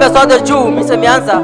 Harambee sote juu, mise imeanza.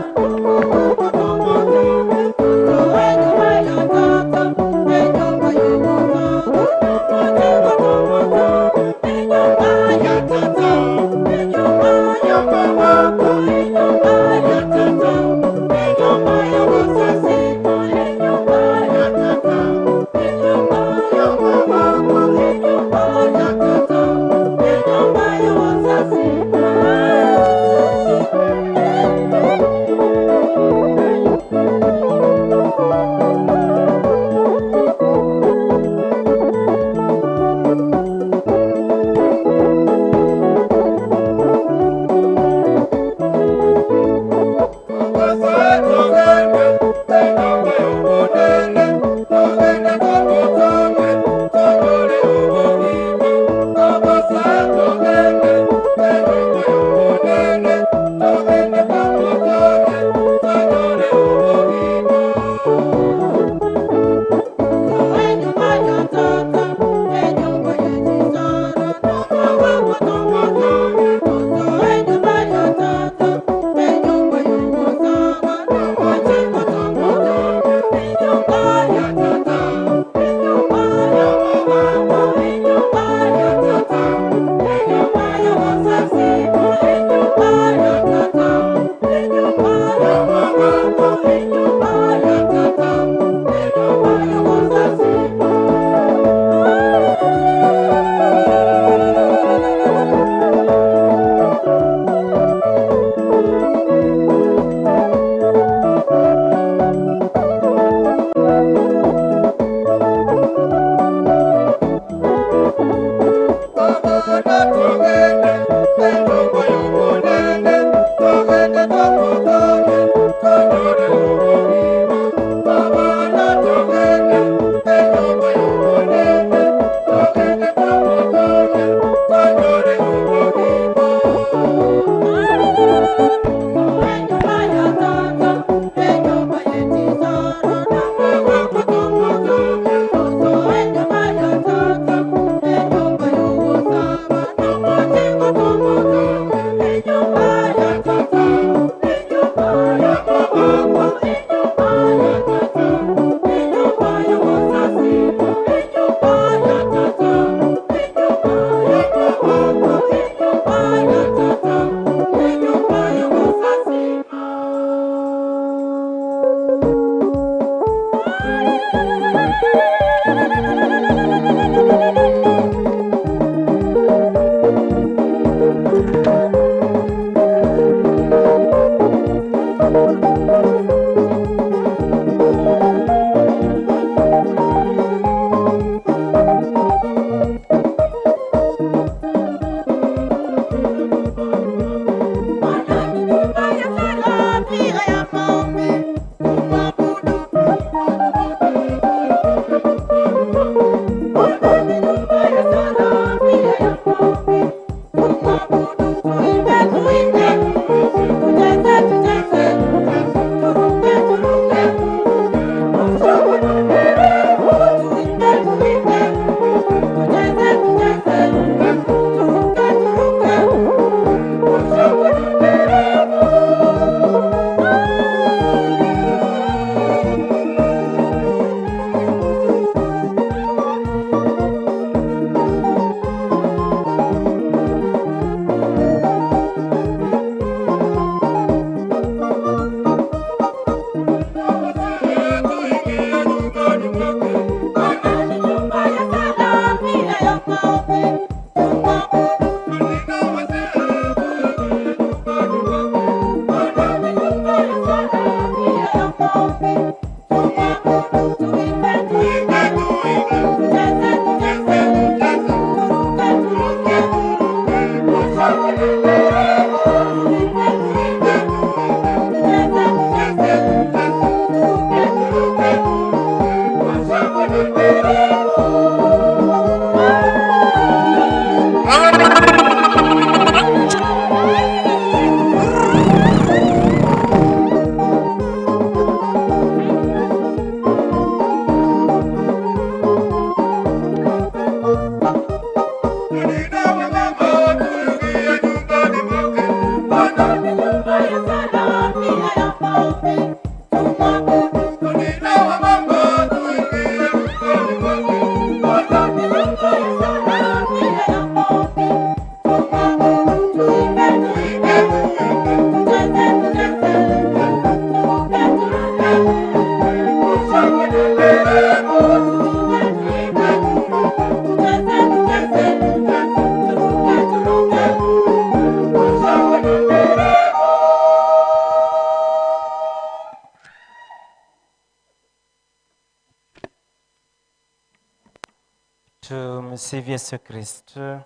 Tumsifu Yesu Kristo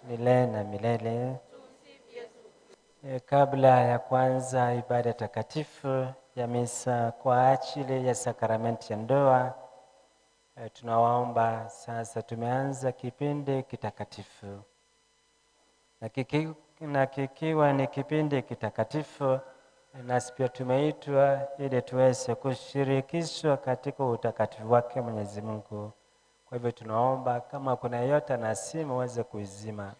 milele na milele. Kabla ya kuanza ibada takatifu ya misa kwa ajili ya sakramenti ya ndoa, tunawaomba sasa, tumeanza kipindi kitakatifu na kikiwa ni kipindi kitakatifu, nasi pia tumeitwa ili tuweze kushirikishwa katika utakatifu wake Mwenyezi Mungu. Kwa hivyo tunaomba kama kuna yeyote ana simu aweze kuizima.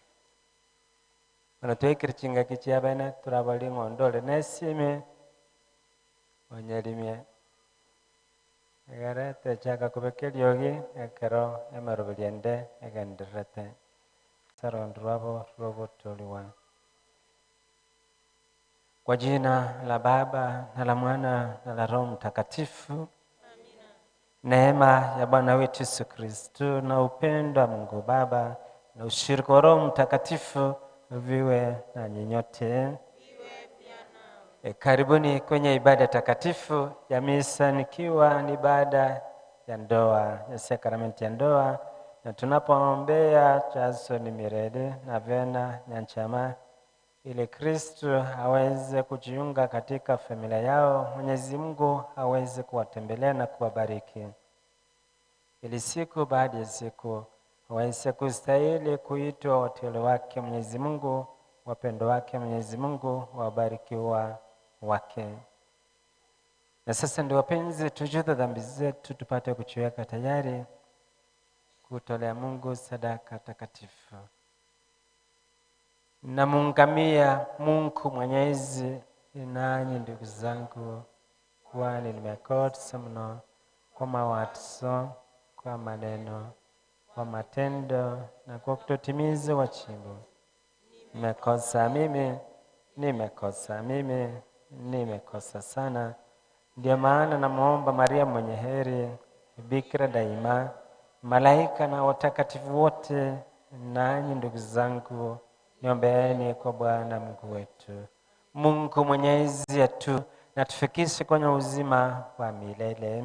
Bono twekire chingaki chia bene turabare ng'onde ore nesimi onyerimie egere techaka kobeka eriogi ekero emeroberi ende egendererete ase orondo rwabo rogotoorigwa. Kwa jina la Baba na la Mwana na la Roho Mtakatifu. Neema ya Bwana wetu Yesu Kristo na upendo wa Mungu Baba na ushirika wa Roho Mtakatifu viwe na nyinyi. Karibuni kwenye ibada takatifu ya misa, nikiwa ni ibada ya ndoa, ya sakramenti ya ndoa, na tunapoombea Jason Miredi na Vena Nyanchama ili Kristo aweze kujiunga katika familia yao, Mwenyezi Mungu aweze kuwatembelea na kuwabariki, ili siku baada ya siku waweze kustahili kuitwa wateule wake Mwenyezi Mungu, wapendo wake Mwenyezi Mungu, wabarikiwa wake. Na sasa ndio wapenzi, tujute dhambi zetu tupate kujiweka tayari kutolea Mungu sadaka takatifu. Namuungamia Mungu Mwenyezi, nanyi ndugu zangu, kwani nimekosa mno kwa mawazo, kwa maneno, kwa matendo na kwa kutotimiza wajibu. Nimekosa mimi, nimekosa mimi, nimekosa sana. Ndio maana namuomba Maria mwenye heri, Bikira daima, malaika na watakatifu wote, nanyi ndugu zangu, niombeeni kwa Bwana Mungu wetu. Mungu Mwenyezi atu na tufikishe kwenye uzima wa milele.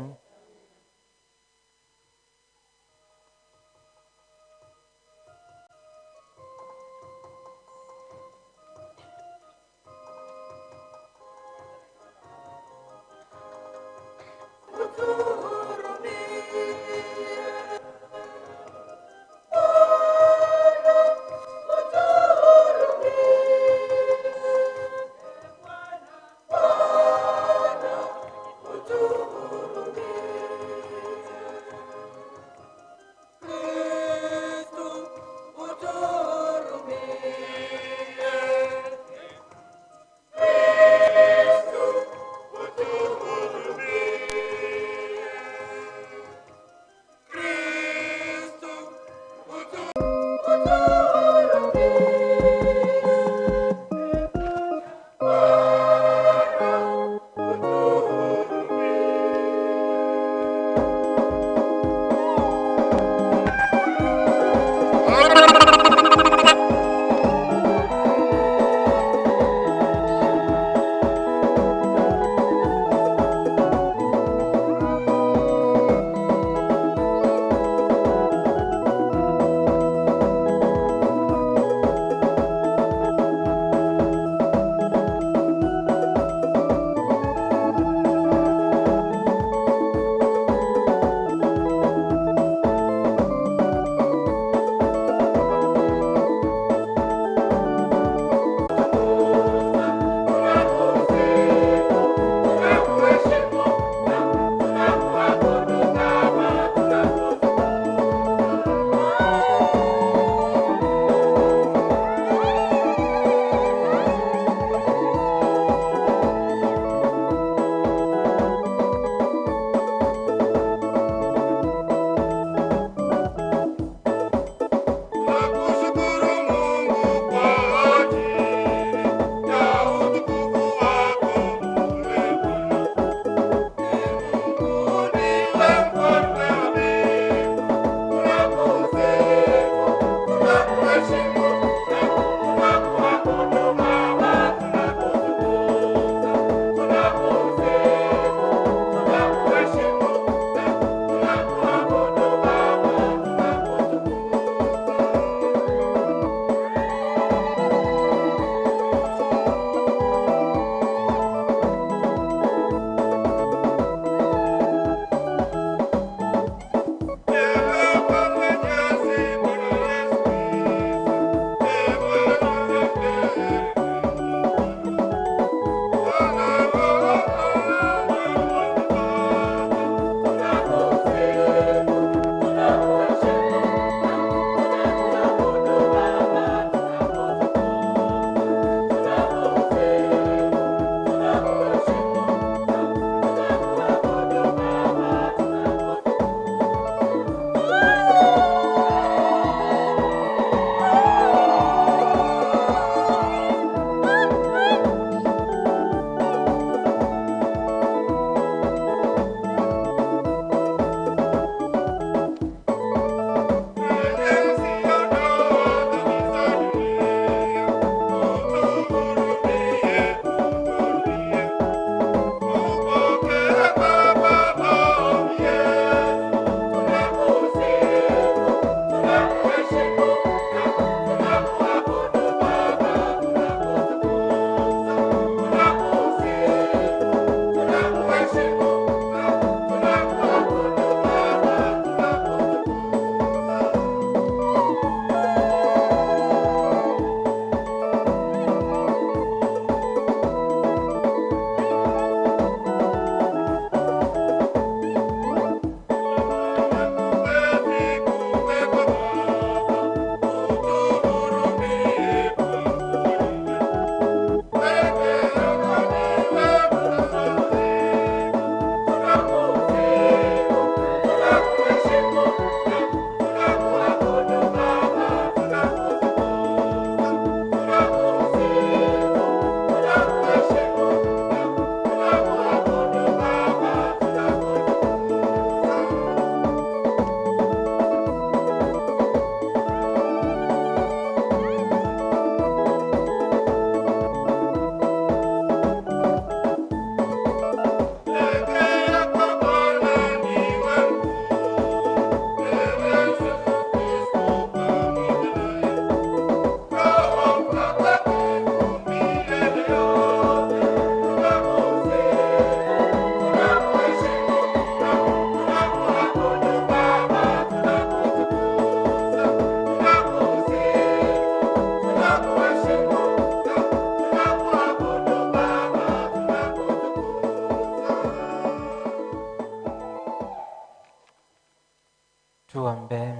Tuombe.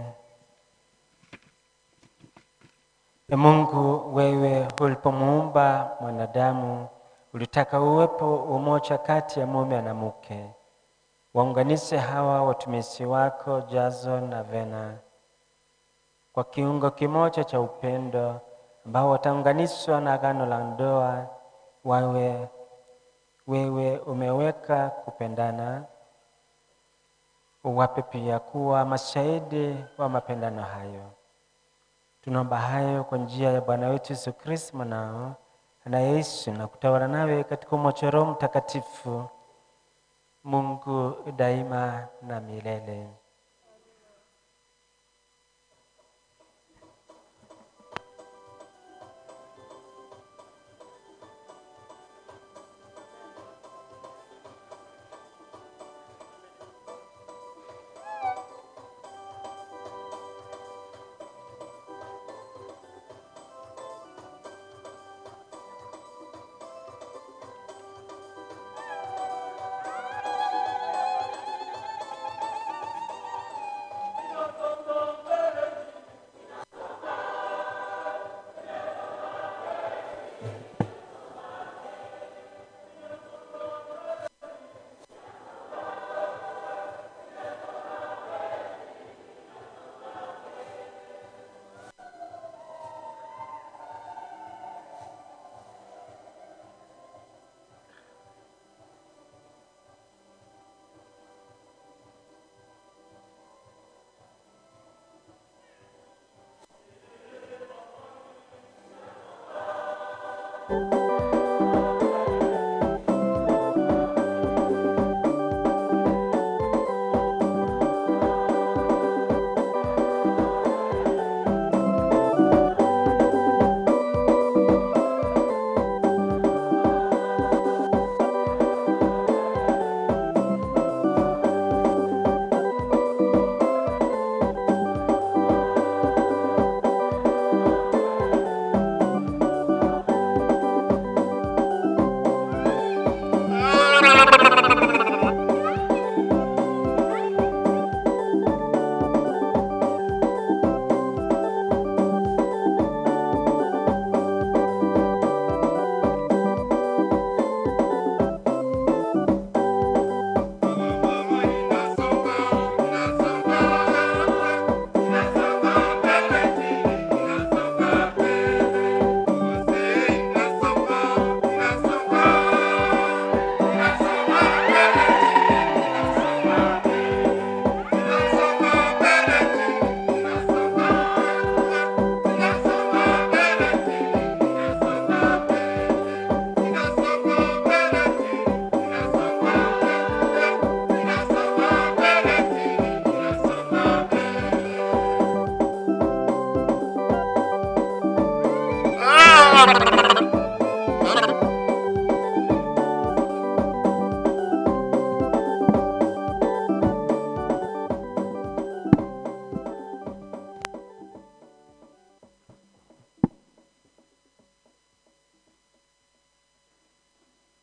E Mungu, wewe ulipomuumba mwanadamu ulitaka uwepo umoja kati ya mume na mke. Waunganishe hawa watumishi wako Jason na Vena kwa kiungo kimoja cha upendo, ambao wataunganishwa na agano la ndoa. Wawe wewe umeweka kupendana, uwape pia kuwa mashahidi wa mapendano hayo. Tunaomba hayo kwa njia ya Bwana wetu Yesu Kristo mwanao, anayeishi na kutawala nawe katika umoja wa Roho Mtakatifu, Mungu daima na milele.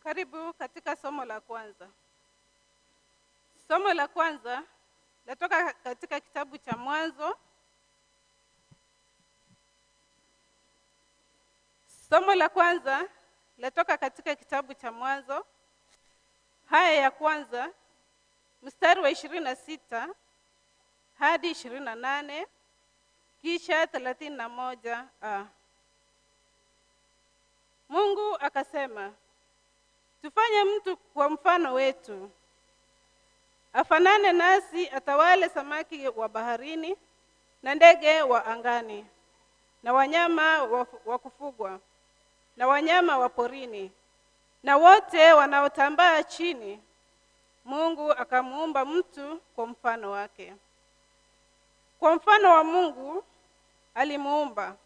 Karibu katika somo la kwanza. Somo la kwanza latoka katika kitabu cha Mwanzo. Somo la kwanza latoka katika kitabu cha Mwanzo, haya ya kwanza, mstari wa 26 hadi 28, kisha 31 a. Mungu akasema, tufanye mtu kwa mfano wetu, afanane nasi, atawale samaki wa baharini na ndege wa angani na wanyama wa kufugwa na wanyama wa porini na wote wanaotambaa chini. Mungu akamuumba mtu kwa mfano wake. Kwa mfano wa Mungu alimuumba,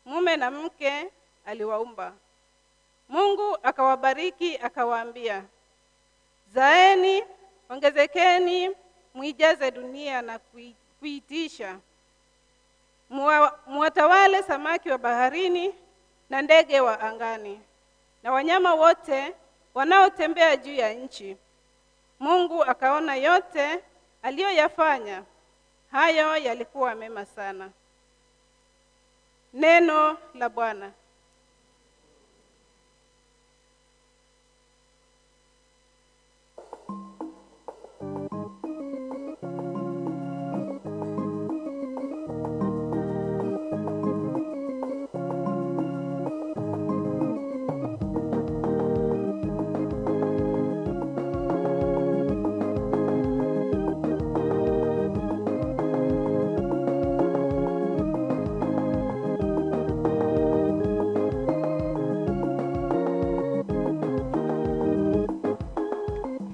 mume na mke aliwaumba. Mungu akawabariki akawaambia, zaeni, ongezekeni, muijaze dunia na kuitisha. Muwatawale samaki wa baharini na ndege wa angani na wanyama wote wanaotembea juu ya nchi. Mungu akaona yote aliyoyafanya, Hayo yalikuwa mema sana. Neno la Bwana.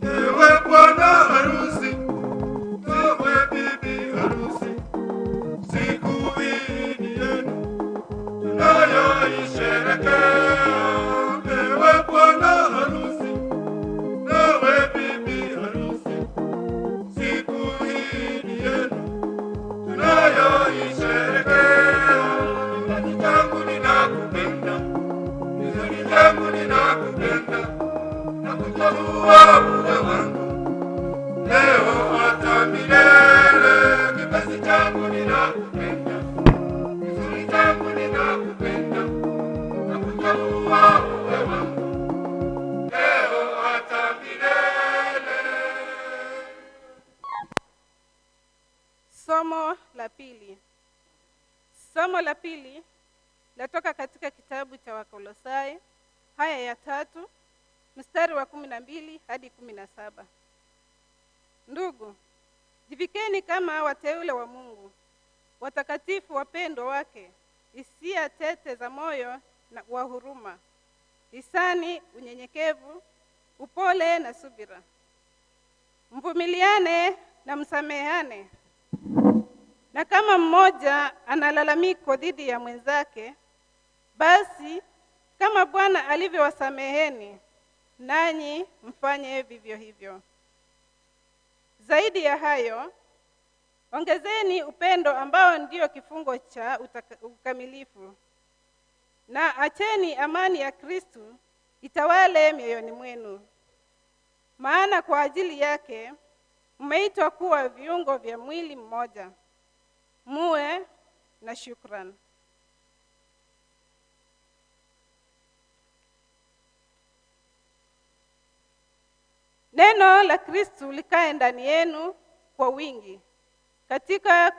Ewe bwana harusi, ewe bibi harusi, siku hii ni yenu tunayoisherehekea. Ewe bwana harusi, ewe bibi harusi, siku hii ni yenu tunayoisherehekea. Kipaji changu ninakupenda, kizuri changu ninakupenda, nakuchagua uwe wangu leo hata milele. Kipenzi changu ninakupenda, kizuri changu ninakupenda, nakuchagua uwe wangu leo hata milele. Somo la pili. Somo la pili latoka katika kitabu cha Wakolosai haya ya 3 mstari wa 12 hadi 17. Ndugu, jivikeni kama wateule wa Mungu, watakatifu wapendwa wake, hisia tete za moyo na wa huruma, hisani, unyenyekevu, upole na subira. Mvumiliane na msameheane. Na kama mmoja ana lalamiko dhidi ya mwenzake, basi kama Bwana alivyowasameheni, nanyi mfanye vivyo hivyo. Zaidi ya hayo, ongezeni upendo ambao ndio kifungo cha ukamilifu. Na acheni amani ya Kristo itawale mioyoni mwenu. Maana kwa ajili yake mmeitwa kuwa viungo vya mwili mmoja. Muwe na shukrani. Neno la Kristo likae ndani yenu kwa wingi, katika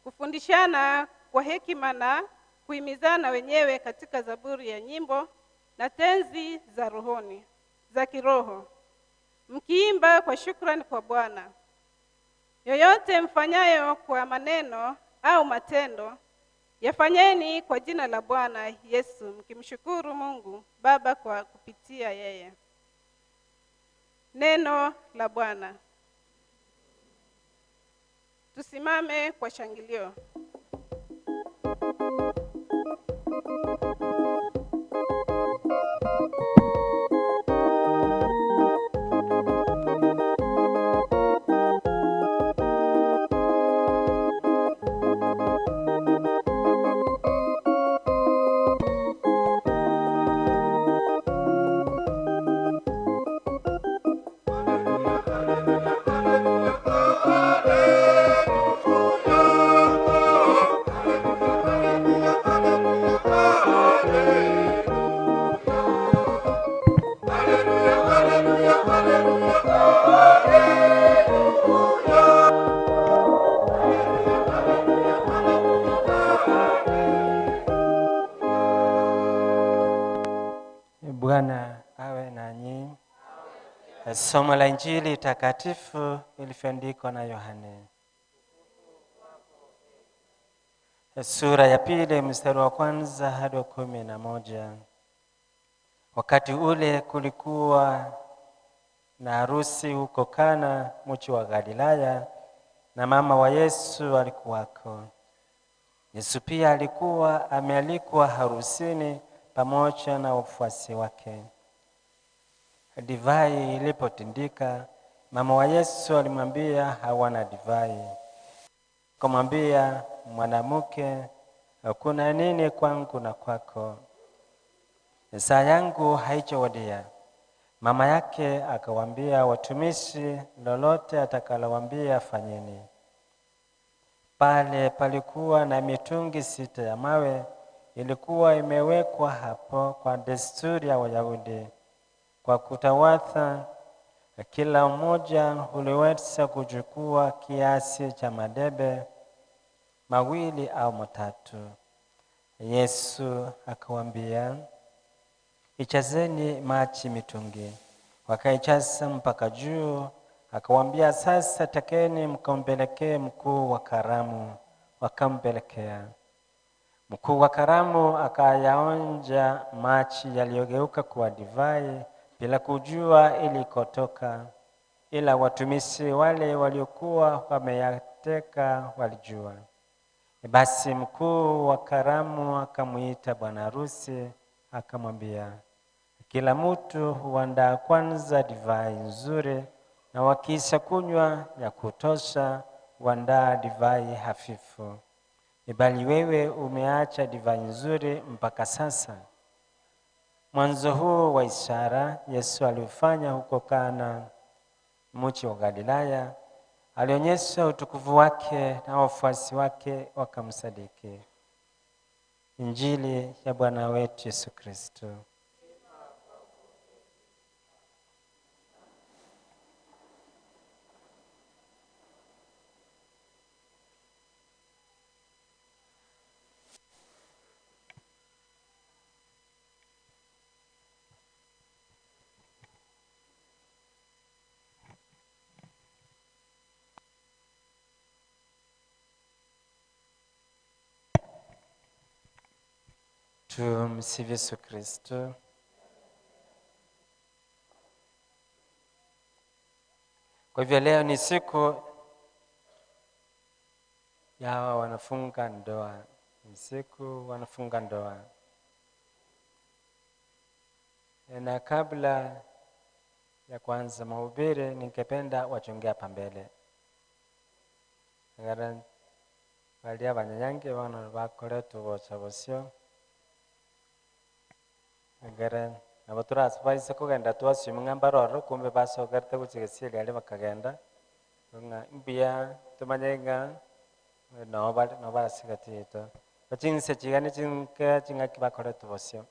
kufundishana kwa hekima na kuhimizana wenyewe katika zaburi ya nyimbo na tenzi za rohoni, za kiroho, mkiimba kwa shukrani kwa Bwana. Yoyote mfanyayo kwa maneno au matendo, yafanyeni kwa jina la Bwana Yesu, mkimshukuru Mungu Baba kwa kupitia yeye. Neno la Bwana. Tusimame kwa shangilio. Bwana awe nanyi. Somo la Injili takatifu ilivyoandikwa na Yohane. Sura ya 2 mstari wa kwanza hadi wa 11. Wakati ule kulikuwa na harusi huko Kana, mji wa Galilaya, na mama wa Yesu alikuwako. Yesu pia alikuwa amealikwa harusini pamoja na wafuasi wake. Divai ilipotindika, mama wa Yesu alimwambia hawana divai. Akamwambia, mwanamke, kuna nini kwangu na kwako? Saa yangu haijawadia. Mama yake akawaambia watumishi, lolote atakalowaambia fanyeni. Pale palikuwa na mitungi sita ya mawe ilikuwa imewekwa hapo kwa desturi ya Wayahudi kwa kutawatha. Kila mmoja uliweza kuchukua kiasi cha madebe mawili au matatu. Yesu akawaambia, ichazeni maji mitungi. Wakaijaza mpaka juu. Akawaambia, sasa tekeni mkampelekee mkuu wa karamu. Wakampelekea. Mkuu wa karamu akayaonja maji yaliyogeuka kuwa divai bila kujua ilikotoka, ila watumishi wale waliokuwa wameyateka walijua. Basi mkuu wa karamu akamwita bwana harusi akamwambia, kila mtu huandaa kwanza divai nzuri, na wakiisha kunywa ya kutosha huandaa divai hafifu, bali wewe umeacha divai nzuri mpaka sasa. Mwanzo huu wa ishara Yesu aliufanya huko Kana, mji wa Galilaya. Alionyesha utukufu wake na wafuasi wake wakamsadiki. Injili ya Bwana wetu Yesu Kristo. Tumsifu Yesu Kristo. Kwa hivyo leo ni siku ya hawa wanafunga ndoa, ni siku wanafunga ndoa. Na kabla ya kuanza mahubiri, ningependa wachongea hapa mbele ngara balia abanyanyangi bono bakoretwo gocha bosio egere nabo torabaise kogenda twassume ng'a mbaroro kumbe basokerete gochia gesieri aria bakagenda, ng'a mbuya tomanye ng'a nabo bare nabo ase egati yaito. Chinse chiga ni chinke ching'aki bakoretwo bosio.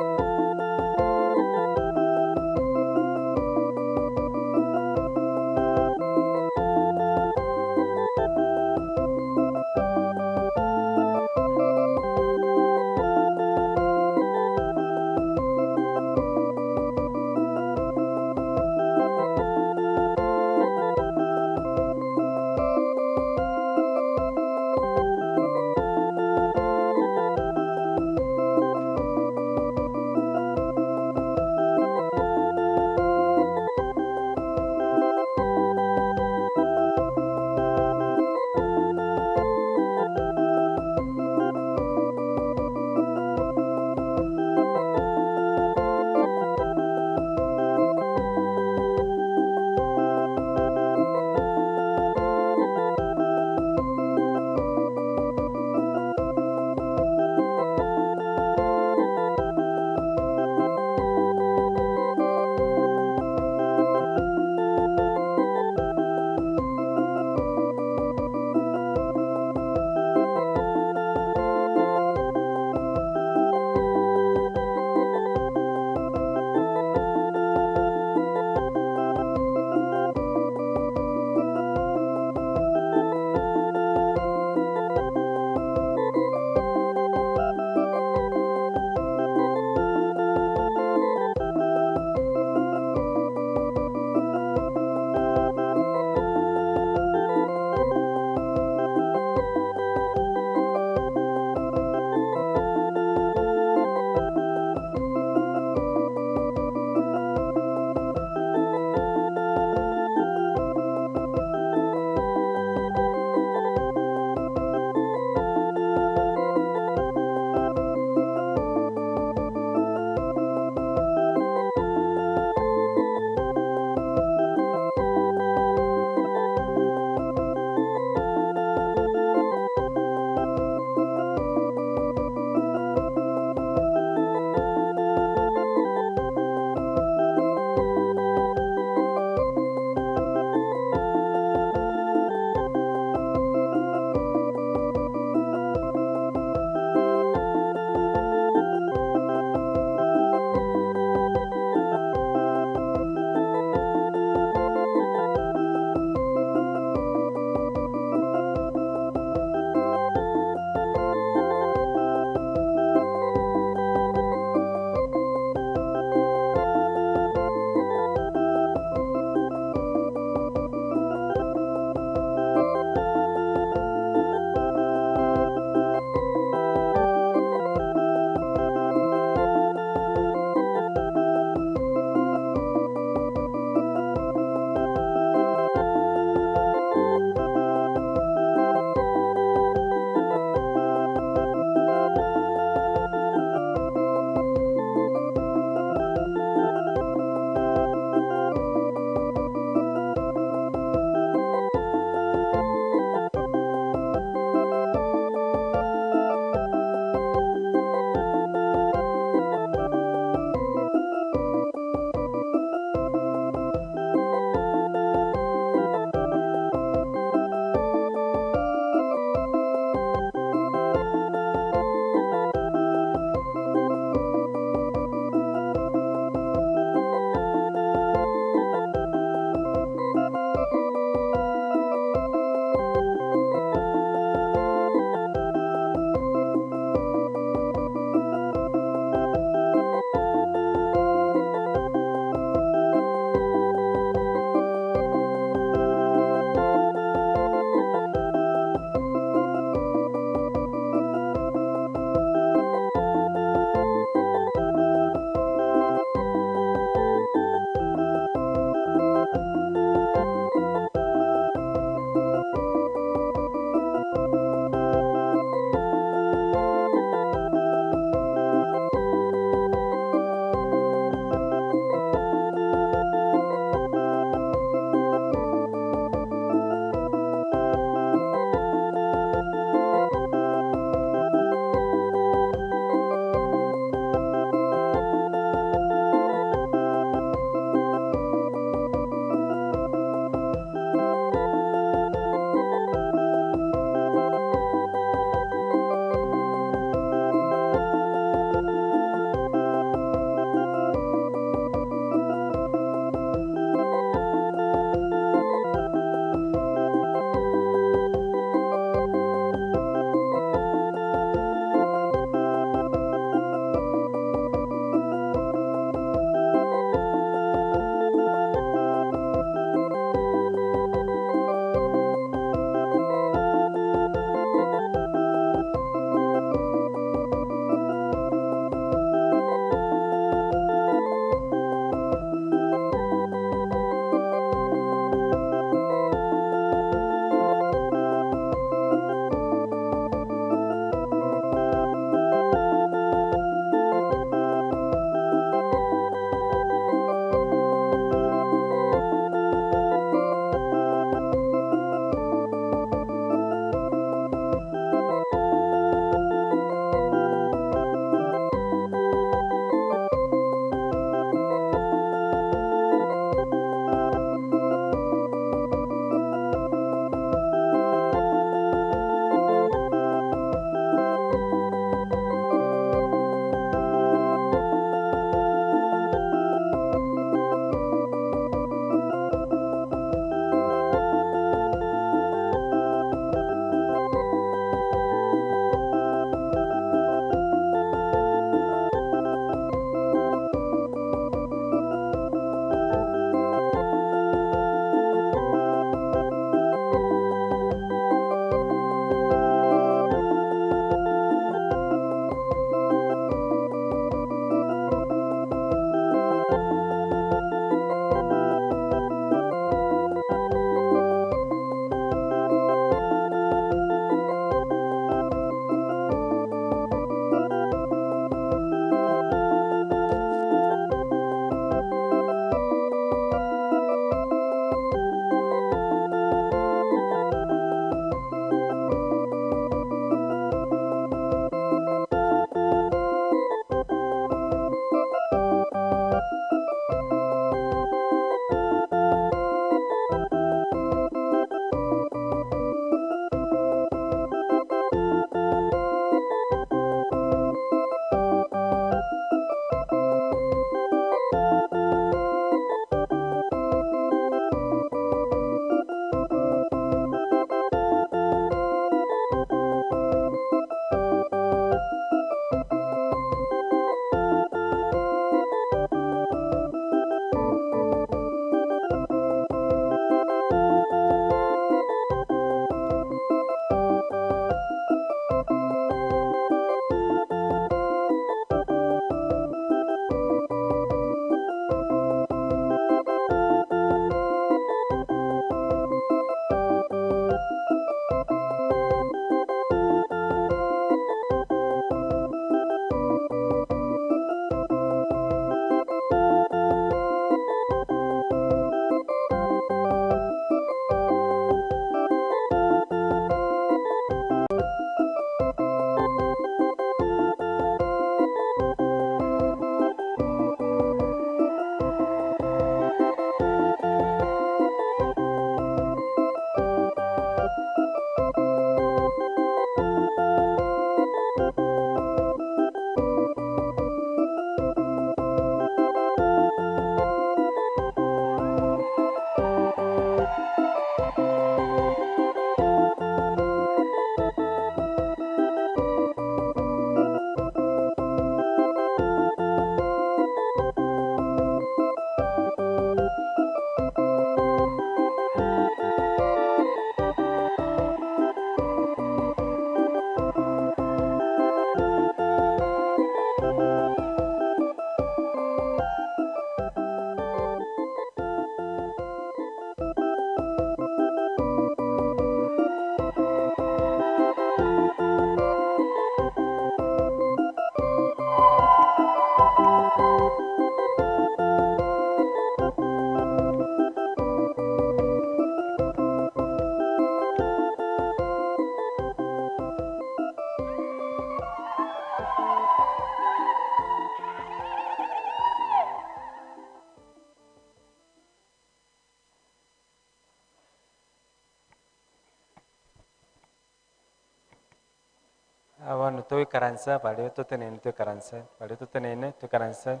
Bono toikaranse baria toteneine toikaranse, baria toteneine toikaranse.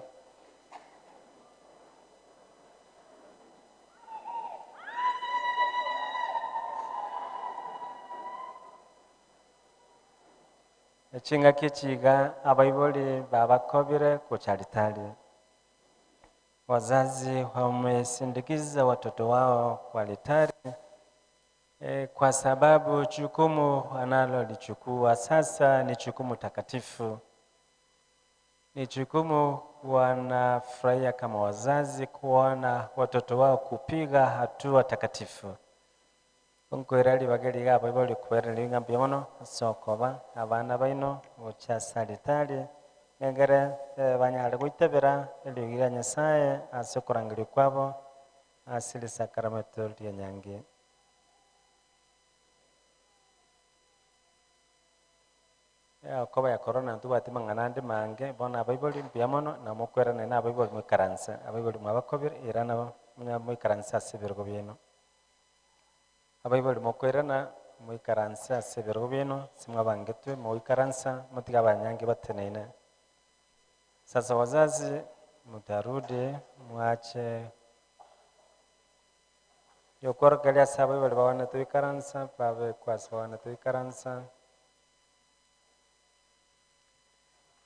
Chingaki echi iga abaibori babakobire gocha alitari. Wazazi wamesindikiza watoto wao kwa alitari kwa sababu jukumu wanalolichukua sasa ni jukumu takatifu, ni jukumu wanafurahia kama wazazi kuona watoto wao kupiga hatua takatifu. Nkoira ribaga riga abaibori kobairaneria ng'a mbuya mono ase okoba abana baino gocha ase alitari, egere banyare goitabera eriogi ria Nyasaye ase okorangeria kwabo ase risakaramento ri'enyangi. Okoba ya korona ntobwati mang'ana ande mange, bono abaibori mbuya mono, na mokwerane na abaibori moikaranse, abaibori mwabakobire irana moikaranse ase ebirogo biaino. Abaibori mokoirana, moikaranse ase ebirogo biaino, ase mwabangetwe, mogoikaransa, motige abanyangi bateneine. Sasa wazazi, mutarudi mwache yokworokereria ase abaibori bagwenerete goikaransa, babekwe ase bagwenerete goikaransa.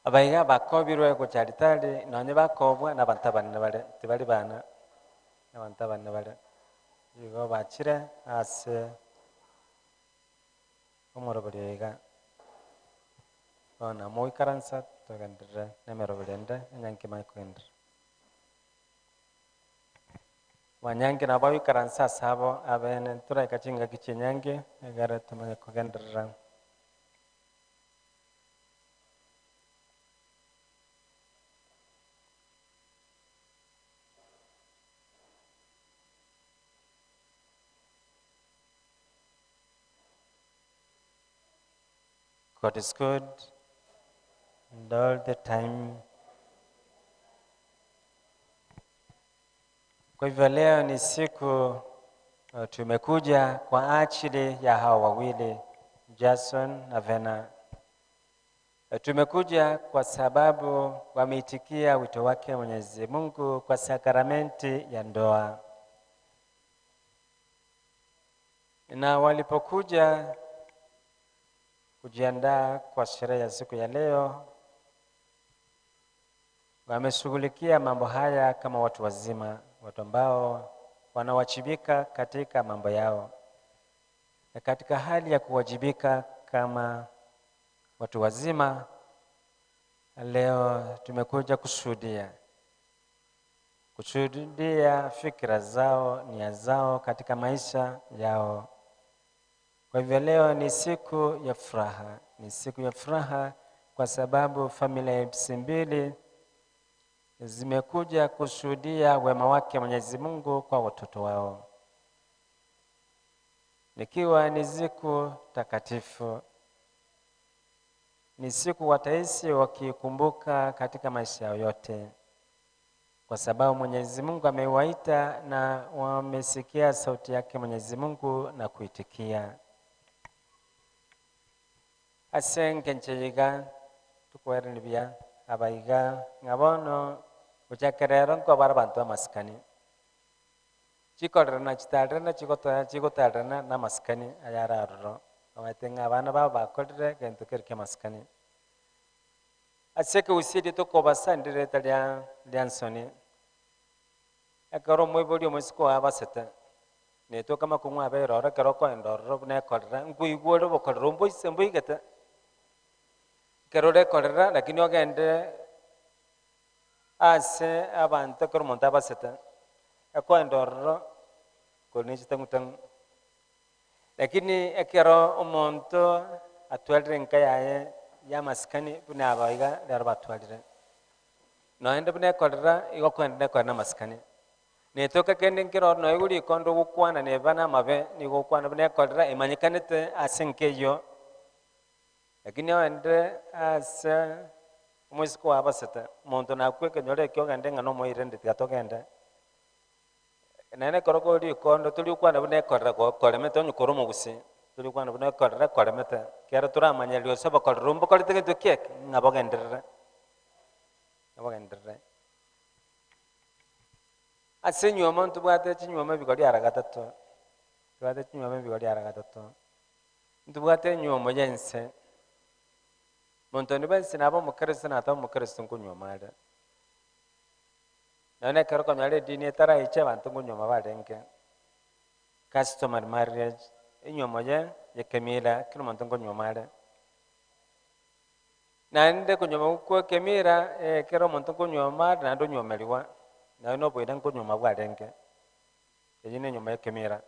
Abaiga bakobirwe gocha alitari, nonye bakobwa nabanto abanene bare, tibari bana, nabanto abanene bare. Igo bachire ase omoroberi oyo iga. Bono mogoikaransa togenderere nemeroberi ende enyangi emanye kogenderera. Abanyangi nabo bagoikaransa ase abo abene, toraika chingaki chi'enyangi egere tomanye kogenderera. God is good and all the time. Kwa hivyo leo ni siku tumekuja kwa ajili ya hawa wawili Jason na Vena. Tumekuja kwa sababu wameitikia wito wake Mwenyezi Mungu kwa sakramenti ya ndoa. Na walipokuja kujiandaa kwa sherehe ya siku ya leo, wameshughulikia mambo haya kama watu wazima, watu ambao wanawajibika katika mambo yao. Na katika hali ya kuwajibika kama watu wazima, leo tumekuja kushuhudia fikra zao, nia zao katika maisha yao. Kwa hivyo leo ni siku ya furaha, ni siku ya furaha kwa sababu familia hizi mbili zimekuja kushuhudia wema wake Mwenyezi Mungu kwa watoto wao. Nikiwa ni siku takatifu, ni siku wataishi wakikumbuka katika maisha yao yote, kwa sababu Mwenyezi Mungu amewaita na wamesikia sauti yake Mwenyezi Mungu na kuitikia. Ase engencho iga tukwerani buya abaiga ng'a bono gochakera ero nkobare abanto amasikani chikorerana chitarerana chigotoa chigotarerana na amasikani ayare aroro omanyete ng'a abana babo bakorire egento kere kia amasikani. Ase ekegusii erio tokobasa ndire ria ria nsoni, ekero omoibori omoiseke oye abasete, netoka makong'u abeire oro ekero okoenda ororo buna ekorera, nkoigwa ore obokorero mboise mboigete. Ekero orekorera lakini ogende ase abanto ekero omonto abasete, ekoenda ororo kore ne chitang'utang'u. Lakini ekero omonto atwarire enka yaye ya amasikani buna aba iga rero batwarire. Noende buna ekorera, igo okoenda nekorera na amasikani. Netoka kende nkere oro noigwe rikondo ogokwana neba na amabe, nigo ogokwana buna ekorera emanyekanete ase enka eyio. Lakini oende ase omoiseke oye abasete, omonto nakwe ekenyoro ekio ogende ng'a nomoirende tiga togende. Naende ekero kore rikondo tori gokwana buna ekorera koremete onye kore omogusii. Tori kwana buna ekorera ekoremete, ekero toramanye gose obokoreri mbokorete gento ki eke, ng'a bogenderere, ng'a bogenderere. Ase enyiomo ntobwate chinywomo ebigori ara gatato, ntobwate chinywomo ebigori ara gatato, ntobwate enywomo ya ense, monto onde bwensi naba omokristo nataba omokristo nkonywoma are. Nonya na ekero okonyora edini etaraiche abanto nkonywoma barenge, customary marriage, enywomo ye ekemira kera omonto nkonywoma are. Naende konyuoma kwa ekemira, ekero omonto nkonywoma are naende onywomerigwa, naye na oboina nkonywoma bwarenge, eyio na enywomo ya ekemira.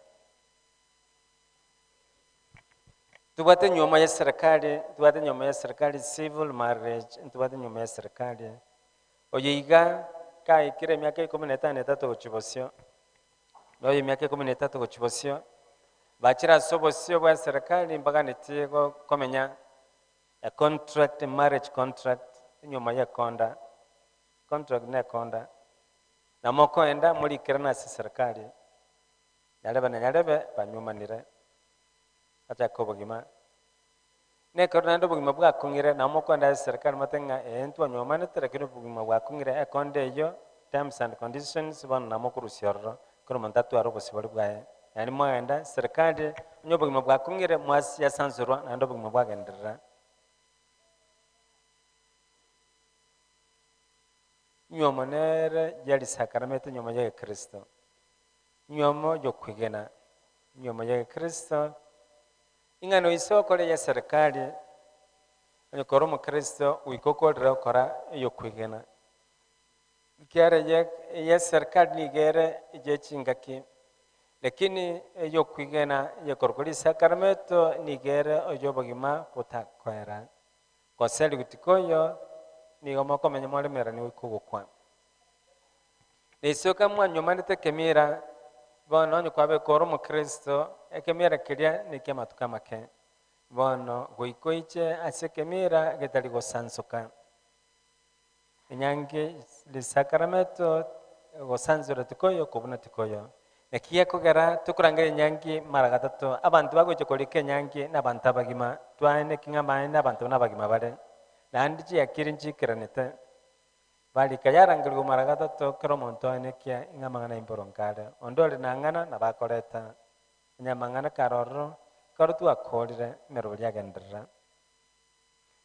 Tobwate enywomo ya eserekari, ntobwate enywomo ya eserekari civil marriage, ntobwate enywomo ya eserekari, oyo iga kaikire emiaka ikomi na etano na etato gochia bosio, na oyo emiaka ikomi na etato gochia bosio, bachire ase obosio bwa eserekari mbaganetie go komenya A contract, a marriage contract, enyuomo y'ekonda, contract nekonda, na mokoenda morikerane ase serikali, nyarebe na nyarebe banyuomanire, bachake obogima. Nekero naende obogima bwakong'ire, nabo mokoenda ase serikali motebe ng'a ee ntwanyuomanete lakini obogima bwakong'ire, ekonda eyio, terms and conditions, bono nabo mokorusia ororo, kera omonto atware obosibore bwaye. Naende mwagenda serikali, onye obogima bwakong'ire, mwasi yasansorwa naende obogima bwagenderera. Nywomo nere ya risakaramento nywomo ya gekristo, nywomo yokwegena, nywomo ya gekristo, ing'ana oise okore ya serikali, onye kore omokristo goika okorere okora eyokwegena. Ekiagera eye eye eserikali nigo ere eye chingaki, lakini eyokwigena eyekorokwa risakarameto nigo ere oy'obogima botakoera. Gose rituko oyo nigo mokomenya moremeranie goika ogokwa. Na isoka mwanyuomanete ekemira, bono onye kwabeka ore omokristo, ekemira keria neki'amatuko amake. Bono goika oiche ase ekemira getari gosansoka. Enyangi risakarameto gosansorwa tikoyo kobuna tikoyo. Naki gekogera tokorangeria enyangi mara gatato, abanto bagocha korika enyangi nabanto abagima, twaeneki ng'a amaene abanto buna abagima bare, naende chiakiri nchiikeranete. Barika yarangerigwa mara gatato kera omonto aenekia ng'a amang'ana aimboronge are. Onde ore nang'ana nabo akoreta, onye amang'ana kare ororo, ekero twakorire emeroberi yagenderera.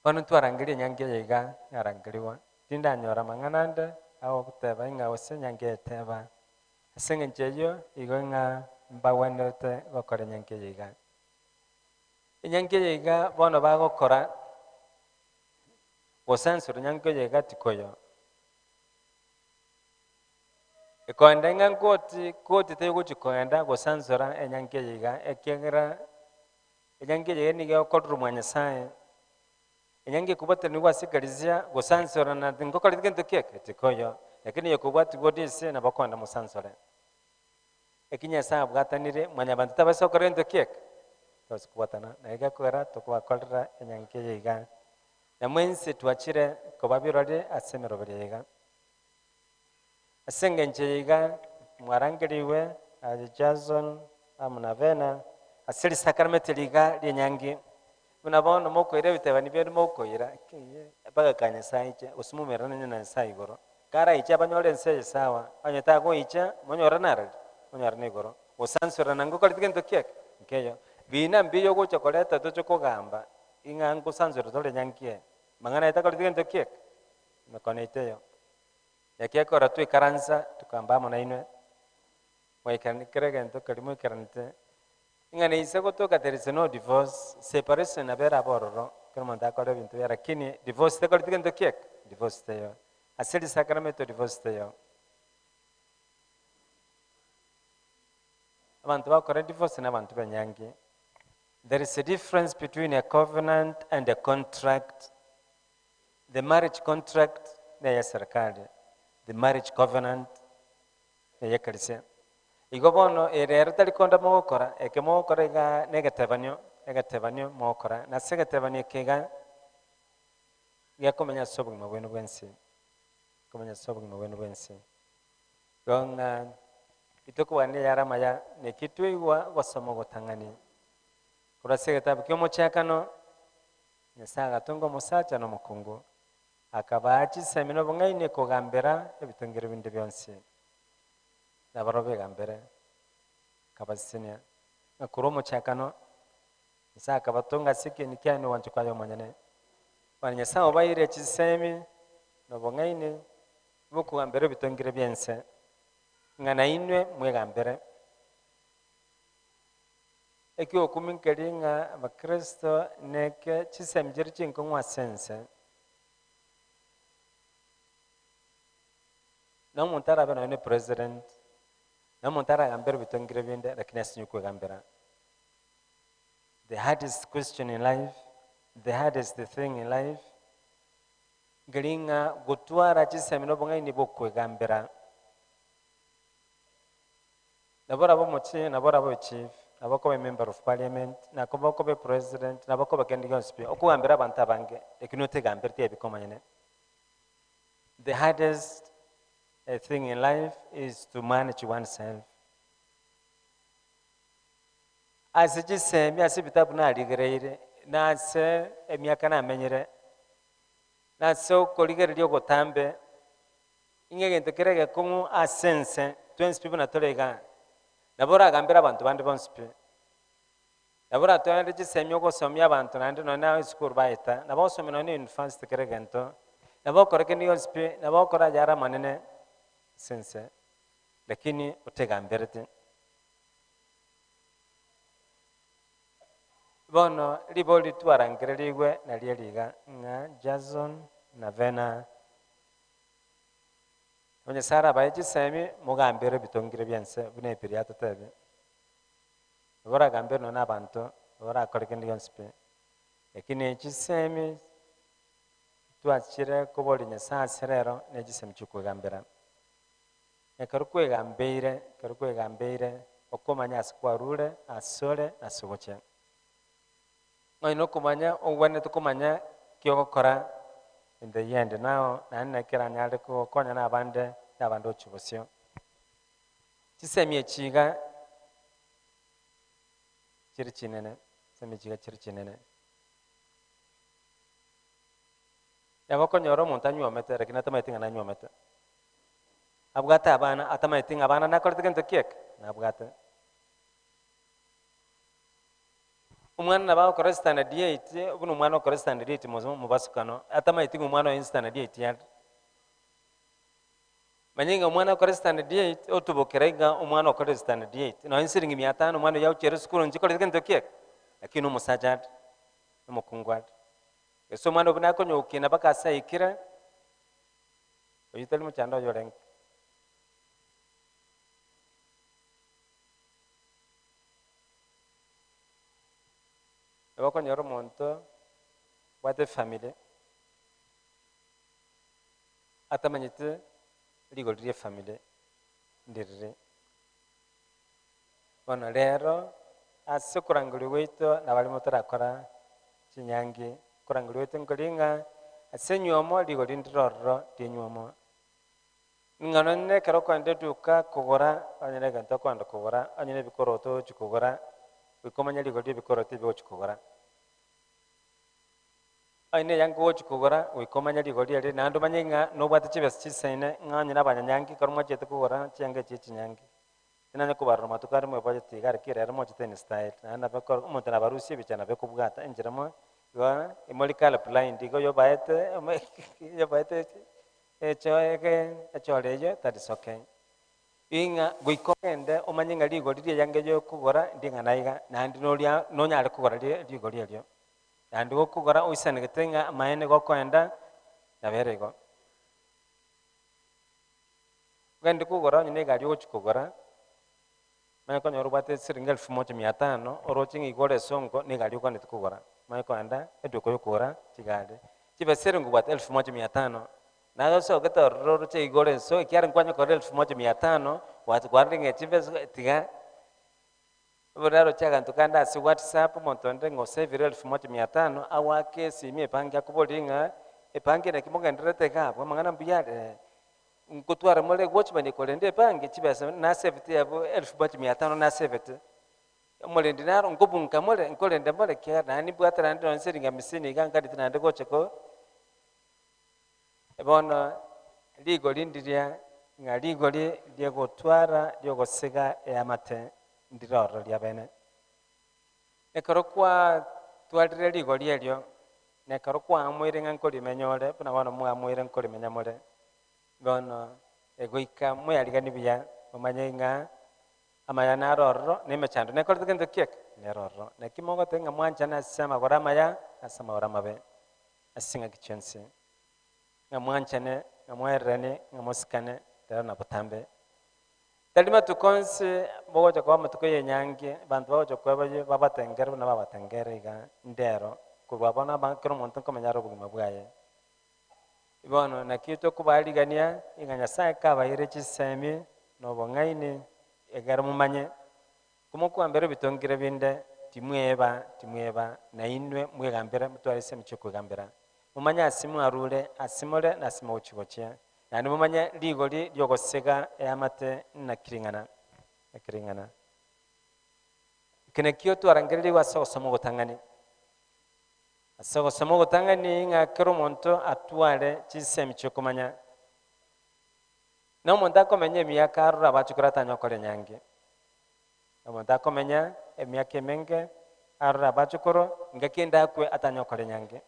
Bono ntwarangeria enyangi eye iga yarangerigwa, tindanyora amang'ana ande agoteba ing'a gose enyangi eye teba. Ase engencho eyio igo ng'a mbagwenerete gokora enyangi eye iga. Enyangi eye iga bono bagokora, gosansora enyangi eye iga tikoyo. Ekoenda ing'a nkoti koti tegochi koenda gosansora enyangi eye iga ekiagera Enyangi eye nigo egokorerwa mwa Nyasae. Enyangi ekobwatanigwa ase ekarisia, gosansorana tingokoreti gento ki eke? Tikoiyo. Lakini eyekobwatigwa ode ase nabo okogenda mosansore. Eki Nyasae abwatanire, mwanyabanto tabaisa gokora gento ki eke? Tabaisa kobwatana. Naye gekogera tokobakorera enyangi eye iga. Na mwensi twachire koba birori ase emeroberio eye iga. Ase engencho eye iga mwarangerigwe aye Jason amo na Vena ase risakarameti riga ri'enyangi, buna bono mokoira ebitebani biaino mokoira mpaka ka Nyasae aiche, gose moumerane na Nyasae igoro. Karaiche abanyore ense eye sawa, onye tagoicha monyorane arari? Monyorane igoro. Gosansorana ngokoreti gento ki eke? Nkeiyo. Bina mbiya ogocha koreta toche kogamba ing'a ngosansore tore enyangi eye. Mang'ana aye takoreti gento ki eke? Emekono yaito eyo. Ekiagera twaikaransa tokamba amo nainwe, mwaikerania kera egento keria mwaikeranete, ng'a neise gotoka there is no divorce, separation nabo erabe ororo, ekero omonto akore ebinto biaye lakini divorce tekoreti gento ki eke? Divorce teiyo. Ase risakramento divorce teiyo. Abanto bagokora divorce na abanto b'enyangi. There is a difference between a covenant and a contract. The marriage contract neye serikali, the marriage covenant neye ekanisa. Igo bono ere ero tari konda mogokora, eke mogokora igaa na egetebanio, egetebanio mogokora, na ase egetebanio eke iga, gekomenya ase obogima bwaino bwensi, komenya ase obogima bwaino bwensi. Igo ng'a intokobwana eyare amaya, naki twaigwa gosoma ogotang'ani. Korwa ase egetabu ki'omochakano, Nyasae agatonga omosacha na omokungu, akabaa chisemi na obong'aini kogambera ebitongero binde bionsi. Nabarabwo begambere, akabasesenia, ng'a korwa omochakano Nyasae akabatonga ase ekieni kiaye na ogwancha kwaye omonyene. Bono Nyasae obaeire chisemi na obong'aini bw'okogambera ebitongero bi'ense, ng'a nainwe mwegambere. Eki'okumia nkeri ng'a Abakristo neke chisemi chiria chinkong'u ase ense. Na omonto arabe nonya ne president, na omonto aragambere ebitongero binde, lakini asinye kwegambera. The hardest question in life, the hardest thing in life, nkeri ng'a gotwara chisemi na obong'aini bw'okwegambera. Nabo orabe omochie, nabo orabe ochief, nabo okoba emember of parliament, nakoba okoba epresident, nabo okoba kende gionsi pi, okogambera abanto abange, lakini otegambere tiebika omonyene. The hardest thing in life is to manage oneself. Ase chisemi, ase ebitabu narigereire, na ase emiaka namenyire, na ase okorigereria ogotambe, Ing'a egento kere egekong'u ase ense, twensi pi buna tore igaa, nabo oragambere abanto bande bonsi pi. Nabo oratware chisemi ogosomia abanto naende nonya na esukuru baeta, nabo ogosomia nonya na university kera egento, nabo okore kende gionsi pi, nabo okore ayare amanene ase ense, lakini otegambereti. Bono ribori twarangererigwe nario riga, ng'a Jason na Vena Onye Nyasae arabae chisemi, mogambere ebitongire bi'ense buna ebiria atotebie. Nabo oragambere nonya na abanto, nabo orakore kende gionsi pi. Lakini chisemi twachire koboria Nyasae ase rero, ne chisemi chi'okwegambera. Ekero kwegambeire, ekero kwegambeire, okomanya ase kwarure, asore, na ase ogochia. Onye nokomanya ogwenerete komanya ki ogokora in the end nao naende naki keranyare kogokonya na abande na abande gochia bosio. Chisemi echi iga chire chinene, chisemi echi iga chire chinene. Nabo okonyora omonto anywomete lakini atamaeti ng'a nanywomete. Abwate abana atamaeti ng'a abana nakorete gento ki eke? Nabwate. Omwana nabo agokora standard eight, buna omwana okora standard eight mobasukano, atamaeti ng'a omwana oye standard eight are. Manya ng'a omwana okore standard eight, otubokera iga omwana okorire standard eight, nonye siringi mia tano omwana oyio agochiera esukuru nchikorete gento ki eke? Lakini na omosacha are, na omokungu are. Gose omwana oyio buna akonya gokina mpaka ase aikire, oyio tari mochando oye orenge. Nabo okonyora omonto obwate efamiri, atamanyeti rigori ria efamiri ndiriri. Bono rero, ase okorangeria gwaito nabare motorakora chinyangi, okorangeria gwaito nkori ng'a ase enywomo rigori ndire ororo ria enywomo. Ng'a nonye nekero okoenda eduka kogora, onye na egento okoenda kogora, onye na ebikoroto ogochia kogora, goika omanye rigori ria ebikoroto ebi ogochia kogora. Onye na eyanga ogochia kogora, goika omanye rigori erio naende omanye ng'a nobwate chibesa chisaine ng'a onye na abanyanyangi ekero mwachete kogora chianga echi chinyangi, tinanya kobarora matuko are mwebwacheti iga lakini rero mochete in style, naende nabo ekero omonto nabarusie ebicha nabo ekobwata enchera mo igo imori colour blind igo oyobaete oyobaete Echore eyio tari soke. Ing'a goika ogende omanye ng'a rigori ri'eyanga eyio okogora nding'ana iga, naende noria nonyare kogora rigori erio. Naende gokogora oisanegete ng'a amaene gokoenda nabo ere igo. Ogende kogora onye na egari ogochia kogora, omanye konyora obwate siringi elfu moja mia tano, oroche ng'a igo ore esonko na egari okwaneti kogora, omanye koenda eduka yokogora chigari, chibesa ere ngobwate elfu moja mia tano, naye osogete ororo oroche igo ore enso ekiagera nkwanya kogora elfu moja mia tano, gwarorire ng'a chibesa tiga, buna aroche aganto kande ase whatsapp omonto onde ng'a osevire elfu moja mia tano, agoake esimi ebanki akoborie ng'a ebanki naki mogendererete iga abwo amang'ana mbuya are. Nkotwara more watchman korende ebange chibesa nasevete abwo elfu moja mia tano nasevete. Omorendi naro nkobunka more, nkorenda more, ekiagera naende nimbwate naende nonye siringi hamsini iga nkareti naende gocha ko. Bono rigori ndiria ng'a rigori ri'ogotwara ri'ogosiga eamate ndire ororo riabene. Ekero kwatwarire rigori erio, na ekero kwaamoire ng'a nkorimenya ore, buna bono mwaamoire nkorimenya more, bono egoika mweyariganie buya, momanye ng'a amaya naro ororo, na emechando nekorete gento ki eke? Nere ororo. Naki mogoteba ng'a mwanchane ase amagoro amaya, na ase amagoro amabe, ase ching'aki chionsi, ng'a mwanchane, ng'a mwereranie, ng'a mosikane, rero na botambe. Tari matuko onsi bogocha koba amatuko y'enyangi, abanto bagocha koeba babatengere buna babatengere iga ndero, korwa bono aba kera omonto nkomenya are obogima bwaye. Bono naki tokobarigania ing'a Nyasaye kabaeire chisemi na obong'aini ekero momanye, komokwambera ebitongire binde timweba timweba nainwe mwegambere motware chisemi chiokwegambera. Momanye ase mwarure, ase more, na ase mogochia gochia. Naende momanye rigori ri'ogosega eamate naki ring'ana, naki ring'ana. Eke nakio twarangererigwe ase ogosoma ogotang'ani. Ase ogosoma ogotang'ani ng'a kera omonto atware chinsemi chi'okomanya. Na omonto akomenya emiaka arore abachokoro atanye gokora enyangi. Na omonto akomenya emiaka emenge arore abachokoro, engaki ende akwe atanye gokora enyangi.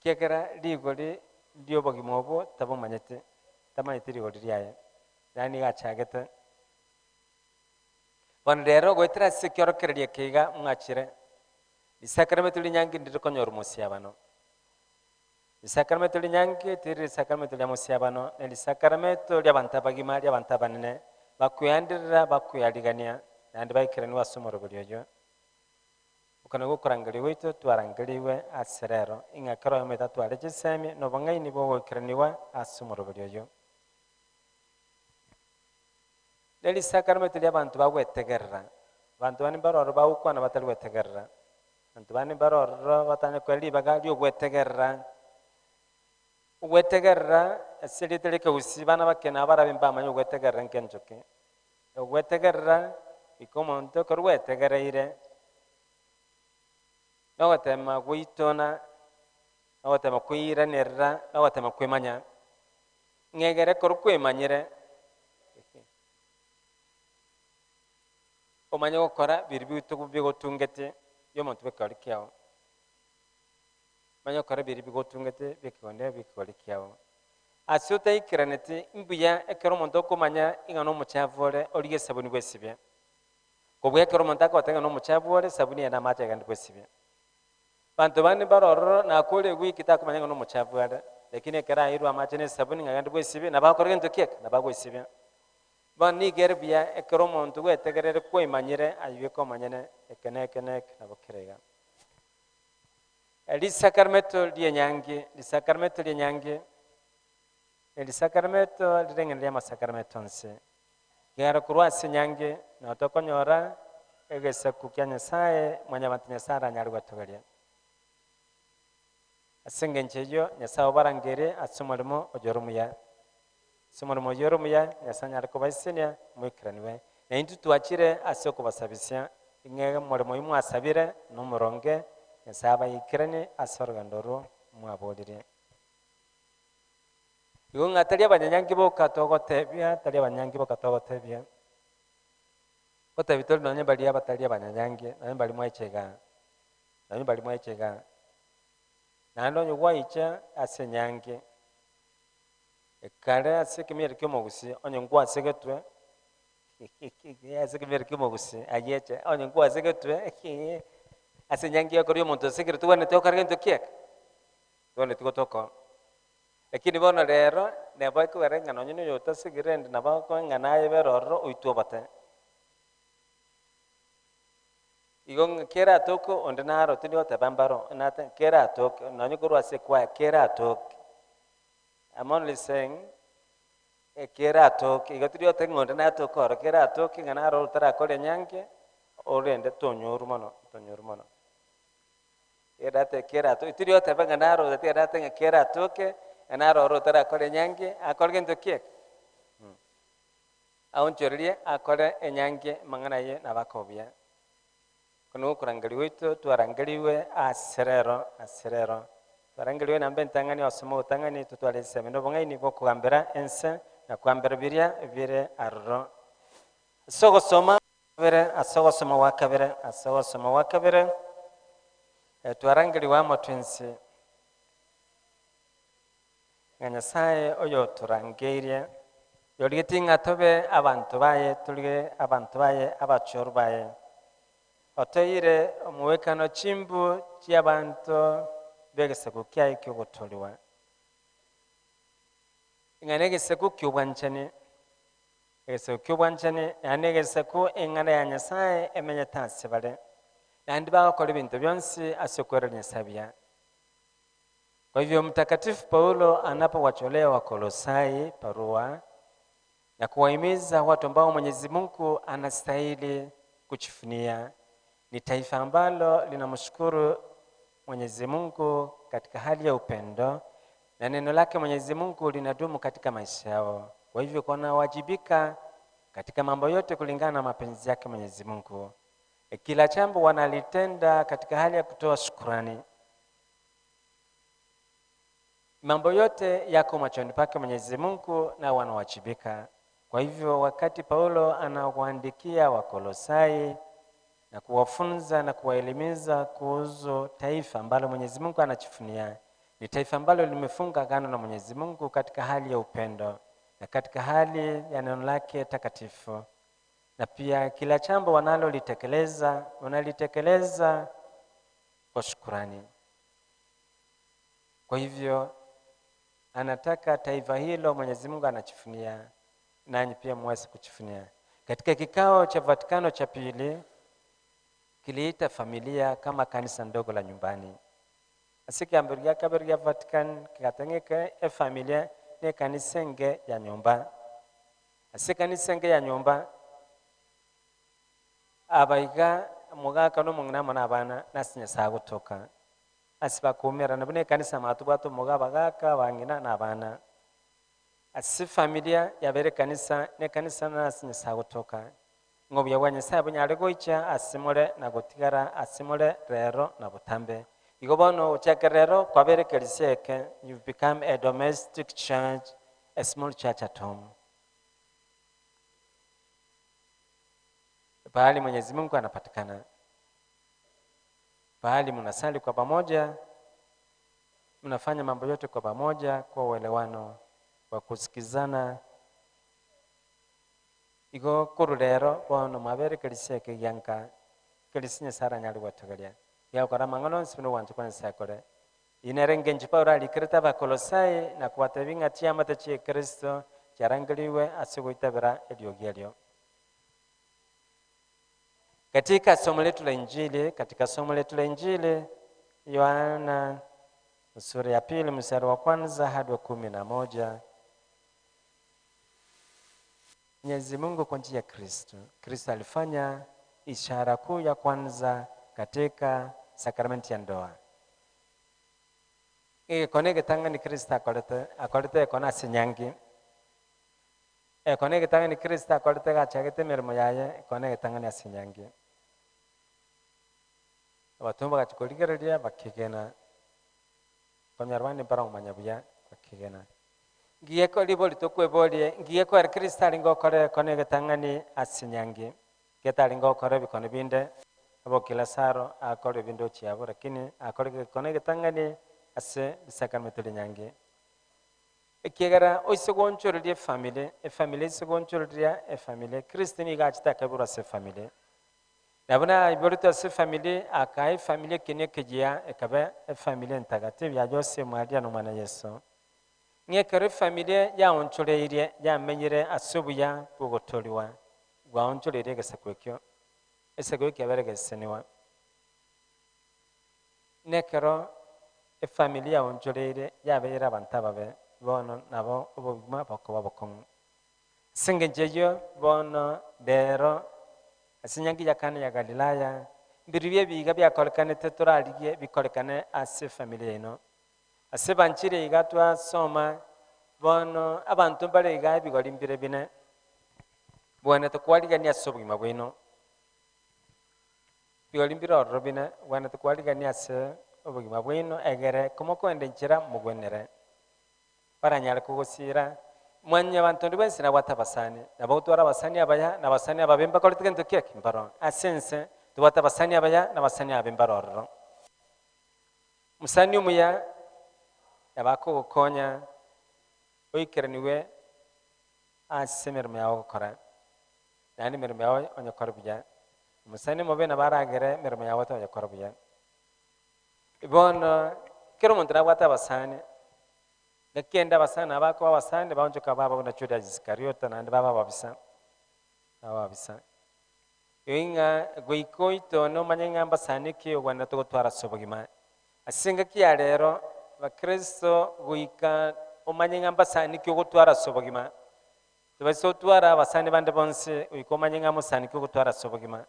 Ekiagera rigori ri'obogima obwo tabomanyete, tamanyeti rigori riaye, yaani nigo achagete. Bono rero goetera ase ekiorokererio eke iga mwachire, Risakrameto rinyangi ndiri konyorwa mosiabano. Risakrameto rinyangi tiriri risakrameto ria mosiabano, ne risakrameto ri'abanto abagima, ri'abanto abanene, bakweanderera, bakwearigania, naende baikeranigwe ase omoroberi oyio. Oko nakwo okorangeria gwaito twarangerigwe ase rero, ing'a kera oyomo oito atware chisemi na obong'aini bw'ogoikeranigwa ase omoroberi oyio. Ne risakrameto ri'abanto bagwetegerera. Abanto bande mbare ororo bagokwana batari gwetegerera. Abanto bande mbare ororo batanya koa ribaga ri'ogwetegerera. Ogwetegerera ase erieta ri'ekegusii bana bake nabo barabe mbamanye ogwetegerera nkencho ki. Ogwetegerera goika omonto ekero gwetegereire, nogotema goitona, nogotema koiranerera, nogotema kwemanya, ng'a egere ekero kwemanyire, omanye gokora biria bito bigotungete bia omonto bw'ekegori kiao. Omanye gokora biria bigotungete bia ekegori kiao. Ase otaikeraneti, mbuya ekero omonto okomanya ing'a nomochafu ore, origie esabuni bwesibie. Kobua ekero omonto akogotebia ng'a nomochafu ore, esabuni eye namache agende bwesibie. Abanto bande mbare ororo, nakore ewiki takomanya ng'a nomochafu are, lakini ekero aeirwe amache na esabuni ng'a agende bwesibie, nabo akore gento ki eke? Nabo agwesibia. Bono nigo ere buya ekero omonto bwetegerere kwaimanyire ayebeke omonyene, eke na eke na eke nabo kere iga. Risakrameto ri'enyangi, risakrameto ri'enyangi, erisakarameto rireng'ana ri'amasakarameto onsi. Ekiagera korwa ase enyangi nao tokonyora egesaku kia Nyasae, mwanyabanto Nyasae aranyare gotogeria. Ase engencho eyio Nyasae obarangerie ase omoremo oyore omuya. Ase omoremo oyio ore omuya, Nyasae anyare kobaisenia moikeranigwe. Na intwe twachire ase okobasabisia, ing'e omoremo oyio mwasabire nomoronge, Nyasae abaikeranie ase orogendo orwo mwaboririe. Igo ng'a tari abanyanyangi boka togotebia, tari abanyanyangi boka togotebia, ngotebia tore nonye mbaria abatari abanyanyangi, nonye mbaria mwaicha igaa, nonye mbaria mwaicha igaa. Naende onye gwaicha ase enyangi, Ekare ase ekemira ki'omogusii, onye nkwasegetwe, ase ekemira ki'omogusii ayio eche, onye nkwasegetwe ase enyangi ekero ya omonto osekire tobwenereti gokora gento ki eke? Tobwenereti gotoka oo. Lakini bono rero, nabo ekogera ng'a nonye na oyo otasegire rende nabo akoe ng'a naye bere ororo oitwe obote. Igo ng'a keratoke onde naro tindi goteba mbaro, nate keratoke nonye korwa ase ekwaya keratoke. I'm only saying, ekeratoke, igo tiri goteba ng'a onde natoke oro, keratoke ng'a naro otarakore enyangi, orende tonyorwa mono, tonyorwa mono. Erate keratoke, tiri goteba ng'a naro tiga nate ng'a keratoke, ng'a naro oro otarakora enyangi, akore gento ki eke? Aonchorerie akore enyangi amang'ana aye nabakobia. Oko nigo okorangeria gwaito twarangerigwe ase rero, ase rero. Twarangerigwe namba entang'ani osome obotang'ani totware esemi na obong'aini bw'okogambera ense na kogambera biria bire aroro. Ase ogosoma kabere, ase ogosoma gwa kabere, ase ogosoma gwa kabere, twarangerigwe amo twensi. Ng'a Nyasae oyotorangeirie, oyorigetie ng'a tobe abanto baye, torige abanto baye, abachorwa baye, otoeire omogwekano chimbu chi'abanto b'egesaku kiaye ki'ogotoorigwa, ng'a negesaku ki'obwanchani, egesaku ki'obwanchani, naende egesaku eng'ana ya Nyasae emenyete ase bare, naende bagokora ebinto bionsi ase okwereria Nyasae buya. Kwa hivyo Mtakatifu Paulo anapowacholea Wakolosai barua na kuwahimiza watu ambao Mwenyezi Mungu anastahili kujivunia, ni taifa ambalo linamshukuru Mwenyezi Mungu katika hali ya upendo na neno lake Mwenyezi Mungu linadumu katika maisha yao. Kwa hivyo wanawajibika katika mambo yote kulingana na mapenzi yake Mwenyezi Mungu. Kila jambo wanalitenda katika hali ya kutoa shukurani. Mambo yote yako machoni pake Mwenyezi Mungu na wanawajibika. Kwa hivyo wakati Paulo anawaandikia Wakolosai na kuwafunza na kuwaelimiza kuhusu taifa ambalo Mwenyezi Mungu anajivunia, ni taifa ambalo limefunga agano na Mwenyezi Mungu katika hali ya upendo na katika hali ya neno lake takatifu, na pia kila jambo wanalolitekeleza wanalitekeleza kwa shukurani. Kwa hivyo anataka taifa hilo Mwenyezi Mungu anajivunia, nanyi pia muweze kujivunia. Katika kikao cha Vatikano cha pili kiliita familia kama kanisa ndogo la nyumbani. Ase ekiambero gia kabere gia Vatican kigateng'eka efamilia na ekanisa enge ya nyomba. Ase ekanisa enge ya nyomba abaiga omogaka na omong'ina amo na abana nase Nyasae agotoka. Ase bakoumerana buna ekanisa matobwate omoga abagaka, abang'ina, na abana. Ase efamilia yabeire ekanisa, na ekanisa nase Nyasae agotoka. Ng'a obuya bwa Nyasae bonyare goicha ase more na gotigara ase more rero na botambe. Igo bono gochakera rero kwabeire ekerisia eke, you've become a domestic church, a small church at home. Pahali Mwenyezi Mungu anapatikana. Pahali mnasali kwa pamoja, mnafanya mambo yote kwa pamoja kwa uelewano, kwa kusikizana. Igo korwa rero bono mwabere ekerisia eke gianka, ekerisia Nyasae aranyare gwetogeria, giagokora amang'ana onsi buna ogwancha kwa Nyasae kore. Eyio nere engencho Paulo arikerete Abakolosai na kobatebia ng'a chiamate chia Kristo chiarangerigwe ase ogoitabera eriogi erio. Katika somo letu la Injili, katika somo letu la Injili Yohana sura ya pili mstari wa kwanza hadi wa 11, Mwenyezi Mungu kwa njia ya Kristo, Kristo alifanya ishara kuu ya kwanza katika sakramenti ya ndoa. Egekone egetang'ani Kristo akorete, akorete egekone ase enyangi. Ekone egetang'ani Kristo akorete gachagete emeremo yaye, ekone egetang'ani ase enyangi. Abatomwa bagachia korigereria bakegena, konyora bande mbaromanya buya, bakegena. Ngiye ko ribori tokweborie, ngiye ko ere Kristo arenge gokora ekone egetang'ani ase enyangi, getarenge gokora ebikone binde, abokie Lazaro akore ebinde ochia abwo, lakini akore egekone egetang'ani ase risakaramento ri'enyangi. Ekiagera oise goonchoreria efamiri, efamiri eise goonchoreria efamiri, Kristo nigo achete akaiborwa ase efamiri. Na buna aiboretwe ase efamiri, akaa efamiri ekieni ekegiya, ekaba efamiri entagatifu ya Jose, Maria, na omwana Yeso. Ng'a ekero efamiri yaonchoreirie, yamenyire ase obuya bw'ogotoorigwa, bwaonchoreirie egesaku ekio, egesaku ekio kiabere gesesenigwa. Nekero efamiri yaonchoreire yabeire abanto ababe, bono nabo obogima bokoba bokong'u. Ase engencho eyio bono rero ase enyangi ya Kana ya Galilaya, mbirobio ebiiga biakorekanete torarigie bikorekane ase efamiri yaino. Ase ebanchiri iga twasoma, bono abanto mbare iga ebigori mbire bine. Bwanete kwarigania ase obogima bwaino. Bigori mbire ororo bine, bwanete kwarigania ase obogima bwaino, egere komokoenda enchera mogwenere. Baranyare kogosiira. Mwanyabanto onde bwensi nabwate abasani, nabo gotwara abasani abaya na abasani ababe mbakorete gento ki eke? Mbaro. Ase ense tobwate abasani abaya na abasani ababe mbaro ororo. Mosani omuya nabo akogokonya oikeranigwe ase emeremo yao ogokora, naende emeremo yao onyekore buya. Omosani omobe nabo aragere emeremo yao otanyekora buya. Bono kera omonto nabwate abasani, Naki kende abasani aba bakoba abasani baonchoka baba buna Judasi Iskariota naende baba ababisa, baba ababisa. Igo ng'a goika oitone omanye ng'a mbasani ki ogwenerete gotwara ase obogima. Ase engaki ya rero, Abakristo goika omanye ng'a mbasani ki ogotwara ase obogima. Tobaisa gotwara abasani bande bonsi, goika omanye ng'a mosani ki ogotwara ase obogima.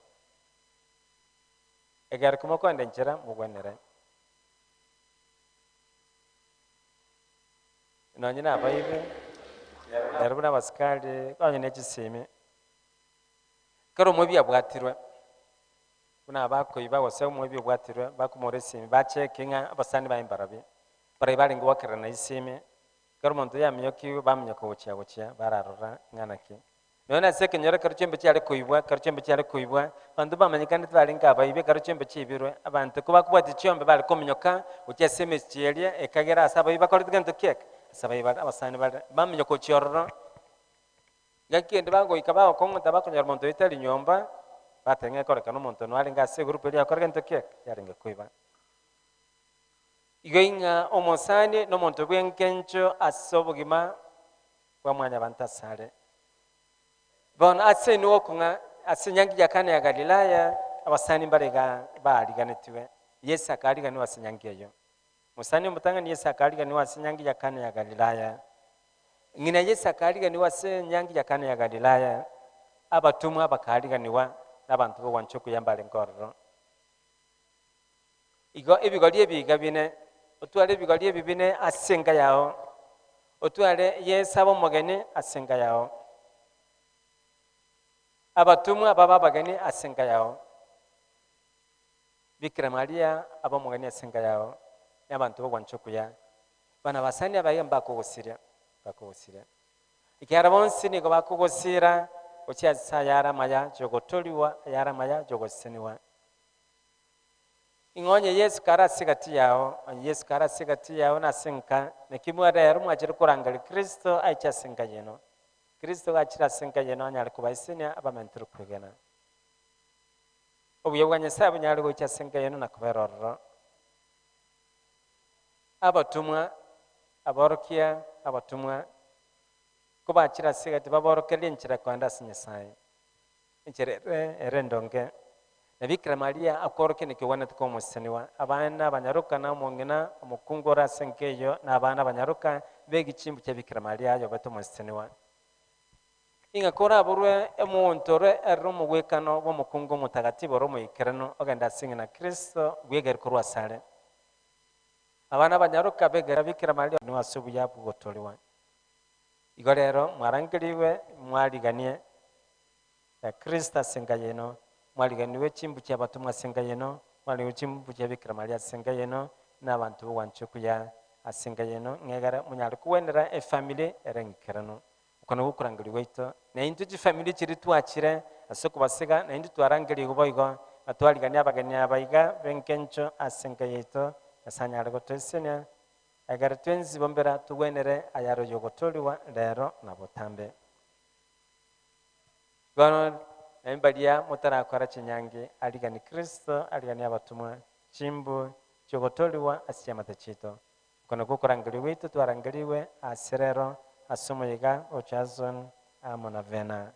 Ekero kimokoenda enchera, mogwenere. Nonye nabaibe, ere buna abasikari, nonye ne chisimi. Ekero omoibi abwatirwe, buna abakoiba gose omoibi obwatirwe, bakomora esimi, bacheke ng'a abasani baye mbarabwo, baria barenge goakerana esimi, ekero omonto yaminyokigwe, baminyoka gochia gochia bararora ng'a naki. Nonya nase ekenyoro ekero chiombe chiare koibwa, ekero chiombe chiare koibwa, abanto bamanyekanete barenge abaibi, ekero chiombe chiaibirwe, abanto kobakobwatia chiombe bare kominyoka gochia ase emechie eria, ekagera ase abaibi bakorete gento ki eke? Ase abaibi bare abasani bare, baminyoka gochia ororo. Ngaki kende bagoika bagokong'ota bakonyora omonto oyo tari nyomba, bateba ng'a ekorekana omonto one arenge ase egurupu eria yakora gento ki eke? Yarenge koiba. Igo ing'a omosani nomonto bw'engencho ase obogima bwa mwanyabanto asare. Bono ase inwe gokong'a ase enyangi ya Kana ya Galilaya, abasani mbare iga baariganetigwe. Yeso akaariganigwa ase enyangi eyio. Mosani omotang'ani Yeso akaariganigwa ase enyangi ya Kana ya Galilaya. Ng'ina Yeso akaariganigwa ase enyangi ya Kana ya Galilaya. Abatomwa bakaariganigwa, na abanto b'ogwancha okuya mbarenge ororo. Igo ebigori ebi iga bine, otware ebigori ebi bine ase enka yao, otware Yeso abe omogeni ase enka yao, abatomwa babe abageni ase enka yao, Bikira Maria abe omogeni ase enka yao, na abanto b'ogwancha okuya, bana abasani aba iga mbakogosiria, mbakogosiria. Ekiagera bonsi nigo bakogosiira gochia ase ayare amaya y'ogotoorigwa, ayare amaya y'ogosesenigwa. Ing'o onye Yesu kare ase egati yao, onye Yesu kare ase egati yao na ase enka, naki rero mwachire korangeria Kristo aiche ase enka yaino. Kristo gachire ase enka yaino anyare kobaisenia abamentere okwegena. Obuya bwa Nyasae bonyare gocha ase enka yaino na kobera ororo. Abatomwa, aborokia, abatomwa, kobachire ase egati baborokererie enchera kogenda ase Nyasae. Enchera ere ere endonge, na Bikira Maria akworokia naki ogwenerete komosesenigwa. Abana abanyaroka na omong'ina omokungu ore ase enka eyio, na abana abanyaroka b'egichimbu kia Bikira Maria ayobete omosesenigwa. Ing'a koraborwe omonto ore ere omogwekano bw'omokungu omotagatifu ore omoikeranu, ogende ase ng'ina Kristo, bwegere korwa asare. Abana abanyaroka begera Bikira Maria ase obuya bw'ogotoorigwa. Igo rero mwarangerigwe mwariganie na Kristo ase enka yaino, mwariganiwe chimbu chi'abatomwa ase enka yaino, mwariganiwe chimbu chia Bikira Maria ase enka yaino, na abanto b'ogwancha okuya ase enka yaino, ng'egere monyare kogwenera efamiri ere enkeranu. Oko nakwo okorangeria gwaito. Na intwe chifamiri chiria twachire ase okobasiga, na intwe twarangerigwe boigo, na twarigania abageni aba iga b'engencho ase enka yaito, Nyasae anyare gotoesenia, Ekero twensi bombera togwenere ayare oyogotoorigwa rero na botambe. Bono nainwe baria motarakora chinyangi, arigani Kristo, arigani abatomwa, chimbu chi'ogotoorigwa ase chiamate chiaito. Oko nakwo okorangeria gwaito twarangerigwe ase rero ase omoyega o Jason amo na Vena.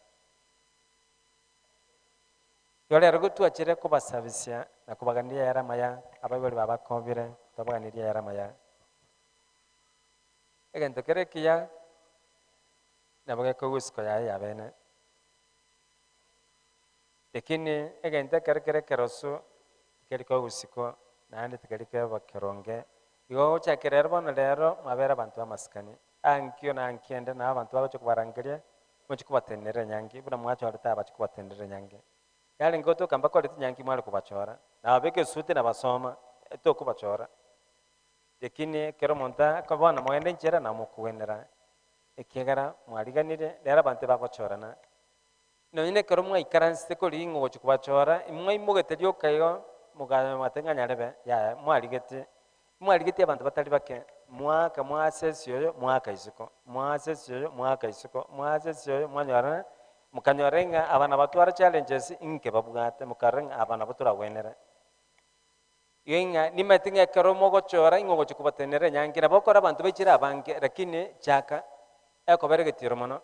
Igo rero gotwachire kobasabisia na kobaganiria ayare amaya, abaibori babakobire, twabaganirie ayare amaya. Egento kere ekiya nabo gekoigwa isiko yaye yabene, lakini egento ekero kere ekerosu tikeri koigwa isiko naende tikeri keba keronge. Igo gochakera ero bono rero mwabere abanto b'amasikani, ankio na ankio ende nabo abanto bagocha kobarangeria. Mochie kobatenenera enyangi, buna mwachorete abachie kobatenenera enyangi. Yarenge gotoka mbakorete enyangi mware kobachora, na babeke esuti na basoma, tokobachora. Lakini ekero omonto ako bono mogende nchera nabo mokogwenera, ekiagera mwariganirie, rero abanto ebagochorana. Nonye na ekero mwaikaransete korigia ng'a ogochia kobachora, mwaimogete rioka igo, mogateba ng'a nyarebe, yaya, mwarigetie, mwarigetie abanto batari bake, mwaaka mwaasesia oyo, mwaaka isiko, mwaasesia oyo, mwaaka isiko, mwaasesia oyo, mwanyorana, mokanyora ng'a aba nabatware challenges inke babwate, mokarora ng'a aba nabo toragwenere. Igo ng'a nimanyete ng'a ekero mogochora ing'o ogochia kobatenenera enyangi, nabo okore abanto baichire abange, lakini chaka, ekobera egetiiro mono.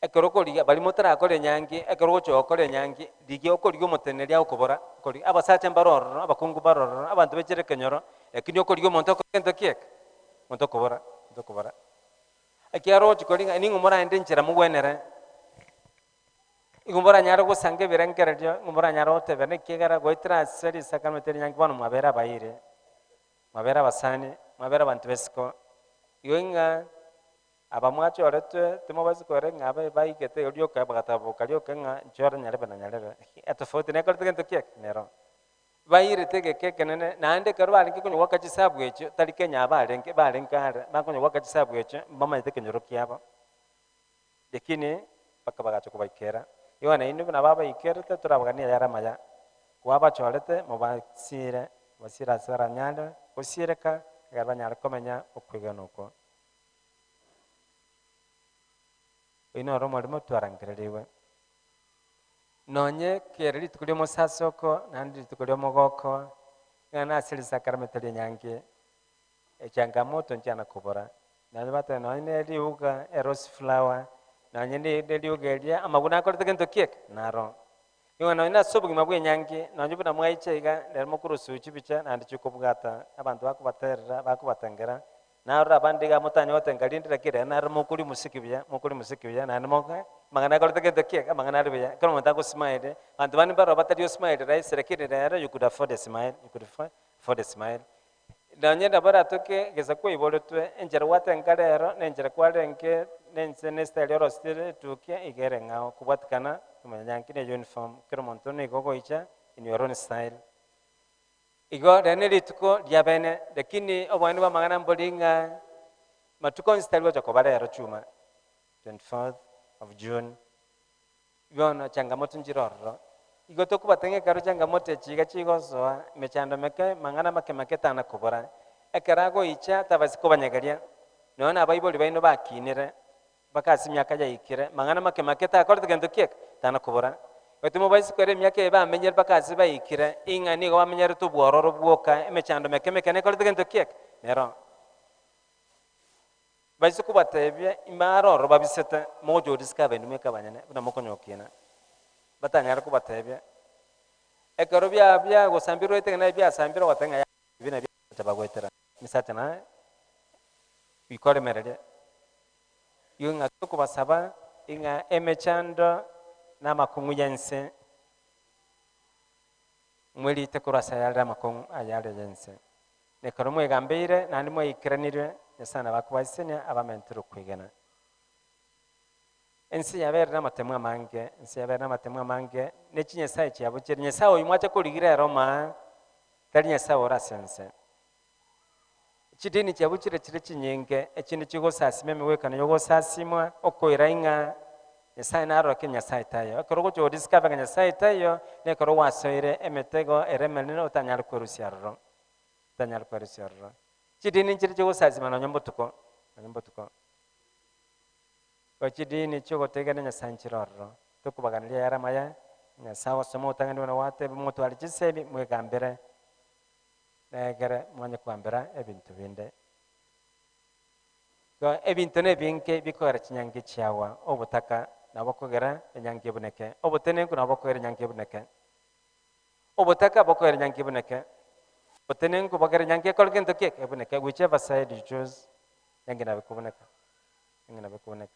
Ekero okorigia baria motarakora enyangi, ekero ogochia gokora enyangi, rigia okorigia omoteneneri agokobora, okorigia abasacha mbare ororo, abakungu mbare ororo, abanto baichire ekenyoro, lakini okorigia omonto okore gento ki eke? Omonto okobora, omonto okobora. Ekiagera ogochia koria ng'a ning'o moraende enchera mogwenere, igo moranyare gosanga ebirengererio, nigo moranyare gotebana ekiagera goetera ase risakaramente ria enyangi bono mwabere abairi, mwabere abasani, mwabere abanto b'esiko, igo ng'a. Aba mwachoretwe, timobaisa kore ng'a abe baigete igo rioka bagataboka rioka ng'a nchore nyarebe na nyarebe. Etofauti nekorete gento ki eke? Nero. Bairete egeka ekenene, naende ekero barenge konya goaka chisabu echio, tari Kenya abarenge, barenge are, bakonya goaka chisabu echio, mbamanyete ekenyoro kiabo. Lakini mpaka bagacha kobaikera. Igo nainwe buna babaikerete, torabaganie ayare amaya. Kwabachorete, mobasiire, mobasiire ase baranyare gosireka, ekero banyare komenya okwegena okwo. Oyio noro omorimo twarangererigwe. Nonye kera rituko ri'omosasoko naende rituko ri'omogoko, ng'a nase risakaramento ri'enyangi, echangamoto nchiana kobora. Nonye bateba nonye ne riuga erose flower, nonye ne riuga eria, amaguna akorete gento ki eke? Naro. Nigo nonye nase obogima bw'enyangi, nonye buna mwaicha iga, rero mokorusiwa chibicha naende chikobwata, abanto bakobaterera, bakobatengera, narora abande iga motanya gotenga rinde lakini rero naro mokoria omosiki buya, mokoria omosiki buya naende moke, amang'ana akorete gento ki eke, amang'ana are buya, ekero omonto agosmile, abanto bande mbaroo batari osmile rahisi lakini rero you could afford a smile, you could afford a smile. Nonye nabo oratoke gesa kwaiboretwe, enchera gwatenka rero, na enchera kwarenge, na ense na estyle orosire etukia iga ere eng'ao kobwatikana nomonyanyangi na euniform, kera omonto nigo ogoicha in your own style. Igo rero ne rituko ria bene, lakini oboene bwa amang'ana mbori ng'a matuko onsi tari gocha koba rero chuma, 24th of June. Bono changamoto nchire ororo. Igo tokobwata ng'a ekero changamoto echi iga chigosoa, emechando meke, mang'ana make make tana kobora. Ekero agoicha tabasi kobanyegeria, nonya na abaibori baino bakinire, mpaka ase emiaka yaikire, mang'ana make make takorete gento ki eke? Tana kobora. Gose timobaisa kore emiaka eye bamenyire mpaka ase baikire, ing'a nigo bamenyerete obwororo bwoka, emechando meke meke nekorete gento ki eke? Nero. Baise kobateebia, Ime aroro babisete, mogocha gorisika abainwe mweka abanyene, buna mokonyokina. Batanyare kobateebia, Ekero bia biagosambirwe oete ng'a biasambirwe ogoteba ng'a yaya ebi nabio abasacha bagoetera. Emisacha naye bikoremereria. Igo ng'a tokobasaba ing'a emechando na amakong'u y'ense mwerite korwa ase ayare amakong'u ayare y'ense. Na ekero mwegambeire naende mwaikeranirwe, Nyasae nabo akobasesenia abamentere okwegena. Ense yabeire namatemo amange, ense yabeire namatemo amange, ne chinyasae chiabo chire. Nyasae oyio mwacha korigia rero maa, tari Nyasae ore ase ense. Chidini chiabo chire chire chinyinge, echinde chigosasima emegwekano y'ogosasimwa, okoira ing'a Nyasae naroke Nyasae taiyo. Ekero ogocha godiscover ng'a Nyasae taiyo, nekero gwasoire emetego ere emenene otanyare kwerusia aroro, otanyare kwerusia aroro. Chidini nchire chigosasima nonye mbotuko, nonye mbotuko. Igo chidini chiogotegena Nyasae nchire ororo. Tokobaganeria ayare amaya, Nyasae agosoma otang'ani buna gwateba motware chisemi mwegambere, negere mwanye kogambera ebinto binde. Igo ebinto nebinge bikogera chinyangi chiagwa, obotaka nabo bokogera enyangi ebuneke, obotenenku nabo bokogera enyangi ebuneke, obotaka bokogera enyangi ebuneke, obotenenku bokogera enyangi ekore gento ki eke? Ebuneke, whichever side you choose, enyangi nabo ekobuneka, enyangi nabo ekobuneka.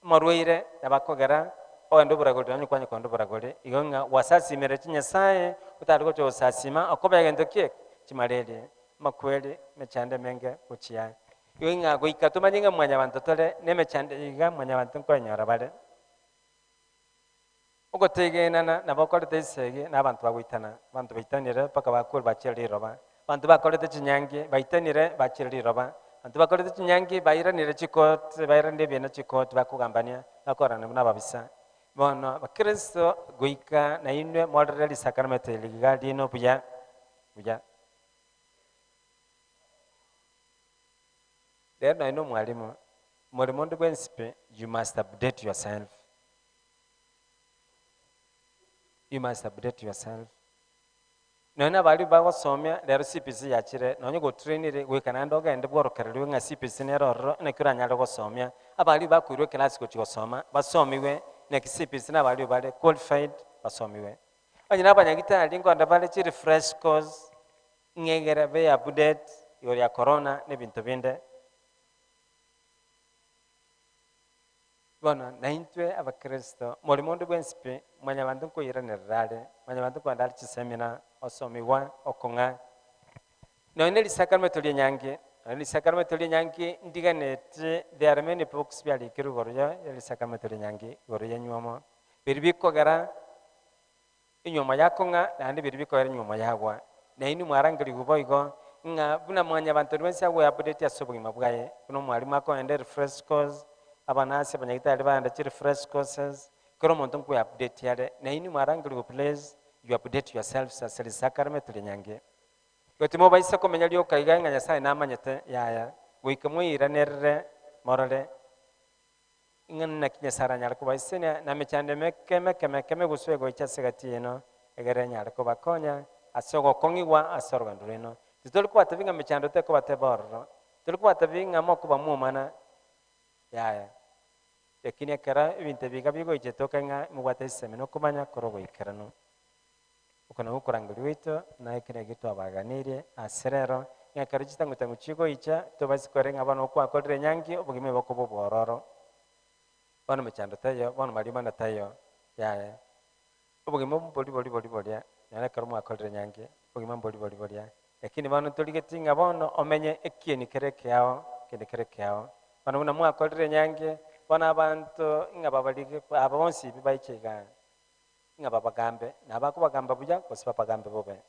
Amarwaire nabo akogera ogende oboragori nonye kwanya kogenda oboragori, igo ng'a gwasasimire chinyasae otari gocha gosasima okobea gento ki eke? Chimalaria, amakweri, emechando emenge gochia. Igo ng'a goika tomanye ng'a mwanyabanto tore nemechando eye iga mwanyabanto nkoenyora bare. Ogotegenana nabo okorete esegi na abanto bagoitana, abanto baitanire mpaka bakure bachire riroba, abanto bakorete chinyangi baitanire bachire riroba, abanto bakorete chinyangi bairanire chikoti bairanire ebiina chikoti bakogambania bakorana buna ababisa. Bono abakristo goika nainwe morore risakaramento eri iga rino buya buya. Rero nonya na omwalimu, morimo onde bwensi pi, you must update yourself. You must update yourself. Nonya na abaria bagosomia, rero CBC yachire, nonya gotrainire, goika naende ogende bworokereriwe ng'a CBC nere ororo, naki oranyare gosomia. Abaria bakoirwa ekelasi gochia gosoma, basomiwe, naki CBC na abaria bare qualified, basomiwe. Onye na abanyagitari nkonda bare chirefresh course, ng'egere be update igoro ya corona na ebinto binde. Bono naintwe abakristo, morimo onde bwensi pi, mwanyabanto nkoiranerera are, mwanyabanto nkoenda are chisemina, osomigwa, okong'a. Nonya ne risakaramento ri'enyangi, nonya ne risakaramento ri'enyangi ndiganeti, there are many books biarikirwe igoro ya risakaramento ri'enyangi, igoro y'enywomo, biria bikogera enywomo yakong'a, naende biria bikogera enywomo yagwa. Nainwe mwarangerigwe boigo, ng'a buna mwanyabanto onde bwensi agoe-update ase obogima bwaye, buna omwalimu akoenda refresh course, abanasi, abanyagitari baenda chirefresh courses, kera omonto nkoe-update are. Nainwe mwarangerigwe please, you update yourselves ase risakaramento rinyange. Igo timobaisa komenya rioka iga ng'a Nyasae namanyete, yaya, goika mweiranerere morore Ing'ana naki Nyasae aranyare kobaisenia namechando emeke emeke emeke emegusu egoicha ase egati yaino, egere enyare kobakonya ase ogokong'igwa ase orogendo rwaino. Titori kobatebia ng'a emechando tekobateba ororo, tori kobatebia ng'a mokoba mwomana, yaya. Lakini ekero ebinto ebi iga bigoicha etoke ng'a mobwate esemi na okomanya korwa ogoikeranu. Oko nakwo okorangeria gwaito, na ekero ekio twabaganirie ase rero, ng'a ekero chitang'u-tang'u chigoicha, tobaise kwerora ng'a bono okwakorire enyangi, obogima bokoba obwororo. Bono mechando taiyo, bono mariomana taiyo, yaya. Obogima mbori bori bori boria, nonya ekero mwakorire enyangi, obogima mbori bori boria. Lakini bono ntorigetie ng'a bono omenye ekieni kere ekeao, ekieni kere ekeao. Bono buna mwakorire enyangi, bono abanto ng'a babarige, aba bonsi pi baiche igaa. ng'a babagambe, na abakobagamba buya gose babagambe bobe.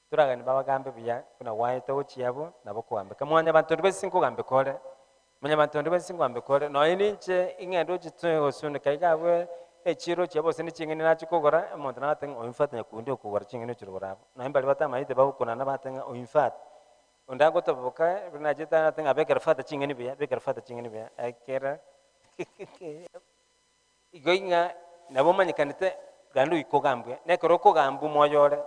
Toraganie babagambe buya buna gwaete gochia abwo, nabo okogambeka. Mwanyabanto onde bwensi nkogambeka ore, mwanyabanto onde bwensi nkogambeka ore, nonya ninche ing'ende ochitue gosundeka iga abwo echiro chia gose ne ching'eni nachia kogora, omonto nagotebi ng'a oimfate nyakundi okogora ching'eni ochire kogora abwo. Nonya mbaria batamanyete bagokunana bateba ng'a oimfate. Onde agotoboka buna nachete agateba ng'a bekera fata ching'eni buya, bekera fata ching'eni buya, ekero Igo ing'a nabo omanyekanete naende oike ogambwe, na ekero okogambwa moyo ore.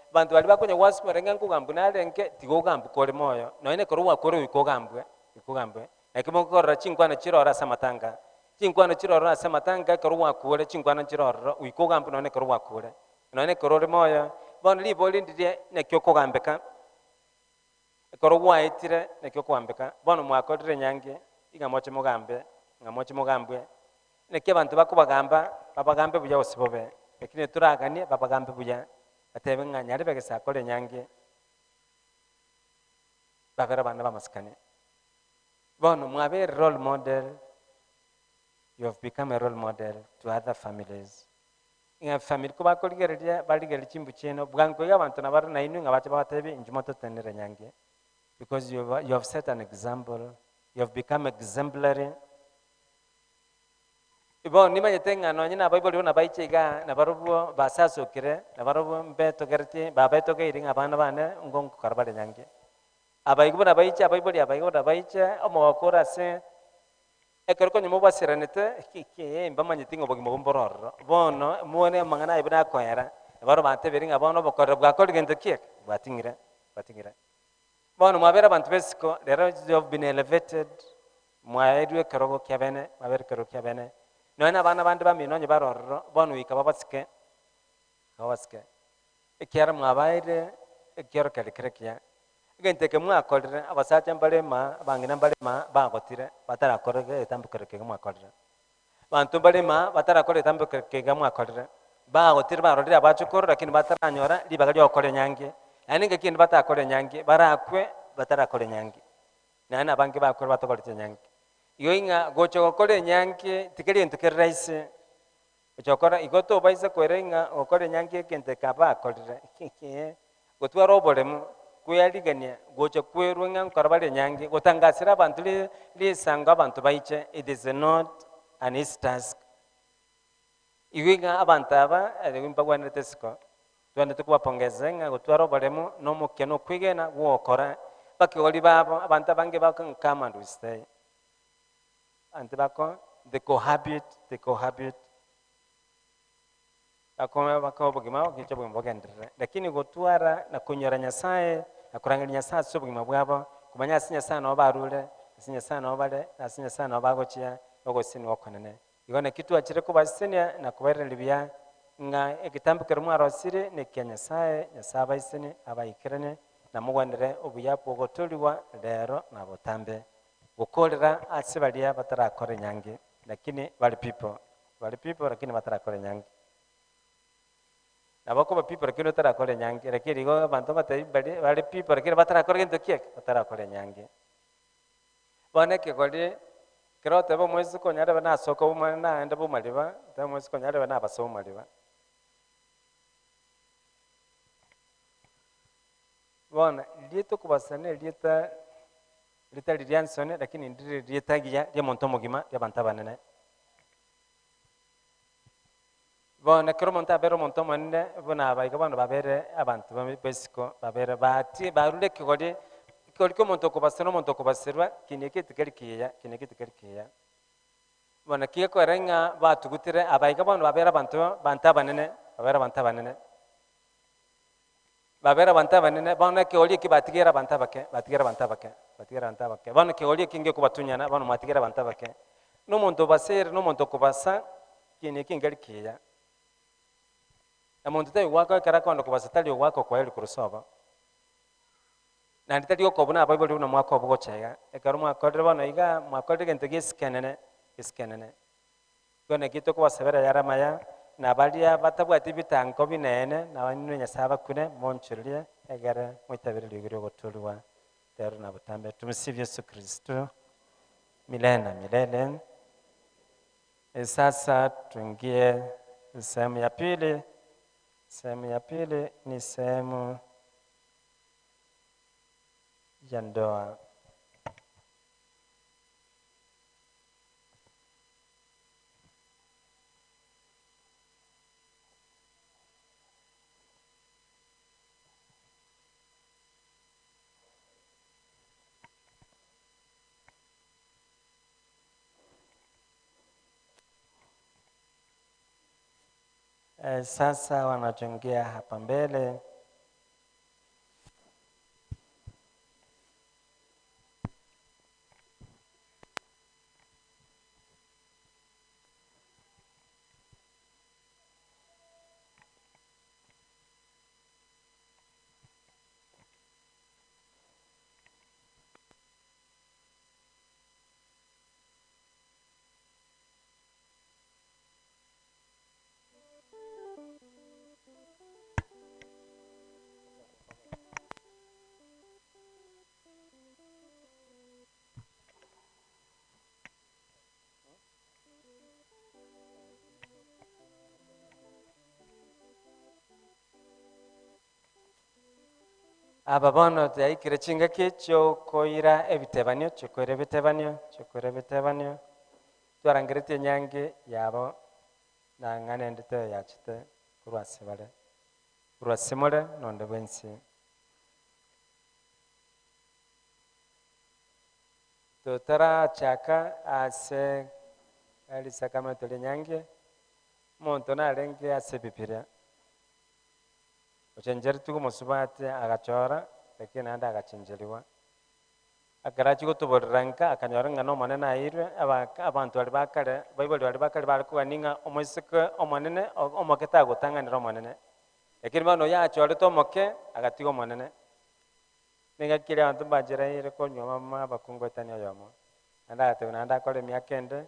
Abanto baria bakonya gwasumera ng'a nkogambwa narenge, tiga ogambwe kore moyo, nonya na ekero gwakure oike ogambwe, oike ogambwe. Naki mokorora chinkwana chire ororo ase amatanga, chinkwana chire ororo ase amatanga ekero gwakure chinkwana nchire ororo, oike ogambwe nonya na ekero gwakure, nonya na ekero ore moyo. Bono ribori ndiria naki okogambeka, Ekero gwaetire naki okoambeka, bono mwakorire enyangi, ing'a moche mogambe, ng'a moche mogambwe. Naki abanto bakobagamba, babagambe buya gose bobe, lakini toraganie babagambe buya, batebe ng'a nyarebe gese akore enyangi, babere abana b'amasikani. Bono mwabeire role model, you have become a role model to other families. Ng'a famiri kobakorigereria barigereria chimbu chiaino, bwango iga abanto nabare nainwe ng'a bache babatebie inchuo mototenenere nyangi, because you have, you have set an example, you have become exemplary. Bono nimanyete ng'a nonye na abaibori buna baiche igaa nabarobwo basasokire, nabarobwo mbetogeretie babetogeire ng'a abana bane ngo nkokora bare nyangi. Abaigwa buna baiche abaibori aba iga buna baiche, omogoko ore ase Ekero konya mobasiranete, ee, mbamanyeti ng'a obogima obwo mbore ororo. Bono mone amang'ana aye buna akoera, na barabwo bantebirie ng'a bono obokorero bwakorire gento ki eke? Bwating'ire, bwating'ire. Bono mwabeire abanto b'esiko, rero you have been elevated, mwaeirwe ekerogo kia bene, mwabeire ekerogo kia bene. Nonya na abana bande bamino onye bare ororo, bono goika babasike, babasike. Ekiagera mwabaeire ekiorokererio kere ekiya. Egento eke mwakorire, abasacha mbare maa, abang'ina mbare maa, bagotire, batarakora egetambo keria kega mwakorire. Abanto mbare maa, batarakora egetambo keria kega mwakorire. Bagotire barorire abachokoro lakini bataranyora ribaga ria gokora enyangi, naende ngaki ende batakora enyangi, barakwe batarakora enyangi. Naende na abange bakure batokoreti enyangi. Igo ing'a gocha gokora enyangi tikeri egento kere rahisi, gocha gokora igo tobaisa koira ing'a gokora enyangi egento eke abakorire eeh, gotwara oboremu, kwearigania, gocha kwerwa ng'a nkora bare enyangi, gotangasera abanto ri risango abanto baiche, it is not an easy task. Igo iga abanto aba mbagwenerete isiko, togwenerete kobapongeza ng'a gotwara oboremu na omokia na okwegena gw'ogokora bakegori babo, abanto abange bako come and we stay. Abanto bako they cohabit, they cohabit, bako bako obogima ogicha obogima bogenderere. Lakini gotwara na konyora Nyasaye na korangeria Nyasaye ase obogima bwabo, komanya ase Nyasaye nabo barure, ase Nyasaye nabo bare, na ase Nyasaye nabo bagochia, ogosesenigwa okonene. Igo naki twachire kobasesenia na kobairaneria buya, ng'a egetambo keria mwarosirie nekia Nyasae, Nyasae abaisenie, abaikeranie, na mogwenere obuya bw'ogotoorigwa rero na botambe. Gokoorera ase baria batarakora enyangi, lakini bare people, bare people lakini batarakora enyangi. Nabo okoba people lakini otarakora enyangi, lakini igo abanto mbatebi baria bare people lakini batarakora gento ki eke? Batarakora enyangi. Bono ekegori, ekero oteba omoiseke onyarebe nasoka omwana naende bomariba, otebe omoiseke onyarebe nabasa omariba. Bono erieta okobasa na erieta ritari ria nsoni lakini ndire erieta egiya ria omonto omogima ria abanto abanene. Bono ekero omonto abeire omonto omonene, buna aba iga bono babeire abanto ba isiko, babeire batie barure ekegori, ekegori kia omonto okobasera na omonto okobaserwa, ki neki tikeri kiya, ki neki tikeri kiya. Bono naki gekoera ng'a batugutire aba iga bono babeire abanto banto abanene, babeire abanto abanene. Babeire abanto abanene, bono ekegori eki batigeire abanto abake, batigeire abanto abake, batigeire abanto abake. Bono ekegori eki ngekobatunyana, bono mwatigeire abanto abake. Na omonto obaseire, na omonto okobasa, kieni eki nkeri kiya. Na monto tari goaka ekero akoenda kobasa tari ogoaka okwaeri korwa sobo. Naende tari okoba buna abaibori buna mwakoba gocha iga. Ekero mwakorire bono iga, mwakorire egento giesike enene, esike enene. Igo naki tokobasabera ayare amaya, na baria batabwati ebitango bineene, na inwe Nyasae abakune, monchorerie, egere moitabere riugi ri'ogotoorigwa rero na botambe. Tumsifu Yesu Kristo milele na milele. Sasa tuingie sehemu ya pili. Sehemu ya pili ni sehemu ya ndoa. Sasa wanachongea hapa mbele. Aba bono yaikire chingaki chiokoira ebitebanio, chiokoira ebitebanio, chiokoira ebitebanio, twarangeretie enyangi yabo na ng'a nende teiyo yachete korwa ase bare, korwa ase more nonde bwensi. Totarachaka ase risakamento ri'enyangi, omonto narenge ase Ebibilia, ochencheretigwe omosubati agachora, lakini naende agachencherigwa. Ekero achia gotoborera nka, akanyora ng'a n'Omonene aeirwe, aba- abanto baria ba kare, abaibori baria ba kare bare kogania ng'a omoiseke omonene omoke tagotang'anera Omonene. Lakini bono oyio achorete omoke, agatiga Omonene. Nengaki eria abanto mbancheraire konywa mama abakungu etani oyomo. Naende agatebia naende akore emiaka ende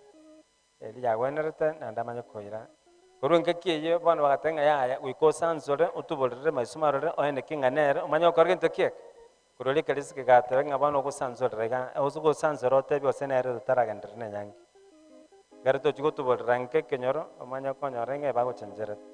eria yagwenerete naende amanye koira. Korwa engaki eyio bono bagateba ng'a yaya goika osansore otuborere maiso marore oeneke ng'a nere omanye gokora gento ki eke? Korwa rika risiki gateba ng'a bono ogosansorera iga, ase ogosansora otebie gose nere totaragenderera na enyangi. Ekero tochia gotuborera nka ekenyoro, omanye okonyora ng'a ebagochencherete.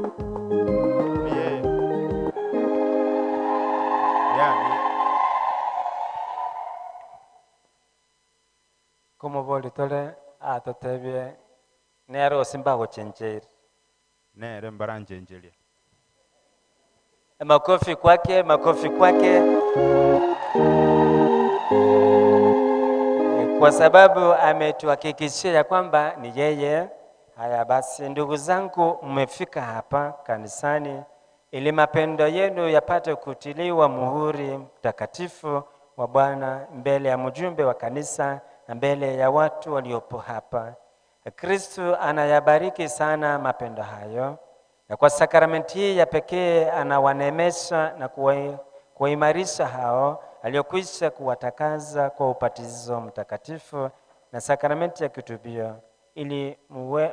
Ni yeye. Ya, ni Komobori tore atotebie nere gose mbagochencheire. Nere mbaranchencheria. Makofi kwake, makofi kwake. Kwa sababu ametuhakikishia ya kwamba ni yeye. Haya basi, ndugu zangu, mmefika hapa kanisani ili mapendo yenu yapate kutiliwa muhuri mtakatifu wa Bwana mbele ya mjumbe wa kanisa na mbele ya watu waliopo hapa. Kristu anayabariki sana mapendo hayo, na kwa sakramenti hii ya pekee anawaneemesha na kuwaimarisha hao aliyokwisha kuwatakaza kwa ubatizo mtakatifu na sakramenti ya kitubio, ili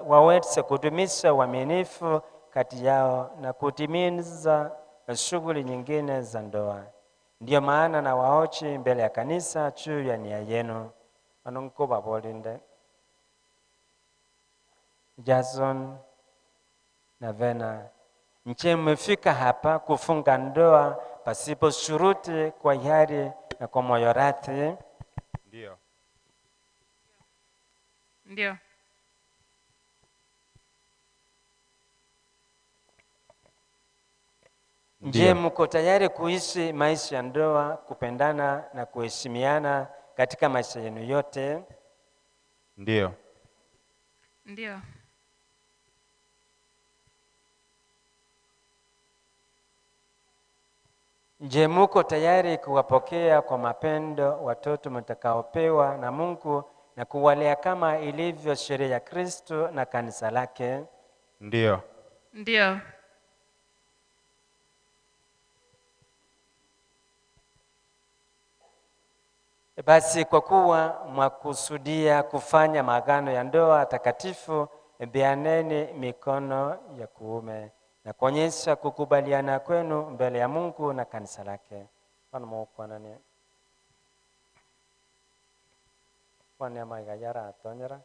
waweze kudumisha uaminifu kati yao na kutimiza shughuli nyingine za ndoa. Ndiyo maana nawaochi mbele ya kanisa juu ya nia yenu. Anonko babolinde. Jason na Vena, nche mmefika hapa kufunga ndoa pasipo shuruti, kwa hiari na kwa moyo radhi. Ndio. Ndio. Je, mko tayari kuishi maisha ya ndoa, kupendana na kuheshimiana katika maisha yenu yote? Ndio. Ndio. Je, muko tayari kuwapokea kwa mapendo watoto mtakaopewa na Mungu na kuwalea kama ilivyo sheria ya Kristo na kanisa lake? Ndio. Ndio. Basi kwa kuwa mwakusudia kufanya maagano ya ndoa takatifu, peaneni mikono ya kuume na kuonyesha kukubaliana kwenu mbele ya Mungu na kanisa lake. Bwana mukwananie. Bwana maiga yara atonyera.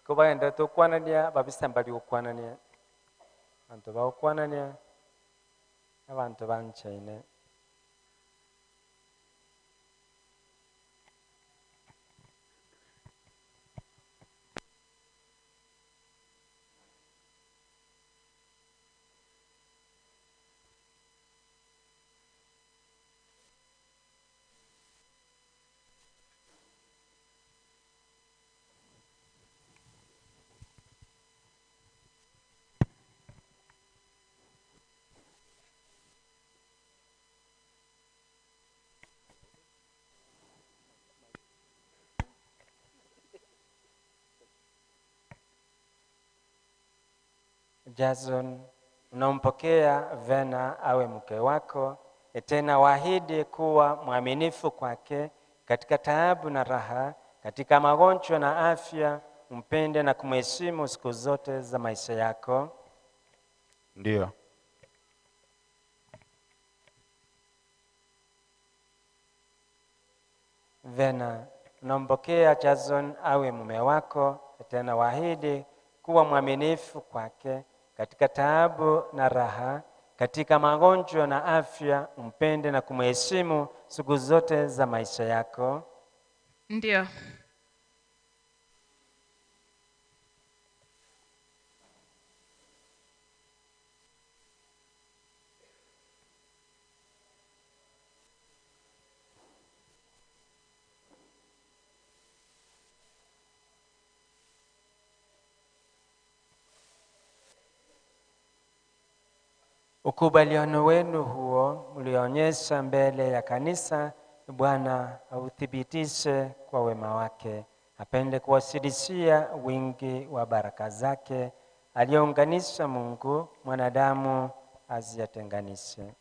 Kobagenda tokwanania babisa mbari gokwanania bantu bagokwanania abantu banchaine. Jason, unampokea Vena awe mke wako, tena waahidi kuwa mwaminifu kwake katika taabu na raha, katika magonjwa na afya, umpende na kumheshimu siku zote za maisha yako. Ndio. Vena, unampokea Jason awe mume wako, tena waahidi kuwa mwaminifu kwake katika taabu na raha, katika magonjwa na afya, umpende na kumheshimu siku zote za maisha yako? Ndiyo. Ukubaliano wenu huo mlionyesha mbele ya kanisa, Bwana authibitishe kwa wema wake, apende kuwasilishia wingi wa baraka zake aliyounganisha Mungu, mwanadamu asiyatenganishe.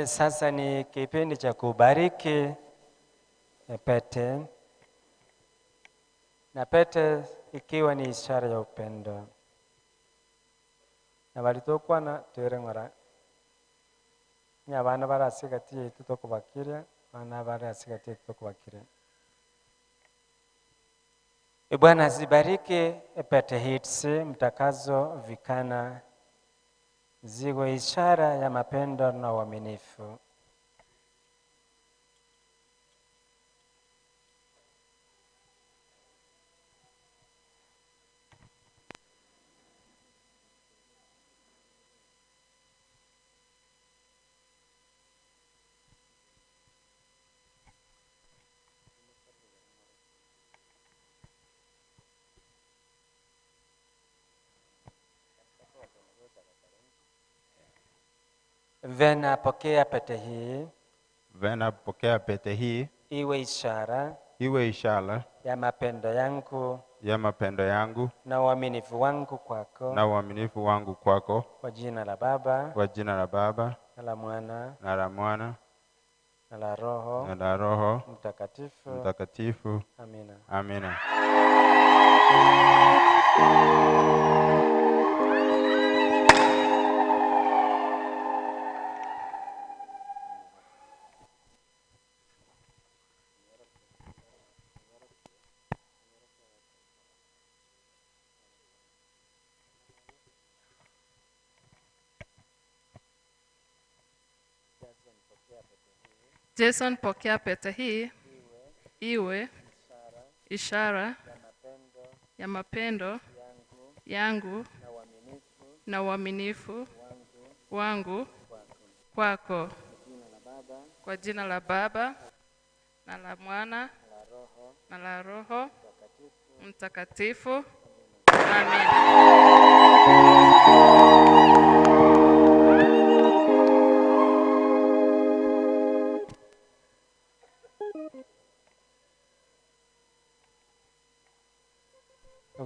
Sasa ni kipindi cha kubariki pete, na pete ikiwa ni ishara ya upendo. Na balitokwana twere ng'ora nya abana barasigati yaitu tokubakiria, abana barasigati yaitu tokubakiria. Bwana azibariki pete hizi mtakazo vikana, ziwe ishara ya mapendo na uaminifu. Vena, pokea pete hii Vena, pokea pete hii iwe ishara iwe ishara ya mapendo yangu ya mapendo yangu na uaminifu wangu kwako, na uaminifu wangu kwako, kwa jina la Baba kwa jina la Baba na la Mwana na la Mwana na la Roho na la Roho Mtakatifu. Mtakatifu. Amina. Amina. Jason, pokea pete hii iwe ishara ya mapendo yangu na uaminifu wangu kwako, kwa jina la Baba na la Mwana na la Roho Mtakatifu. Amina.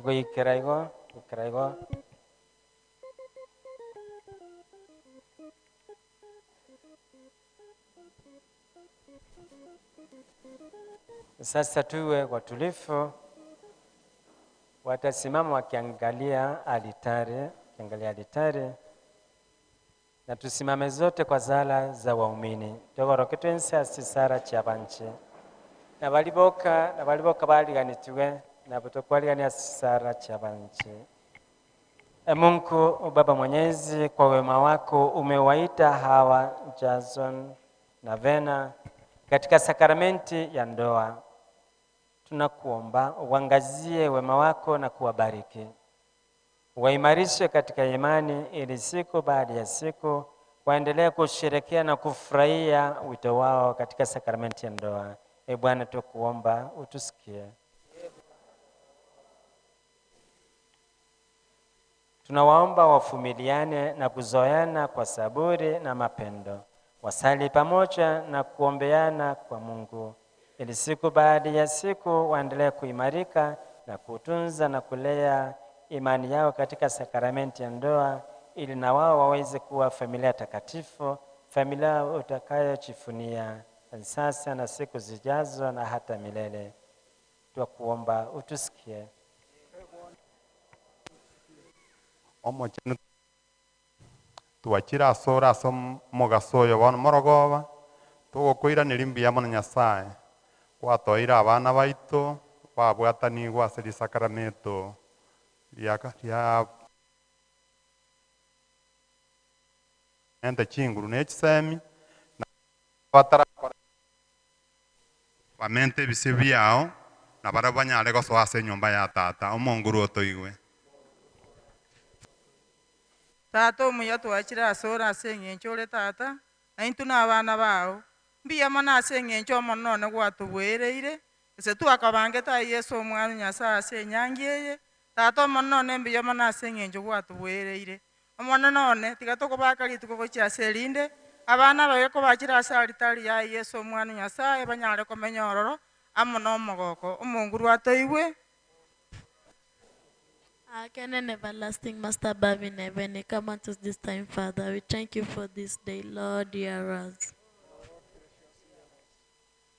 Goikera igo Goikera igo. Sasa tuwe watulivu, watasimama wakiangalia altare, wakiangalia altare, na tusimame zote kwa sala za waumini togoroke twensi ase sara chia banche na baliboka na baliboka baliganitiwe nabo tokwaligania ase sara chia banche. E Mungu Baba Mwenyezi, kwa wema wako umewaita hawa Jason na Vena katika sakramenti ya ndoa. Tunakuomba uangazie wema wako na kuwabariki, waimarishe katika imani, ili siku baada ya siku waendelee kusherekea na kufurahia wito wao katika sakramenti ya ndoa. E Bwana, tukuomba utusikie. Tunawaomba wavumiliane na kuzoeana kwa saburi na mapendo, wasali pamoja na kuombeana kwa Mungu, ili siku baada ya siku waendelee kuimarika na kutunza na kulea imani yao katika sakramenti ya ndoa, ili na wao waweze kuwa familia takatifu, familia utakayojivunia sasa na siku zijazo na hata milele. Twakuomba utusikie. Omochenu twachire ase ore ase omogaso oyo bono morogoba togokoiraneri mbuya mono Nyasaye gwatoeire abana baito babwatanigwa ase risakarameto ria ente chinguru na echisemi na batarakora bamente ebise biao na barabwo banyare gosoa ase enyomba ya tata omonguru otoigwe. Tata omuya twachire ase ore ase eng'encho ore tata, na intwe na abana bao. Mbuya mono ase eng'encho omonene one gwatobwereire, ase twakabangete aye Yeso omwana o Nyasaye ase enyangi eye, tata omonene one mbuya mono ase eng'encho gwatobwereire. Omonene one, tiga tokobaka rituko gochia ase erinde, abana baye kobachire ase altari ya Yeso omwana o Nyasaye banyare komenya ororo, amo na omogoko. Omonguru atoigwe. Our kind and everlasting Master above in heaven, you come unto us this time, Father. We thank you for this day, Lord, hear us.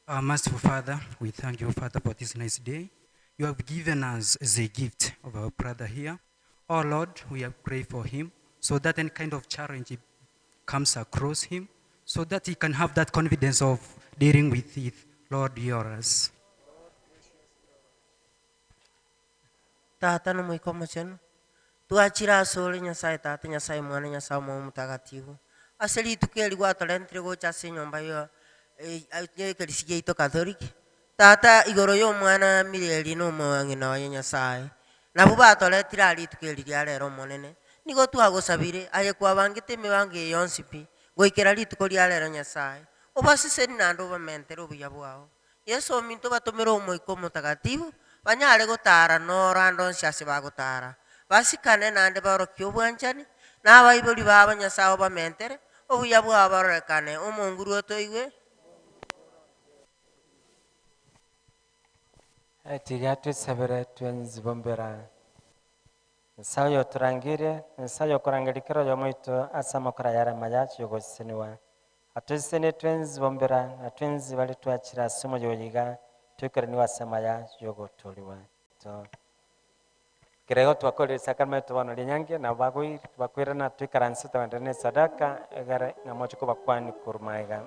Our merciful Father, we thank you, Father, for this nice day. You have given us the gift of our brother here. Oh Lord, we have prayed for him so that any kind of challenge comes across him, so that he can have that confidence of dealing with it. Lord, hear us. Tata no mwiko mochenu twachira ase ore Nyasaye tata Nyasaye mwana Nyasaye omwoyo omotagatifu ase rituko eri gwatorentire gocha ase enyomba ya ekerisi giaito Catholic tata igoro ya omwana Mireri na omong'ina oye Nyasaye nabo batoretire aa rituko eri ria rero omonene nigo twagosabire aye kwabangete emibango eye yonsi pi goikera rituko ria rero Nyasaye obaseseni naende obamentere obuya bwao Yeso ominto obatomere omoika omotagatifu banyare gotara noro ande onsi ase bagotara basikane naende baorokie obwanchani na abaibori babo Nyasaye obamentere obuya bwabo barorekane omonguru otoigwe. Tiga twesabere twenzibombera Nyasaye oyo otorangire, Nyasaye okorangeria kera oyomo oito ase amakora yare amaya chigoseseniwa. Atosesenie twenzibombera na twenzi baria twachire ase omoyo oyo iga toikeraniwe ase amaya yogotoriwa. To kera igo twakorire esakramento bono rinyangi, nabo bakoirana toikaranse togenderere na esadaka egere ng'a moche kobakwani korwa magega.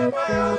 Yeah.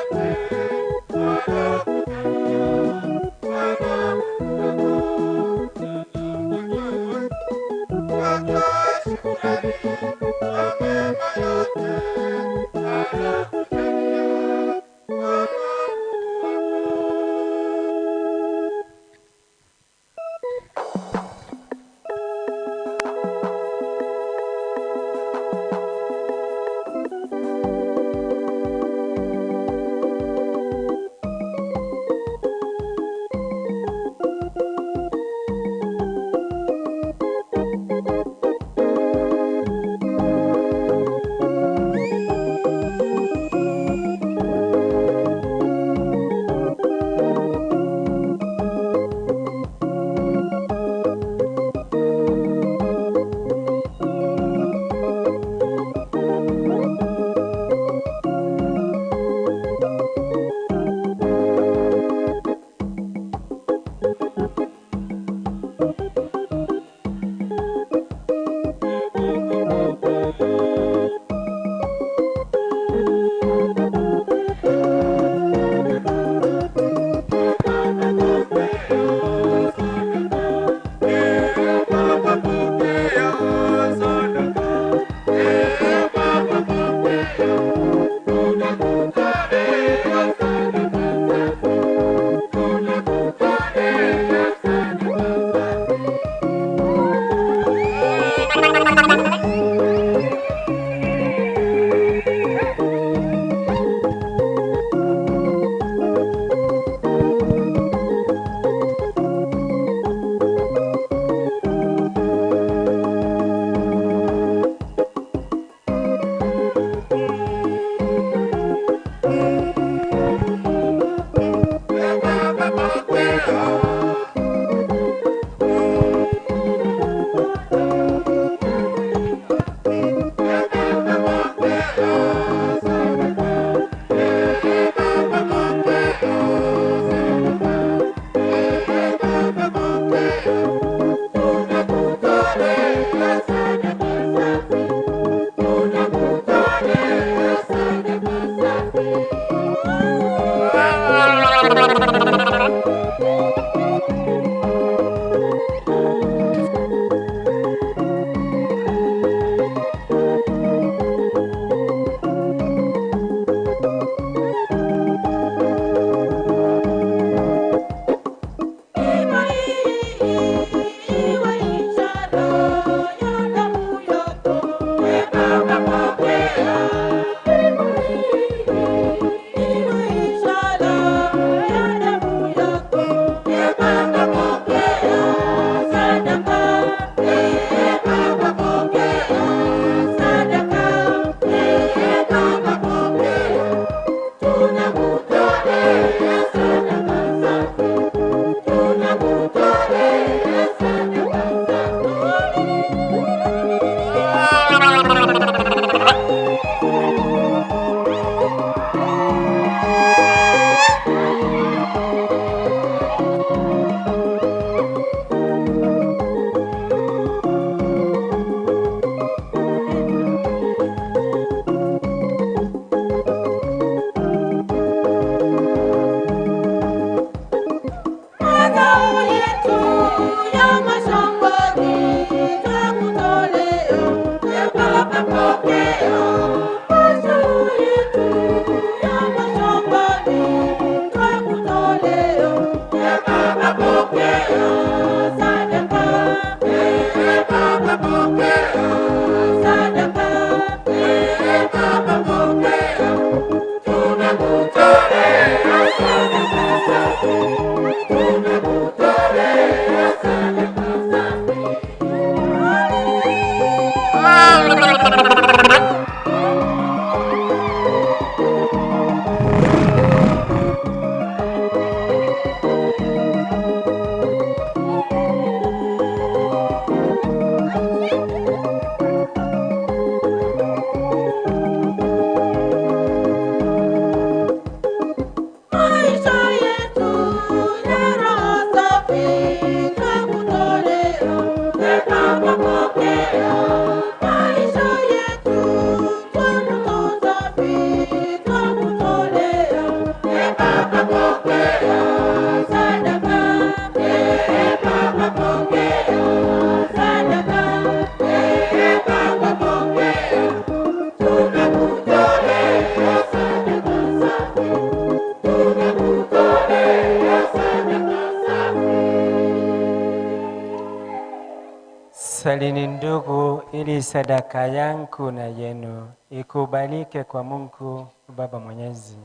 Tusalini ndugu, ili sadaka yangu na yenu ikubalike kwa Mungu Baba Mwenyezi.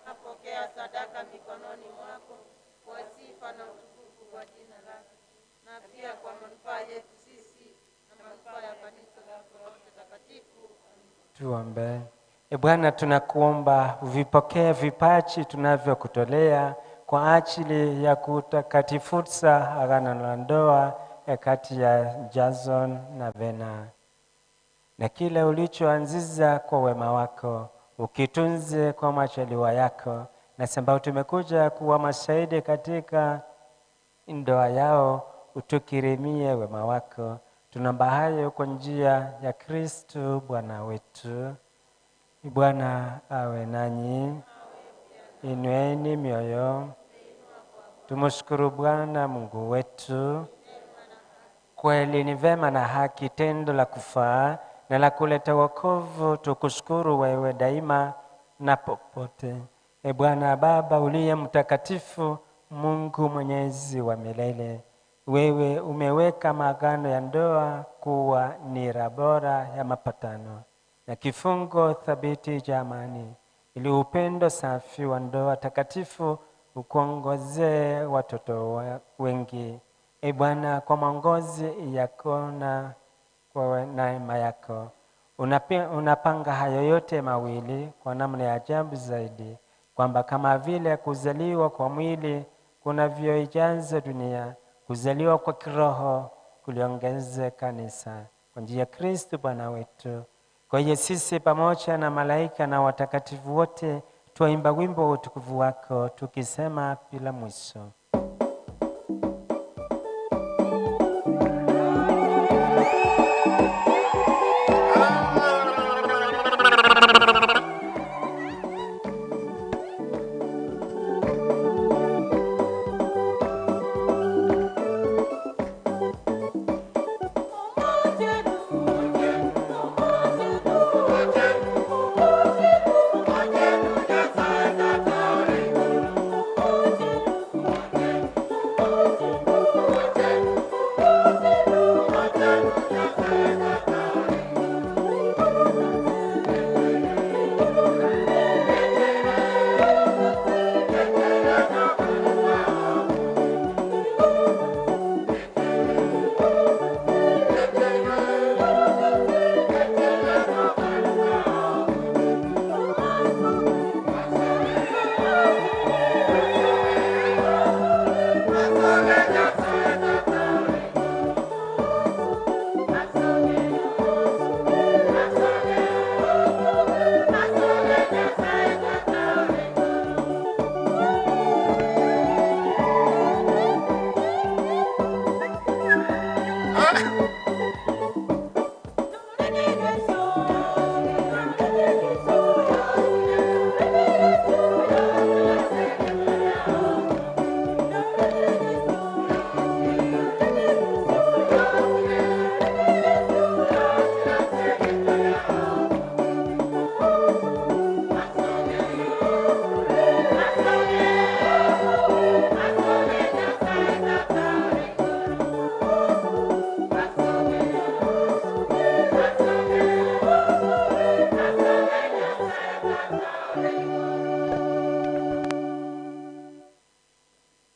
Napokea sadaka mikononi mwako kwa sifa na utukufu kwa jina lako, na pia kwa manufaa yetu sisi na manufaa ya kanisa lako lote takatifu. Tuombe. E Bwana, tunakuomba uvipokee vipaji tunavyokutolea kwa ajili ya kutakatifuza agano la ndoa ya kati ya Jason na Vena, na kile ulichoanzisha kwa wema wako ukitunze kwa majaliwa yako, na sababu tumekuja kuwa mashahidi katika ndoa yao, utukirimie wema wako. Tunaomba hayo kwa njia ya Kristo Bwana wetu. Bwana awe nanyi. Inueni mioyo, tumshukuru Bwana Mungu wetu. Kweli ni vema na haki, tendo la kufaa na la kuleta wokovu, tukushukuru wewe daima na popote. E Bwana Baba uliye mtakatifu, Mungu mwenyezi wa milele, wewe umeweka maagano ya ndoa kuwa nira bora ya mapatano na kifungo thabiti cha amani, ili upendo safi wa ndoa takatifu ukuongozee watoto wengi. E Bwana, kwa maongozi yako na kwa neema yako unapanga hayo yote mawili kwa namna ya ajabu zaidi, kwamba kama vile kuzaliwa kwa mwili kunavyoijaza dunia, kuzaliwa kwa kiroho kuliongeze kanisa kwa njia ya Kristo Bwana wetu. Kwa hiyo sisi pamoja na malaika na watakatifu wote twaimba wimbo wa utukufu wako tukisema bila mwisho.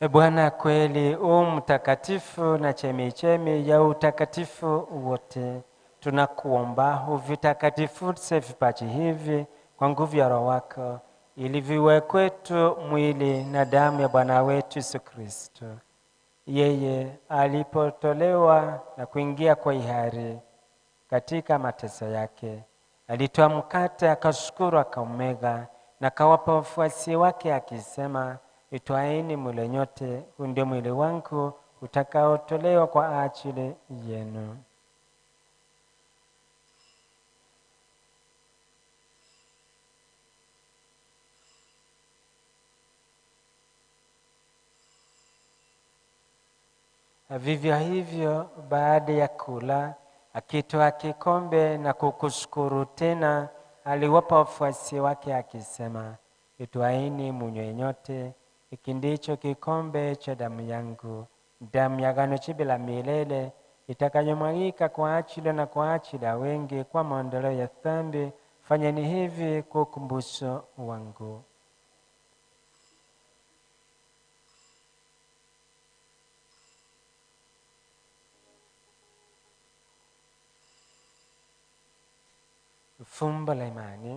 E Bwana, kweli u mtakatifu na chemichemi ya utakatifu wote, tunakuomba uvitakatifuze vipaji hivi kwa nguvu ya Roho wako, ili viwe kwetu mwili na damu ya Bwana wetu Yesu Kristo. Yeye alipotolewa na kuingia kwa hiari katika mateso yake, alitoa mkate akashukuru, akaumega na akawapa wafuasi wake akisema, Itwaeni mle nyote, huu ndio mwili wangu utakaotolewa kwa ajili yenu. Vivyo hivyo, baada ya kula, akitoa kikombe na kukushukuru tena, aliwapa wafuasi wake akisema, Itwaeni munywe nyote, hiki ndicho kikombe cha damu yangu, damu ya agano jipya la milele, itakayomwagika kwa ajili na kwa ajili ya wengi kwa maondoleo ya dhambi. Fanyeni hivi kwa ukumbusho wangu. Fumbo la imani.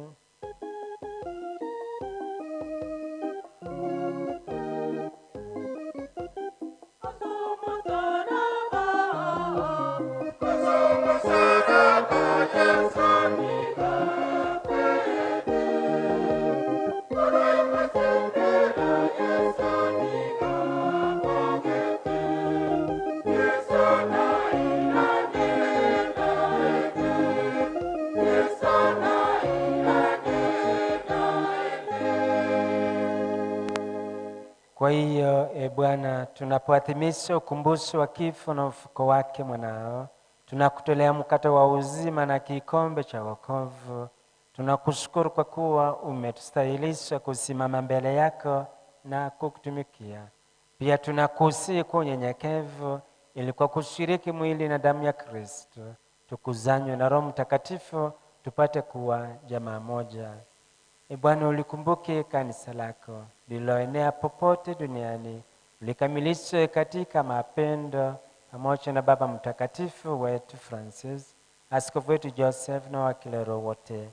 Kwa hiyo e Bwana, tunapoadhimisha ukumbusho wa kifo na ufuko wake mwanao, tunakutolea mkate wa uzima na kikombe cha wokovu. Tunakushukuru kwa kuwa umetustahilisha kusimama mbele yako na kukutumikia. Pia tunakusihi kwa unyenyekevu, ili kwa kushiriki mwili na damu ya Kristo tukuzanywe na Roho Mtakatifu tupate kuwa jamaa moja. E Bwana, ulikumbuke kanisa lako lililoenea popote duniani, ulikamilishe katika mapendo pamoja na Baba Mtakatifu wetu Francis, askofu wetu Joseph na wakilero wote.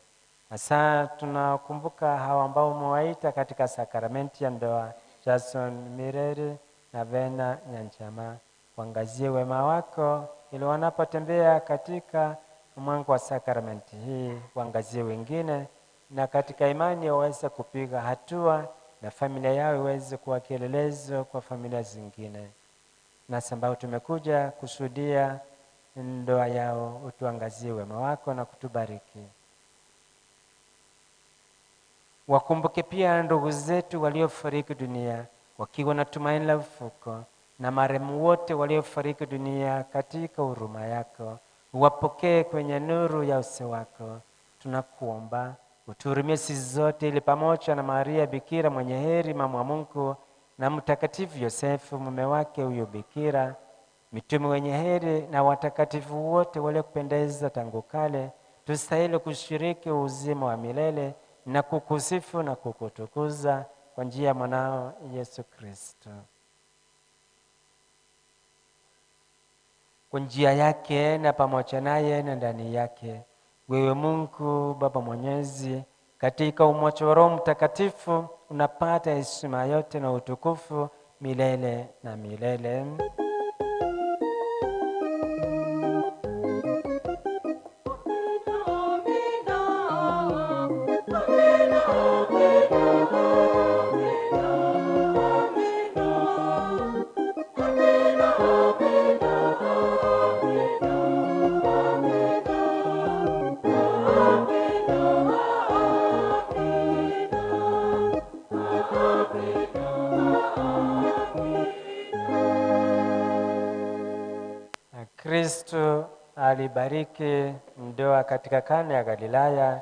Hasa tunakumbuka hawa ambao umewaita katika sakramenti ya ndoa, Jason Mireri na Vena Nyanchama. Waangazie wema wako ili wanapotembea katika mwanga wa sakramenti hii waangazie wengine na katika imani waweze kupiga hatua na familia yao iweze kuwa kielelezo kwa familia zingine. Nasi ambao tumekuja kushuhudia ndoa yao, utuangazie wema wako na kutubariki. Wakumbuke pia ndugu zetu waliofariki dunia wakiwa na tumaini la ufuko, na marehemu wote waliofariki dunia katika huruma yako, uwapokee kwenye nuru ya uso wako. Tunakuomba utuhurumie sisi zote, ili pamoja na Maria Bikira mwenye heri, mama wa Mungu, na Mtakatifu Yosefu mume wake huyo Bikira, mitume wenye heri na watakatifu wote waliokupendeza tangu kale, tustahili kushiriki uzima wa milele na kukusifu na kukutukuza kwa njia ya mwanao Yesu Kristo. Kwa njia yake na pamoja naye na ndani yake, wewe Mungu Baba Mwenyezi, katika umoja wa Roho Mtakatifu unapata heshima yote na utukufu milele na milele. Na Kristo alibariki ndoa katika Kana ya Galilaya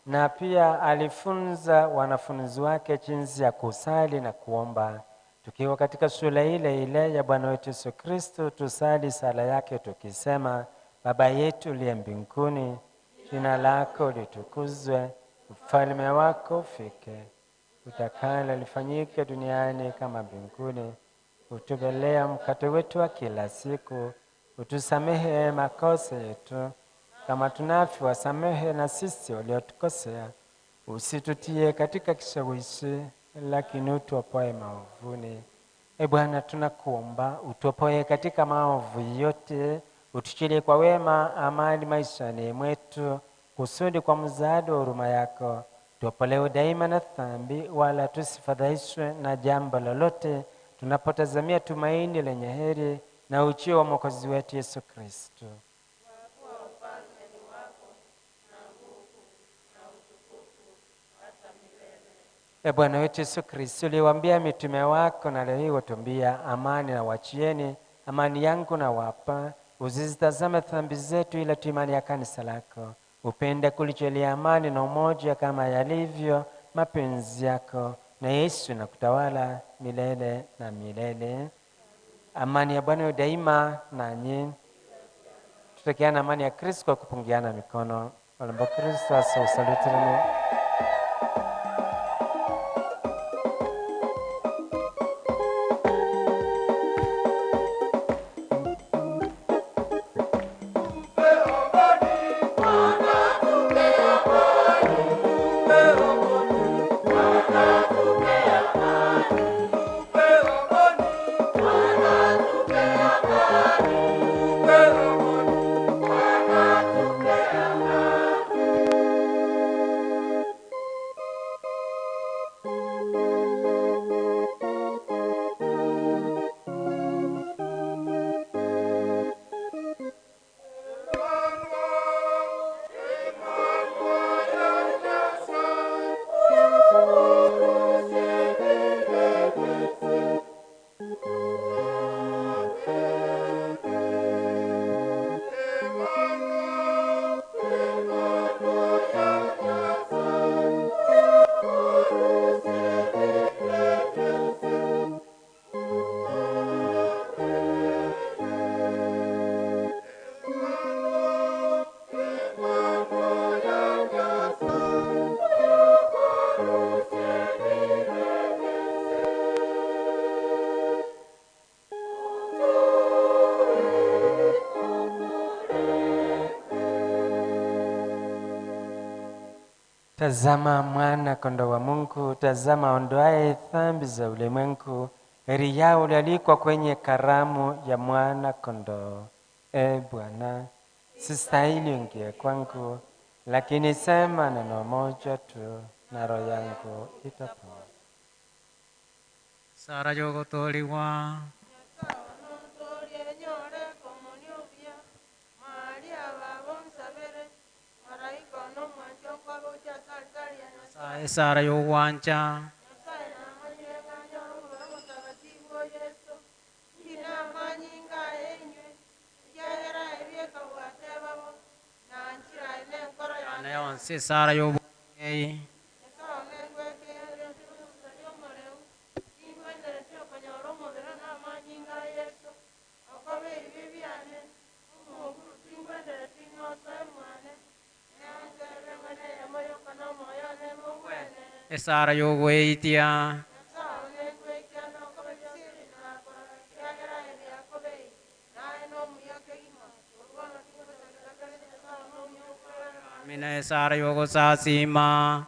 na pia alifunza wanafunzi wake jinsi ya kusali na kuomba. Tukiwa katika shule ile ile ya Bwana wetu Yesu Kristo, tusali sala yake tukisema: Baba yetu uliye mbinguni, jina lako litukuzwe, ufalme wako ufike, utakalo lifanyike duniani kama mbinguni. Utupe leo mkate wetu wa kila siku, utusamehe makosa yetu kama tunavyowasamehe na sisi waliotukosea, usitutie katika kishawishi, lakini utuopoe maovuni. E Bwana, tunakuomba utuopoe katika maovu yote, utuchilie kwa wema amani maishani mwetu, kusudi kwa msaada wa huruma yako tuopolewe daima na dhambi, wala tusifadhaishwe na jambo lolote, tunapotazamia tumaini lenye heri na ujio wa Mwokozi wetu Yesu Kristo. E Bwana wetu Yesu Kristo, uliwaambia mitume wako, na leo hii watuambia, amani na wachieni, amani yangu na wapa, usizitazame dhambi zetu, ila tu imani ya kanisa lako. Upende kulichelia amani na umoja kama yalivyo mapenzi yako, na Yesu na kutawala milele na milele. Amani ya Bwana iwe daima nanyi. Tutakiana amani ya Kristo kwa kupungiana mikono. Wale ambao Kristo asa usalutirane. Tazama mwana kondoo wa Mungu, tazama ondoaye dhambi za ulimwengu. Heri yao walioalikwa kwenye karamu ya mwana kondoo. E Bwana, sistahili uingie kwangu, lakini sema neno moja tu na roho yangu itapona. Sara yogotoliwa. Sara yogwancha. Ana yonsi Sara yobwei. Sara yogweitia. Amina Sara yogosasima.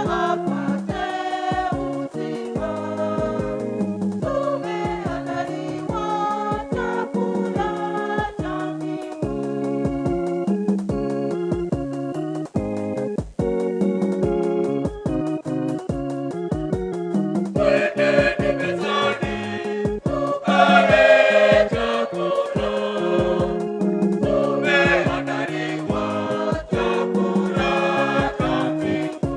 apate uzima. Tumeandaliwa chakula cha mbingu. Twendeni mezani tukale chakula. Tumeandaliwa chakula cha mbingu.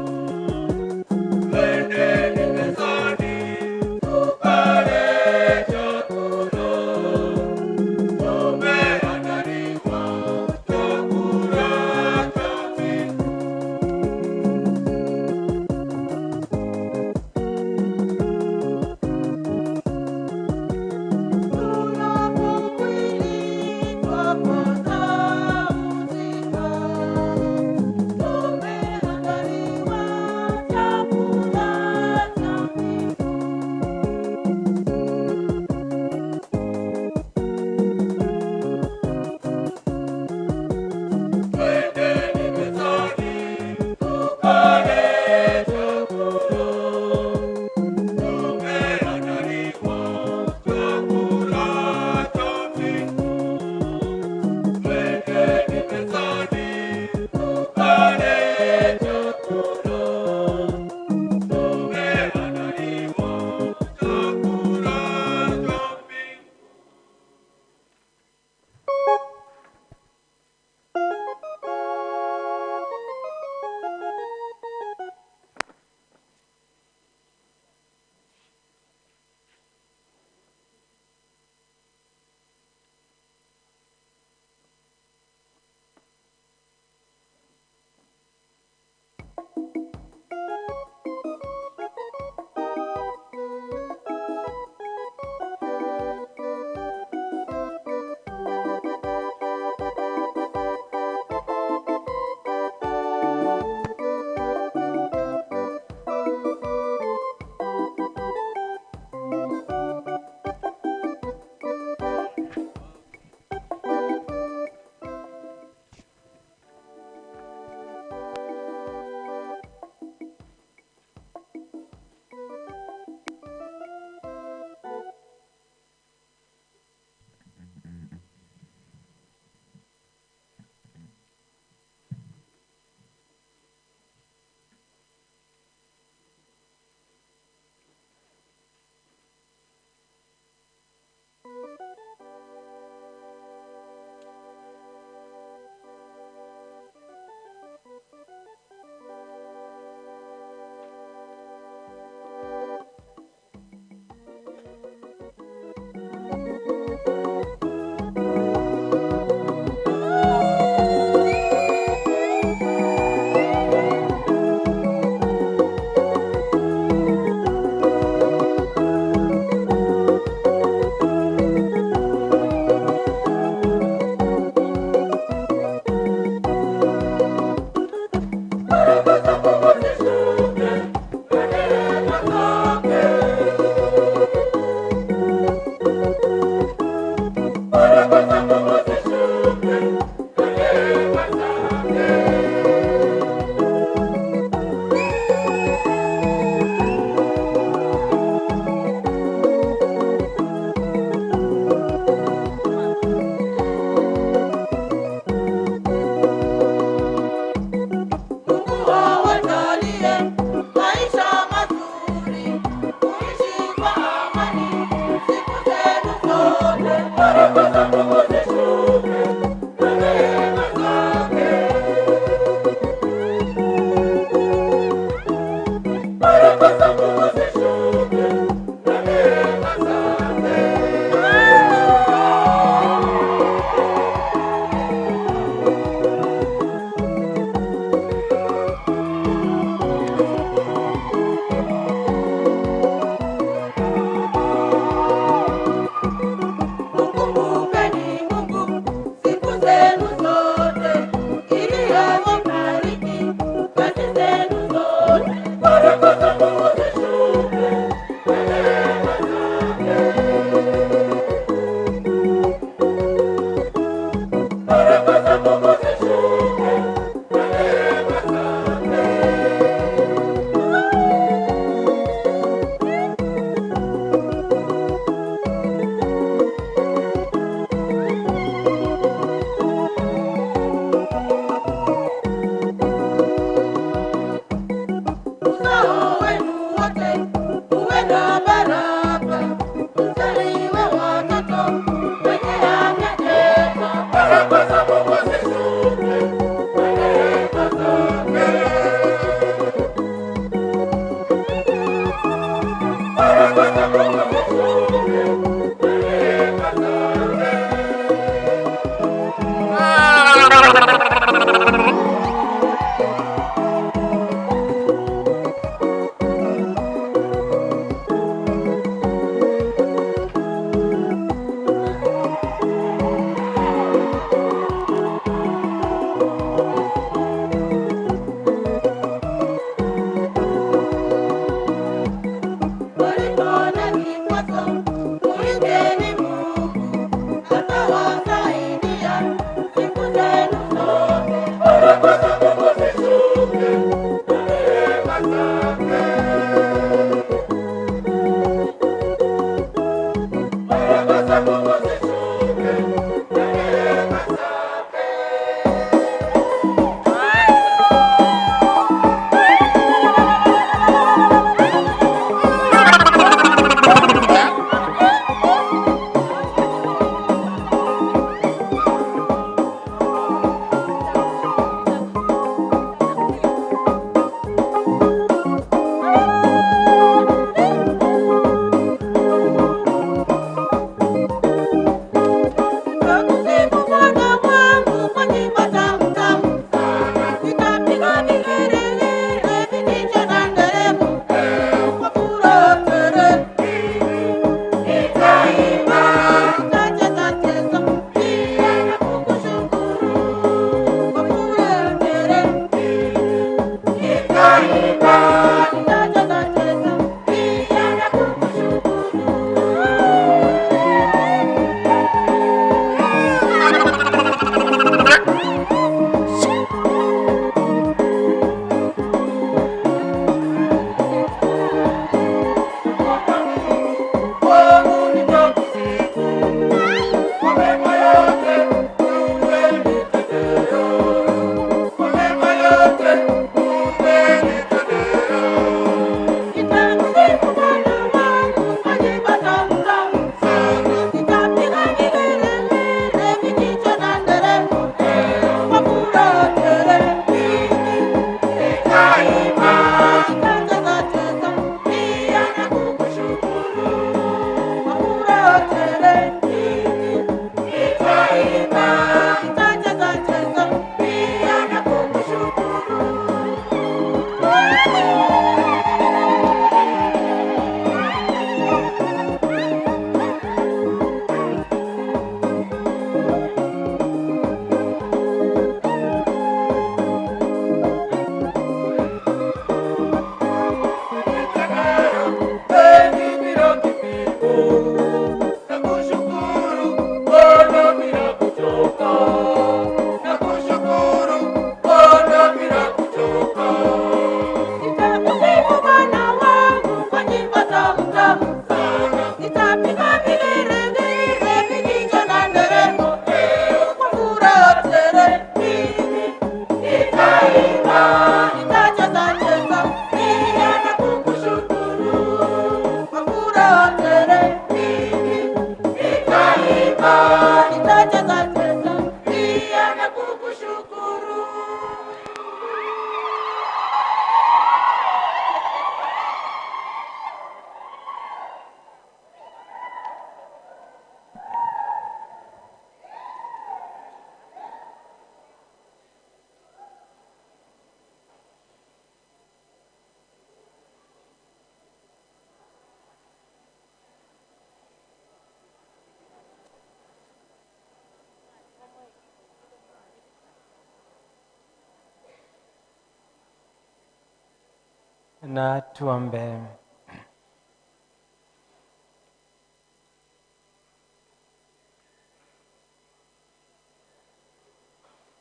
Na tuombe.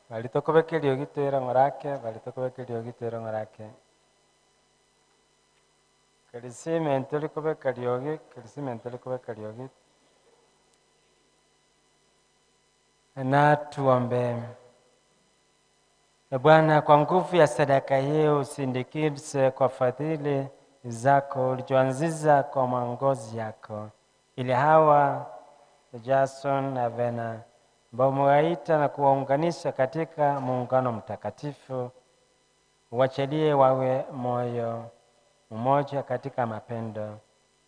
Balitokobekerio gitera ng'orake, balitokobekerio gitera ng'orake. Kerisimento likobeka riogi, kerisimento likobeka riogi. Na tuombe. E Bwana, kwa nguvu ya sadaka hii usindikize kwa fadhili zako ulichoanzisha kwa maongozi yako, ili hawa Jason na Vena ambao umewaita na kuwaunganisha katika muungano mtakatifu, uwachalie wawe moyo mmoja katika mapendo,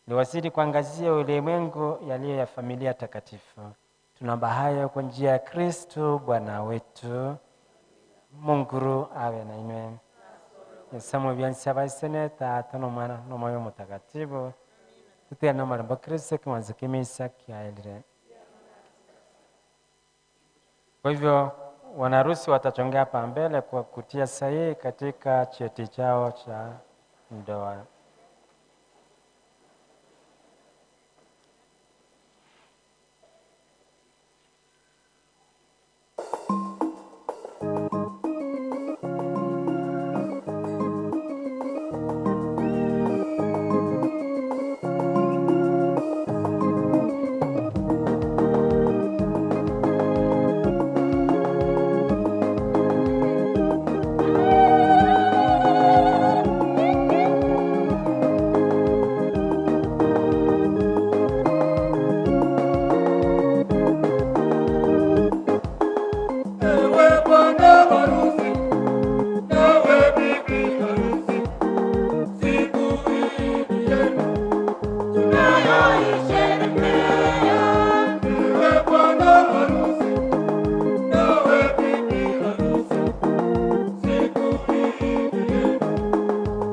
liwazidi kuangazia ulimwengu yaliyo ya familia takatifu. Tunaomba hayo kwa njia ya Kristo Bwana wetu. Munguru awe na inywe. Nyasaye byansi abaisene Tata n'Omwana n'Omwoyo Mutakatifu. Tutera n'omulembe Kristo kiwanzo kimisa kyaelire. Kwa hivyo wanaharusi watachongea hapa mbele kwa kutia sahihi katika cheti chao cha ndoa. Ewe bwana harusi, nawe bibi harusi, siku hii ni yenu tunayoisherehekea. Ewe bwana harusi, nawe bibi harusi, siku hii ni yenu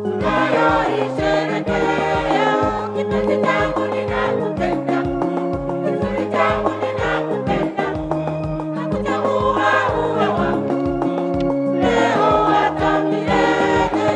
tunayoisherehekea. Kipenzi changu ninakupenda, kizuri changu ninakupenda, nakuchagua uwe wangu leo hata milele.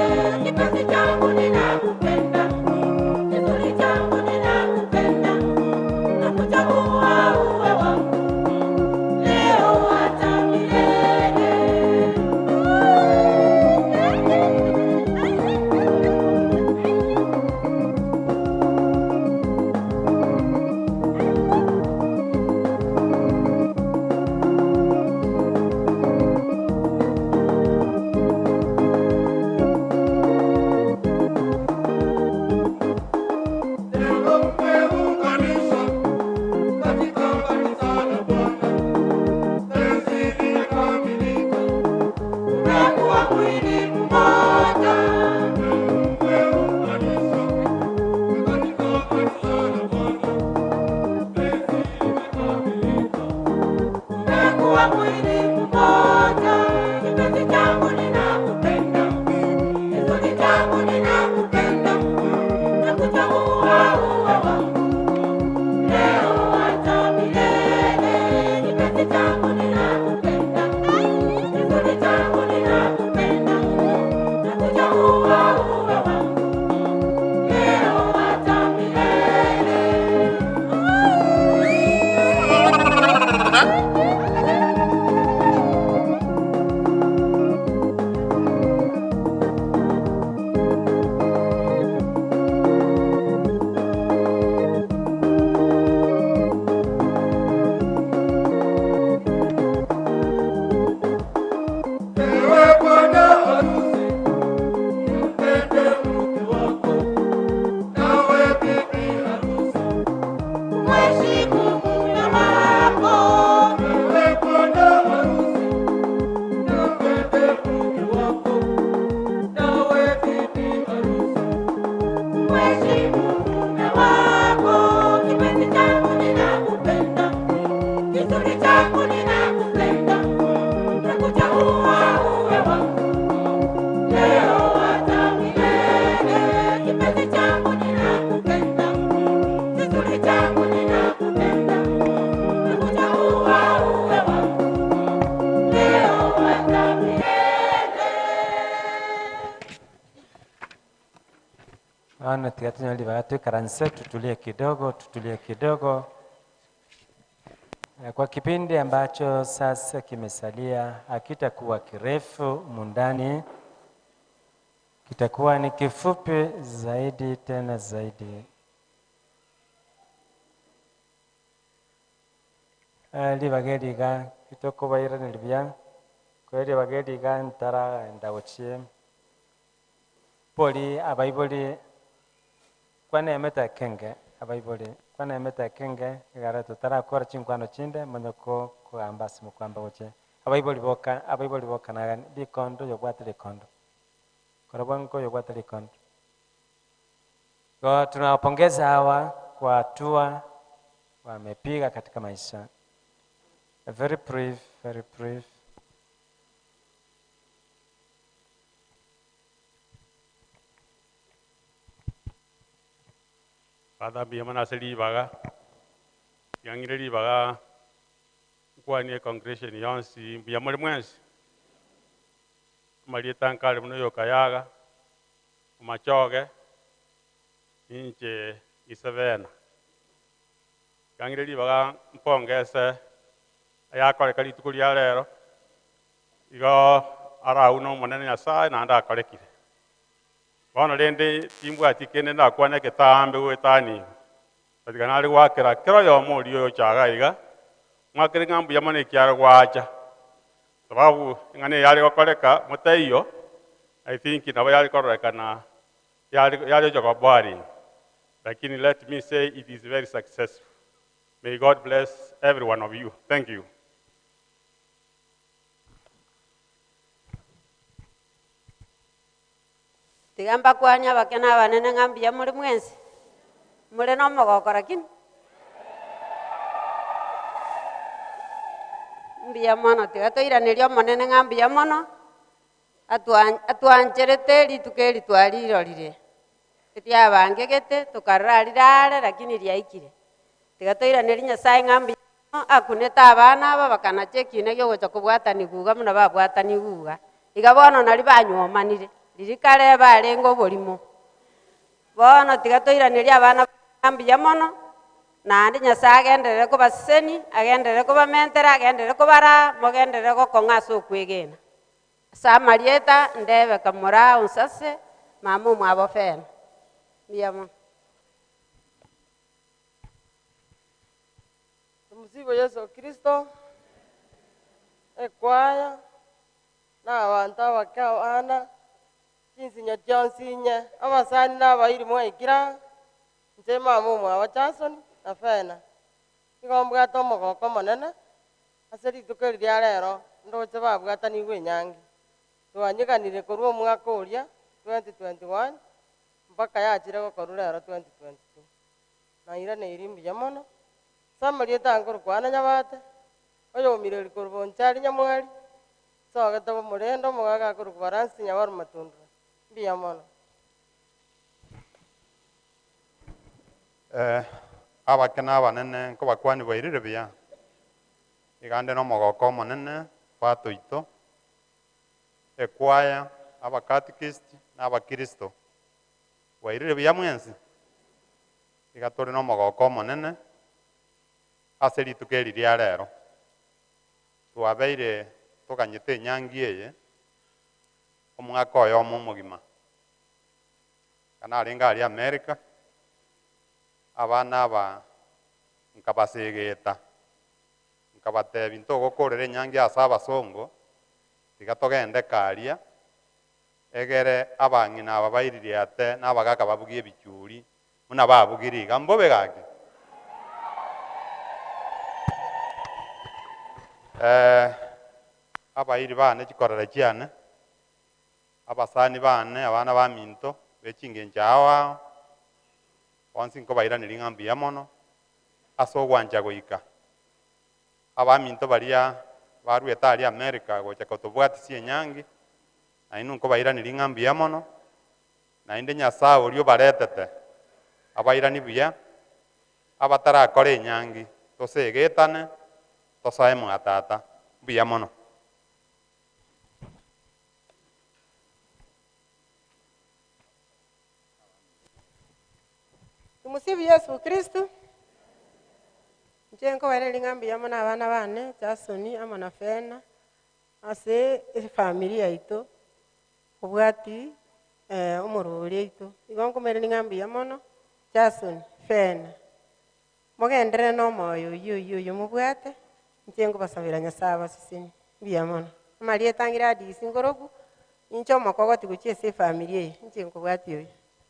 Ninamheshimu mume wako, kipenzi changu ninakupenda, kizuri changu ninakupenda, nakuchagua uwe wangu leo hata milele. Kipenzi changu ninakupenda, kizuri changu ninakupenda, nakuchagua uwe wangu leo hata milele. Bana tigatunyo twikaranse tutulie kidogo, tutulie kidogo. Kwa kipindi ambacho sasa kimesalia hakitakuwa kirefu mundani, kitakuwa ni kifupi zaidi tena zaidi. Libageliga kitokobairanelibya kweli bageliga ntara ndagochie poli abaiboli kwanemeta kenge abaiboli kwanemeta kenge igara tutarakora chinkwano chinde manyoko kugamba ase mokwamba gochia abaiboli boka abaiboli boka naga likondo yobwate likondo korobwanko yobwate likondo. Kwa tunawapongeza hawa kwa hatua wamepiga katika maisha. Very brief, very brief. Father mbuya mono ase ribaga, riang'ire ribaga nkwanie congregation yonsi mbuya more mwensi. Amarieta nkare buna oyo Kayaga, omachoge, ninche Isebena. Riang'ire ribaga mpongese ayakoreka rituko ria rero, igo arau na omonene Nyasaye naende akorekire. Bono rende timbwati kende ndakwana egetambe goetania. Katika nare gwakera kero yomo oria oyochaga iga, mwakere ng'a mbuya mono ekiaro gwacha. Sababu eng'ana eyare gokoreka motaiyo, I think nabo yare kororekana yare yare ochoka boring. Lakini let me say it is very successful. May God bless every one of you. Thank you. Tiga mbakwani abake na abanene ng'a mbuya more mwensi, more na omogoko lakini mbuya mono, tiga toiraneria omonene ng'a mbuya mono, atwa- atwancherete rituko eri twarirorire, riabangegete tokarora rirare lakini riaikire. Tiga toiraneria Nyasaye ng'a mbuya mono, akunete abana aba bakanacha ekina gia ogocha kobwatani guga buna babwatani guga. Iga bono nari banywomanire, riri kare barenge oborimo. Bono tiga toiraneria abana ng'a mbuya mono, naende Nyasaye agenderere kobaseseni, agenderere kobamentera, agenderere kobaraa, mogenderere gokong'a ase okwegena. Ase amarieta, ndebe kamora onsase, mama omwabo Fena. Mbuya mono. Tumsifu Yesu Kristo, ekwaya, na abanto abake abana, chinsinyo chionsi inye, abasani na abairi mwaikira, inche mama omwabo Jackson na Fena. Nigo mbwate omogoko omonene, ase rituko eri ria rero, ndoche babwatanigwe enyangi. Twanyiganire korwa omwaka oria, 2021, mpaka yachire gokorwa rero 2022. Nairaneiri mbuya mono, ase amarieta nkorokwana Nyabate, oyomireri korwa Bonchari Nyamwari, sogete bomorende omogaka akorokwa Baransi Nyabaru Matundura. Mbuya mono. Abake na abanene nkobakwani bwairire buya, igande na omogoko omonene batoito, ekwaya, abakatekist na abakristo. Bwairire buya mwensi, iga tore na omogoko omonene ase rituko eri ria rero. Twabeire toganyete enyangi eye, omwaka oyomo omogima. Kana arenge aria America, abana aba nkabasegeta, nkabatebia ntogokorera enyangi ase abasongo, tiga togende karia, egere abang'ina aba baiririate na abagaka babugie ebichuri, buna babugire iga, mbobe gaki. Abairi bane chikorera chiane, abasani bane, abana baminto, bechingencho ao ao, Bonsi nkobairaneria ng'a mbuya mono ase ogwancha goika. Abaminto baria baruete aria America gocha kotobwatisia enyangi, nainwe nkobairaneria ng'a mbuya mono, naende Nyasaye oria obaretete abairanie buya, abatarakora enyangi, tosegetane, tosoe mwa tata. Mbuya mono. Tumusifu Yesu Kristo. Inche nkobairaneria ng'a mbuya mono abana bane, Jason amo na Fena, ase efamiri yaito, obwati omorwori oito. Igo nkomoiraneria ng'a mbuya mono, Jason, Fena, mogenderere na omoyo oyio oyio oyio mobwate, inche nkobasabera Nyasaye abasesenie. Mbuya mono. Amarieta angire Gladys nkorokwa, ninche omokogoti gochia ase efamiri eye, inche nkobwatia oyo.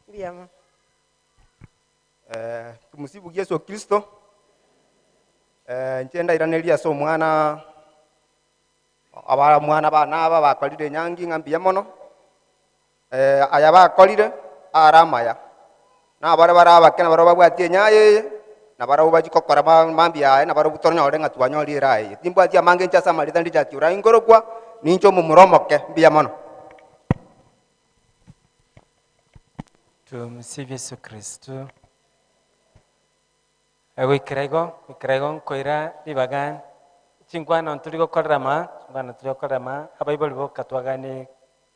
Mbuya mono. Tumusifu Yeso Kristo. Inche ndairanerie ase omwana abamwana bane aba bakorire enyangi ng'a mbuya mono, aya bakorire are amaya, na baria bare abake nabarabwo babwatie enyayo eye, nabarabwo bachie gokora mambia aye nabarabwo tonyore ng'a twanyorire eraha eye. Timbwati amange inche ase amarita Richard Orai nkorokwa, ninche omomura omoke, mbuya mono. Tumsifu Yesu Kristo. Goikera igo, goikera igo nkoira ribaga chinkwana ntori gokorera maa, chinkwana ntori gokorera maa, abaibori boka twagani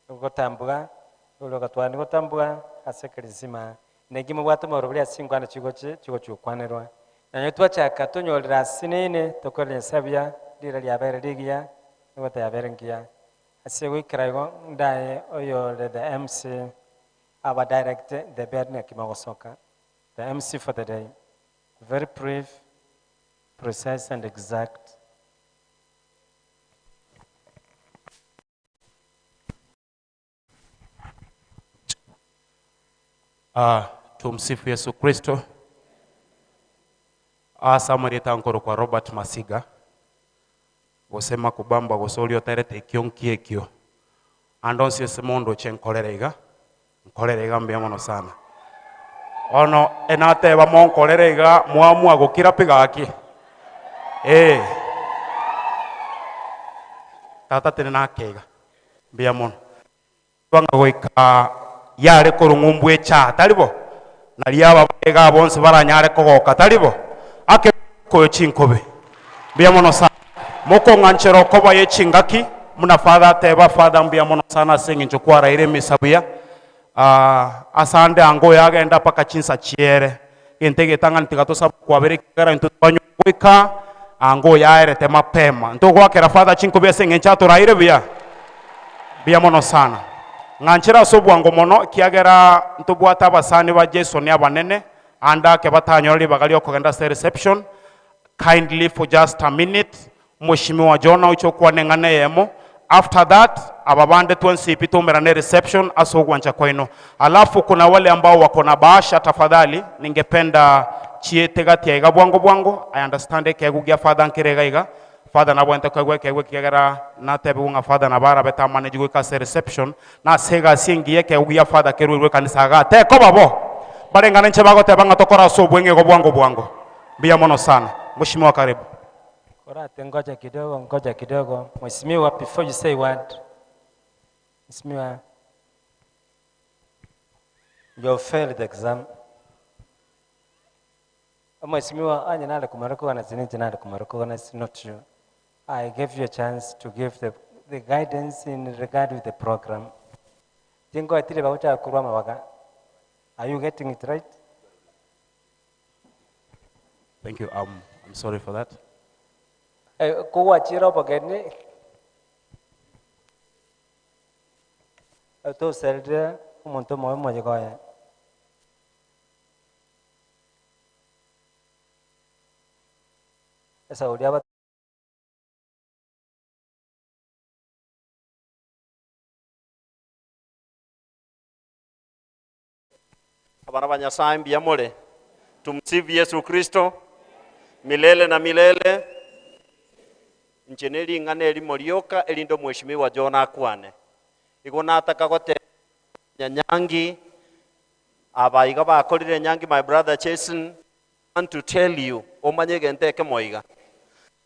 gotambua, abaibori boka twagani gotambua ase ekerisima, naki mobwate omorobori ase chinkwana chigochi chigochi gokwanerwa. Nonye twachaka tonyorire asinini, tokorere Nyasaye buya, rira riabeire rigiya, nigo yabeire engiya. Ase goikera igo ndaye oyore the MC aba direct the bed naki mogosoka. The MC for the day. Very brief, precise and exact. Ah, tumsifu Yesu Kristo. Ase amarieta nkorokwa Robert Masiga, gose Makubamba gose oria oterete ekio nki ekio. Ande onsi ase mondoche nkorere iga, nkorere iga mbuya mono sana. Bono enateba monkorere iga mwamua gokira pi gaki. Eh. Tata tenena ake iga. Mbuya mono. Ng'a goika yare korong'u echaa, tari bo? Nario aba bare igaa bonsi baranyare kogoka, tari bo? Ake koyo chinkobe. Mbuya mono sana. Mokong'anchera okoba ye chingaki, buna Father ateba, Father mbuya mono sana ase eng'encho kwaraire emisa buya. Ah, ase ande ango oyo agenda mpaka chinsa chiere. Egento egetang'ani tiga tosabe okwabera ekiagera intwe twanyora goika ango oyo aerete mapema. Ntogoakera Father chinkobi ase eng'encho atoraire buya? Mbuya mono sana. Ng'anchere ase obwango mono ekiagera ntobwate abasani ba Jason abanene ande ake batanyora ribaga riokogenda ase reception. Kindly for just a minute, Mweshimiwa Jonah oche okwane eng'ana eyemo, after that aba bande twensi pi toumerane reception ase ogwancha kwaino. Alafu kuna wale ambao wako na bahasha tafadhali ningependa chiete gati aiga bwango bwango, I understand ekeegwa gia father nkere iga iga, Father nabwenerete koegwa ekeegwa ekiagera natebigwe ng'a Father nabo arabete amanage goika ase reception, na ase egasi engiya ekeegwa gia Father keruerwe ekanisa igaa tekoba bo! Bareng'ana inche bagoteba ng'a tokore ase obweng'e igo bwango bwango. Mbuya mono sana. Mweshimiwa karibu. Korate ngoja kidogo, ngoja kidogo. Mheshimiwa, before you say word, Mheshimiwa, you have failed the exam. Mheshimiwa, anye nare kumara recognize ninche nare kumara recognize not you. I gave you a chance to give the, the guidance in regard with the program. Tingoetire bagochaka korwa amabaga. Are you getting it right? Thank you. I'm sorry for that. Eh, kogwachire obogeni eh, toserire omonto omobe omoyega oye. Esauri aba Abana ba Nyasaye mbuya more. Tumsifu Yesu Kristo milele na milele. Inche ne ring'ana erimo rioka erinde omweshimiwa John akwane. Igo nataka goteba nyanyangi. Aba iga bakorire enyangi my brother Jason want to tell you omanye egento ekemo iga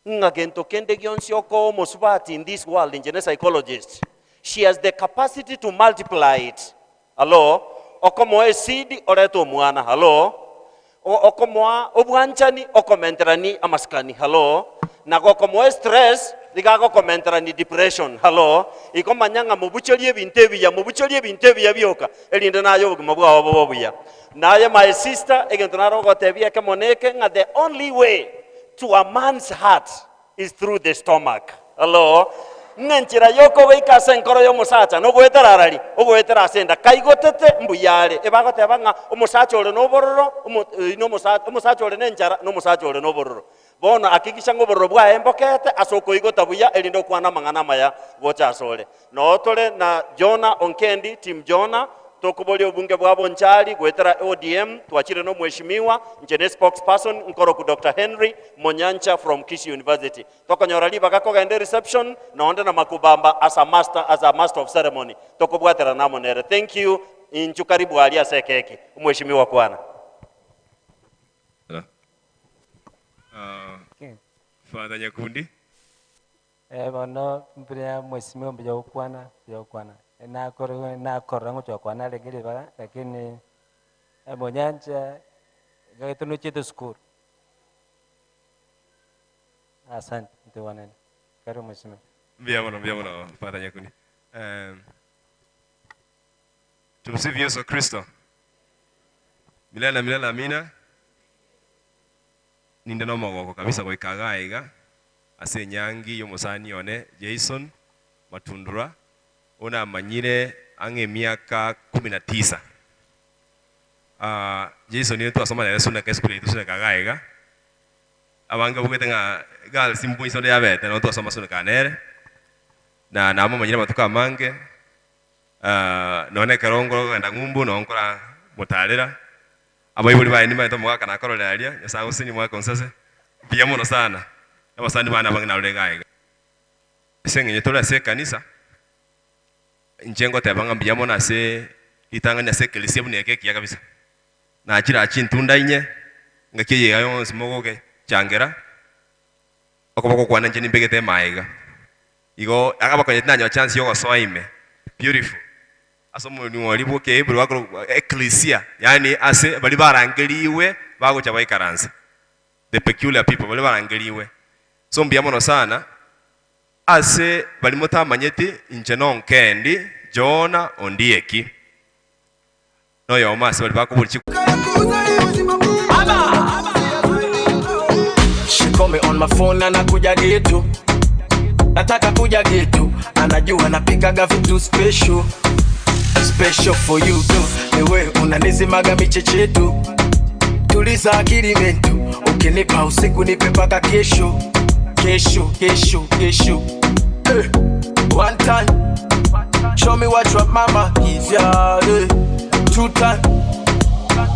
ng'a gento kende gionsi okoa omosubati in this world inche ne psychologist she has the capacity to multiply it hallo okomoa eseed orete omwana hallo okomoa obwanchani okomenterani amasikani hallo na gokomoa estress iga agokomenterani depression hallo igo manya ng'a mobuchorie ebinto ebiya mobuchorie ebinto ebiya bioka erinde naye obogima bwao bobe obuya. Naye my sister egento nare gogotebia ekemo neke ng'a the only way to a man's heart is through the stomach. Hallo ng'a enchera yokogoika ase enkoro y'omosacha nogoetera arari ogoetera ase enda kaigotete mbuya are ebagoteba ng'a omosacha ore nobororo omo nomosacha omosacha ore nenchara nomosacha ore nobororo Bono hakikisha ng'a obororo bwaye mbokete ase okoigota buya, erinde okwane amang'ana amaya gocha asore. Noo tore na Jonah Onkendi, Team Jonah, tokoboria obunge bwa Bonchari goetera ODM, twachire na omweshimiwa, inche ne spokesperson nkoroku Doctor Henry Monyancha from Kisii University. Tokonyora ribaga kogenda ereception, nonde na Makubamba as a master, as a master of ceremony, tokobwaterana amo nere. Thank you, inchu karibu aria ase ekeki. Omweshimiwa kwana. Ah, Father Nyakundi. Eh, bono mbuya mheshimiwa mbuya gokwana mbuya gokwana nakore nakorora ngocha gokwana arenge ribaga lakini monyancha gaitu nochiete sukuru. Asante ntoigwanane. Karibu mheshimiwa. Mbuya mono, mbuya mono Father Nyakundi. Um, tumsifu Yesu Kristo. Milele na milele amina. Ninde nomogoko kabisa goika igaa iga ase enyangi y'omosani one Jason Matundura, oyio namanyire ang'e emiaka kumi na tisa. Jason nigo twasoma nere Suneka esukuru yaito Suneka igaa iga, abange babugete ng'a girls mboiso onde yabete nabo twasoma Suneka nere, na namomanyire amatuko amange. Nonya ekero nkogenda ng'umbu noo nkora motarera, abaibori baye nimanyete omogaka nakororera aria, Nyasae agosesenie omogaka onsase, mbuya mono sana, abasani bane abange narure iga iga. Ase eng'encho tore ase ekanisa, inche ngoteba ng'a mbuya mono ase ritang'ani ase ekelisia buna eke ekiya kabisa. Nachire aa chintunda inye, ngaki eye iga yonsi mogochangera, okoboko kwane inche nimbegete emaega. Igo abakonyeti nanyora chance yogosoa ime. Beautiful. Ase omonwa oria bwa Kehebrew bakorokwa ekklesia, yaani ase baria barangeriwe bagocha baikaranse. The peculiar people, baria barangeriwe. So mbuya mono sana ase baria motamanyeti inche nonkendi Jonah Ondieki. Noyomo ase baria bakoboria chi. She call me on my phone anakuja getu, nataka kuja getu, anajua napikaga vitu special special for you tu. Ewe unanizimaga michechetu, tuliza akili mentu, ukinipa usiku nipe mpaka kesho kesho kesho kesho. Eh, one time show me what your mama is yeah, eh. Two time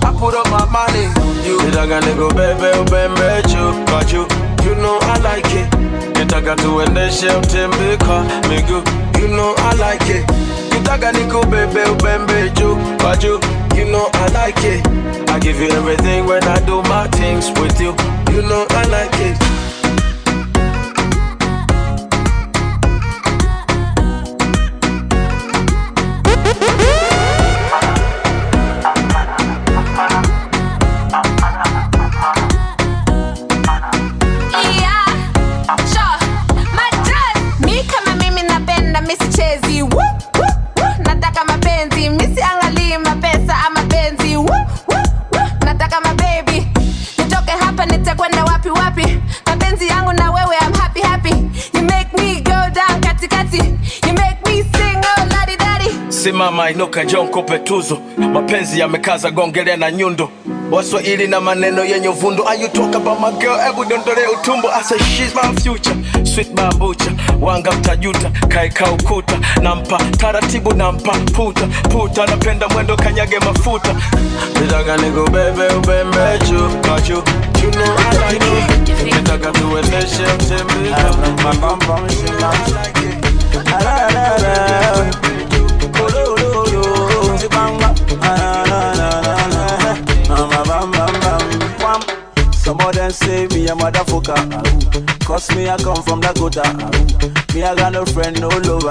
I put up my money you. Nitaka nikubebe ubembe juu kwa juu, you know I like it. Nitaka tuendeshe utembe kwa miguu, you know I like it. Nitaka nikubebe ubembe juu kwa juu, you know I like it. I give you everything when I do my things with you, you know I like it. Yeah, sure. Madrid. Mi kama mimi napenda mi sichezi Woo, woo, woo. Nataka mapenzi mi siangalii mapesa ama benzi Woo, woo, woo. Nataka mababy nitoke hapa nitakwenda wapi wapi mapenzi yangu na wewe I'm happy happy you make me go down katikati you make me sing oh ladi dadi Simama inuka, njoo nikupe tuzo. Mapenzi yamekaza, gongelea na nyundo. Waswahili na maneno yenye uvundo. Are you talk about my girl? Hebu dondole utumbo. I say she's my future, sweet bambucha. Wanga mtajuta, kaeka ukuta. Nampa taratibu, nampa puta puta. Napenda mwendo, kanyage mafuta. Nitaka nikubebe ubembe juu kwa juu. You know I like it. Nitaka tuendeshe utembe kwa miguu. You know I like it. Motherfucker. Cause me, I come from Dakota. Me, I got no friend, no lover.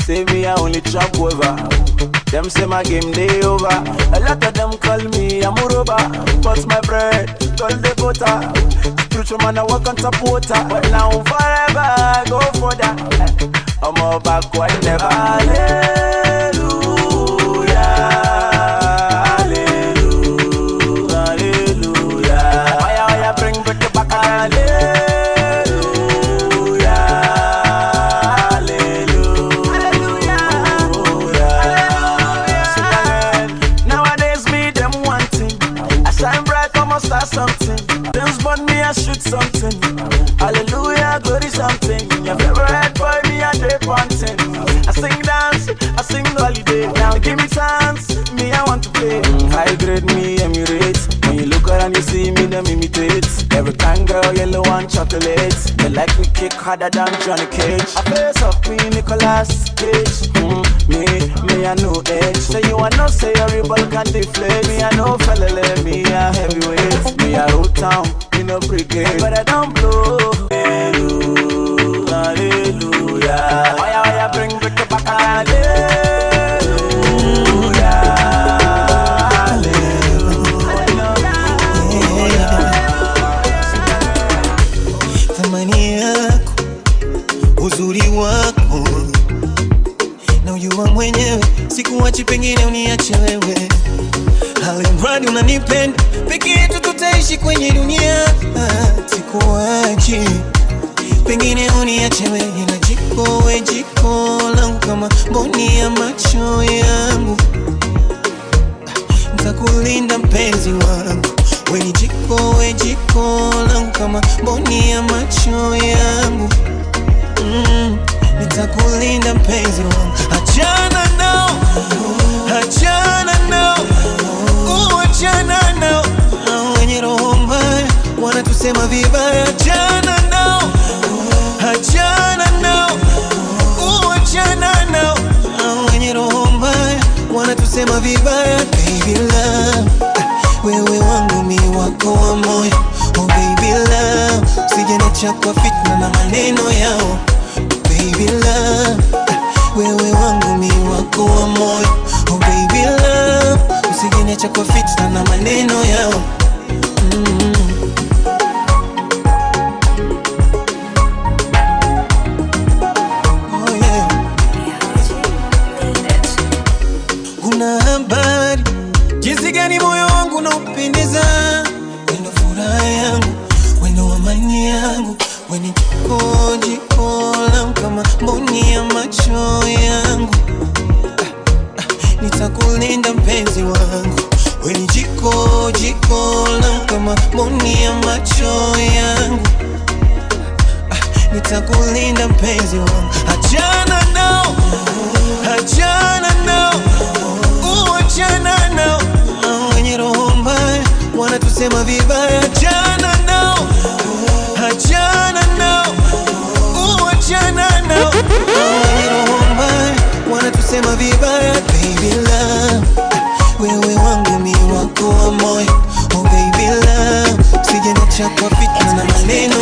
Say me, I only chop over. Them say my game day over. A lot of them call me a muroba. But my bread, call the butter. Spiritual man, I walk on top water. But now forever, I go for that. I'm all backward, never. Hallelujah. Hallelujah. Hallelujah. Oya, oya, bring back the back. Hallelujah. Hallelujah. Nowadays, me, them wanting. I shine bright, I start something. Them burn me, I shoot something. Hallelujah, glory something. Your favorite boy, me, I day punting. I sing dance, I sing holiday. Now give me chance, me, I want to play. High grade me, Emirates. When you look around, you see me, them imitate. Every kind girl, yellow and chocolate. They like me kick harder than Johnny Cage. I face up me, Nicolas Cage. Me, me, I no edge. Say you I no say a rebel can deflate. Me, I no fella, me, a heavyweight. Me, a road town, me no brigade. But I don't blow. Hallelujah, hallelujah. Oya, oya, bring back the back. Hallelujah, thamani yako, uzuri wako na ujua mwenyewe, sikuachi pengine uniache wewe, alimradi unanipenda, peke yetu tutaishi kwenye dunia, sikuachi pengine uniache wewe, na jiko we jiko langu kama mboni ya macho yangu, ntakulinda mpenzi wangu we ni jiko we jiko langu kama mboni ya macho yangu nitakulinda mpenzi wangu, achana nao, achana nao, achana nao, hao wenye roho mbaya wanatusema vibaya, achana nao, achana nao, achana nao, hao wenye roho mbaya wanatusema vibaya, baby love wewe wangu mi wako wa moyo, oh baby love, usije niacha kwa fitna na maneno yao, baby love, wewe wangu mi wako wa moyo, oh baby love, usije niacha kwa fitna na maneno yao. Oh yeah. Una habari jinsi gani moyo wangu unaupendeza, wendo furaha yangu, wendo amani yangu, weni jiko jiko langu kama mboni ya macho yangu. Ah, ah, nitakulinda mpenzi wangu, weni jiko jiko langu kama mboni ya macho yangu. Ah, nitakulinda mpenzi wangu, achana nao, achana nao, achana nao hao wenye roho mbaya wanatusema vibaya, achana nao, achana nao, achana nao, hao wenye roho mbaya wanatusema vibaya. Baby love, wewe wangu mi wako wa moyo, oh baby love, usije niacha kwa fitna na maneno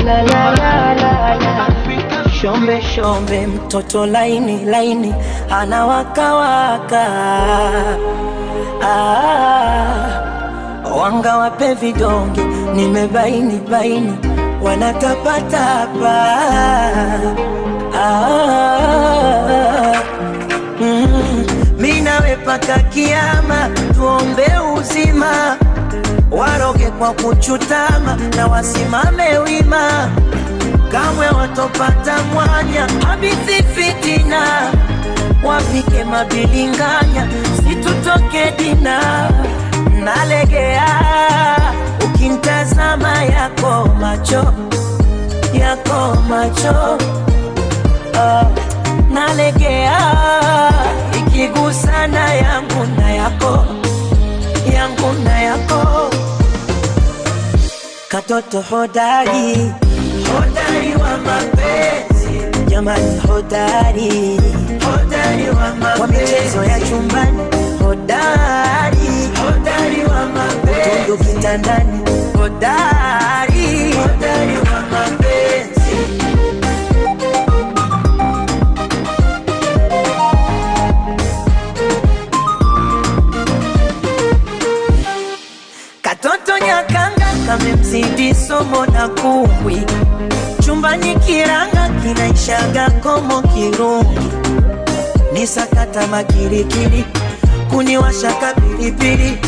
la la la la la. Shombe shombe mtoto laini laini anawakawaka ah, wanga wape vidonge nimebaini baini wanatapatapa ah, mi nawe paka kiama tuombe uzima waroge kwa kuchutama na wasimame wima kamwe watopata mwanya habithi fitina wapike mabilinganya situtoke dina nalegea ukimtazama yako macho yako macho ah, nalegea ikigusana yangu na yako yangu na yako katoto hodari hodari wa mapenzi jamani hodari hodari wa mapenzi kwa michezo ya chumbani hodari hodari wa mapenzi utundu kitandani hodari hodari wa mapenzi Katoto nyakanga kamemzidi somo na kumbwi, chumbani kiranga kinaishaga komo kirungi, ni sakata makirikiri, kuniwasha kapilipili,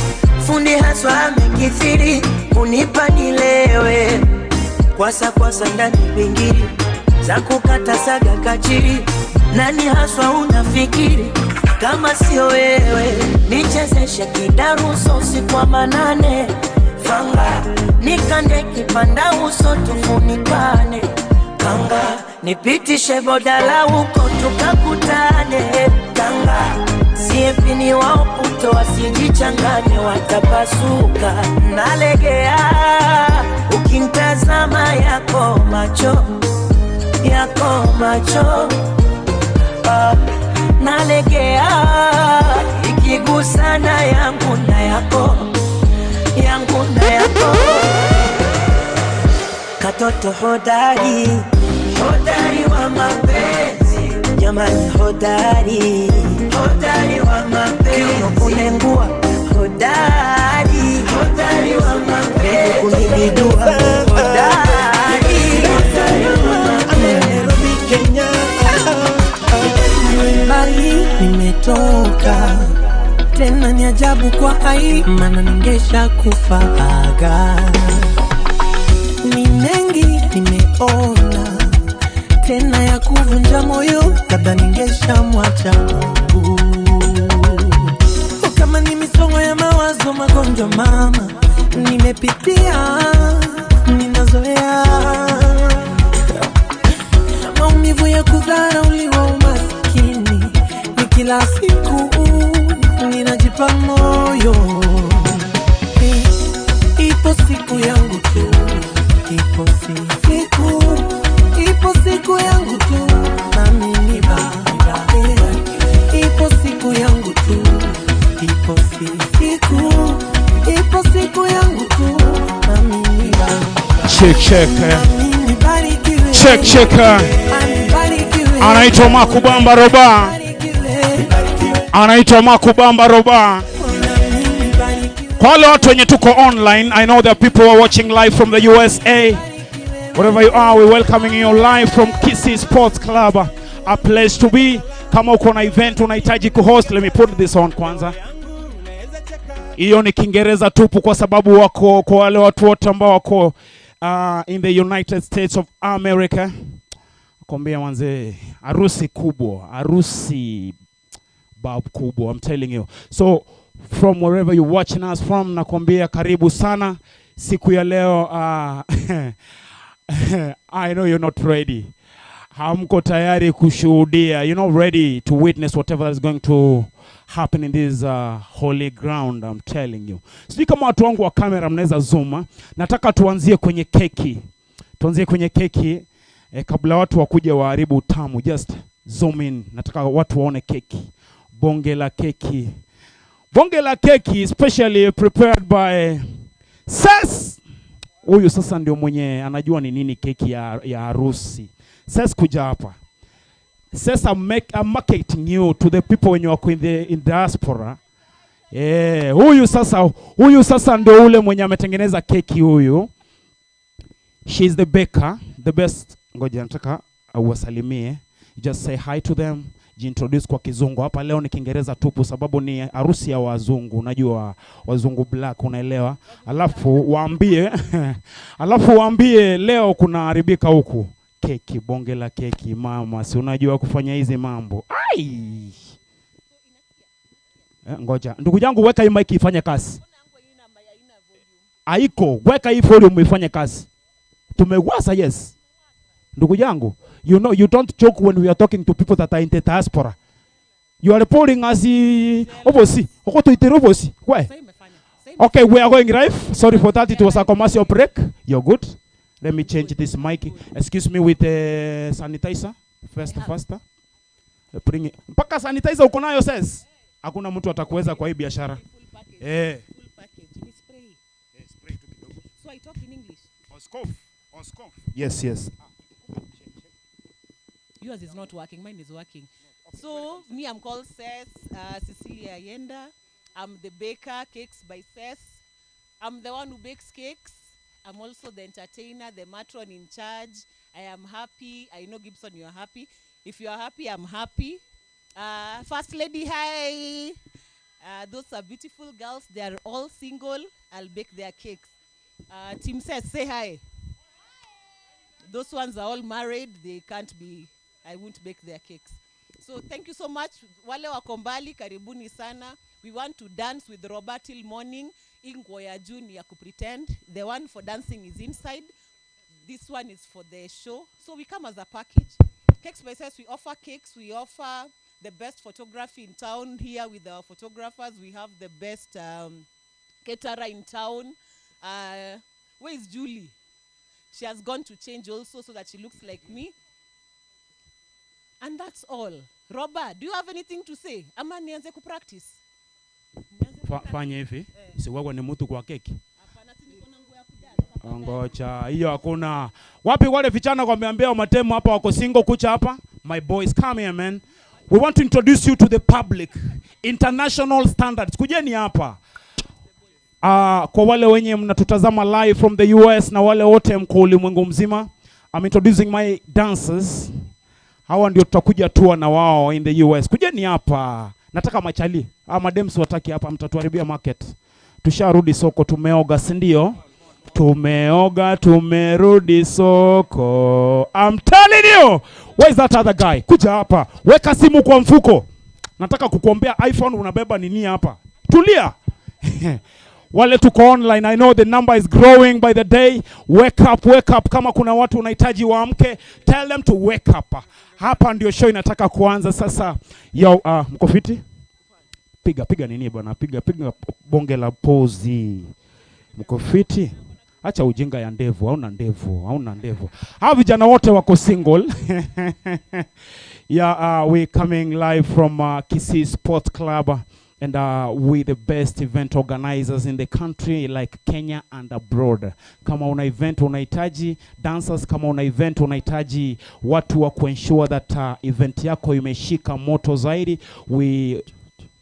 fundi haswa amekithiri, kunipa nilewe, kwasa kwasa ndani pingili, za kukata saga kachiri, nani haswa unafikiri kama sio wewe, nichezeshe kidaruso usiku wa manane, fanga nikande kipanda uso tufunikane, kanga nipitishe bodala huko tukakutane, kanga siepini wao puto wasijichanganye, watapasuka. Nalegea ukimtazama yako macho yako macho ah, nalegea ikigusana yangu na yako yangu na yako katoto hodari hodari wa mapenzi jamani hodari hodari wa mapenzi kiuno kunengua hodari hodari wa mapenzi kunibidua hodari hodari wa mapenzi Kenya mbali nimetoka tena ni ajabu kwa ai maana ningesha kufaga ni mengi nimeona tena ya kuvunja moyo labda ningesha mwacha Mungu kama ni misongo ya mawazo magonjwa mama nimepitia ninazoea maumivu ya kudharauliwa umaskini ni kila siku ninajipa moyo Eh, ipo siku yangu tu ipo siku ipo siku yangu tu nami niba Eh, ipo siku yangu tu ipo siku ipo siku yangu tu nami niba Check check. Check check. Anaitwa Makubamba Roba. Anaitwa Makubamba Roba. Kwa wale watu wenye tuko online, I know there are people who are watching live from the USA. Wherever you are, we're welcoming you live from Kisii Sports Club, a place to be. Kama uko na event unahitaji kuhost, let me put this on kwanza. Hiyo ni Kiingereza tupu kwa sababu wako kwa wale watu wote ambao wako in the United States of America. Kwambia manze, harusi kubwa, harusi bab kubwa, I'm telling you. So from wherever you watching us from, nakwambia karibu sana siku ya leo. I know you're not ready. Hamko tayari kushuhudia. You're not ready to witness whatever is going to happen in this holy ground, I'm telling you. Sijui kama watu wangu wa kamera mnaweza zoom. Nataka tuanzie kwenye keki. Tuanzie kwenye keki eh, kabla watu wakuja waharibu utamu. Just zoom in. Nataka watu waone keki. Bonge la keki. Bonge la keki specially prepared by Ses. Huyu sasa ndio mwenye anajua ni nini keki ya, ya harusi. Sasa kuja hapa. Sasa I'm, make, I'm marketing you to the people wenye wako in the in diaspora. Eh, huyu sasa huyu sasa ndio ule mwenye ametengeneza keki huyu. She is the baker, the best. Ngoja nataka uwasalimie. Just say hi to them. Jiintroduce kwa kizungu. Hapa leo ni Kiingereza tupu sababu ni harusi ya wazungu. Unajua wazungu black, unaelewa? Alafu waambie alafu waambie leo kuna haribika huku. Keki, bonge la keki mama, si unajua kufanya hizi mambo. Ai! Eh, ngoja. Ndugu yangu weka hii mic ifanye kazi. Haiko, weka hii volume ifanye kazi. Tumewasa yes. Ndugu yangu, you know you don't joke when we are talking to people that are in the diaspora. You are reporting as obosi. Okotoitere obosi. Why? Okay, we are going live. Sorry for that. It was a commercial break. You're good. Let me change this mic. Excuse me with the sanitizer. First, faster. Bring it. Mpaka sanitizer uko nayo says. Hakuna mtu atakuweza kwa hii biashara. Eh. So I talk in English. Oskof. Oskof. Yes, yes. Yours is not working, mine is working. So me, I'm called Ses, Cecilia Yenda. I'm the baker, Cakes by Ses. I'm the one who bakes cakes. I'm also the entertainer, the matron in charge. I am happy. I know Gibson, you are happy. If you are happy, I'm happy. First Lady, hi. Those are beautiful girls. They are all single. I'll bake their cakes. Team Ses, say hi. Those ones are all married. They can't be, I won't bake their cakes. So thank you so much. Wale wako mbali, karibuni sana. We want to dance with Robert till morning. Hii nguo ya juu ni ya kupretend. The one for dancing is inside. This one is for the show. So we come as a package. Cakes by Ses, we offer cakes. We offer the best photography in town here with our photographers. We have the best caterer in town. Where is Julie? She has gone to change also so that she looks like me. And that's all. Robert, do you have anything to say? Ama nianze kupractice? Fanya hivi. Si wewe ni mtu kwa keki. Ngoja, hiyo hakuna. Wapi wale vijana wameambia matemu hapa wako single kucha hapa? My boys come here man. We want to introduce you to the public. International standards. Kujeni hapa. Kwa wale wenye mnatutazama live from the US na wale wote mko ulimwengu mzima, I'm introducing my dancers. Hawa ndio tutakuja tour na wao in the US. Kujeni hapa. Nataka machali. Ah, madems wataki hapa, mtatuharibia market. Tusharudi soko, tumeoga, si ndio? Tumeoga, tumerudi soko. I'm telling you. Where is that other guy? Kuja hapa. Weka simu kwa mfuko. Nataka kukuombea iPhone, unabeba nini hapa? Tulia. Wale tuko online, I know the number is growing by the day. Wake up, wake up. Kama kuna watu unahitaji waamke, tell them to wake up. Hapa ndio show inataka kuanza sasa. Yo, mko fiti? Piga, piga nini bwana? Piga, piga bonge la pozi. Mko fiti? Acha ujinga ya ndevu, hauna ndevu, hauna ndevu. Hawa vijana wote wako single. Yeah, we coming live from Kisii Sports Club. And we the best event organizers in the country like Kenya and abroad. Kama una event unahitaji dancers, kama una event unahitaji watu wa kuensure that event yako imeshika moto zaidi, we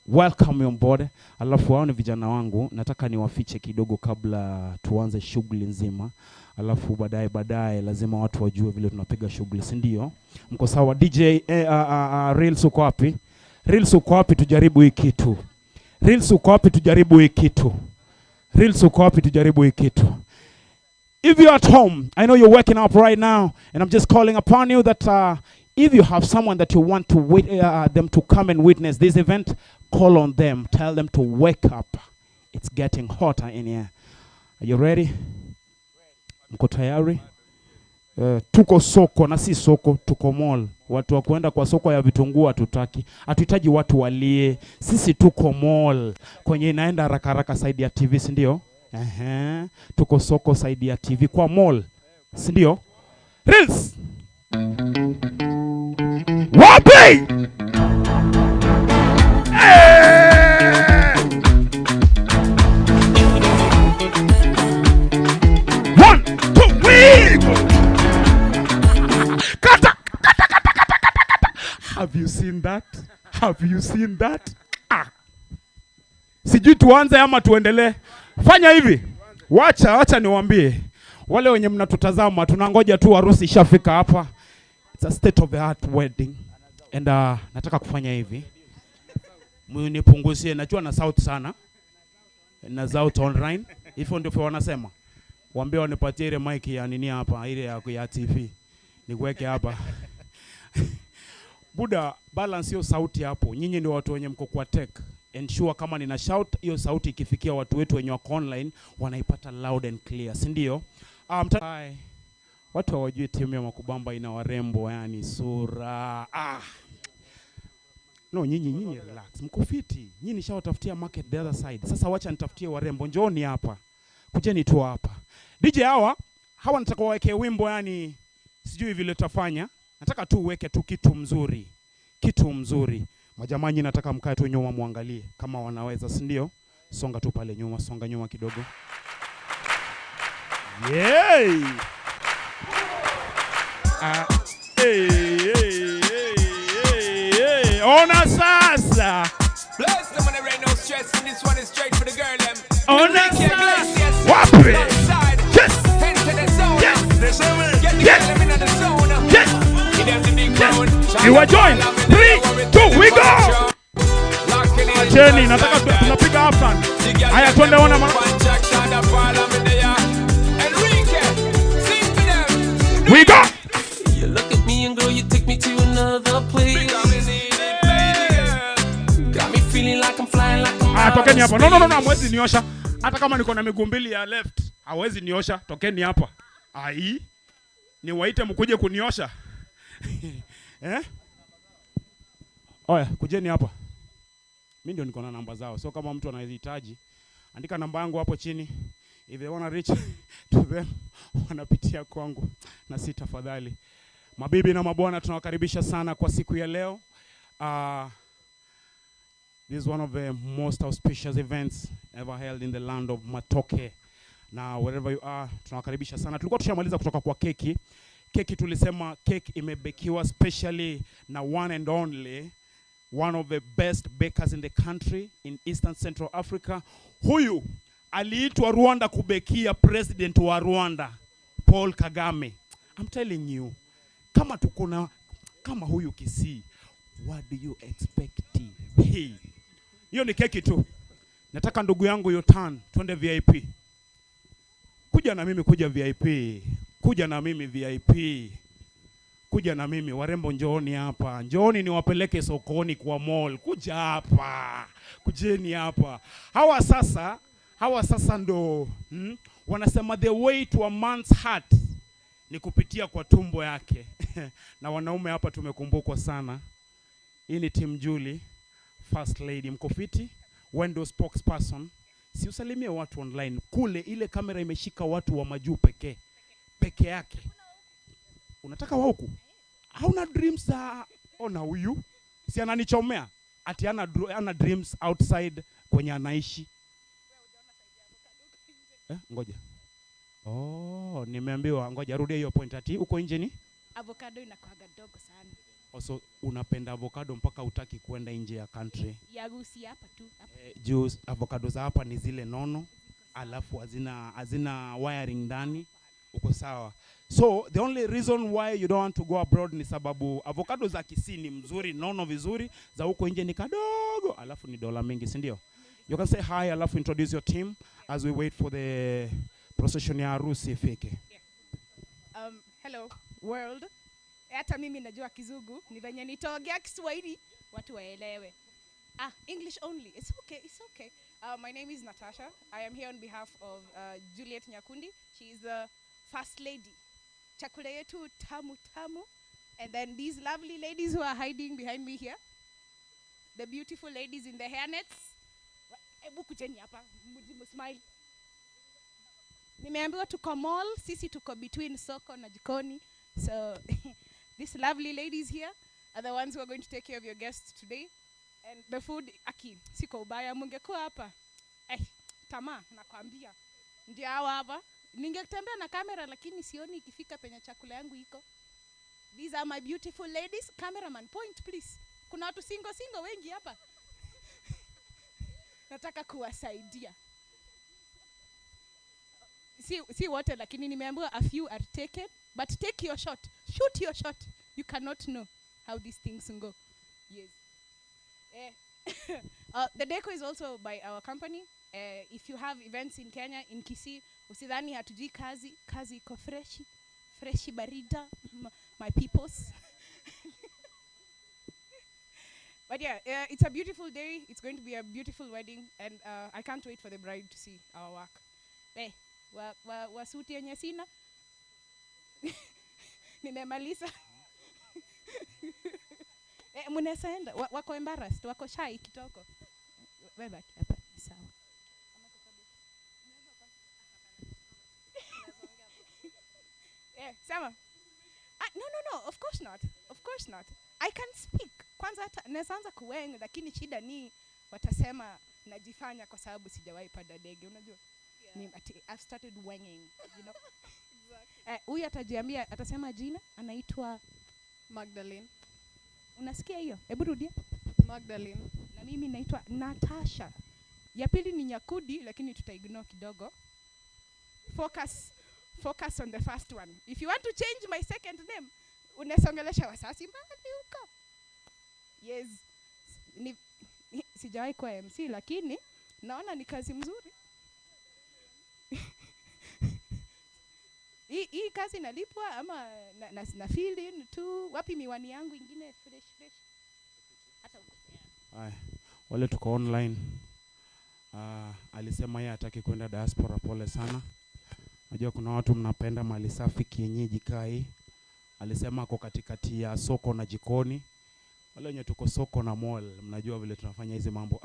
welcome you on board. Alafu hao ni vijana wangu, nataka niwafiche kidogo kabla tuanze shughuli nzima. Alafu baadaye baadaye lazima watu wajue vile tunapiga shughuli, si ndio? Mko sawa? DJ Reels uko wapi? Reels uko wapi tujaribu hii kitu? Reels uko wapi tujaribu hii kitu? Reels uko wapi tujaribu hii kitu? If you're at home, I know you're waking up right now, and I'm just calling upon you that if you have someone that you want to wait, them to come and witness this event, call on them. Tell them to wake up. It's getting hotter in here. Are you ready? Mko tayari? Tuko soko na si soko, tuko mall. Watu wa kuenda kwa soko ya vitunguu hatutaki. Hatuhitaji watu walie. Sisi tuko mall kwenye inaenda haraka haraka side ya TV, si ndio? Ehe. Tuko soko side ya TV kwa mall, si ndio? Reels. Wapi? Hey! 1, Have you seen that? Have you seen that? Ah. Sijui tuanze ama tuendelee. Fanya hivi. Wacha wacha niwaambie. Wale wenye mnatutazama tunangoja tu harusi ishafika hapa. It's a state of the art wedding. And nataka kufanya hivi. Mnipunguzie, najua na sauti sana. Na sauti online. Hivyo ndivyo wanasema. Waambie wanipatie ile mic ya nini hapa, ile ya TV. Nikuweke hapa. Buda, balance hiyo sauti hapo. Nyinyi ndio watu wenye mko kwa tech. Ensure kama nina shout hiyo sauti ikifikia watu wetu wenye wako online wanaipata loud and clear, si ndio? Watu hawajui timu ya Makubamba ina warembo, yani sura. Ah. No, nyinyi relax. Mko fiti. Nyinyi nishawatafutia market the other side. Sasa wacha nitafutie warembo. Njooni hapa. Kujeni tu hapa. DJ hawa nataka waweke wimbo, yani sijui vile tutafanya. Nataka tu uweke tu kitu mzuri. Kitu mzuri. Majamaa nyinyi nataka mkae tu nyuma muangalie kama wanaweza, si ndio? Songa tu pale nyuma, songa nyuma kidogo. Yay! Ah, hey, hey, hey, hey, hey. Ona sasa. Bless them when there ain't no stress, and this one is straight for the girl them. Ona Enrique sasa. Iglesias. Wapi? Outside. Yes. Enter the zone. Yes. Get the Yes. girl them inna the zone. Yes. Give them the big Yes. round. You are joined. 3, 2, we go. Acheni, nataka tunapiga half time. Haya, twende ona mara. We go. You look at me and girl, you take me to another place. Got me feeling like I'm flying, like I'm Ah, out tokeni of hapa. No, no, no, no, space. hamwezi niosha. Hata kama niko na miguu mbili ya left, hawezi niosha. Tokeni hapa. Ai. Niwaite mkuje kuniosha. Eh? Oya, kujeni hapa. Mimi ndio niko na namba zao. So kama mtu anahitaji, andika namba yangu hapo chini. If they wanna reach to them, wanapitia kwangu na si tafadhali. Mabibi na mabwana, tunawakaribisha sana kwa siku ya leo. This is one of the most auspicious events ever held in the land of Matoke. Na wherever you are, tunawakaribisha sana. Tulikuwa tushamaliza kutoka kwa keki. Keki tulisema keki imebekiwa specially na one and only one of the best bakers in the country in Eastern Central Africa. Huyu aliitwa Rwanda kubekia president wa Rwanda Paul Kagame. I'm telling you, kama tuko na kama huyu Kisii, what do you expect? Hey. Hiyo ni keki tu. Nataka ndugu yangu Yotan twende VIP. Kuja na mimi, kuja VIP. Kuja na mimi VIP. Kuja na mimi, warembo njooni hapa. Njooni niwapeleke sokoni kwa mall. Kuja hapa. Kujeni hapa. Hawa sasa ndo wanasema the way to a man's heart ni kupitia kwa tumbo yake. Na wanaume hapa tumekumbukwa sana. Hii ni Team Julie, First Lady Mkofiti, Wendo spokesperson. Si usalimie watu online. Kule ile kamera imeshika watu wa majuu peke yake. Unataka wa huku? Hauna dreams za ona huyu? Si ananichomea. Ati ana dreams outside kwenye anaishi. Ngoja. Oh, nimeambiwa ngoja rudia hiyo point ati uko nje ni? Avocado inakuwaga dogo sana. Also unapenda avocado mpaka utaki kwenda nje ya country. Ya Gusi hapa tu hapa. Juu avocado za hapa ni zile nono, alafu hazina wiring ndani. Uko sawa. So the only reason why you don't want to go abroad ni sababu avocado za Kisii ni mzuri, nono vizuri, za huko nje ni kadogo, alafu ni dola mingi, si ndio? You can say hi, alafu introduce your team as we wait for the procession ya harusi ifike. Hello world. Hata mimi najua Kizungu, ni venye nitaongea Kiswahili watu waelewe. English only. It's okay, it's okay. My name is Natasha. I am here on behalf of Juliet Nyakundi. She is the first lady. Chakula yetu tamu tamu. And then these lovely ladies who are hiding behind me here. The beautiful ladies in the hairnets. Ebu kujeni hapa, smile. Nimeambiwa tuko mall, sisi tuko between soko na jikoni. So these lovely ladies here are the ones who are going to take care of your guests today. And the food, aki, siko ubaya, mungekuwa hapa. Tamaa, nakwambia. Ndio hawa hapa. Ningetembea na kamera lakini sioni ikifika penye chakula yangu iko. These are my beautiful ladies. Cameraman, point please. Kuna watu single single wengi hapa. Nataka kuwasaidia. Si wote, lakini nimeambiwa a few are taken, but take your shot. Shoot your shot. You cannot know how these things go. Yes. The deco is also by our company. If you have events in Kenya, in Kisii, usidhani hatujui kazi, kazi iko freshi, freshi barida, my peoples. But yeah, it's a beautiful day. It's going to be a beautiful wedding, and I can't wait for the bride to see our work. Hey, wasuti yenye sina. Nimemaliza. Mnaweza enda. Wako embarrassed, wako shy kitoko. Wewe baki hapa, ni sawa. Sema. No, no, no, of course not. Of course not. I can speak. Kwanza hata naweza anza kuweng, lakini shida ni watasema najifanya kwa sababu sijawahi panda ndege, unajua? Ni ati I've started wenging. Huyu atajiambia, atasema jina, anaitwa Magdalene. Unasikia hiyo? Hebu rudia. Magdalene. Na mimi naitwa Natasha. Ya pili ni Nyakudi, lakini tutaignore kidogo. Focus on the first one. If you want to change my second name, unasongelesha wasasi mbali huko. Yes. Sijawahi kuwa MC, lakini naona ni kazi mzuri. Hii kazi inalipwa ama na fill in tu? Wapi miwani yangu ingine fresh fresh? Hata huko. Haya, wale tuko online. Alisema yeye hataki kwenda diaspora, pole sana. Najua kuna watu mnapenda mali safi kienyeji kai. Alisema ako katikati ya soko na jikoni. Wale wenye tuko soko na mall, mnajua vile tunafanya hizi mambo.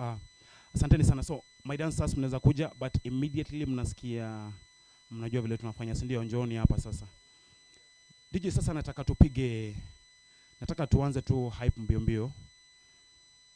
Asanteni sana. So, my dancers mnaweza kuja, but immediately mnasikia, mnajua vile tunafanya, si ndio? Njooni hapa sasa. DJ, sasa nataka tupige, nataka tuanze tu hype mbio mbio.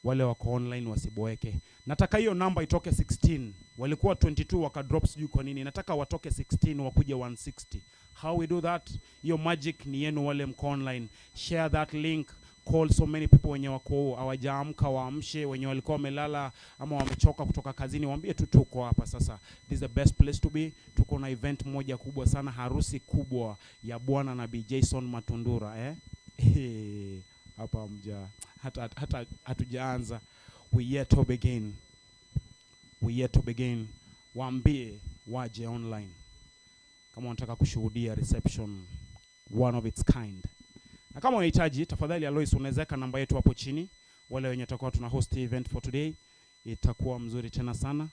Wale wako online wasiboeke. Nataka hiyo namba itoke 16. Walikuwa 22 wakadrop sijui kwa nini. Nataka watoke 16 wakuje 160. How we do that? Hiyo magic ni yenu wale mko online. Share that link. Call so many people wenye wako hawajaamka waamshe, wenye walikuwa wamelala ama wamechoka kutoka kazini, waambie tu tuko hapa sasa. This is the best place to be. Tuko na event moja kubwa sana, harusi kubwa ya Bwana Nabii Jason Matundura? Hapa mja hata hatujaanza. We yet to begin. We yet to begin. Waambie waje online kama wanataka kushuhudia reception one of its kind. Na kama unahitaji, tafadhali Alois, unaweza weka namba yetu hapo chini. Wale wenye tutakuwa tuna host event for today, itakuwa mzuri tena sana.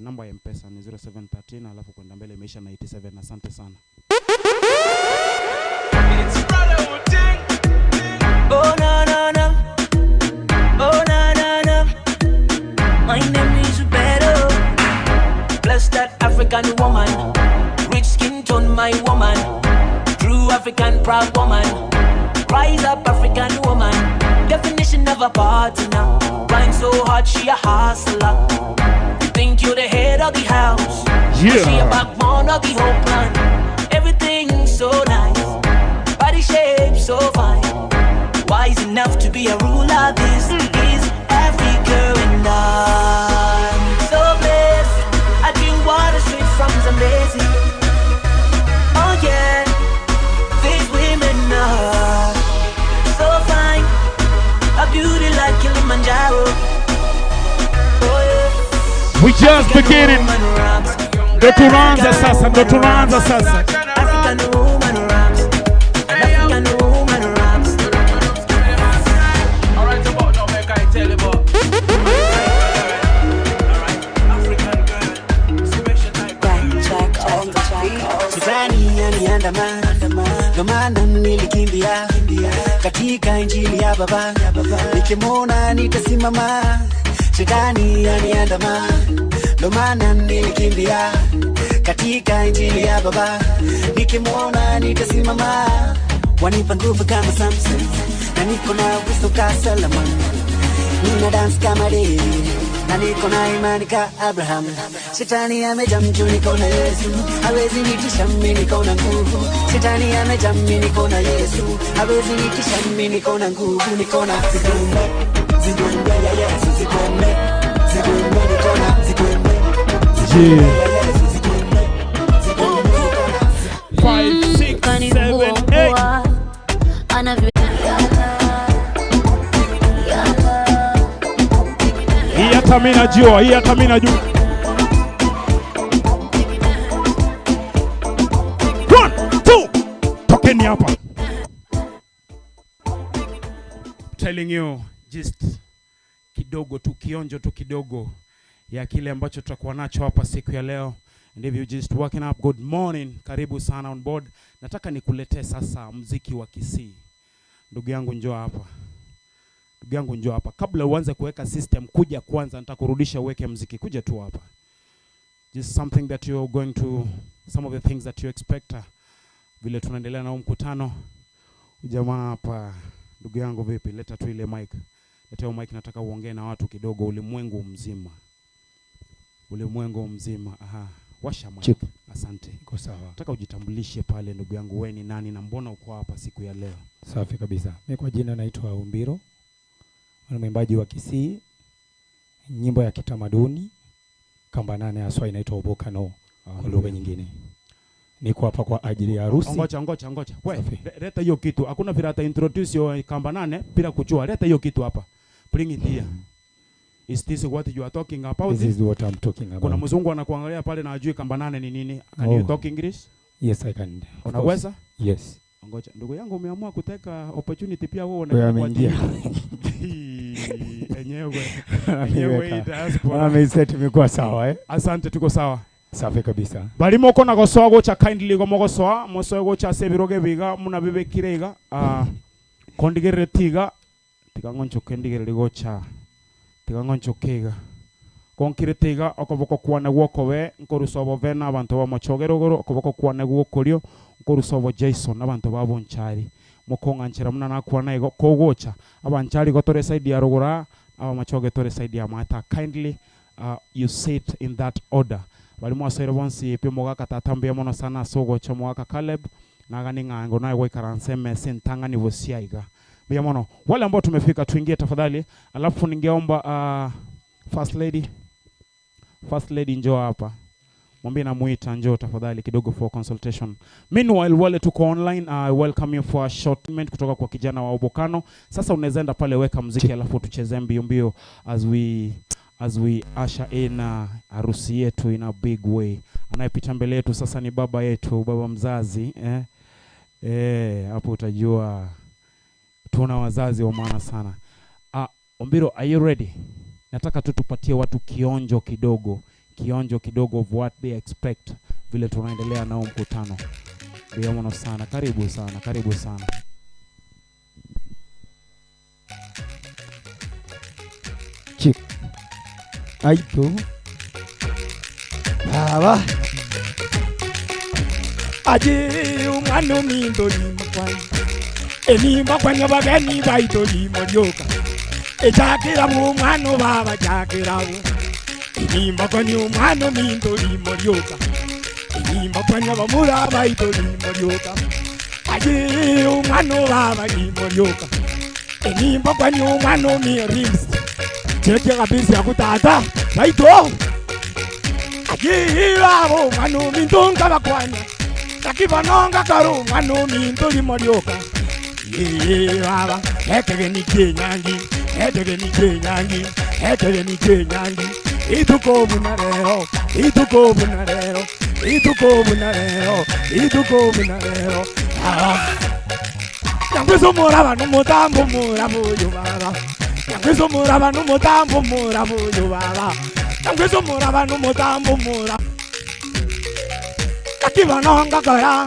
Namba ya M-Pesa ni 0713 alafu kwenda mbele imeisha na 87. Asante sana. Oh na na na, oh na na na. My name is Beto. Bless that African woman, rich skin tone my woman, true African proud woman. Rise up African woman, definition of a partner. Grind so hard she a hustler. You think you're the head of the house, but she a backbone of the whole plan. Everything so nice, body shape so fine. Wise enough to be a ruler. This is Africa and I'm so blessed. I drink water straight from Zambezi. Oh yeah, these women are so fine. A beauty like Kilimanjaro. Oh yeah. We just beginning. Ndo tunaanza sasa, ndo tunaanza sasa. African woman raps. An African woman raps. All right, about now, make I tell you about. Shetani aliandama, ndo maana nilikimbia katika injili ya Baba. Nikimwona nitasimama. Shetani aliandama, ndo maana nilikimbia katika injili ya Baba. Nikimwona nitasimama. Wanipa nguvu kama Samson, na niko na wisdom ka Solomon. Nina dance kama David, Na niko na imani ka Abraham. Shetani amejaa mtu, niko na Yesu, hawezi nitisha mimi, niko na nguvu. Shetani amejaa mimi, niko na Yesu, hawezi nitisha mimi, niko na nguvu, niko na zikwembe, zikwembe ya Yesu, zikwembe, zikwembe, niko na zikwembe, Yeah. 5, 6, 7, 8. Hii hata mimi najua, hii hata mimi najua. One, two. Tokeni hapa. Telling you just kidogo tu kionjo tu kidogo ya kile ambacho tutakuwa nacho hapa siku ya leo. And if you just waking up, good morning, karibu sana on board. Nataka nikuletee sasa mziki wa Kisii. Ndugu yangu njoo hapa. Ndugu yangu njoo hapa. Kabla uanze kuweka system, kuja kwanza nitakurudisha uweke mziki. Kuja tu hapa. Just something that you're going to, some of the things that you expect vile tunaendelea na huu mkutano. Jamaa hapa, ndugu yangu vipi? Leta tu ile mic. Leta hiyo mic, nataka uongee na watu kidogo, ulimwengu mzima. Ulimwengu mzima. Aha. Washa mic. Chip. Asante. Iko sawa. Nataka ujitambulishe pale ndugu yangu, wewe ni nani na mbona uko hapa siku ya leo? Safi kabisa. Mimi kwa jina naitwa Umbiro, ni mwimbaji wa Kisii, nyimbo ya kitamaduni kamba nane haswa inaitwa Obokano kwa lugha nyingine. Niko hapa kwa ajili ya harusi. Ngoja ngoja ngoja. We, leta hiyo kitu. Hakuna vile ata introduce yo kamba nane bila kujua. Leta hiyo kitu hapa. Bring it here. Is this what you are talking about? This is what I'm talking about. Kuna mzungu anakuangalia pale na ajui kamba nane ni nini. Can you Oh. talk English? Yes, I can. Of Unaweza? course. Yes. Ngoja, ndugu yangu umeamua kuteka opportunity pia wewe Wewe unaenda kwa ameingia. TV. Enyewe. Enyewe hii diaspora. Ameiset imekuwa sawa eh? Asante, tuko sawa. Safi kabisa. Barimo kona gosoa gocha kindly go mogosoa mosoe gocha ase ebirogo ebiga muna bibekire iga kondigerere tiga tiga ng'onchoke ndigerere gocha tiga ng'onchoke iga konkire tiga okoboko kwane gwokobe nkorusa obobe na abanto bamochogere igoro okoboko kwane gwokorio nkorusa obo Jason abantu babonchari mokong'anchera muna nakwana igo kogocha abanchari gotore side ya rogora abamachoge tore side ya mata kindly you sit in that order bari mwasoire bonsi pi mogaka tata mbuya mono sana ase ogocha mogaka Caleb naga ni ng'ango naye goikaransa emesa entang'ani bosia iga mbuya mono wale ambao tumefika tuingie tafadhali alafu ningeomba first lady first lady njoo hapa mwambie namuita njoo tafadhali kidogo for consultation meanwhile wale tuko online I welcome you for a short moment kutoka kwa kijana wa Obokano sasa unaweza enda pale weka mziki alafu tucheze mbio mbio as we usher in harusi yetu in a big way. Anayepita mbele yetu sasa ni baba yetu, baba mzazi eh. Hapo utajua tuna wazazi wa maana sana. Ombiro, are you ready? Nataka tu tupatie watu kionjo kidogo, kionjo kidogo of what they expect vile tunaendelea nao mkutano. Ndio mono sana, karibu sana, karibu sana. Chik. Aito. Baba. Aji umwana ominto limakwanya. Enimba kwanya bageni baito limorioka. Echakira mu mwana baba chakira mu. Enimba kwanya umwana ominto limorioka. Enimba kwanya bamura baito limorioka. Aji umwana baba limorioka. Enimba kwanya umwana omi rims. Cheke kabisa ya kutata baito. Aji babo mwana ominto nkabakwanya. Nakibanonga karo mwana ominto limorioka. Ye baba ekege ni kenyangi etege ni kenyangi etege ni kenyangi ituko bunarero ituko bunarero ituko bunarero ituko bunarero baba nyangwiso muraba numutambo murabo yo baba nyangwiso muraba numutambo murabo yo baba nyangwiso muraba numutambo murabo nakibanonga kaya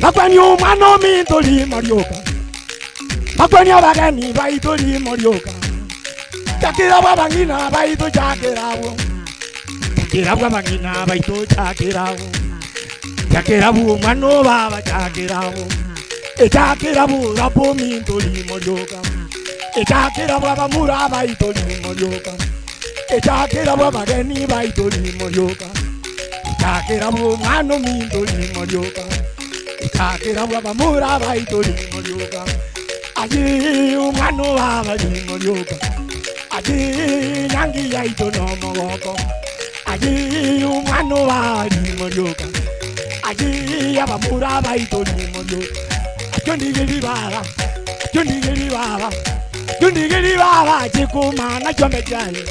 Makwani umwana ominto limorioka Makwani abageni baito limorioka Chakira bwabangina baito chakirabo Chakira bwabangina baito chakirabo Chakirabo umwana baba chakirabo Echakirabo rapo minto limorioka Echakirabo abamura baito limorioka Echakera bw'abageni baito rimo rioka. Echakera bw'omwana ominto rimo rioka. Echakera bw'abamura baito rimo rioka. Aye omwana obaba rimo rioka. Aye nyangi yaito nomogoko. Aye omwana obaba rimo rioka. Aye abamura baito rimo rioka. Atyondigiri baba, atyondigiri baba, atyondigiri baba chikumana chombe chaye.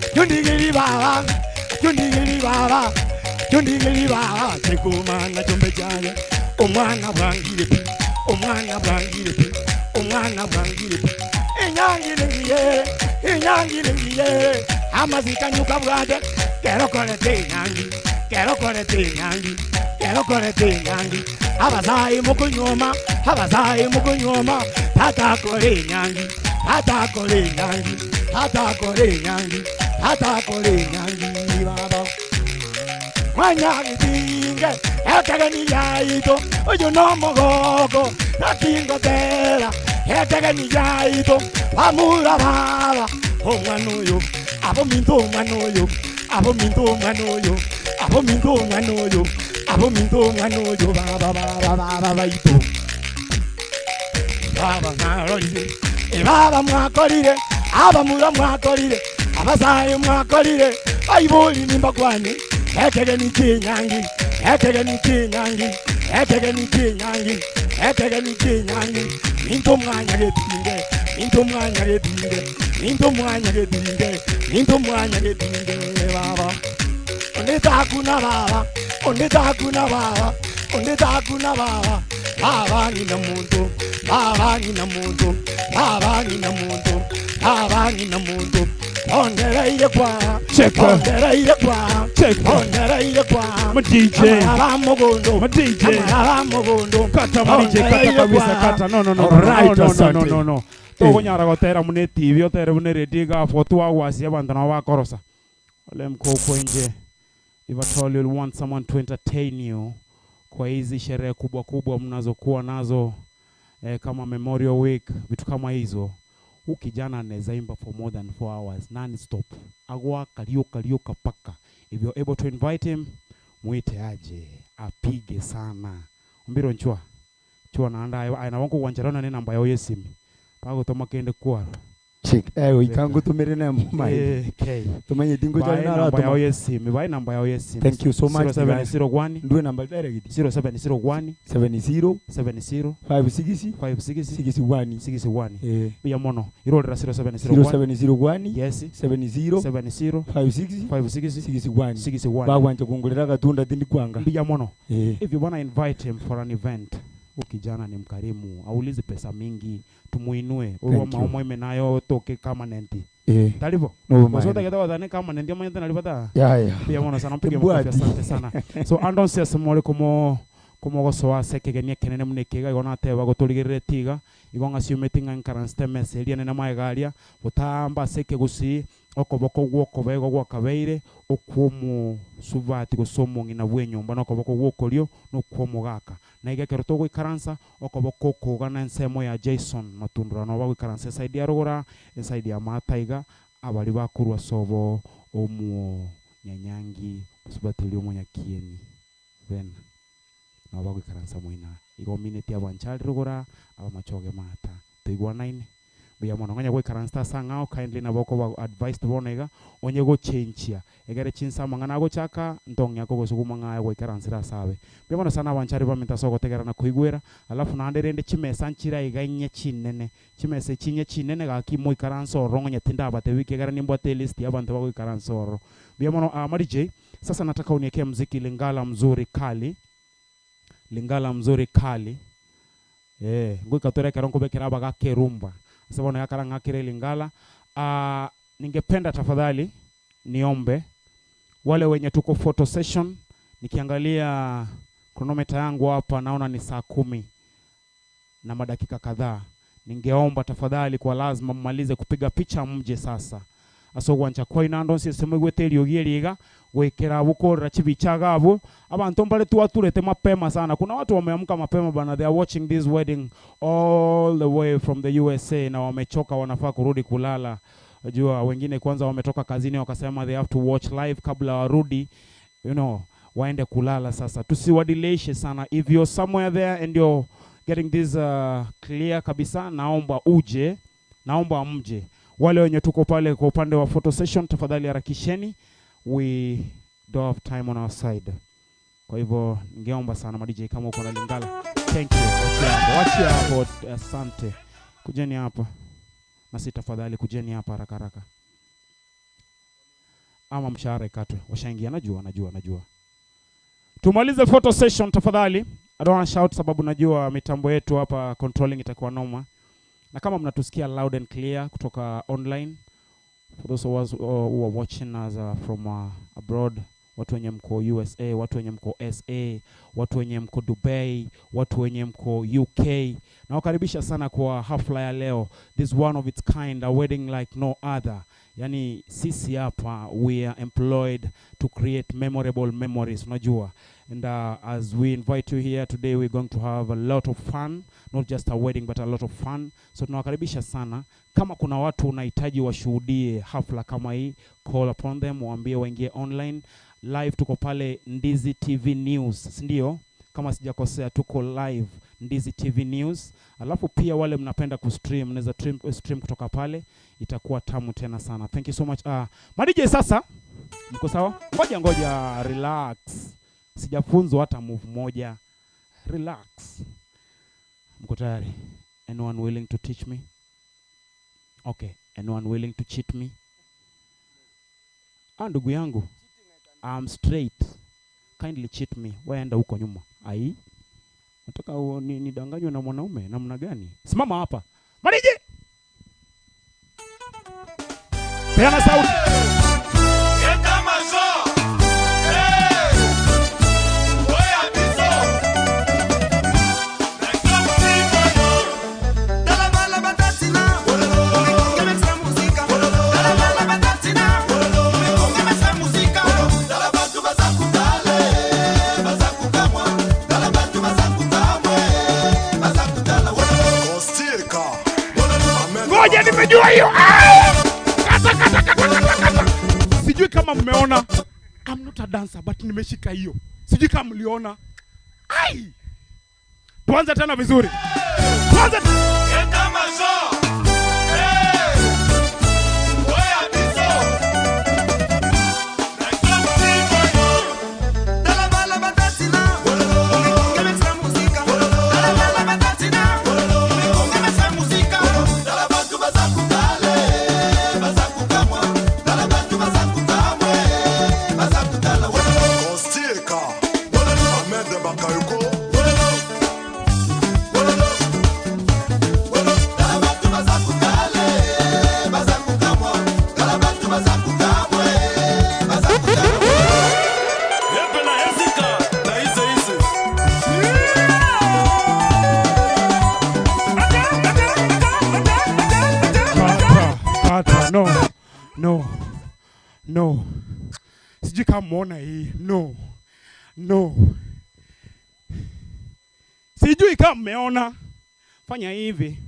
Atyondigiri baba, atyondigiri baba, atyondigiri baba chikumana chombe chaye. Omwana bwangire pi, omwana bwangire pi, omwana bwangire pi. Inyangire ngiye, inyangire ngiye, amazikanyuka bwate, kero korete inyangi, kero korete inyangi, kero korete inyangi. Abazayi mukunyoma, abazayi mukunyoma, tata kore inyangi, tata kore inyangi, tata kore inyangi, tata kore inyangi baba. Mwanyagitinge, etegeni yaito, oyo no mogoko, nakingotera, etegeni yaito, bamura baba, omwana oyo, abo minto omwana oyo, abo minto omwana oyo, abo minto omwana oyo, abo minto omwana oyo, baba baba baba baito. Baba mwarorire, ebaba mwakorire, abamura mwakorire, abasaye mwakorire, baibuli nimbakwane, ekegeni kinyangi, ekegeni kinyangi, ekegeni kinyangi, ekegeni kinyangi, minto mwanya getinge, minto mwanya getinge, minto mwanya getinge, minto mwanya getinge baba. Onde takuna baba, onde takuna baba, onde takuna baba, baba ngina muntu, baba ngina muntu, baba ngina muntu, baba ngina muntu. Ondereire kwa, Check. ondereire kwa, Check. ondereire kwa. Ma DJ. Amaraba mugondo, Ma DJ. amaraba mugondo. Kata ma DJ, kata Ondereire kabisa, kwa. kata. No, no, no, no, Alright, no, no, no, asante. no, no. Tokonyara gotera mune TV otere mune radio igafo twagwasia abanto nabo bakorosa. Ole mkoko nje. If at all you'll want someone to entertain you kwa hizi sherehe kubwa kubwa mnazokuwa nazo kama Memorial Week, vitu kama hizo. Huu kijana anaweza imba for more than 4 hours non stop. Agwa kalioka lioka paka. If you're able to invite him, mwite aje apige sana. Umbiro nchwa. Chwa naanda aina wangu wanjarana ne namba yao yesimi. Pagotoma kende kwaro. Check. Ikangutumire na mumai. K. Tumenye dingo Bae jana namba yao yesimi, bae namba yao yesimi. Thank you so much. 0701 Ndwe namba direct. 0701 70 70 56 56 61 61. Eh. Biya mono. Irorera 0701 0701 Yes. 70 70 56 56 61 61. Bagwanja kungurira gatunda tindi kwanga. Biya mono. Eh. If you wanna invite him for an event, huyu kijana ni mkarimu, aulizi pesa mingi, tumuinue. Thank you. Maomo ime nayo toke kama nenti. Eh. Talivo. No, Kwa sababu maana. taketa wadhani kama nenti ama nyente nalipata. Ya, ya. Biya mono sana mpige Tembwati. makofi asante sana. So Andon siasa mwale kumo kumogosoa ase ekegenia ekenene muno ekiga igo nateba goturigerere tiga igo ng'asiumeti ng'a nkaranste emesa eria nene maegaria gotamba ase ekegusii okoboko gwokoba igo gwakabeire okwomosubati gose omong'ina bwa enyomba na okoboko gwokorio na okwomogaka na iga ekero togoikaransa okoboko okoga na ensemo ya Jason Matundura noba goikaransa eside ya rogora eside ya mata iga abari bakorwa sobo omuo nyanyangi mosubati oria omonyakieni bena nabo bagoikaransa moina igo mineti abanchari rogora abamachoge mata toigwanaine buya mono ng'anya goikaransa ase ang'ao kindly nabo okoba advised bono iga onye gochenchia egere chinsa amang'ana agochaka ntong'ia kogosuguma ng'aye goikaransera ase abe buya mono sana abanchari bamenta ase ogotegerana koigwera alafu naende rende chimesa nchira iga inye chinene chimesa echi inye chinene gaki moikaransa ororo ng'onye tindabatebi ekegera nimbwate elist ya abanto bagoikaransa ororo buya mono Mari J sasa nataka uniekee mziki Lingala mzuri kali Lingala mzuri kali ngoikatore ekero nkobekera abagaka erumba ase bono yakara ng'akere Lingala. Ningependa tafadhali niombe wale wenye tuko photo session, nikiangalia kronometa yangu hapa naona ni saa 10 na madakika kadhaa. Ningeomba tafadhali kwa lazima mmalize kupiga picha mje sasa ase ogwancha kwaina ndonsi ase moigwete eriogi eriga gwikira bukorera chibicha gabo abantu mbale twaturete mapema sana. Kuna watu wameamka mapema bana, they are watching this wedding all the way from the USA na wamechoka, wanafaa kurudi kulala. Unajua wengine kwanza wametoka kazini wakasema they have to watch live kabla warudi you know, waende kulala sasa. Tusiwadileishe sana. If you're somewhere there and you're getting this clear kabisa, naomba uje, naomba mje. Wale wenye tuko pale kwa upande wa photo session, tafadhali harakisheni, we don't have time on our side. Kwa hivyo ningeomba sana ma DJ kama uko na Lingala, thank you. Wachia hapo, wachia hapo, asante. Kujeni hapa na si tafadhali, kujeni hapa haraka haraka, ama mshahara ikatwe. Washaingia, najua, najua, najua. Tumalize photo session tafadhali. I don't want to shout sababu najua mitambo yetu hapa controlling itakuwa noma, na kama mnatusikia loud and clear kutoka online, for those of us who are watching us from abroad, watu wenye mko USA, watu wenye mko SA, watu wenye mko Dubai, watu wenye mko UK, nawakaribisha sana kwa hafla ya leo, this one of its kind, a wedding like no other. Yani sisi hapa we are employed to create memorable memories, unajua. And as we invite you here today, we're going to have a lot of fun, not just a wedding but a lot of fun. So tunawakaribisha sana. Kama kuna watu unahitaji washuhudie hafla kama hii, call upon them, waambie waingie online live. Tuko pale Ndizi TV News, si ndio? Kama sijakosea, tuko live Ndizi TV News. Alafu pia wale mnapenda kustream, mnaweza stream kutoka pale, itakuwa tamu tena sana. Thank you so much. Ma DJ sasa, mko sawa? Ngoja ngoja, relax. Sijafunzwa hata move moja. Relax. Mko tayari? Anyone willing to teach me? Okay. Anyone willing to cheat me? Ah, ndugu yangu, I'm straight. Kindly cheat me. Waenda huko nyuma. Ai? Nataka nidanganywe na mwanaume namna gani? Simama hapa. Mariji! Peana sauti. Ngoja nimejua hiyo. Kata, kata, kata, kata, kata. Sijui kama mmeona. I'm not a dancer but nimeshika hiyo. Sijui kama mliona. Ai! Tuanze tena vizuri. Tuanze. Kata, no, no, no. Sijui kama muona hii. No, no. Sijui kama mmeona. Fanya hivi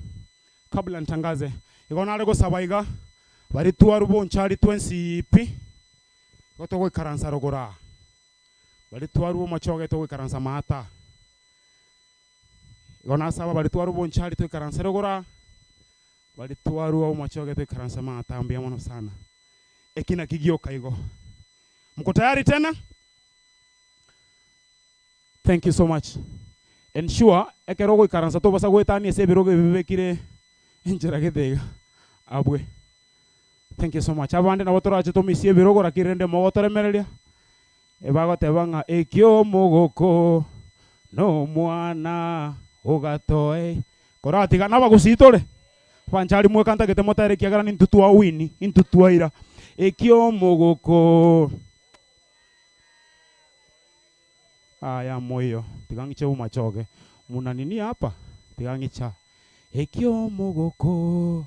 kabla nitangaze. Iko nare gosaba iga bari twaru bonchari twensipi. Iko togoikaransa rogora. Bari twaru machoge togoikaransa mata. Iko nasaba bari twaru bonchari toikaransa rogora. Bari twaru au machoge toikaransa mata ambia mono sana. Ekina kigioka igo. Mko tayari tena? Thank you so much. Ensure ekero goikaransa tobasa gwetania ase ebirogo ebi bibekire enchera gete iga. Abwe. Thank you so much. Abande nabo torache tomisie ebirogo rakiri rende mogotoremereria. Ebagoteba ng'a ekio mogoko no mwana ogatoe. Koratiga nabagusitore. Banchari mwekantagete motere kiagera nintu twa wini, intu twaira. Ekio mogoko. Aya moyo, tigangiche umachoge. Muna nini hapa? Tigangicha. Ekio mogoko.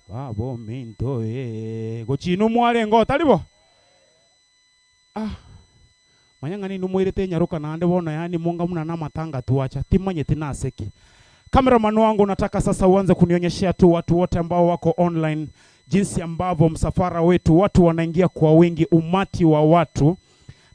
Babo minto e. Gochino mwarengo taribo. Ah. Manyanga ni numwirete nyaruka nande bona yani monga muna namatanga tuacha timanyete naseki. Cameraman wangu, nataka sasa uanze kunionyeshea tu watu wote ambao wako online jinsi ambavyo msafara wetu watu wanaingia kwa wingi, umati wa watu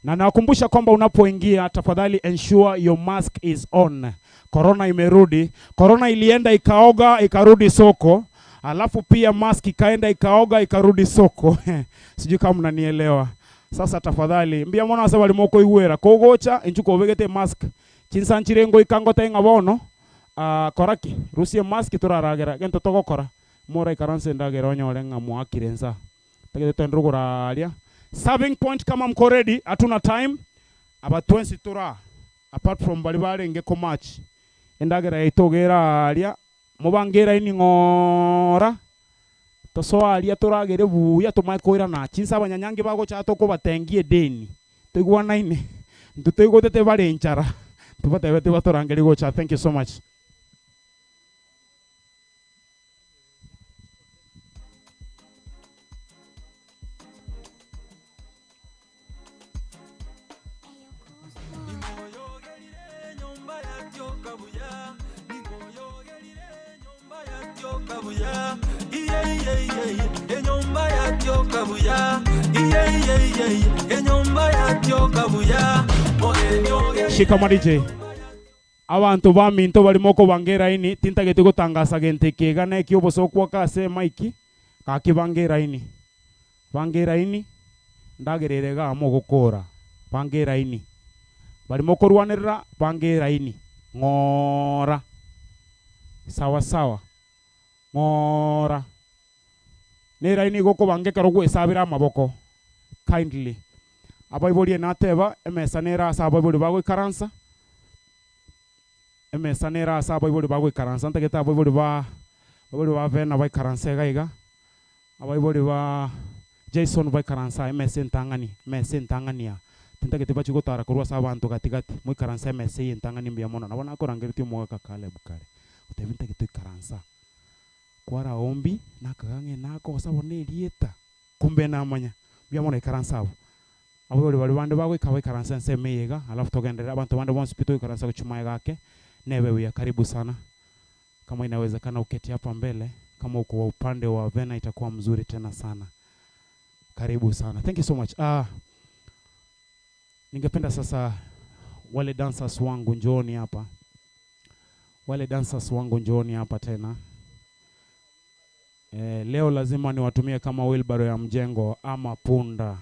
na nawakumbusha kwamba unapoingia tafadhali ensure your mask is on. Corona imerudi. Corona ilienda ikaoga ikarudi soko, alafu pia mask ikaenda ikaoga ikarudi soko. Sijui kama mnanielewa. Sasa tafadhali mbia mwana ase bali moko igwera kogocha inchuko obegete mask chinsanchire ngo ikangote ng'a bono koraki rusie mask turaragera gento togokora mora ikaranse ndagera onyore ng'a mwakire nsa tagete twendere goraria serving point kama mko ready hatuna time abatwensi tura apart from bali barenge ko match endagera yaitogera aria mubangera ini ng'ora tosoaria turagere buya tumae koirana chinsa abanyanyangi bagocha tokobatengia edeni toigwanaine ntutoigotete bare enchara tubatebete batorangeri gocha. Thank you so much. Shikama DJ. Abantu baminto barimo kobangera ini tintagete gotangasa gente kega na ekioboso kwa ase mike kakibangera ini. Bangera ini ndagerere ga mogokora. Bangera ini. Barimo korwanerera bangera ini. Ng'ora. Sawa sawa. Ng'ora. Nera ini goko bangeka rogwe sabira amaboko. Kindly. Abaibori nateba emesa nera ase abaibori bagoikaransa. Emesa nera ase abaibori bagoikaransa ntagete abaibori ba Vena baikaransa iga iga. Abaibori ba Jason baikaransa emesa entang'ani, emesa entang'ania. Tintagete bachi gotara korwa ase abanto gatigati moikaransa emesa eye entang'ani mbuya mono. Nabo nakorangeretie omogaka Caleb kare. Otebi ntagete oikaransa. Kwara ombi nakagang'e nakosa bono erieta kumbe namanya mbuya mono ikaransa abo. Abaibori bari bande bagoika baikaransa ensemo eye iga alafu togenderera abantu bande bonsi pi toikaransa gochuma gake nebe buya. Karibu sana. Kama inawezekana uketi hapa mbele, kama uko wa upande wa Vena itakuwa mzuri tena sana. Karibu sana. Thank you so much. Ningependa sasa wale dancers wangu njooni hapa. Wale dancers wangu njooni hapa tena. Leo lazima niwatumie kama wheelbarrow ya mjengo ama punda.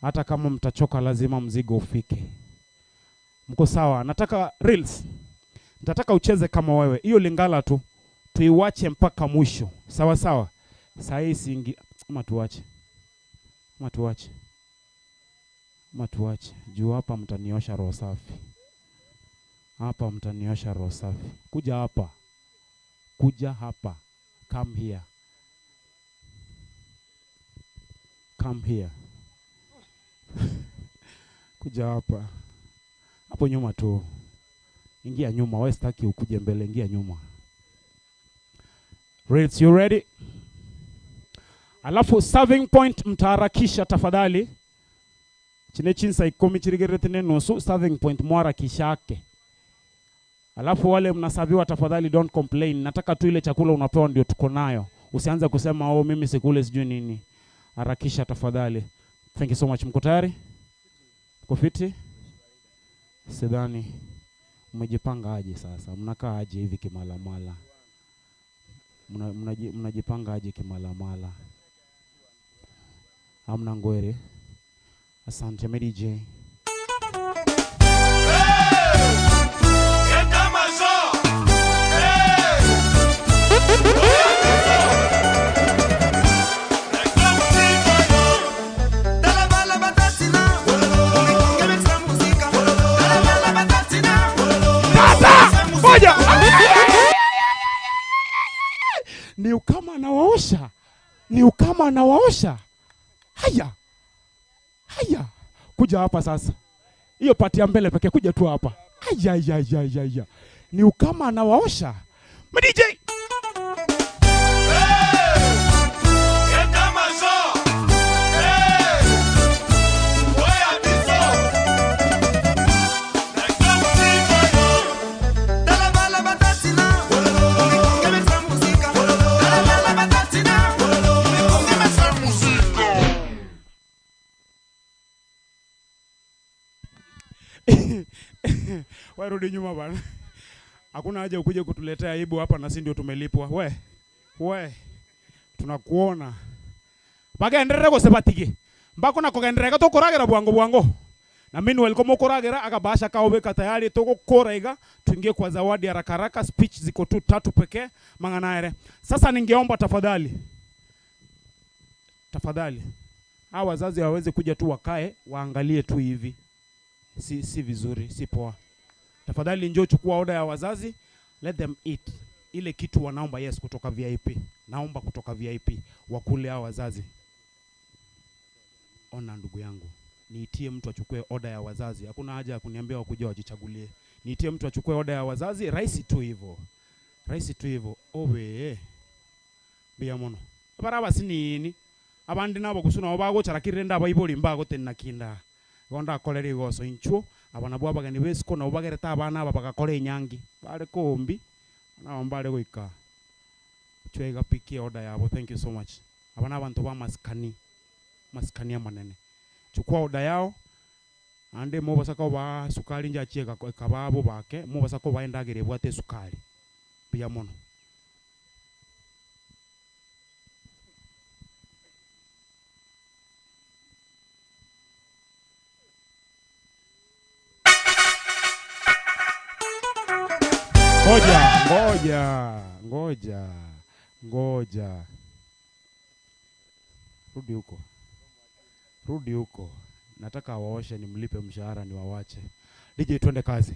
Hata kama mtachoka lazima mzigo ufike. Mko sawa? Nataka reels. Nitataka ucheze kama wewe. Hiyo Lingala tu tuiwache mpaka mwisho. Sawa sawa. Saa hii siingi ama tuache. Ama tuache. Ama tuache. Juu hapa mtaniosha roho safi. Hapa mtaniosha roho safi. Kuja hapa. Kuja hapa. Come here. Come here. Kuja hapa. Hapo nyuma tu. Ingia nyuma, wewe sitaki ukuje mbele, ingia nyuma. Reels, you ready? Alafu serving point mtaharakisha tafadhali. Chine chinsa 10 chirigerete ne nusu serving point mwarakishake. Alafu wale mnasaviwa tafadhali don't complain. Nataka tu ile chakula unapewa ndio tuko nayo. Usianze kusema oh mimi sikule sijui nini. Harakisha tafadhali. Thank you so much. Mko tayari? Mko fiti? Sidhani. Mmejipanga aje sasa? Mnakaa aje hivi kimalamala? Mnajipanga aje kimalamala? Hamna ngwere. Asante Mary J. Ni ukama anawaosha. Ni ukama anawaosha. Haya. Haya. Kuja hapa sasa. Hiyo pati ya mbele pekee kuja tu hapa. Haya haya haya haya. Ni ukama anawaosha. DJ. We rudi nyuma bana. Hakuna haja ukuje kutuletea aibu hapa na si ndio tumelipwa. We. We. Tunakuona. Bagenderere gose batige. Mbako na kugenderera tukuragera bwango bwango. Na mimi welcome ukuragera akabasha kaobeka tayari tugukora iga tuingie kwa zawadi haraka haraka speech ziko tu tatu pekee mang'anaere. Sasa ningeomba tafadhali. Tafadhali. Hawa wazazi waweze kuja tu wakae waangalie tu hivi. Si, si vizuri, si poa. Tafadhali njoo chukua oda ya wazazi, let them eat ile kitu wanaomba. Yes, kutoka VIP. Naomba kutoka VIP wakule hao wazazi. Ona ndugu yangu, niitie mtu achukue oda ya wazazi. Hakuna haja ya kuniambia wakuja wajichagulie. Niitie mtu achukue oda ya wazazi, rahisi tu hivyo, rahisi tu hivyo. Owe mbuya mono baraba sinini abandi nabo gusuna nabo bagocharakirire ndabaibori mbagotenena kinda igo ndakorera igoso inchuo aba nabwo abageni ba esiko nabo bagerete abana aba bagakora enyangi bare kombi nabo mbare goika chwega pikie order yabo thank you so much aba na abanto ba masikani masikani amanene chukua order yao ande mobasa koba sukari njachie ekababo bake mobasa koba endagera ebwate esukari mbuya mono. Ngoja, ngoja, ngoja, ngoja. Rudi huko, rudi huko. Nataka waoshe, nimlipe mshahara niwawache. DJ, twende kazi.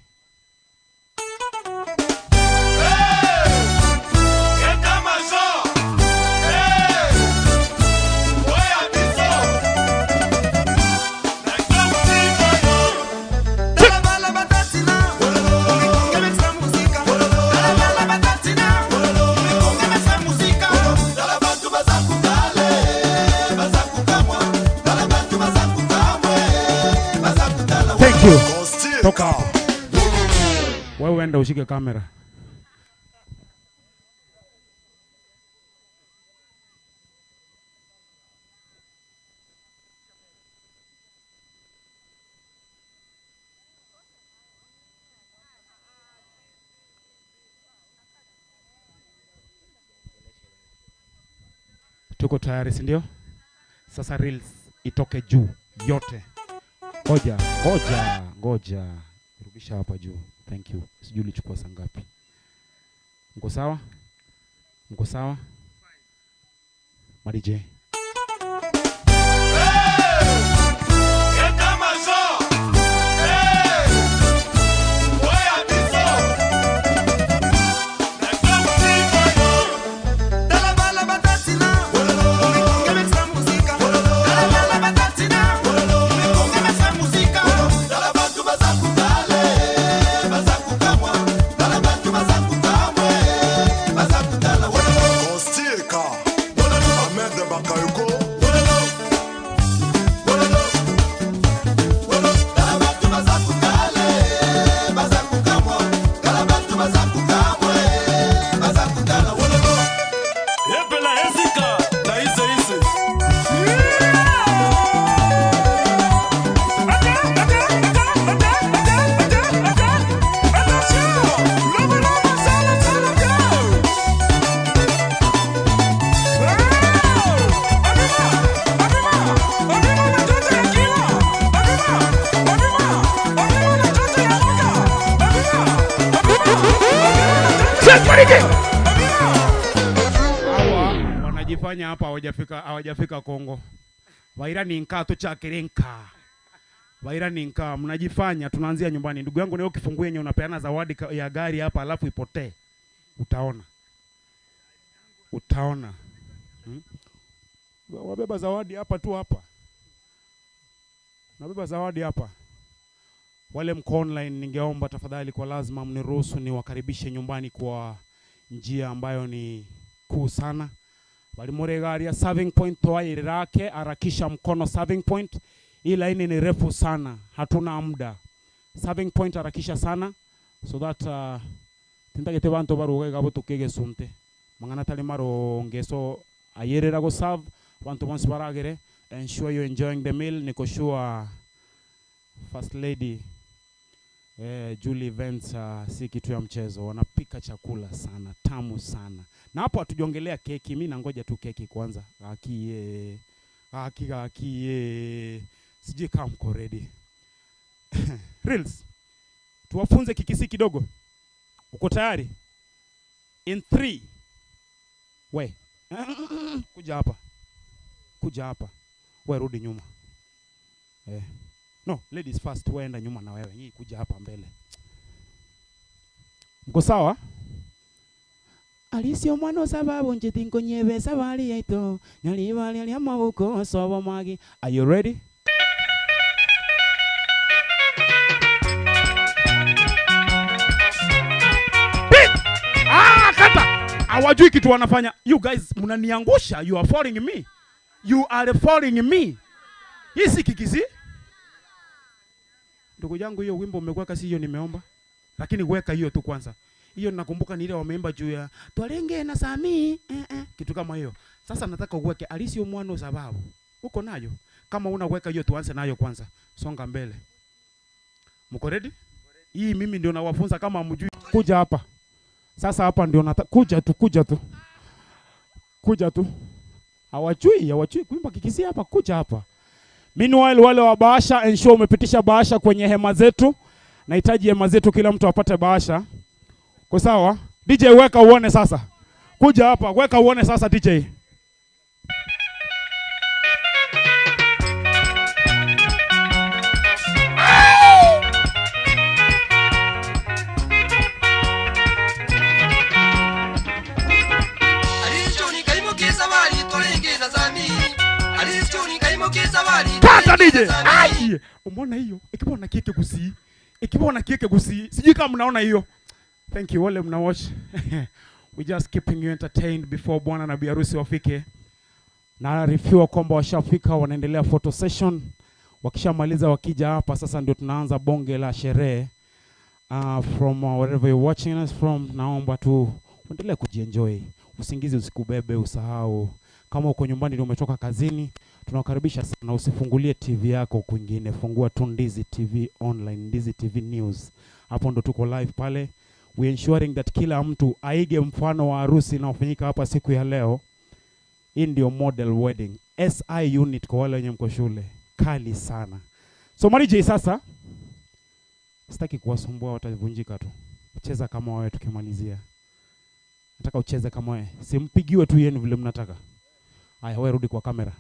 Thank you. Toka hapo. Wewe enda ushike kamera. Tuko tayari, si ndio? Sasa reels itoke juu yote. Ngoja, ngoja, ngoja. Rudisha hapa juu. Thank you. Sijui ulichukua saa ngapi. Mko sawa? Mko sawa? Ma DJ. Hawa wanajifanya hapa hawajafika hawajafika Kongo. Waira ni nkaa tuchakire nkaa. Waira ni nkaa mnajifanya tunaanzia nyumbani. Ndugu yangu leo kifungu yenye unapeana zawadi ya gari hapa alafu ipotee. Utaona. Utaona. Wabeba zawadi hapa tu hapa. Nabeba zawadi hapa. Wale mko online, ningeomba tafadhali kwa lazima mniruhusu niwakaribishe nyumbani kwa njia ambayo ni kuu sana. Walimuregaria serving point toairake, harakisha mkono serving point. Hii laini ni refu sana, hatuna muda. Serving point harakisha sana so that tintagete bantu baruge gabo tukegesunte mang'ana tari maronge so ayerera go serve bantu bonsi baragere. Ensure you're enjoying the meal. Niko sure First Lady Eh, Julie Events si kitu ya mchezo, wanapika chakula sana tamu sana, na hapo hatujaongelea keki. Mi nangoja tu keki kwanza. Akie aki akie, sijui kama mko ready. Reels, tuwafunze Kikisii kidogo. Uko tayari? In 3 we kuja hapa, kuja hapa, we rudi nyuma eh. No, ladies first, weenda nyuma na wewe. Nyinyi kuja hapa mbele. Mko sawa? Alisio mwana sababu njitingo nyebe sabali yaito nyalibali lya mabuko sobo magi. Are you ready? Ah, kata. Hawajui kitu wanafanya. You guys mnaniangusha. You are following me. You are following me. Hii si Kikisii. Ndugu yangu, hiyo wimbo umekuweka, si hiyo nimeomba, lakini weka hiyo tu kwanza. Hiyo nakumbuka ni ile wameimba juu ya twalenge na Sami kitu kama hiyo. Sasa nataka uweke alisio mwana sababu uko nayo. Kama unaweka hiyo, tuanze nayo kwanza. Songa mbele. Mko ready? Hii mimi ndio nawafunza kama mjui. Kuja hapa sasa, hapa ndio nataka kuja tu, kuja tu, kuja tu. Hawajui kuimba Kikisii hapa, kuja hapa. Meanwhile, wale wa bahasha, ensure umepitisha bahasha kwenye hema zetu. Nahitaji hema zetu, kila mtu apate bahasha. Kwa sawa? DJ weka uone sasa. Kuja hapa, weka uone sasa DJ. Kata DJ. Ai! Umeona hiyo? Ikibona kieke gusii. Ikibona kieke gusii. Sijui kama mnaona hiyo. Thank you wale mna watch. We just keeping you entertained before bwana na biharusi wafike. Naarifiwa kwamba washafika, wanaendelea photo session. Wakishamaliza wakija hapa sasa ndio tunaanza bonge la sherehe. From wherever you're watching us from, naomba tu uendelee kujienjoy. Usingizi usikubebe, usahau. Kama uko nyumbani ndio umetoka kazini, tunawakaribisha sana. Usifungulie TV yako kwingine, fungua tu Ndizi TV online, Ndizi TV News. Hapo ndo tuko live pale. We ensuring that kila mtu aige mfano wa harusi inayofanyika hapa siku ya leo. Hii ndio model wedding, SI unit kwa wale wenye mko shule, kali sana. So Mari J, sasa sitaki kuwasumbua, watavunjika tu. Cheza kama wewe, tukimalizia nataka ucheze kama wewe, simpigiwe tu yenu vile mnataka. Aya, wewe rudi kwa kamera,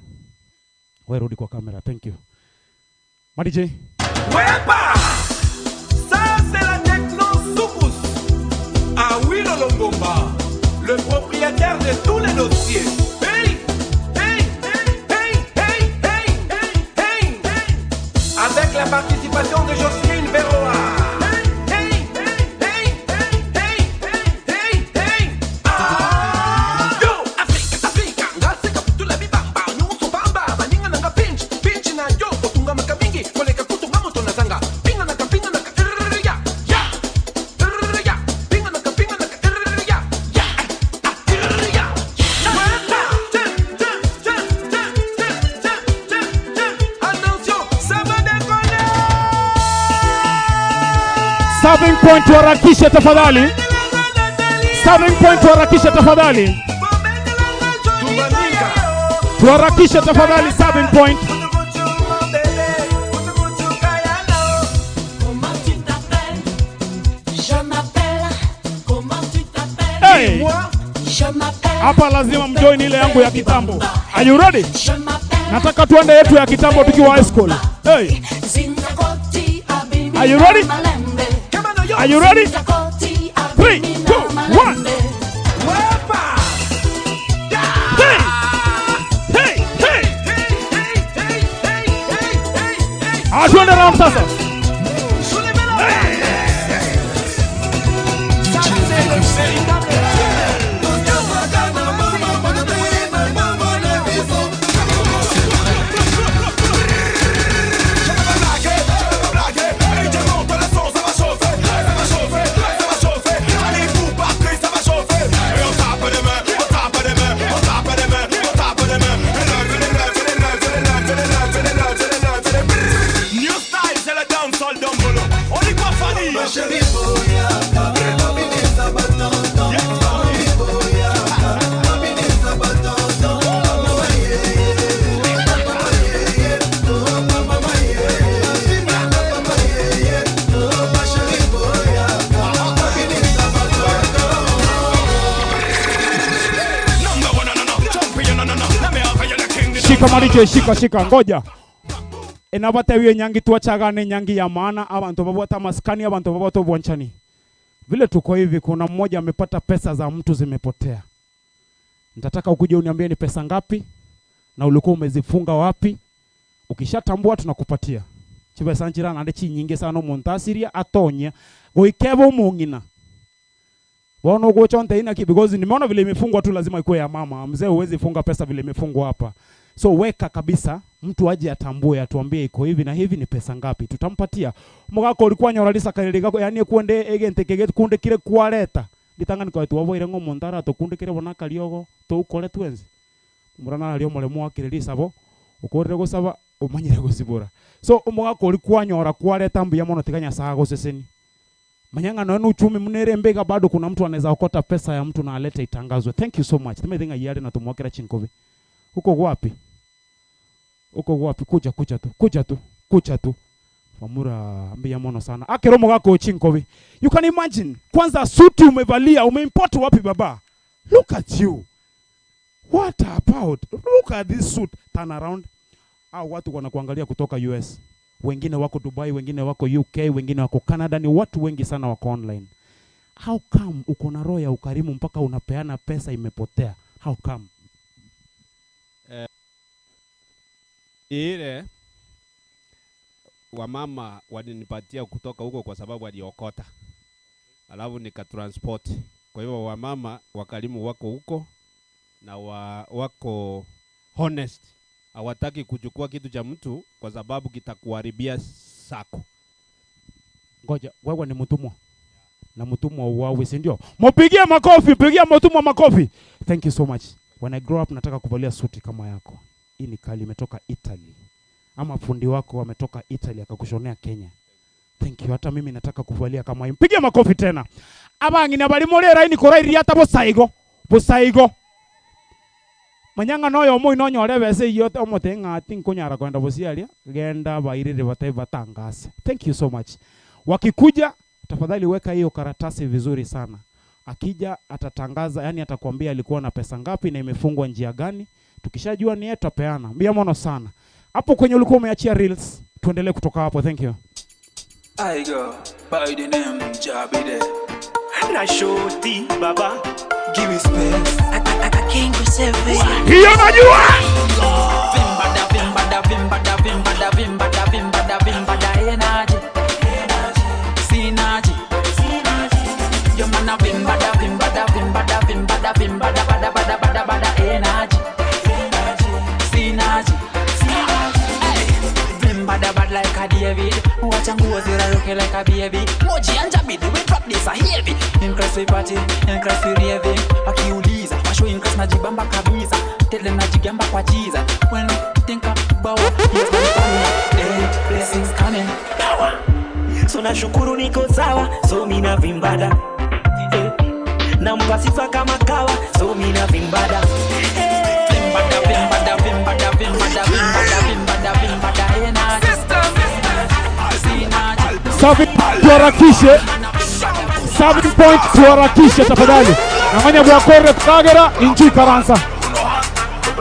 wewe rudi kwa kamera. Thank you Mari J. Wepa! Ça, c'est la techno Soukous. À Willow Longomba, le propriétaire de tous les dossiers. Hey! Hey! Hey! Hey! Hey! Hey! Hey! Avec la participation de Jocelyne Veroa. Hey! Hey! Hey! Hey! Hey! Hey! Ah! Yo! Afrika, Afrika, ngaseka kutula bibamba, nyuso bamba, baninga nanga pinch, pinch na yo, kotunga makamingi, koleka kutunga moto na zanga. Pinga naka, pinga naka, err, ya, ya, err, ya, pinga naka, pinga naka, err, ya, ya, ah, err, ya. Wepa! Ten, ten, ten, ten, ten, ten, ten, ten. Attention, ça va décoller! Serving point tuharakishe tafadhali. Serving point tuharakishe tafadhali. Tuharakishe tafadhali serving point. Comment tu t'appelles? Je m'appelle. Comment tu t'appelles? Hey! Je m'appelle. Hapa lazima mjoin ile yangu ya kitambo. Are you ready? Nataka tuende yetu ya kitambo tukiwa high school. Hey! Zinakoti abimi Are you ready? malembe. Are you ready? Zinakoti 3, 2, 1. Hey! Hey! Hey! Ah, tuende round sasa. New style, c'est le Shika mariche, shika shika, ngoja. Enabatebiyo nyangi twachagane nyangi ya maana, abantu babwata maskani, abantu babwata obwanchani. Vile tuko hivi, kuna mmoja amepata pesa za mtu zimepotea. Nitataka ukuje uniambie ni pesa ngapi na ulikuwa umezifunga wapi. Ukishatambua tunakupatia. Chibesa nchira nande chinyinge sana omonto asiria atonya goikeba omong'ina. Bono ogocha ina ki because nimeona vile imefungwa tu lazima ikuwe ya mama. Mzee huwezi funga pesa vile imefungwa hapa. So weka kabisa, mtu aje atambue atuambie iko hivi na hivi ni pesa ngapi. Tutampatia. Mugako ulikuwa nyoralisa karere gako yani kuende egente kege kunde kire kwareta. Litangani kwa tuwaboire ngo montara tokunde kire bona kariogo to ukore twenzi. Murana alio mulemu akirelisa bo ukorere gusaba umanyire gusibura. So omugako ulikuwa nyora kwareta mbuya mono tiganya saa goseseni. Manyanga na uchumi mnere mbega bado kuna mtu anaweza okota pesa ya mtu na alete itangazwe. Thank you so much. Tumethinga yale na tumwakira chinkobe. Uko wapi? Uko wapi? Kuja kuja tu. Kuja tu. Kuja tu. Wamura mbiya mono sana. Akero mugako chinkobe. You can imagine. Kwanza suti umevalia, umeimport wapi baba? Look at you. What about? Look at this suit. Turn around. Au watu wanakuangalia kutoka US. Wengine wako Dubai, wengine wako UK, wengine wako Canada. Ni watu wengi sana wako online. How come uko na roho ya ukarimu mpaka unapeana pesa imepotea? How come? Ile wamama walinipatia kutoka huko kwa sababu waliokota, alafu nikatransport. Kwa hivyo wamama wakarimu wako huko na wako honest, hawataki kuchukua kitu cha mtu kwa sababu kitakuharibia sako. Ngoja, wewe ni mtumwa na mtumwa uwawe, si ndio? Mpigie makofi, pigia mtumwa makofi. Thank you so much. When I grow up nataka kuvalia suti kama yako. Hii ni kali, imetoka Italy. Ama fundi wako ametoka Italy akakushonea Kenya. Thank you. Hata mimi nataka kuvalia kama hii. Mpigie makofi tena. Abang'ina bari muri raini korairia ata bosaigo. Bosaigo. Manyanga noyo omoi nonyore bese iyo omote ng'ati nkonyara kwenda bosiaria genda bairire batai batangase. Thank you so much. Wakikuja tafadhali weka hiyo karatasi vizuri sana. Akija atatangaza, yani atakwambia alikuwa na pesa ngapi na imefungwa njia gani. Tukishajua ni yetu tutapeana. Mbia mono sana. Hapo kwenye ulikuwa umeachia reels, tuendelee kutoka hapo. Thank you. I go by the name Jabide. Rashoti Baba, give me space. Hiyo najua. Vimbada, vimbada, vimbada, vimbada, vimbada, vimbada, vimbada, energy. Synergy. Your man a vimbada, vimbada, vimbada, vimbada, vimbada, bada, bada, bada, bada, energy. Synergy. Hey. Vimbada bad like a David. Watch and go zero rocky like a baby. Moji and Jabidi, we drop this a heavy. Increase we party, increase we raving. Wakiuliza, washo increase najibamba kabisa. Tell them najigamba kwa jiza. When think about yes, I'm coming. Hey, blessings coming. Power. So nashukuru niko sawa, so mina vimbada. Hey. Nampa sifa kama kawa, so mina vimbada. Hey. Vimbada, vimbada, vimbada, vimbada, vimbada, vimbada, vimbada, energy. Safi, tuharakishe. 7 point tuharakishe tafadhali. Nang'anya bwakore kagera inchi karansa.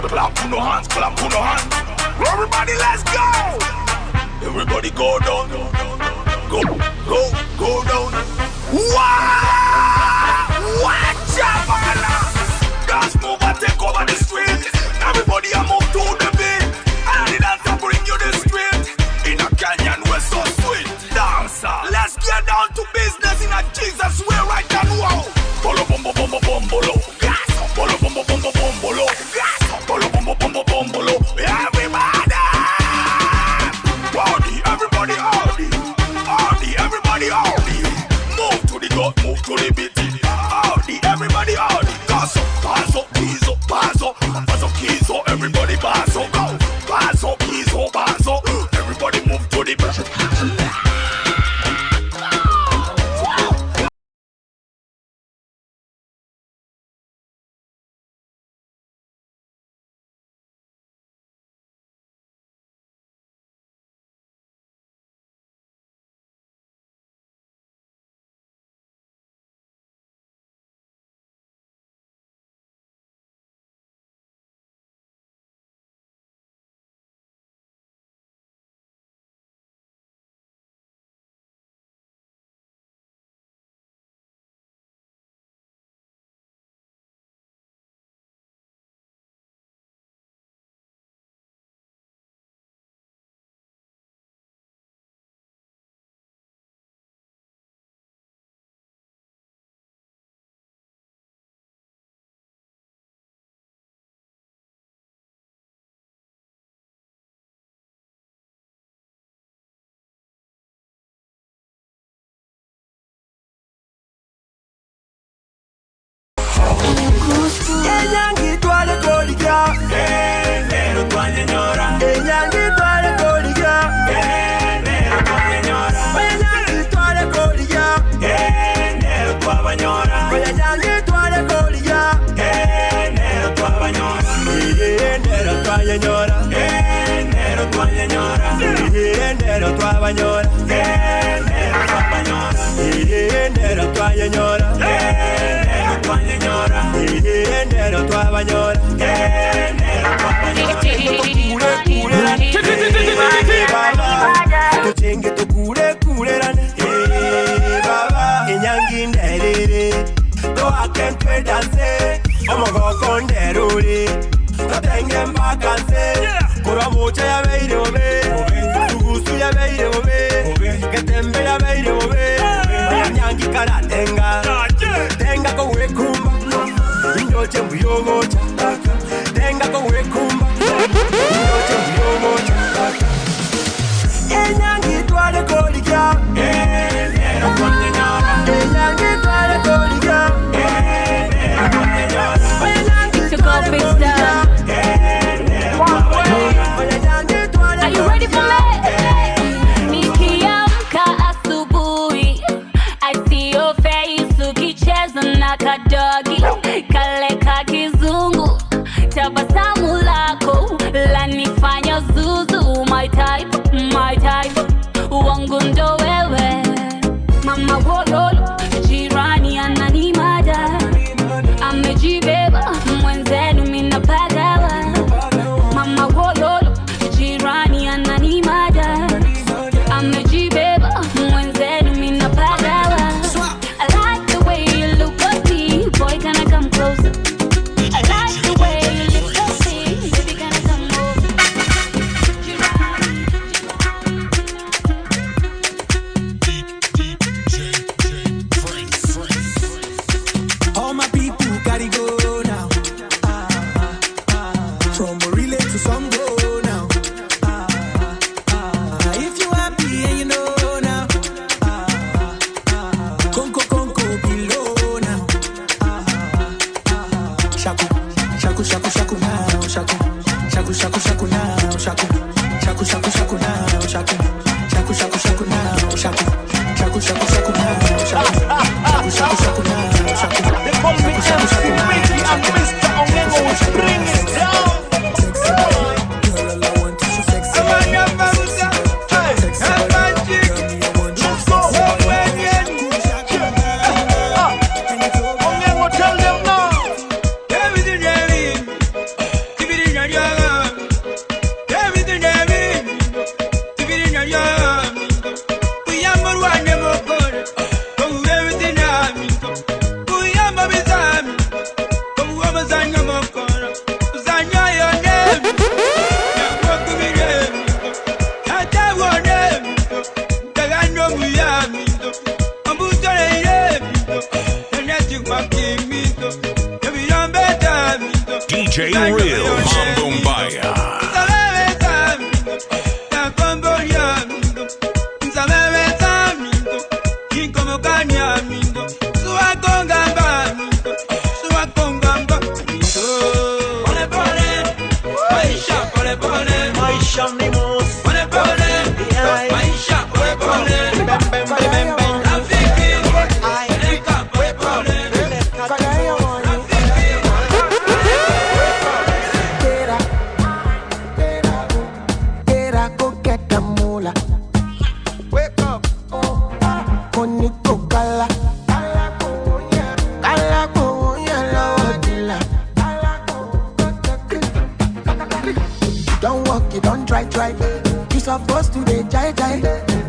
Clap no hands, clap no hands. Everybody, let's go. Everybody go down. Go, go, go down. Wow! Watch out, man. Dance move and take over the street. Everybody a move to the beat. And the dancer bring you the street. In a canyon, we're so sweet. Dancer, let's get down to business in a Jesus way right now. Wow. Bolo bombo bombo bombolo. Gas. Bolo bombo bombo bombolo. Gas. Bolo bombo bombo bombolo. Everybody. Body, everybody, howdy. Howdy, everybody, howdy. Move to the dot, move to the beat. Howdy, twabanyora Nero twayenyora Nero twabanyora Tuchenge tukure kurerane baba Inyangi nderere Toake ntwe danse Omogoko nderure Totenge mpaka nse Kurwa muche yabeire obe Tugusu yabeire obe Getembe yabeire obe Nyangi karatenga Tenga kowekumba Indoche mbuyogocha Tenga kowekumba Indoche mbuyogocha Enyangi twale kolikia Enyangi twale kolikia It's your girl, Big Star. Are you ready for me? Nikiamka asubuhi, I see your face ukicheza na kadogi kale ka kizungu, tabasamu lako lanifanya zuzu. My type, wangu ndo wewe mama wololo, jirani ananimada amejibeba mwenzenu minapagawa mama wololo jirani ananimada amejibeba mwenzenu minapagawa. I like the way you look at me, boy, can I come closer? I like the way you look at me, baby, can I come over? All my people gotta go now. From Orile to Songo now. If you happy and you know now. Conco conco below now. Shaku shaku shaku shaku now. Shaku shaku shaku shaku now. Shaku shaku shaku shaku now. Shaku shaku shaku shaku now. Shaku shaku shaku shaku now. Shaku shaku shaku shaku now. Shaku. They call me MC Ricky and Mr. Ongengo will bring it down. Ongengo, tell them now. DJ Real Mambumbaya. Tera, go get the moolah. Wake up. Koniko kala. Kala kunya lọ́wọ́ dila. Don't walk it, don't try, try. You supposed to be jai jai.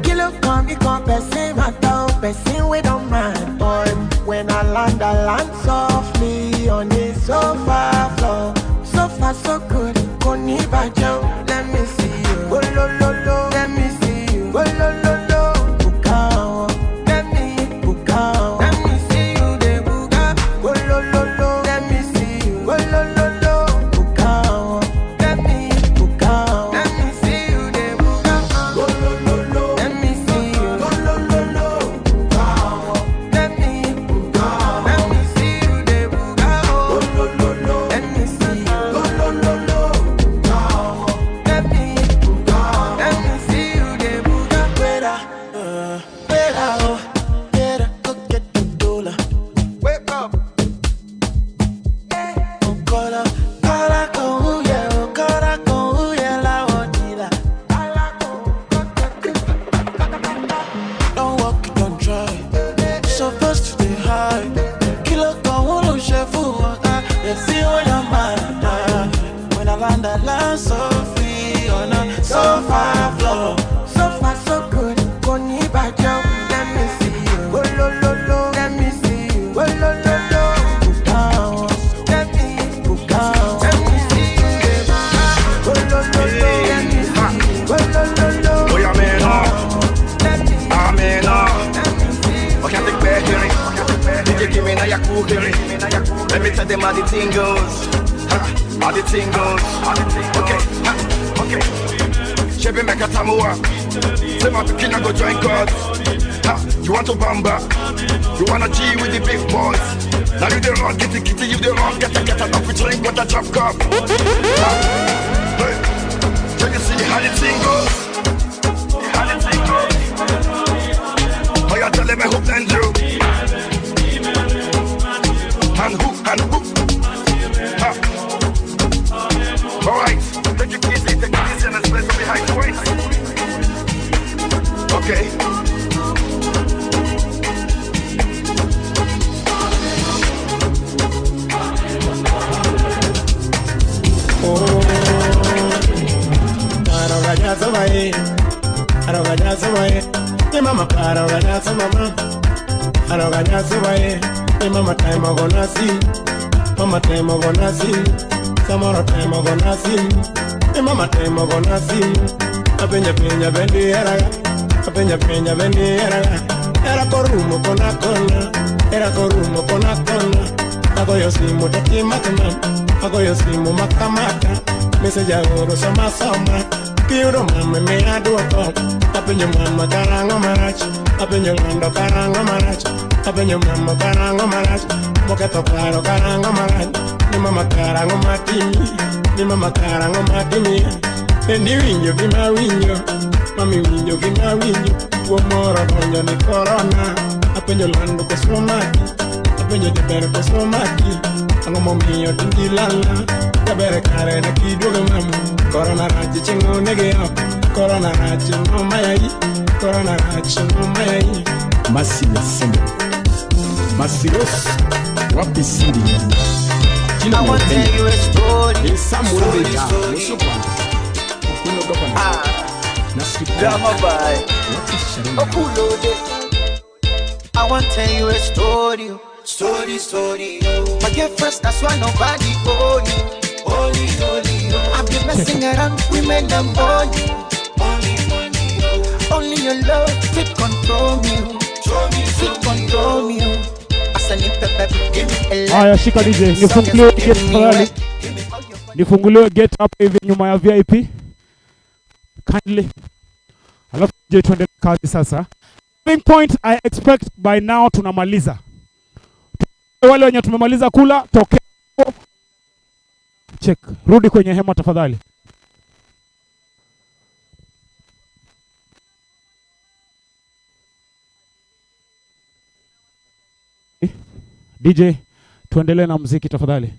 Kilo come, you come, person matter, person we don't mind. But when I land softly on the sofa floor. So far, so good. Koni bajo, let me see you. Oh, lo, lo, lo. Let me see you. Oh, lo, lo, lo. Buka, oh. Let me buka, oh. Let me see you, de buka. Oh, lo, lo, lo. Let me see you. Oh, lo, lo, lo. Buka, oh. Let me buka, oh. Let me see you, de buka. Oh, lo, lo, lo. Let me see you. Oh, lo, lo, lo. Buka, oh. Let me buka, oh. Let me see you, de buka. Oh, lo, lo, lo. Let me see you. Oh, lo, lo, lo. Buka, oh. Let me buka, oh. Let me see land, I land so free on a sofa floor. So far so good, kò ní bàjẹ́ o. Let me see you. Go lo lo lo. Let me see you. Go lo lo lo. Buka o. Let me buka o. Let me see you. Go lo lo lo. Let me see you. Go lo lo lo. Och jag menar, jag menar Och jag fick bättre. DJ give me now your cookery. Let me tell them how the thing goes. Ha, how the thing goes. Okay, ha, okay. Chevy make a tamua. Say my kid go join God. Ha, you want to bamba? You wanna G with the big boys? Now you the wrong, kitty kitty, you the wrong, get a get a up, we drink what a drop cup. Ha, hey, can you see how the thing goes? How the thing goes? Oh, you tell them who send you? And who, and who? Ha. All right, take it easy, take it easy, and let's play some behind the waist. Okay. Mama paro ganyaso mama Aro ganyaso bae Ni mama time gonna see Mama time gonna see Samoro time gonna see Ni mama time gonna see Apenya penya bendi eraga Apenya penya bendi eraga Era korumo kona kona Era korumo kona kona Agoyo simu tati makama Agoyo simu makamaka Mese oro sama sama Kiudo mama me aduoko Apenyo mama karango marach Apenyo ng'ando karango marach Apenyo mama karango marach Moketho paro karango marach Ni mama karango matimi Ni mama karango matimi Endi winjo gima winjo Mami winjo gima winjo Tuo moro donjo ni korona Apenjo lando koso maki Apenjo jaber koso maki Ang'o momiyo tindi lala Jaber kare ne kiduogo mama Korona rach chieng' onege oko Korona rach nomayai Korona rach nomayai Masina Sembe Masiros wapi Sindi Jina I want to tell you a story. Samuel Beta Musokwa Okuno Governor Drama by Okulode. I want to tell you a story. Story, story. My girlfriend, that's why nobody own you. Only, only. I've been messing around women and money. Only, only. Only your love fit control me. Fit control me. As a new pepper, give me a Haya, shika DJ, nifunguliwe gate tafadhali, nifunguliwe gate hapa hivi nyuma ya VIP kindly, alafu DJ tuende kazi sasa. Turning point I expect by now tunamaliza. Wale wenye tumemaliza kula toke check, rudi kwenye hema tafadhali. DJ, tuendelee na muziki tafadhali.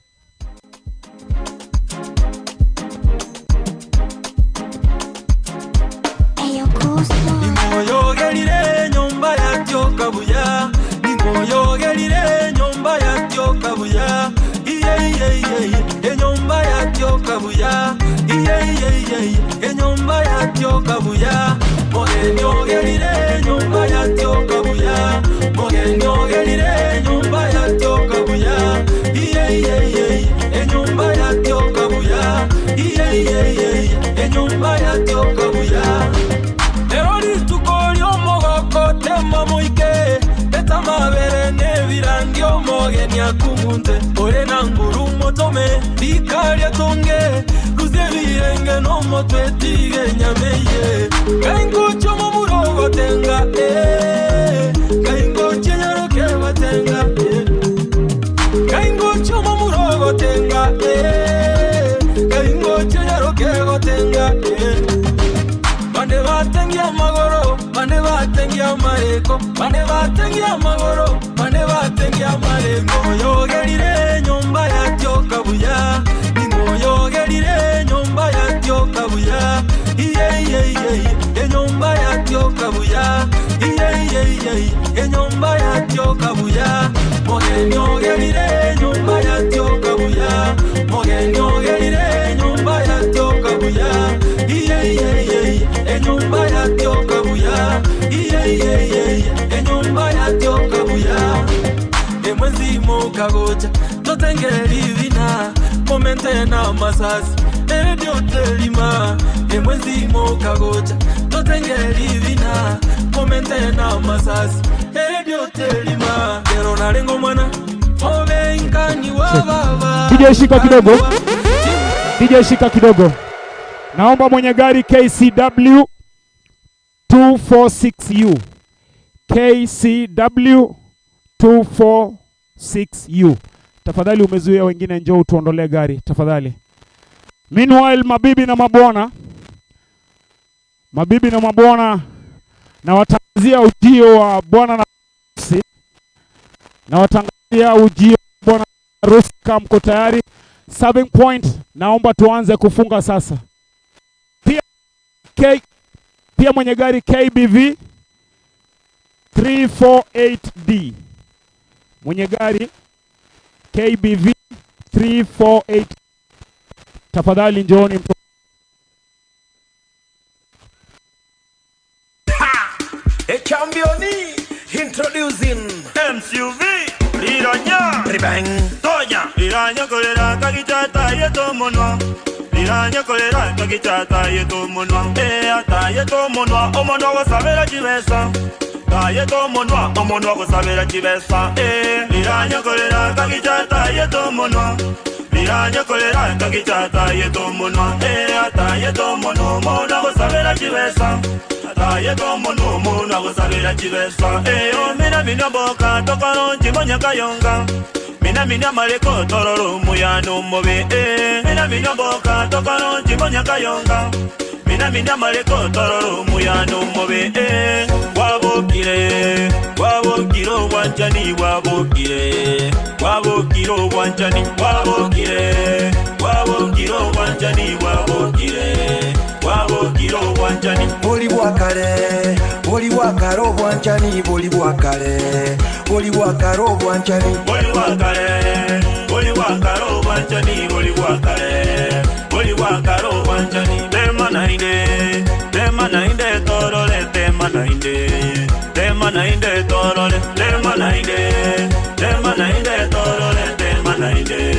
Ningoyogerire nyumba ya tyokabuya Ningoyogerire nyumba ya tyokabuya Iye iye iye iye enyumba ya tyokabuya Iye iye iye iye enyumba ya tyokabuya Mogenyogerire nyumba ya tyokabuya Mogenyogerire nyumba ya tyokabuya Iye iye iye iye enyumba ya tyokabuya Iye iye iye iye enyumba ya tyokabuya Lero rituko ry'omogoko tema moike etamabere n'ebirangi omogeni akumunte ore na nguru motome bikarya tonge ruzie birenge n'omotwe tige nyameye kaingocho momurogo tenga kaingoche nyaroke batenga kaingocho momurogo tenga kaingoche nyaroke gotenga Bande batengia magoro, bande batengia mareko, bande batengia magoro, bande batengia mareko. Yogerire nyumba ya tyokabuya, ningoyogerire nyumba ya tyokabuya. Iye iye iye iye, nyumba ya tyokabuya. Iye iye iye iye, nyumba ya tyokabuya. Mogenyogerire nyumba ya tyokabuya, mogenyogerire nyumba ya kagocha totengere ribina momente na masasi eredio telima emwezi mokagocha totengere ribina momente na masasi eredio telima kero narengo mwana obenkani wa baba DJ shika kidogo. DJ shika kidogo. Naomba mwenye gari KCW 246U. KCW 246U. Tafadhali umezuia wengine, njoo utuondolee gari tafadhali. Meanwhile, mabibi na mabwana, mabibi na mabwana, nawatangazia ujio wa bwana na harusi. Nawatangazia ujio wa bwana na harusi. Kama mko tayari, serving point, naomba tuanze kufunga sasa. Pia, K, pia mwenye gari KBV 348D, mwenye gari KBV 348, tafadhali njooni mtu A champion introducing MCUV Liranya Ribang Tonya Liranya kolera kagichata yeto monwa Liranya kolera kagichata yeto monwa Eh ata yeto monwa omonwa gosabera chibesa Ta yeto monwa omonwa gosabera chibesa Eh Liranya kolera kagichata yeto monwa Liranya kolera kagichata yeto monwa Eh ata yeto monwa omonwa gosabera chibesa Taye tomo numu na gusabira chibesa Eyo mina mina boka tokaronji monya kayonga Mina mina mareko tororo muyano mubi eh Mina mina boka tokaronji monya kayonga Mina mina mareko tororo muyano mubi eh Wabokire wabokire obwanchani wabokire wabokire obwanchani wabokire wabokire obwanchani wabokire wabokire obwanchani Boli bwakale boli bwakale obwanchani boli bwakale boli bwakale obwanchani boli bwakale boli bwakale obwanchani boli bwakale boli bwakale obwanchani tema nainde tema nainde torole tema nainde tema nainde torole tema nainde tema nainde torole tema nainde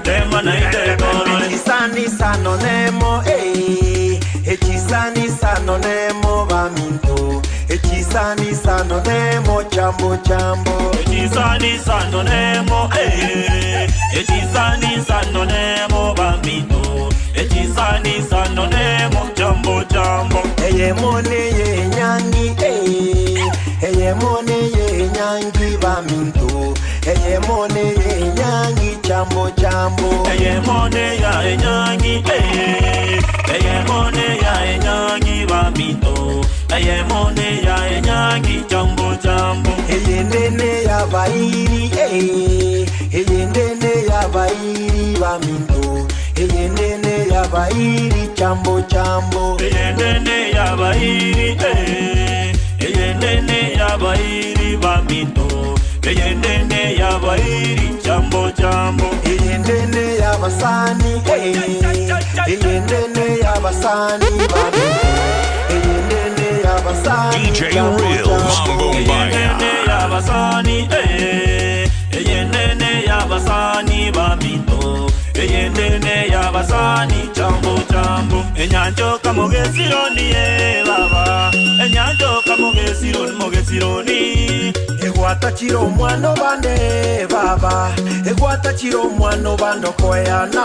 tema nainde torole Echisanisano nemo eh Echisanisano nemo baminto Echisanisano nemo chambo chambo Echisanisano nemo eh Echisanisano nemo bamito Echisanisano nemo jambo jambo Eye mone ye nyangi eh Eye mone ye nyangi baminto Eye mone ye nyangi chambo chambo Eye mone ya enyangi eh Eye mone ya enyangi bamito Eye mone ya enyangi jambo jambo Eye nene ya bairi eh Eye nene ya bairi baminto Eye nene ya bairi chambo chambo Eye nene ya bairi eh Eye nene ya bairi bamito Eye nene ya bairi jambo jambo Eye nene ya basani eh Eye nene ya basani baminto Eye nene ya basani DJ chambo, Real chambo. Mambo Mbaya. Eyenene ya basani eh Eyenene ya basani bamito Eyenene ya basani jambo jambo Enyanjo kamogesironi eh baba Enyanjo kamogesironi mogesironi Egwata chiro omwana obande baba Egwata chiro omwana obande okoyana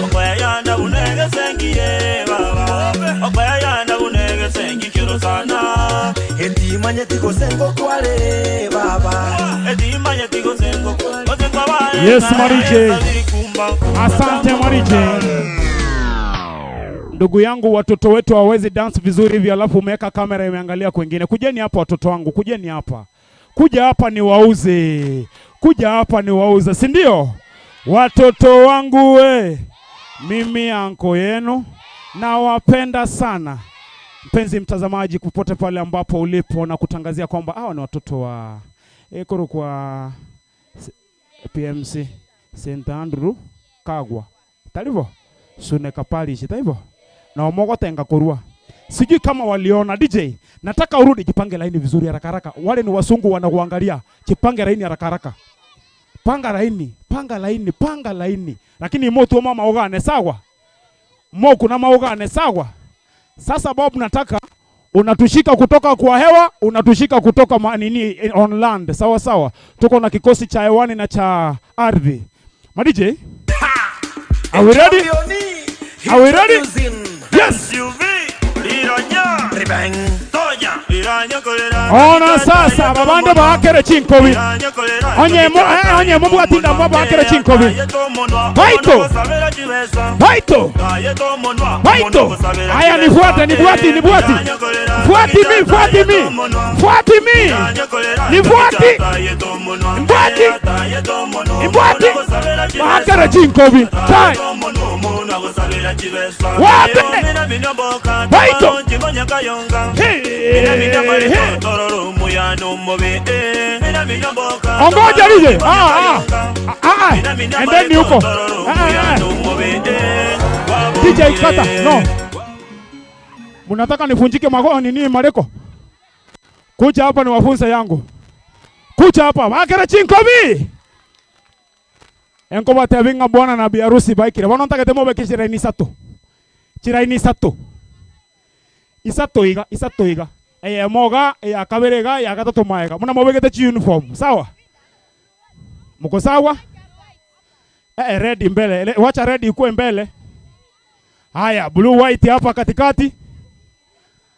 Okoyana unegesengiye baba Okoyana unegesengi kiro sana Etimanye tigosengo kwale baba Etimanye tigosengo kwale Yes, Marije. Asante Marije. Ndugu yangu, watoto wetu hawawezi dance vizuri hivi, alafu umeweka kamera imeangalia kwingine. Kujeni hapa watoto wangu, kujeni hapa, kuja hapa ni wauze, kuja hapa ni wauze, si ndio? Watoto wangu we, mimi anko yenu nawapenda sana. Mpenzi mtazamaji, popote pale ambapo ulipo, na kutangazia kwamba hawa ni watoto wa ekoro kwa PMC St Andrew Kagwa talivo Suneka Parish taivo na omogotenga kurua sijui kama waliona DJ nataka urudi jipange laini vizuri haraka haraka wale ni wasungu wanakuangalia jipange laini haraka haraka Panga laini, panga laini, panga laini. Lakini motwoma amauga ane sawa? Mokuna amauga ane sawa? Sasa Bob, nataka unatushika kutoka kwa hewa, unatushika kutoka ma, nini on land. Sawa sawa. Tuko na kikosi cha hewani na cha ardhi. Ma DJ? Are we ready? Are we ready? Yes. Ona sasa babande baakere chinkobi. Onye mo onye mo bwatinda mo baakere chinkobi. Baito. Baito. Baito. Haya nifuate, nifuati, nifuati. Fuati mi, fuati mi. Fuati mi. Nifuati. Mfuati. Mfuati. Baakere chinkobi. Tai. Wape. Baito. Hey. Ongoja DJ. Ah ah. Ah ah. Endeni huko. Ah, ah, ah. DJ kata. No. Mnataka nifunjike mago nini mareko? Kuja hapa ni wafunze yangu. Kuja hapa. Bakere chinkobi. Enko batebinga bwana na biharusi baikire. Bono ntagete mobeke chiraini isato. Chiraini isato. Isato iga, isato iga. Eye moga, eya kabere iga, eya gatato maega. Muna mobegete chi uniform. Sawa? Mko sawa? Eh, red mbele. Wacha red ikuwe mbele. Haya, blue white hapa katikati.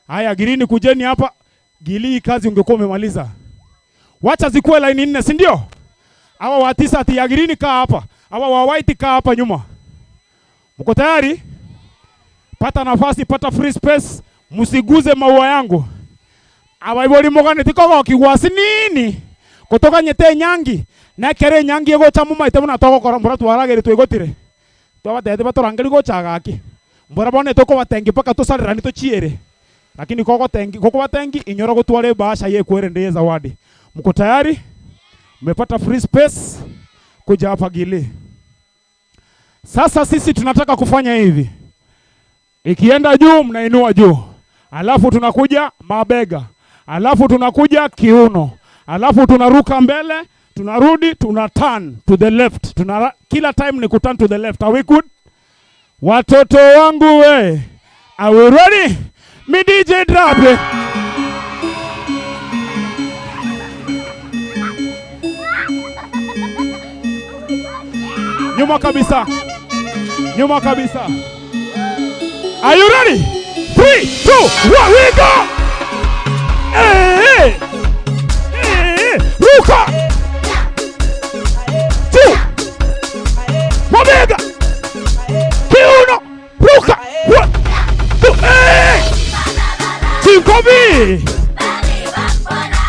Haya, green kujeni hapa. Gili kazi ungekuwa umemaliza. Wacha zikuwe line 4, si ndio? Hawa wa tisa ati ya green kaa hapa. Hawa wa white kaa hapa nyuma. Mko tayari? Pata nafasi, pata free space. Msiguze maua yangu. Abaibori mogane tikogo kigwasi nini? Kutoka nyete nyangi. Nekere nyangi egocha mumaite muna togokora mbura twaragere twigotire. Twabatete batorangeri gocha gaki. Mbura bone tokobatengi paka tosarerani tochiere. Lakini kogotengi kokobatengi inyora gotware bahasha ye kwerende zawadi. Mko tayari? Mmepata free space kuja hapa Gili. Sasa sisi tunataka kufanya hivi. Ikienda juu mnainua juu. Alafu tunakuja mabega. Alafu tunakuja kiuno. Alafu tunaruka mbele, tunarudi, tuna turn to the left. Tuna kila time ni kuturn to the left. Are we good? Watoto wangu we. Are we ready? Mi DJ drop it. Nyuma kabisa. Nyuma kabisa. Are you ready? 3, 2, 1, we go! Hey, hey. Hey, hey. Ruka! 2. Mabega! Kiuno! Ruka! 1, 2, hey! Chinkobi!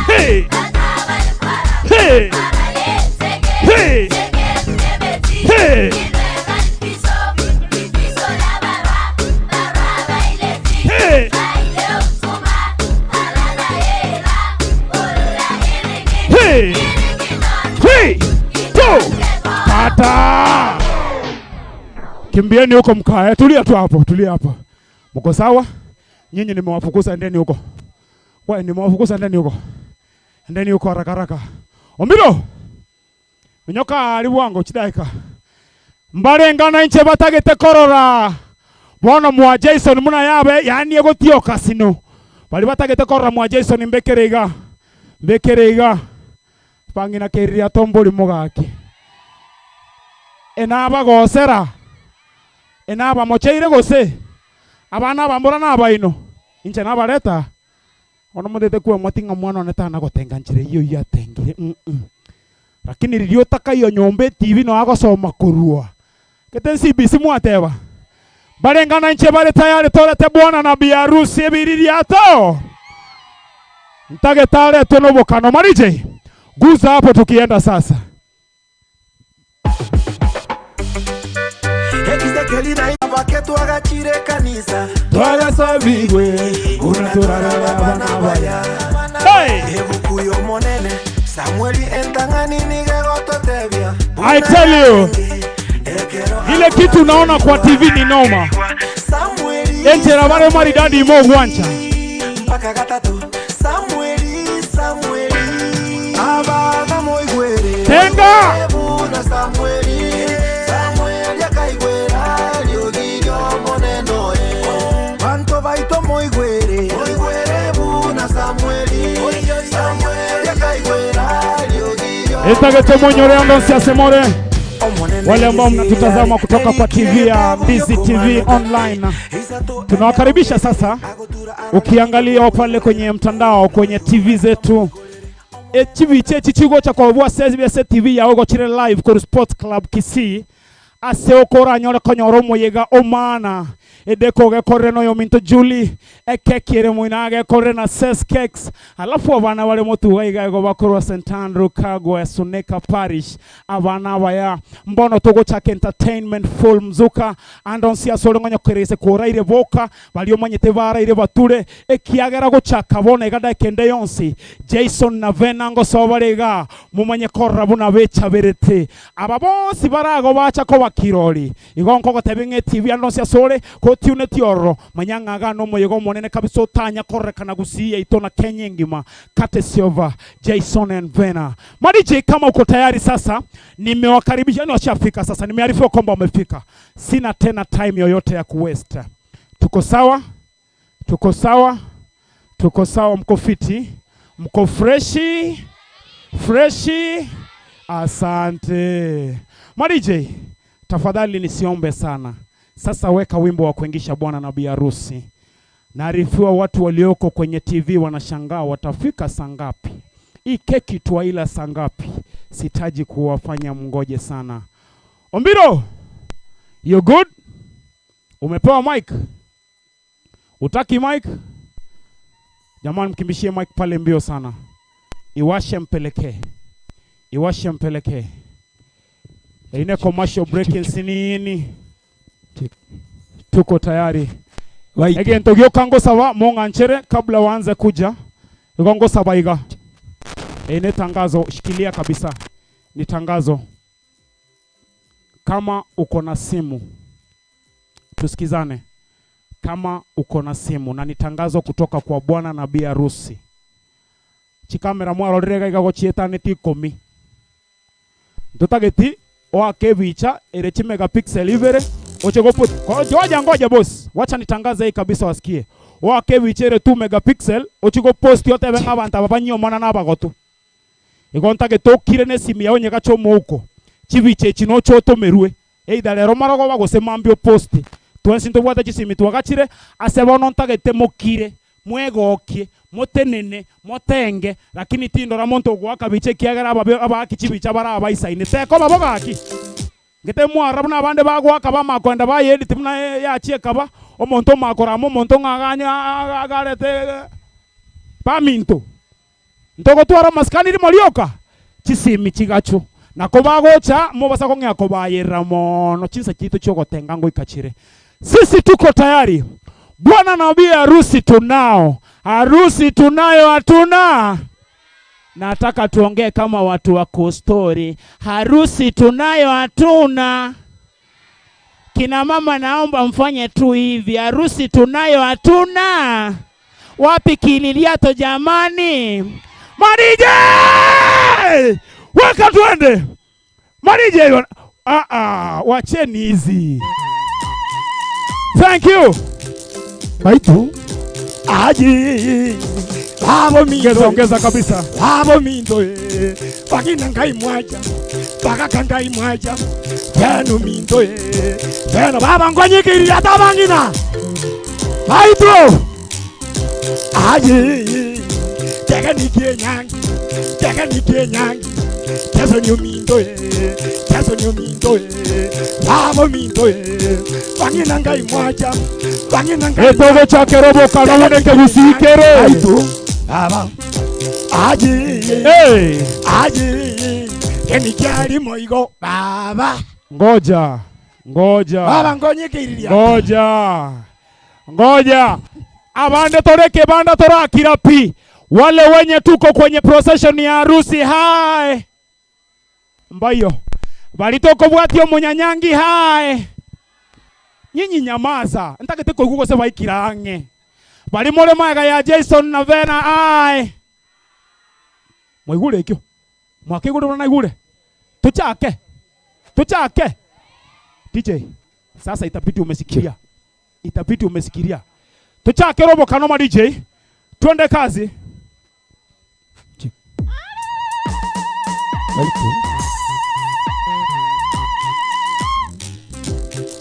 Hey! Hey! Hey! Hey! Hey! Hey! 3, 2, tata! Kimbieni huko mkae. Tulia tu hapo, tulia hapo. Mko sawa? Nyinyi nimewafukuza, endeni huko. Wewe nimewafukuza, endeni huko. Endeni huko haraka haraka. Ombilo. Minyoka ali wango chidaika. Mbarengana inche batagete korora. Bwana mwa Jason muna yabe yani egotioka sino. Bali batagete korora mwa Jason mbekere iga. Mbekere iga. Pangina keriria tombori mugaki. Enaba gosera. Enaba mocheire gose. Abana bambora nabaino. Inche nabareta. Ono mudete kuwa mwatinga mwana onetana gotenga nchire iyo yatengire. Lakini ririotaka iyo nyombe TV no agosoma kurua. Kete CBC mwateba. Barengana nche bare tayari torete bwana na biharusi ebiririato. Ntage tare tonobokano marije. Guza hapo tukienda sasa. I tell you, ile kitu unaona kwa TV ni noma. Enchera bare maridadi imo gwancha. Tenga. Etagete monyore ando ase more. Wale ambao mnatutazama kutoka kwa TV ya Busy TV online, tunawakaribisha sasa. Ukiangalia pale kwenye mtandao, kwenye TV zetu echibiche echi chigocha kobua CBS TV yago gochire live kuri Sports Club Kisii ase okoranyore konyora omoyega omana edeko gekorere noyo minto Julie ekekiere moina agekorere na Ses Cakes alafu abana bare motuga iga igo bakorwa St Andrew Kagwe Suneka Parish abana abaya mbono togochaka entertainment full mzuka andonsi ase ore ng'onyokerese koraire boka bari omanyete baraire bature ekiagera gochaka bono iga dakika ende yonsi Jason na Vena ngosoa bare iga momanye korora buna bechaberete aba bonsi barago bacha koba kirori igo nkogotebia ng'a etibi ande onsi ase ore kotiuneti ororo manya ng'a iga nomoyega omonene kabisa otanya kororekana gusii yaito na Kenya engima courtesy of Jason and Vena. Ma DJ kama uko tayari sasa, nimewakaribisha yani washafika sasa, nimearifiwa kwamba wamefika. Sina tena time yoyote ya kuwaste. Tuko sawa? Tuko sawa? Tuko sawa, mko fiti? Mko freshi? Freshi? Asante. Ma DJ, tafadhali nisiombe sana. Sasa weka wimbo wa kuingisha bwana na bi harusi. Naarifiwa watu walioko kwenye TV wanashangaa watafika saa ngapi? Hii keki twaila saa ngapi? Sitaji kuwafanya mngoje sana. Ombiro, you good? Umepewa mic? Utaki mic? Jamani, mkimbishie mic pale mbio sana. Iwashe mpelekee. Iwashe mpelekee. Ine commercial breaking sinini. Tuko tayari. Egento gioka ngosaba mong'anchere kabla waanze kuja. Igo ngosaba iga. Ine tangazo shikilia kabisa. Ni tangazo. Kama uko na simu tusikizane. Kama uko na simu na ni tangazo kutoka kwa bwana na bi harusi. Chikamera mwarorire iga gochietaneti ikumi. Ntotageti oake bicha ere chi megapixel ibere oche goput. Ngoja ngoja boss, wacha nitangaze hii kabisa wasikie. Oake bicha ere 2 megapixel oche gopost yote benga abantu abanyomana nabagotu. Igo ntagete okire nesimi yawe nyagacho mouko. Chibicha echi nocho otomerwe. Either lero marogo bagose mambio post. Twensi ntobwate chisimi twagachire ase bono ntagete mokire mwegokie motenene motenge lakini tindora monto ogwaka biche kiagera ababe abaki chibicha bara abaisaine teko babo gaki ngete mwara buna abande bagwaka bamakwenda bayedit buna yachie kaba omonto makoramo omonto ng'aganya agarete baminto ntogotwara masikani rimorioka chisimi chigacho nako bagocha mobasa kong'ea kobayerera mono chinsa chito chiogotenga ngoikachire. Sisi tuko tayari. Bwana na bi harusi tunao. Harusi tunayo hatuna? Nataka tuongee kama watu wa kustori. Harusi tunayo hatuna? Kina mama naomba mfanye tu hivi. Harusi tunayo hatuna? Wapi kililiato jamani? Marije! Weka tuende. Marije, wacheni hizi. Thank you. Baitu. Aji. Abo minto. Ongeza, ongeza kabisa. Abo minto. Bagina ngai mwaja. Bagaka ngai mwaja. Tenu minto. Tenu baba ngonyikiri atabangina. Baitu. Aji. Tega nikie nyangi. Tega nikie nyangi. Teso nyominto. Teso nyominto. Abo minto. Bagina ngai mwaja. Bagina ngai. Etogo chake robo kanone kebusikere. Baitu. Baba. Aji. Hey. Aji. Enikyali moigo. Baba. Ngoja. Ngoja. Baba ngonyikiriria. Ngoja. Ngoja. Abande toreke banda torakira pi. Wale wenye tuko kwenye procession ya harusi hai. Mbayo. Balitoko bwatio munyanyangi hai. Nyinyi nyamaza. Ntakete koigugo se baikirange. Bali more maega ya Jason na Vena ai. Mwaigure ikyo. Mwakigure na igure. Tuchake. Tuchake. DJ, sasa itabidi umesikiria. Itabidi umesikiria. Tuchake robo kanoma DJ. Twende kazi.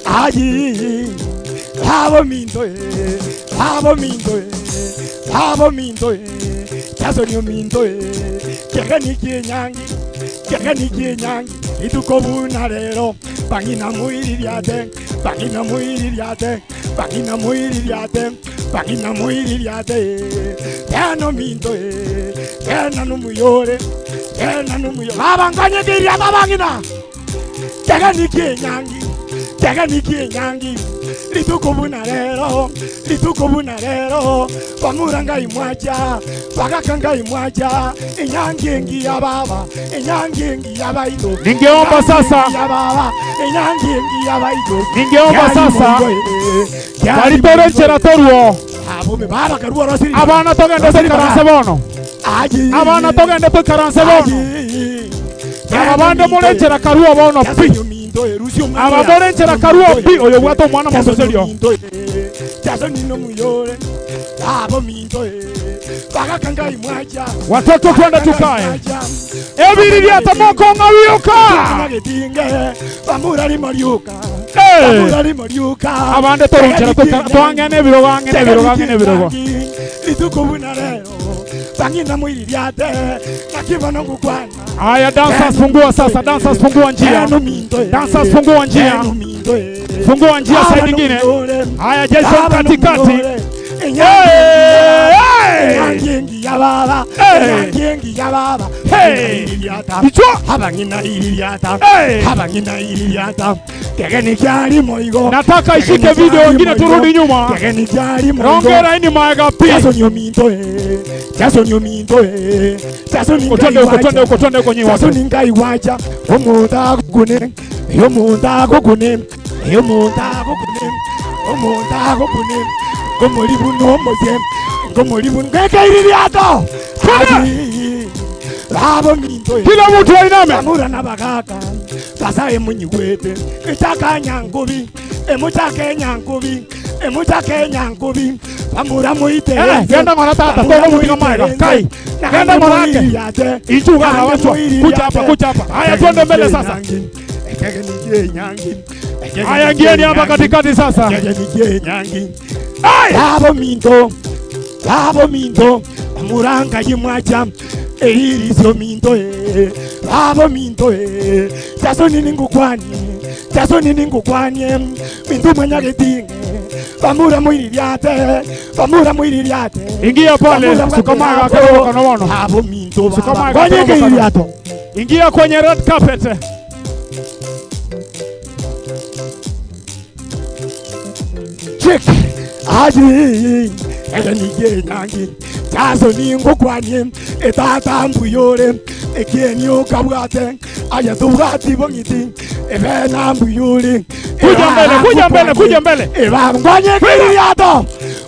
Ayi, abo minto e, abo minto e, abo minto e, chasonio minto e, kegeni kinyangi, kegeni kinyangi, ituko buna rero, bangina muiririate, bangina muiririate, bangina muiririate, bangina muiririate, teno minto e, tena numuyore, tena numuyore, abanganye kiria babangina, kegeni kinyangi, kegeni kinyangi, rituko buna rero, rituko buna rero, bamuranga imwacha, bagakanga imwacha, inyangi engi ya baba, inyangi engi ya baito. Ningeomba sasa. ya baba, inyangi engi ya baito. Ningeomba sasa baritorenchera toruo abana togende toikaranse bono abana togende toikaranse bono aba bande morenchera karuo bono pi aba morenchera karuo pi oyo bwate omwana mososerio Chasonino muyore, abo minto e, bagakanga imwacha. Watoto twende tukae. Ebiri byatamoko ng'awiuka. Bamura rimoriuka. Eh. Bamura rimoriuka. Abande torunchera twang'ene ebirogo ang'ene ebirogo ang'ene ebirogo. Rituko buna rero. Bangina mwiririate. Nakibona ngukwana. Haya, dancers fungua sasa, dancers fungua njia, dancers fungua njia, fungua njia side nyingine. Haya, Jason katikati. Hey, hey! Nyangi ya baba. Hey. Nyangi ya baba. Hey. Bichwa. Abangina iririata. Hey. Abangina iririata. Tegeni kyali moigo. Nataka ishike video, wengine turudi nyuma. Tegeni kyali moigo. Rongera ini maega pi. Jason yominto eh. Jason yominto eh. Jason Huko, twende huko, twende huko, twende huko nyinyi watu. Jason ngai wacha. Omuntu akugune. Omuntu akugune. Omuntu akugune. Omuntu akugune. Ngomuli buno omuze. Ngomuli buno. Ngekaiririato. Abo minto eh. Kila mtu ainame. Bamura n'abagaka basaye munyiwete echaka nyangubi emuchaka enyangubi emuchaka enyangubi bamura muite Eh, genda ng'ora tata, togo mutinga maega. Kai, genda ng'ora ake. Ichuga na wachwa. Kuja hapa, kuja hapa. Haya, twende mbele sasa. Haya, ingieni hapa katikati sasa. Abo minto abo minto bamuranga yimwacha eirisyo minto eh abo minto eh jasoni ningukwani jasoni ningukwanye mintu mwanyagetinge bamura mwiririate bamura mwiririate Ingia pale, sukamaga akatoka kono wono. Abo minto Sukamaga baba akatoka kono. iriato Ingia kwenye red carpet. Chick aji egenige nyangi jasoni ngukwanye etata mbuyore ekieni okabwate aya tubwati bong'iti ebena mbuyore Kuja mbele, kuja mbele, kuja mbele. ebangwanye kiriato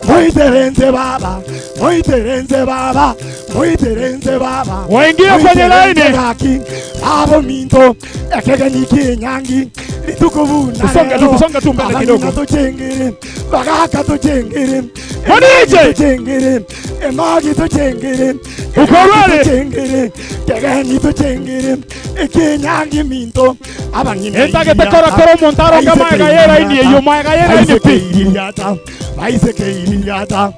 muiterenze baba muiterenze baba muiterenze baba Waingie kwenye laini. Gaki, abo minto ekegeniki nyangi litukubuna Tusonge tu, tusonge tu mbele kidogo. tuchengere bagaka tuchengere Manije! tuchengere emagi tuchengere Uko ready? tuchengere kegeni tuchengere ekenyangi minto abangina Entagete kora kora omonto aronge maega yera ini eyo, maega yera ini pi. baisekeiririata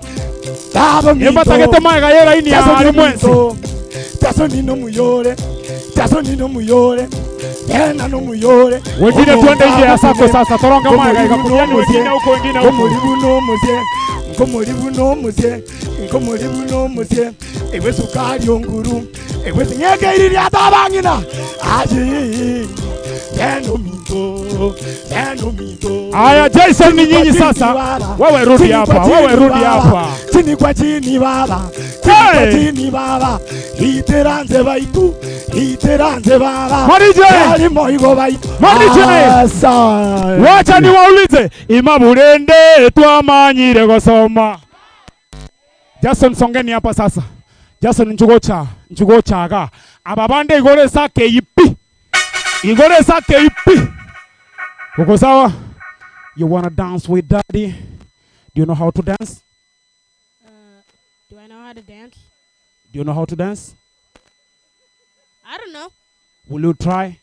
abo minto Embatagete maega yera ini ya Jasoni ali mwensi. minto, Jasoni no muyore Jasoni no muyore ena no muyore Wengine twende nje ya sako sasa, toronga maega ikakuliani, wengine huko, wengine huko. ngomuli buno muze ngomuli buno muze ngomuli buno muze ewe sukari onguru ewe ngeke abangina aji eno minto eno minto Haya, Jason ni nyinyi sasa. Wewe rudi hapa, wewe rudi hapa. Chini kwa chini baba, chini kwa chini baba, iteranze baitu, iteranze baba. Marije! Yali moigo baitu. Marije! Wacha niwaulize imabulende twamanyire gosoma. Jason songeni hapa sasa. Jason njugocha, njugochaga. Aba bande igore sake ipi. Igore sake ipi. Uko sawa? You wanna dance with daddy? Do you know how to dance? Do I know how to dance? Do you know how to dance? I don't know. Will you try?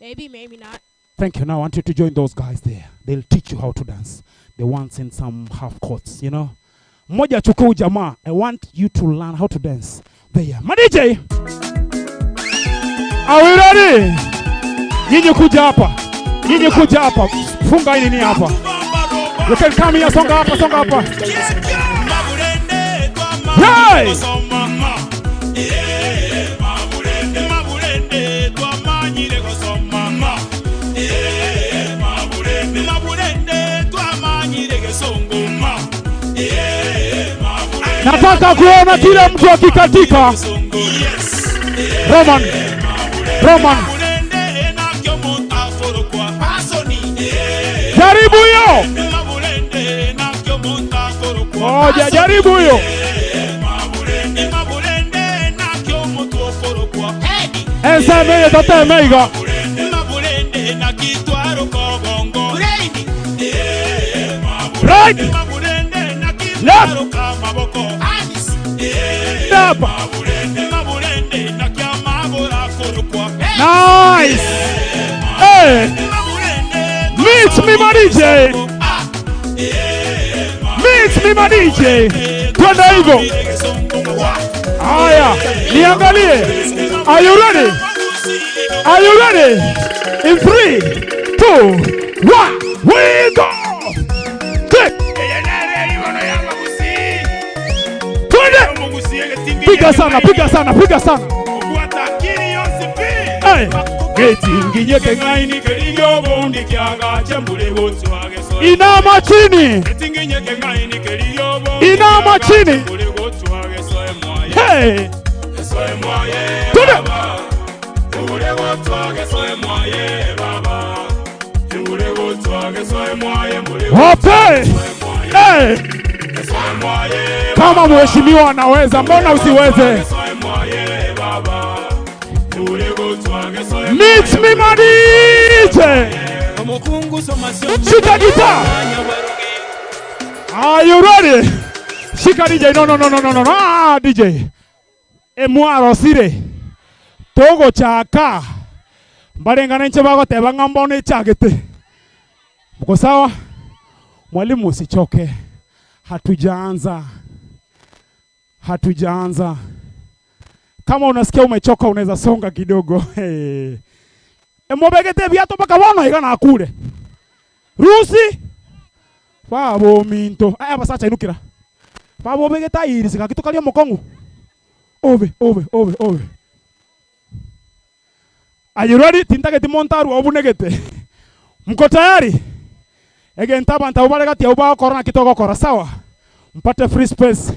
Maybe, maybe not. Thank you. Now I want you to join those guys there. They'll teach you how to dance. The ones in some half courts, you know. Mmoja achukue huyu jamaa. I want you to learn how to dance. There. Ma DJ. Are we ready? Nyinyi kuja hapa. Nyinyi kuja hapa. Funga hii nini hapa. You can come here, songa hapa, songa hapa. Hey! Nataka kuona kila mtu akikatika. Roman. Roman. Jaribu hiyo. Moja, jaribu hiyo. Enseme tatemeiga. Right. Left. Stop. Nice. Hey. Meet me my DJ. Meet me my DJ. Twende hivyo. Haya, niangalie. Are you ready? Are you ready? In 3, 2, 1, we go. Click. Twende. Piga sana, piga sana, piga sana. Hey. Inama chini. Inama chini. Hey. Twende. Wape. Hey. Kama mheshimiwa anaweza, mbona usiweze? Meet me my DJ. Shika guitar. Are you ready? Shika DJ. No, no, no, no, no, no. Ah, DJ. Emwaro sire. Togo chaka. Mbarengana nche bagoteba ng'ambo ne chagete. Mko sawa? Mwalimu usichoke. Hatujaanza. Hatujaanza. Kama unasikia umechoka unaweza songa kidogo. Hey. Emobegete viato mpaka bono igana akure. Rusi. Babo minto. Aya basacha inukira. Babo begeta iri sika kitu kalio mokongu. Ove, ove, ove, ove. Are you ready? Tintageti montaru obunegete. Mko tayari? Egenta banta ubaregati ubao corona kitoko kora sawa. Mpate free space.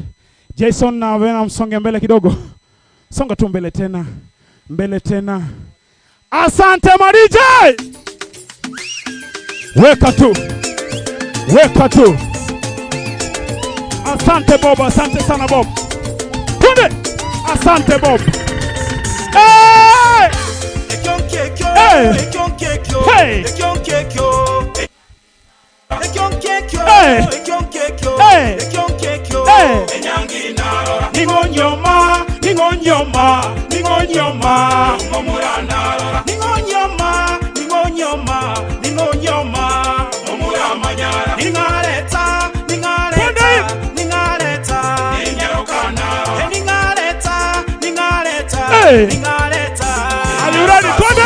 Jason na Vena msonge mbele kidogo. Songa tu mbele tena. Mbele tena. Asante ma DJ. Weka tu. Weka tu. Asante Bob, asante sana Bob. Twende. Asante Bob. Hey! Hey! Hey! Hey! Hey! Hey! Ningonyoma, ningonyoma, ningonyoma. Ningonyoma, ningonyoma, ningonyoma. Ningaleta, ningaleta, ningaleta. Ningaleta, ningaleta, Hey! ningaleta. Are you ready? Twende!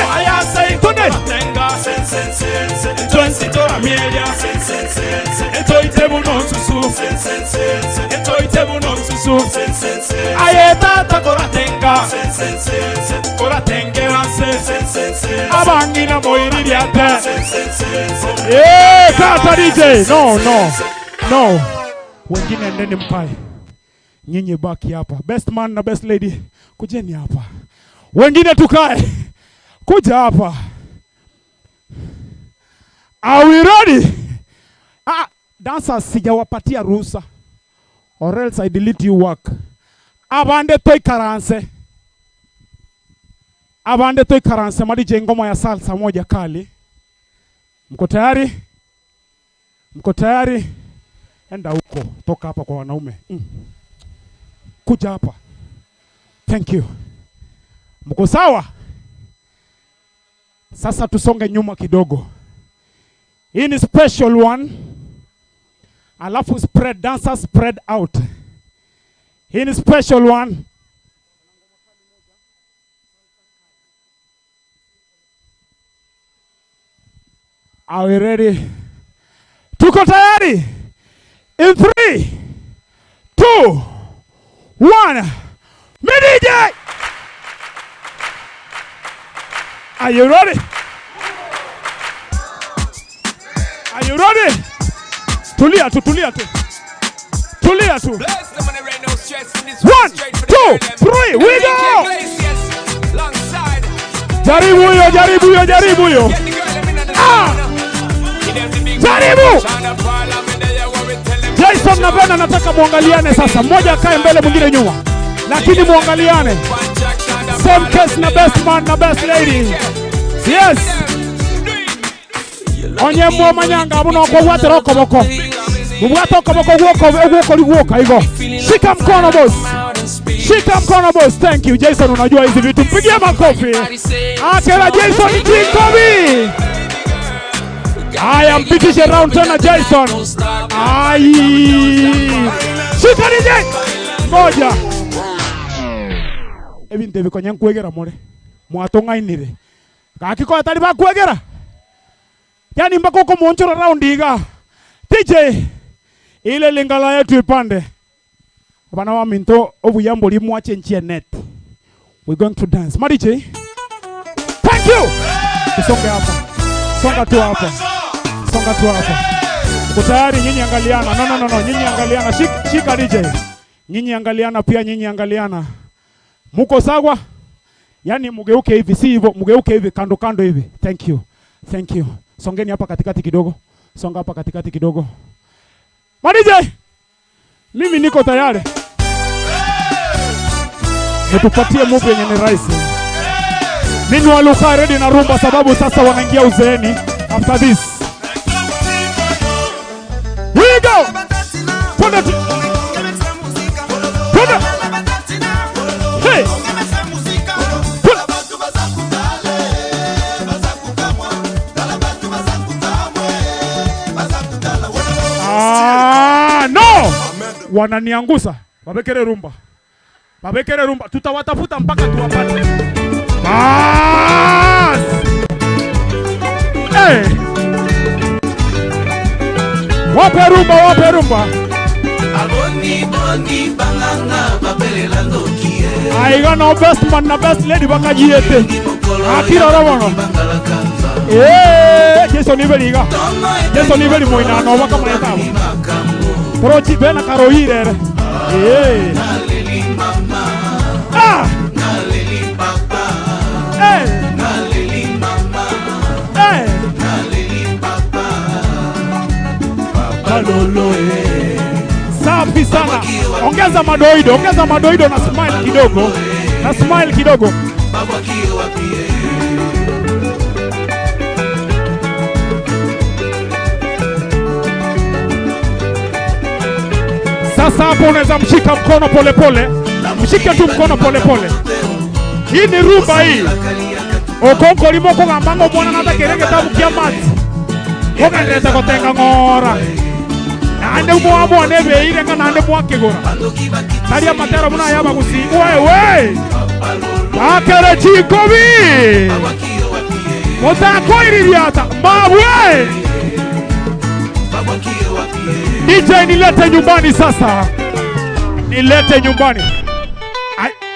Twende! Aye tata koratenga. Koratengera Abangina moiririate. Eh, kata DJ. No, no. No. Wengine endeni mkae. Nyinyi baki hapa. Best man na best lady, kujeni hapa. Wengine tukae. Kuja hapa. Are we ready? Ah, dancers sijawapatia ruhusa. Or else I delete you work. Abande toikaranse. Abande toikaranse madije ngoma ya salsa moja kali. Mko tayari? Mko tayari? Enda huko, toka hapa kwa wanaume. Kuja hapa. Thank you. Mko sawa? Sasa tusonge nyuma kidogo. Hii ni special one. Alafu spread dancers spread out. Hii ni special one. Are we ready? Tuko tayari? In 3, 2, 1. Me DJ! Are you ready? Are you ready? Tulia tu, tulia tu. Tulia tu. 1, 2, 3, we go! Jaribu hiyo, jaribu hiyo, jaribu hiyo. Ah! Jaribu! Jason na Bena nataka muangaliane sasa. Mmoja akae mbele, mwingine nyuma. Lakini muangaliane. Same case na best man na best lady. Yes. Onye mwo manyanga buno okobwatera okoboko. Mubwate okoboko gwoko ogwoko ligwoka igo. Shika mkono boss. Shika mkono boss. Thank you Jason, unajua hizi vitu. Mpigie makofi. Akela Jason Jacobi. Haya, mpitishe round tena Jason. Ai. Shika DJ. Ngoja. Ebintu ebikonya nkwegera more. Mwatong'ainire. Gaki ko atari bakwegera. Yani mpaka uko muonchora round iga. DJ ile lingala yetu ipande. Bana wa minto obuyambo limwache nchi ya net. We're going to dance. Ma DJ. Thank you. Tusonge hapa. Songa tu hapa. Songa tu hapa. Uko tayari? Nyinyi angaliana. No, no, no, no. Nyinyi angaliana. Shika, shika DJ. Nyinyi angaliana pia, nyinyi angaliana. Muko sawa? Yani mugeuke hivi, si hivyo, mugeuke hivi kando kando hivi. Thank you. Thank you. Songeni hapa katikati kidogo. Songa hapa katikati kidogo. Ma DJ. Mimi niko tayari. Nitupatie move yenye ni rahisi. Mimi waluka ready na rumba sababu sasa wanaingia uzeeni after this. We go. Twende tu. Twende. Hey. Ah, no. Wananiangusa. Wabekere rumba. Wabekere rumba. Tutawatafuta mpaka tuwapate. Bas. Hey. Wape rumba, wape rumba. Aiga no best man na best lady bakajiete. Akira robono. Eh, Jason Ibeli iga. Jason Ibeli moina no bakamayetabo. Prochi bena karoire. Eh. Ah. Eh. Eh. Safi sana. Ongeza madoido, ongeza madoido na smile kidogo. Na smile kidogo. Sasa hapo unaweza mshika mkono pole pole. Mshike tu mkono pole pole. Hii ni rumba hii. Okonko limoko gambango mwana natakerege tabu kia mati. Ogenderete gotenga ng'ora. Nande umwamwa nebeire nga nande mwakigura. Taria matero muna yaba gusi. Wewe. Akere chikobi. Mutakoiririata mabwe. DJ nilete nyumbani sasa. Nilete nyumbani.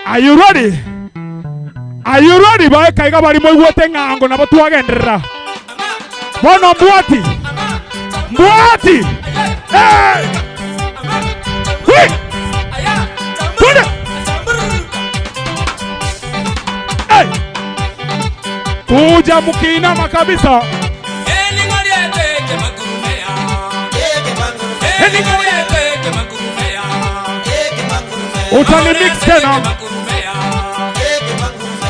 Are you ready? Are you ready? Bae kaiga bari moigwete ng'ango nabo twagenderera. Bono mbwati. Mbwati. Hey! Hui! Twende! Hey! Kuja mkiinama kabisa. Utani mix tena.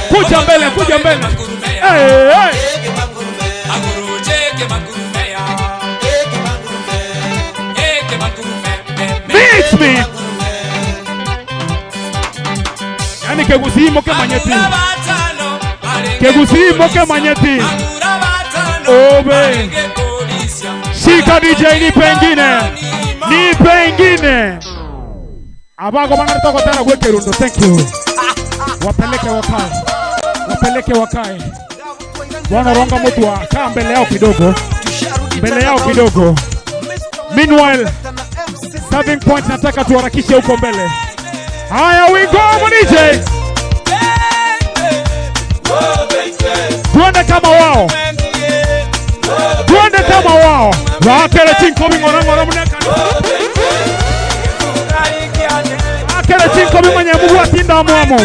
Kuja mbele, kuja mbele. Hey, hey. Mix me. Yani kegusimo kemanyeti. Kegusii mokemanyeti. Obe. Shika DJ, nipe ingine. Nipe ingine. Abago bana tokotana gwekerundo. Thank you. Wapeleke wakae. Wapeleke wakae. Bwana Ronga Mutua, kaa mbele yao kidogo. Mbele yao kidogo. Meanwhile, serving point nataka tuharakishe huko mbele. Haya, we go DJ. Tuende kama wao. Tuende kama wao. Wakele chinko bingora ngora muneka. Wakele chinko bimwenye Mungu atinda mwamo.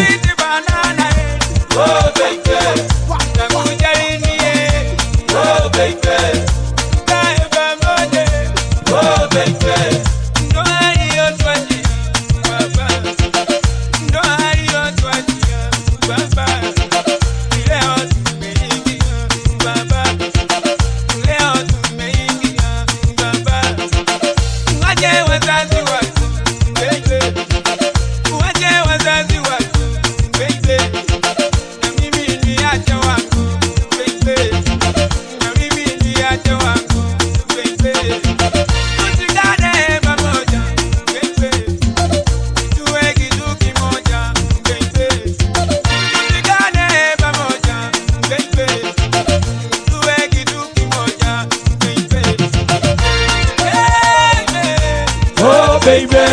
Oh baby.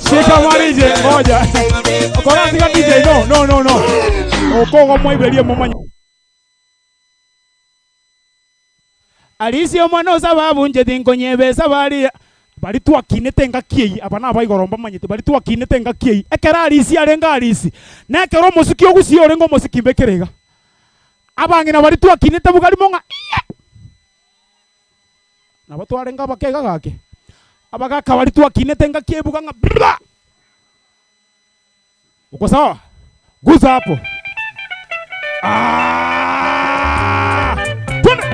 Shika mwa DJ ngoja. Okora shika DJ no no no no. Okogo mwaiberie mumanya. Alisi omwana osaba njeti nkonyebesa bari bari twakinete ngaki aba naba igoro mbamanyete bari twakinete ngaki ekera alisi arenga alisi nekero omusiki ogusia orenga omusiki mbekerega abang'ina bari twakinete bugari mong'a nabo twarenga abakega gake abagaka bari twakinete ngaki ebuga ng'a bra uko sawa guza hapo ah twende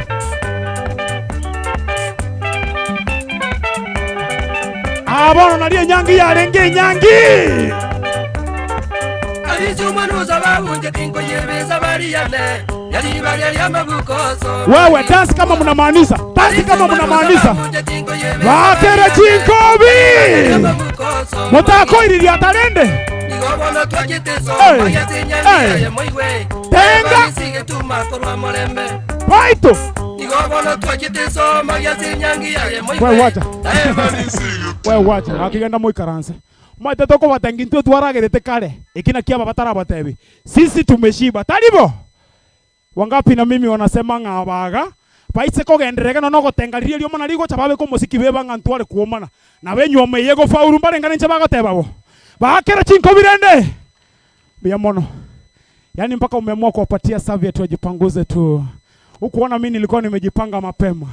abono nari enyangi yarenge enyangi wewe dance kama mnamaanisha dance kama mnamaanisha bakere chinkobi mutakoiriria tarende Hey, hey. Tenga. Paito. Wewe wacha. Wewe wacha akigenda muikaranse mwete tokobatengi ntwe twaragerete kare ikina kia baba tarabatebi sisi tumeshiba taribo wangapi na mimi wanasema ng'abaga baitse kogenderega no nogotengariria rio mana rigocha babe komosiki beba ng'a ntware kuomana na benywa yego faulu mbarengane nche bagoteba bo bakera chinkobirende bia mono yaani mpaka umeamua kuwapatia serviette wajipanguze tu hukuona mimi nilikuwa nimejipanga mapema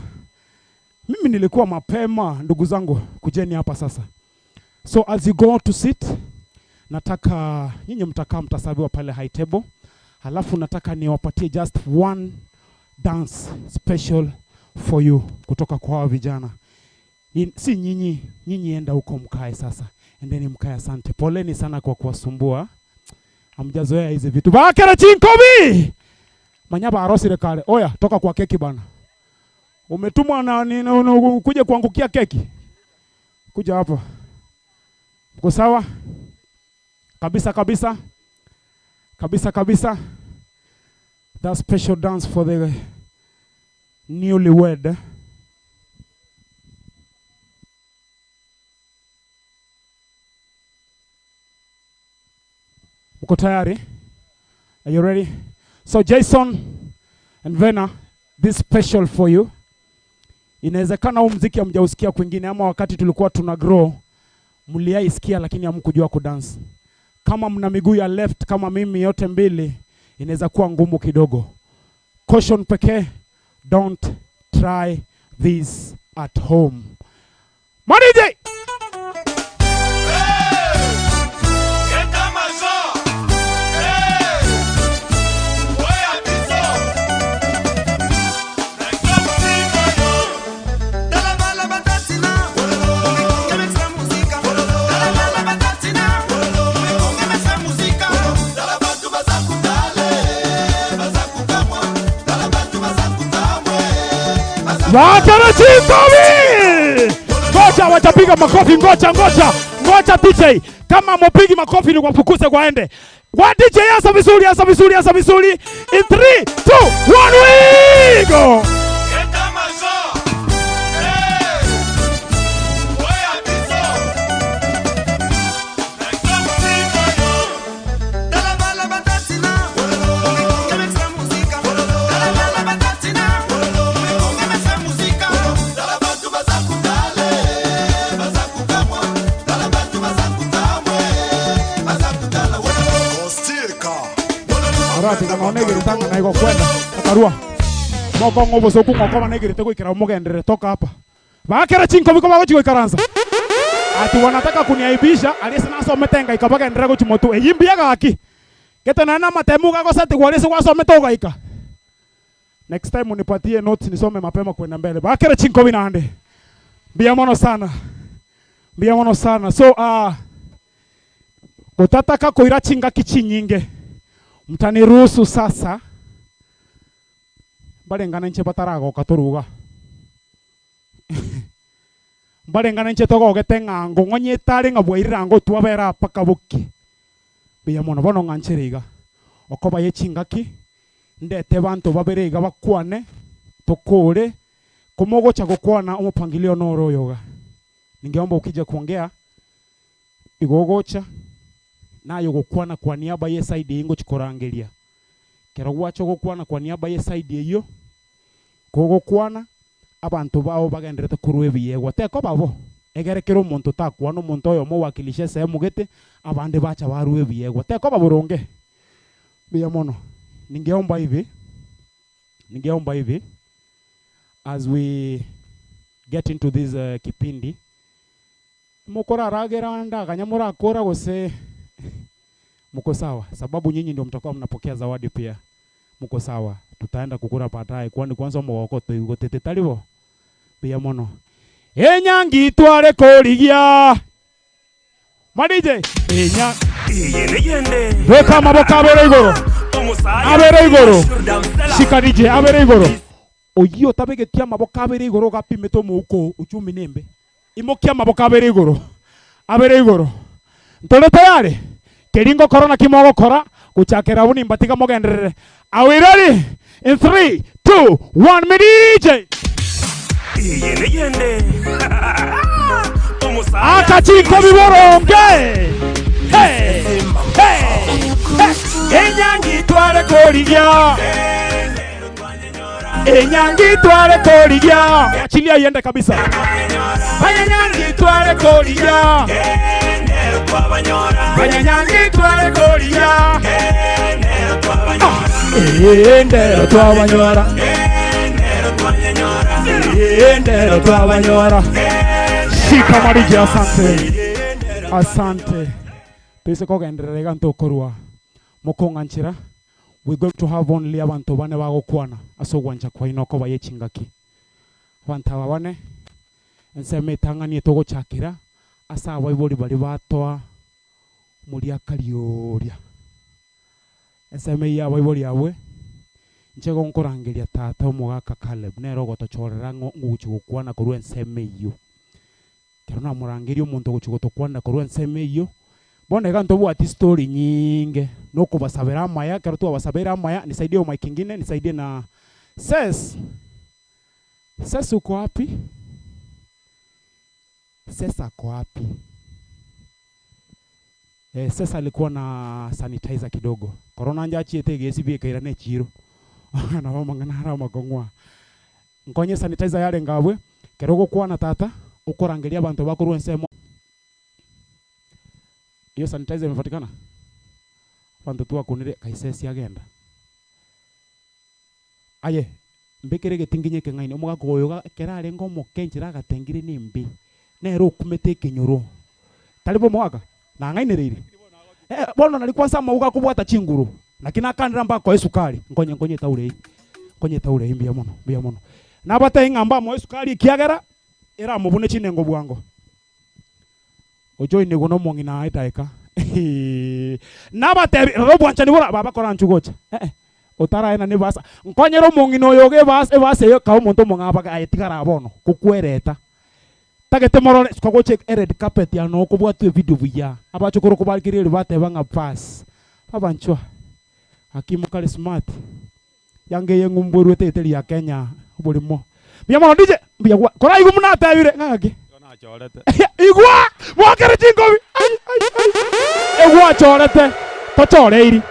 mimi nilikuwa mapema ndugu zangu kujeni hapa sasa so as you go to sit nataka nyinyi mtakaa mtasabiwa pale high table halafu nataka niwapatie just one dance special for you kutoka kwa hawa vijana In, si nyinyi nyinyi enda huko mkae sasa endeni mkae asante poleni sana kwa kuwasumbua hamjazoea hizi vitu bakera chinkobi manyaba arosire kale oya toka kwa keki bana umetumwa na nini kuja kuangukia keki kuja hapa mko sawa kabisa kabisa kabisa kabisa that special dance for the newlywed mko tayari are you ready so Jason and Vena this special for you inawezekana huu mziki hamjausikia kwingine ama wakati tulikuwa tuna grow mliaisikia lakini hamkujua kudance kama mna miguu ya left kama mimi yote mbili inaweza kuwa ngumu kidogo caution pekee don't try this at home Marije Thank you. Bakere chinkobi! Ngoja watapiga makofi, ngoja ngoja ngoja DJ. Kama mupigi makofi ni wafukuze waende. Wa DJ anza vizuri, anza vizuri, anza vizuri. In 3 2 1 we go. Arati ng'onegirite ng'a naigo kwenda akarua moko ng'obosoku ng'okoba negirite goikera omogenderere toka hapa bakera chinkobi ko bagochi goikaransa ati wanataka kuniaibisha aliese nasomete ngaika bagenderere gochi motu eyi mbuya gaki gete naende amatemu gagosetigwa ariese gwasomete ogaika next time unipatie notes nisome mapema kwenda mbele bakera chinkobi naende mbuya mono sana mbuya mono sana so gotataka koira chingaki chinyinge mtaniruhusu sasa mbarengana inche bataragoka toruga mbarengana inche togogete ng'ango ng'onye etare ng'a bwairire ango twabera apa kaboki mbuya mono bono ng'anchere iga okoba ye chingaki ndete banto babere iga bakwane tokore komogocha gokwana omopangilio noro oyo iga ningeomba ukija kuongea igo ogocha naye gokwana kwa niaba ye side eye ngochikorangeria kero gwacha gokwana kwa niaba ye side eywo kogokwana abanto bao bagenderete korwa ebiyegwa teko babo egere kera omonto takwana omonto oyomo owakilisha esehemu gete abande bacha barwa ebiyegwa teko baboronge mbuya mono ningeomba hivi ningeomba hivi as we get into this kipindi mokoraragera ndaganya morakora gose mko sawa, sababu nyinyi ndio mtakuwa mnapokea zawadi pia. Mko sawa, tutaenda kukura baadaye, kwani kwanza mogoko tuigotete taribo pia mono enyangi tware korigia madije enya weka amaboko abere igoro abere igoro shika DJ abere igoro oyio otabegetie amaboko abere igoro ogapimete omouko uchumi nembe imokia amaboko abere igoro abere igoro ntore tayari keringo korona kimogokora guchakera abwo nimbatiga mogenderere Are we ready? In 3, 2, 1, me DJ. Akachinko biboronge. Hey, hey, hey. Enyangi tware korigia. Enyangi tware korigia. Achilia iende kabisa. Enyangi tware korigia. Enyangi tware korigia. Endero twabanyora. Endero twabanyora. Shika mariji asante. Asante. Tuise kogenderera iga ntokorwa mokong'anchera we going to have only abanto bane bagokwana ase ogwancha kwaino okoba ye chingaki abanto aba bane ensemo etang'anie togochakera ase abaibori baria batoa moria akarioria ensemo eyio abaibori abwe inche gonkorangeria tata omogaka Caleb nere ogotochorera ng'o ngochi gokwana korwa ensemo eyio kero namorangeria omonto ogochi gotokwanera korwa ensemo eyio bono iga ntobwati story nyinge nokobasabera amaya kero twabasabere amaya nisaidie omic ingine nisaidie na Ses Ses uko wapi? Ses ako wapi? Eh, Ses alikuwa na sanitizer kidogo corona njachiete egesi biekaira na echiro nabo amang'ana are amakong'wa nkonye sanitizer yarenge abwe kero ogokwana tata okorangeria abanto bakorwa ensemo iyo sanitizer imepatikana abanto twakunire kaisesi agenda aye mbekere egetinginye ekeng'aini omogaka oyo iga ekero arenge omoke enchera agatengire na embe nere okumete ekenyoro tari bo omogaka nang'ainereire eh, bono nari kwanza amauga akobwata chinguru lakini akandera mpaka koa esukari nkonye nkonye etauro eyio nkonye etauro eyio mbuya mono mbuya mono nabatebie ng'a mbamoe esukari ekiagera eramobune chinengo bwango ojoinigwe na omong'ina aye edaika nabatebi rora obwanchani bora baba koranchwa gocha eh eh. Otaraenana ebasa. Nkonyere omong'ina oyo iga ebasa ebasa eye ekae omonto omong'ao aye tigara bono, gokwereta. Tagete morore, suka gocha ered carpet aa noo okobwatwa evidio buya. Abachokoro kobarikire erio bateba ng'a baas, abanchwa, gaki mokare smart. Yanga eye eng'umbu erwete eteri ya Kenya oborimo. Mbuya mono DJ, mbuya gwa koraigwe buna atebire ng'a gaki. Igwa! Mwakere chinkobi! Ai, ai, ai. Egwachorete, tochoreiri.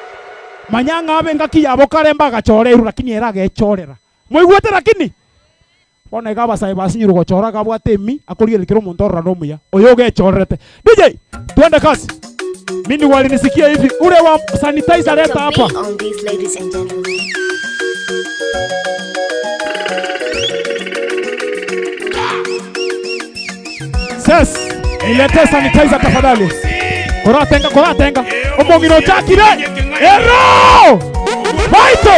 Manya ng'a abe engaki yabo kare mbagachoreirwe lakini ere agechorera. Moigwete lakini? Bono iga abasae basinyirwe gochora iga abwate emi, akorigereria kera omonto orora nomuya, oyo ogechorerete. DJ, twende kazi. Mimi walinisikia hivi, ule wa sanitizer leta hapa. On these, ladies and gentlemen. Ses, niletee sanitizer tafadhali. Koratenga, koratenga. Omong'ina ochakire. Ero! Baito!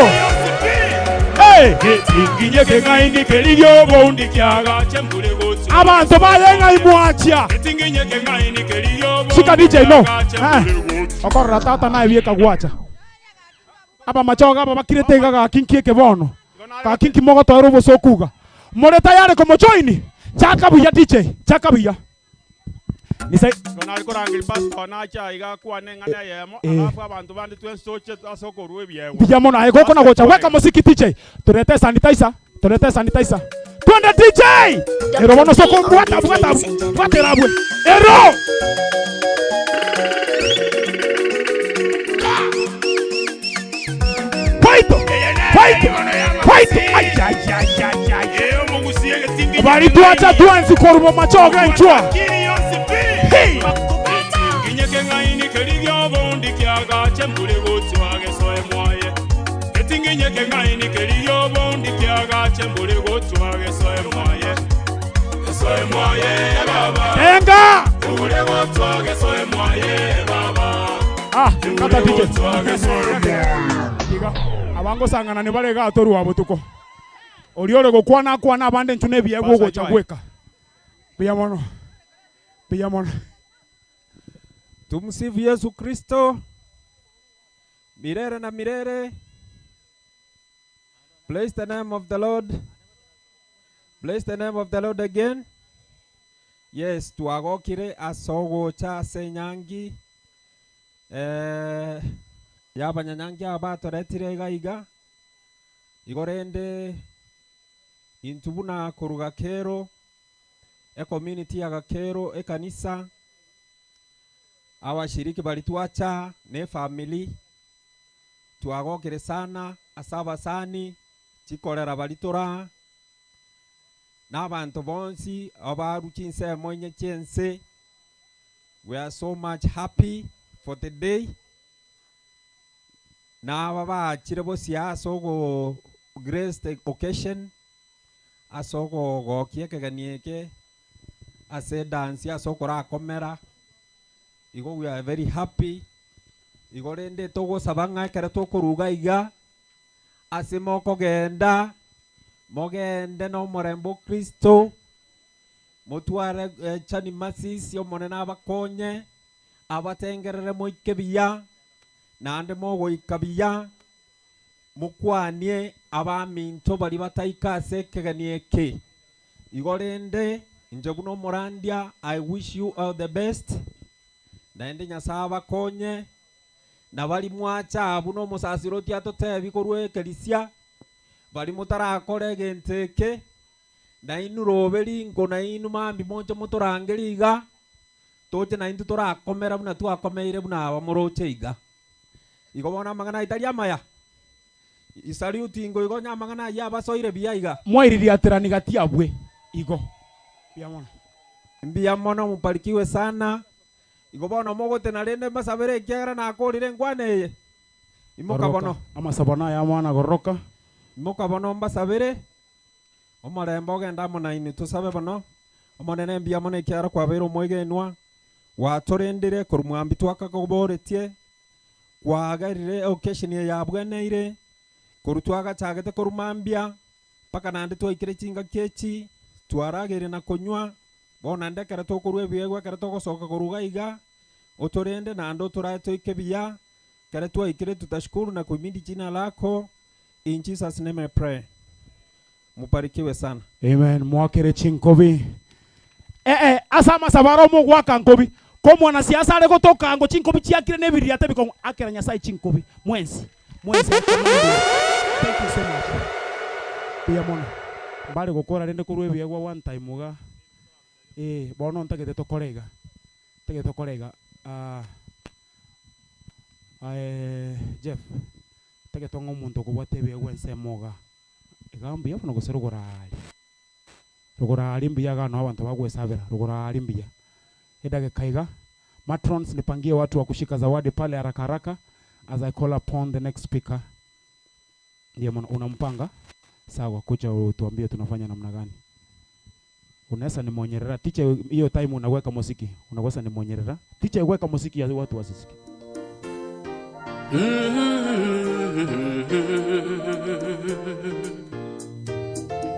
Hey! Nginye keng'aini kerigia oboundi kiagache mbure gotwa. Abanto baye ng'ai mwachia. Etinginye keng'aini kerigia oboundi Shika DJ no. kiagache Eh. mbure gotwa. Okorora tata naye bieka gwacha. Abamachogo aba bakirete iga gaki nki eke bono. Gaki nki mogotoera obosoku iga. More tayari komojoini? Chaka buya DJ, chaka buya. Nisa Igo nare korangeria pastor nache aiga akwane eng'ana eyemo, Eh. alafu abanto bande twensi toche ase okorua ebiegwa. Mbuya mono aye gokona gocha weka mosiki DJ. Torete sanitizer, torete sanitizer. Twende DJ! Ero bono soko bwata bwata bwatera abwe. Ero! Fight! Fight! Fight! Ai ai ai ai ai. Bari twacha twensi korwa machoge enchwa. Hey! Nginye keng'aini kerigia oboundi kiagache mbure gotwa gesoe mwaye. Etinginye keng'aini kerigia oboundi kiagache mbure gotwa gesoe mwaye. Gesoe mwaye baba. Tenga! Mbure gotwa gesoe mwaye baba. Ah, kata DJ. Iga abangosang'ana nibare iga torwa botuko. Oria ore gokwana akwane abande inchu na ebiegwa ogocha gweka. Mbuya mono. Mbuya mono. Tumsifu Yesu Kristo milele na milele. Bless the name of the Lord. Bless the name of the Lord again. Yes, twagokire ase ogocha ase enyangi eh, yabanyanyangi aba batoretire iga iga igo rende intwe buna koruga kero ecommunity ya gakero ekanisa abashiriki bari twacha ne family twagokire sana ase abasani chikorera bari tora na abanto bonsi abaru chinsemo inye chiense. We are so much happy for the day. Na aba bachire bosia ase ogo grace the occasion ase ogogokia ekegeni eke ase edansi ase okorakomera igo we are very happy. Igo rende togosaba ng'a ekero tokoruga iga ase mokogenda mogende na omorembe o Kristo motware eh, chani masisi omonene abakonye abatengerere moike buya naende mogoika buya mokwanie abaminto bari bataika ase ekegeni eke. Igo rende inche buna omorandia I wish you all the best naende Nyasaye abakonye na bari mwacha abwo na omosasiro otiatotebi korwa ekerisia bari motarakora egento eke nainwe robe rinko nainwe mambi moche motorangeri iga toche naintwe torakomera buna twakomeire buna aba moroche iga. Igo bono amang'ana aitari amaya isariuti ingo igo onye amang'ana aywo abasoire buya iga. Mwaiririaterani gati abwe igo. Mbuya mono. Mbuya mono mubarikiwe sana. Igo bono mogotena rende mbasabere ekiagera nakorire enkwana eye. Imoka Goroka. bono. Amasabo naya mwana goroka. Imoka bono mbasabere omorembe ogende amo nainwe tosabe bono. Omonene mbuya mono ekiagera kwabeire omoegenwa gwatorendire korwa mwambi twakakoboretie kwagerire occasion eye yabweneire korwa twagachagete korwa mambia mpaka naende twaikire chingaki echi twarageire na konywa bono naende ekero tokorwa ebiegwa ekero togosoka korwa iga iga otorende naende otorae toike buya ekero twaikire tutashukuru na kuhimidi jina lako. In Jesus name I pray. Mubarikiwe sana. Amen. Mwakere chinkobi. Eh eh asa masabaro mugwaka nkobi. Ko mwanasiasa are gotoka ngo chinkobi chiakire nebiriate bikongo akera Nyasaye chinkobi. Mwensi. Mwensi. Thank you so much. Pia mono. Mbare gokora rende korwa ebiegwa one time uga. Eh bono ntagete tokorega. Ntagete tokorega. Jeff. Ntagete ng'o omonto okobwata ebiegwa ensemo iga. Iga mbuya bono gose rogoro aria. Rogoro aria mbuya iga noo abanto bagwesabera. Rogoro aria mbuya. Edageka iga. Matrons nipangie watu wa kushika zawadi pale haraka haraka as I call upon the next speaker. Ndiye mwana unampanga? Sawa, kuja utuambie tunafanya namna gani. Unaweza nimonyerera. Teacher, hiyo time unaweka muziki. Unaweza nimonyerera. Teacher, weka muziki ya watu wasisikie.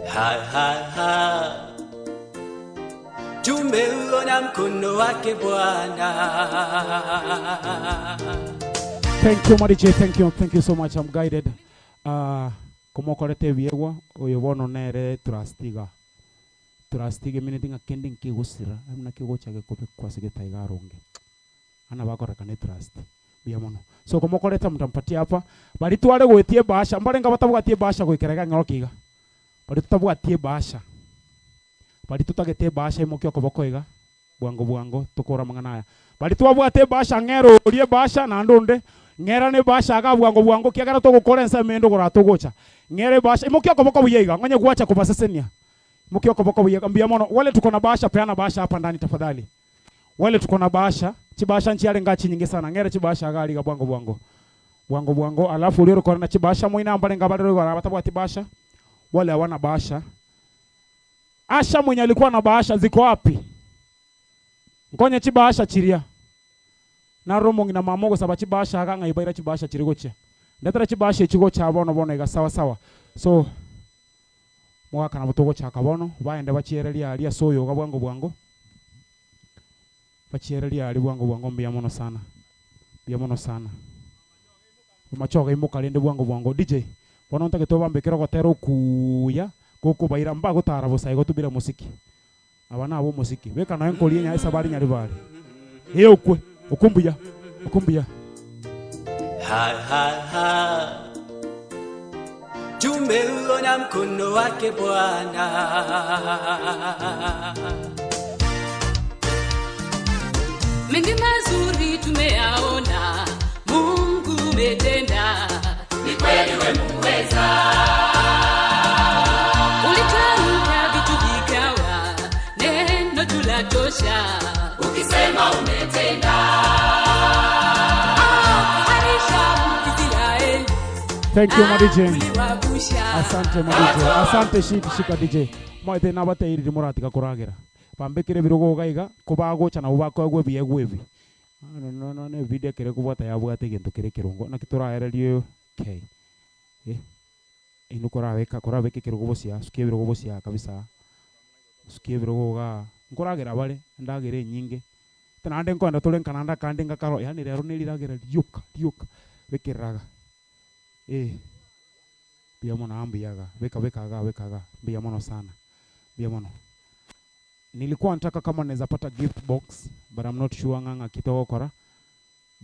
Ha, ha, ha. Tumeuona mkono wake Bwana. Thank you, Mariche. Thank you. Thank you so much. I'm guided. Komokorete biegwa oyo bono nere trustiga. Trustiga minute nga kendi nkigusira. Amna kigocha gekobe kwasigeta igaronge. Ana bakoreka ne trust. Bia mono. So komokoreta mtampatia hapa. Bari tware gwetie basha. Mbarenga batabwatie basha gwikerega ng'oro kiga. Bari tutabwatie basha. Bari tutagete basha imokio koboko iga. Bwango bwango tukora mang'ana aya. Bari twabwate basha ng'ero orie basha na ndonde. Ng'era ne basha aga bwango bwango kiagera togokora ense mendo gora togocha. Ng'ere basha imokio koboko buya iga. Ng'onye gwacha kubasesenia. Imokio koboko buya mbia mono. Wale tuko na basha peana basha hapa ndani tafadhali. Wale tuko na basha chibasha nchi yale ngachi nyingi sana. Ng'ere chibasha aga aliga bwango bwango. Bwango bwango alafu ulio rukora na chibasha moina ambale ngabale rukora batabwati basha. Wale hawana basha. Asha mwenye alikuwa na bahasha ziko wapi? Nkonye chibahasha chiria. Na romo ngina mamogo saba chibahasha aka ngaibaira chibahasha chirigocha. Ndetera chibahasha echigocha bono bono iga sawa sawa. So mwaka na butogo cha kabono baende bachiereria aria soyo ga bwango bwango. Bachiereria ari bwango bwango mbia mono sana. Mbia mono sana. Machoga imuka rende bwango bwango DJ. Bono ntagete bambekera gotero kuya koko baira mba gotara bosa igo tubira musiki. Abana abo musiki. Beka nayo nkolie nya esabari nyari bari. Hiyo ukwe okumbuya okumbuya. Ha ha ha. Tumeuona mkono wake Bwana. Mengi mazuri tumeyaona, Mungu umetenda. Ni kweli we muweza. Ulitamka vitu vikawa, neno tulatosha. Ukisema umetenda. Harisha Israeli. Thank you, Madije. Uliwavusha. Asante Madije. Asante shika DJ. Mwaite nabateirire muratika kuragira. Bambekire birogo gaiga kubagocha na ubakogwe biegwe. No no no ne video kire kubwata yabwate gintu kire kirungo na kituraererio K. Inu korabeka korabeke kirogo bosia sukie birogo bosia kabisa. Sukie birogo ga nkoragira bare ndagire nyinge. Tena nkwenda tole nkananda kandi ngakaro yani rero niliragira lyuka lyuka bekiraga. Bia mono ambiaga beka beka beka bia mono sana. Bia mono. Nilikuwa nataka kama naweza pata gift box but I'm not sure nganga kitoko kora.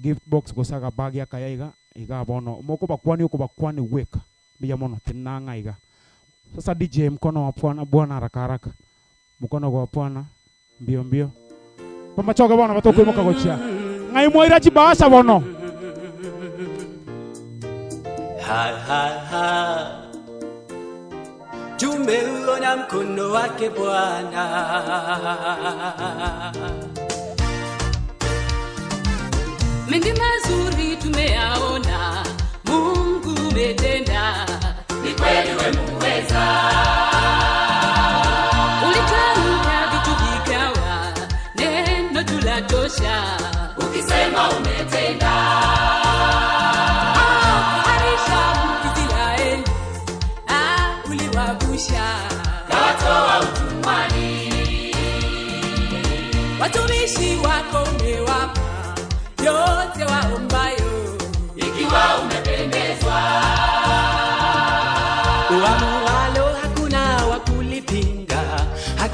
Gift box gosaga bag ya kayaiga iga bono moko bakwani uko bakwani weka. Bia mono tinanga iga. Sasa DJ mkono wa bwana bwana haraka haraka. Mkono wa bwana mbio mbio. Pamachoga bono batoko imuka gochia. Ngai moira chibasha bono. Ha ha ha. Tumeuona mkono wake Bwana. Mengi mazuri tumeyaona, Mungu umetenda. Ni kweli we muweza. Ulitamka vitu vikawa, neno tulatosha. Ukisema umetenda. Harisha Israeli, uliwavusha. Kawatoa utumwani. Watumishi wako umewapa yote waombayo, ikiwa umependezwa.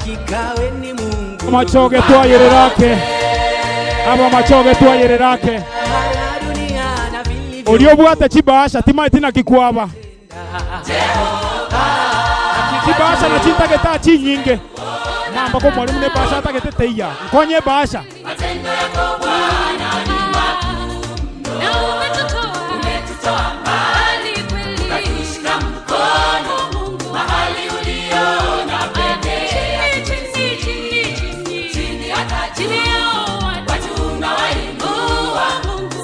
Hakika we ni Mungu Machoge twayererake. Aba machoge twayererake. Ori obwate chibahasha timaeti na kikwaba. Chibahasha na chintagete chinyinge. Mamba ko mwalimu ne bahasha atagete teiya. Nkonye bahasha. Matendo yako Bwana ni makuu mno. Na umetutoa mbali kweli, ukatushika mkono mahali uliona pekee. Chini, chini, chini, Chini hata chini juu, yao watu. watu unawainua.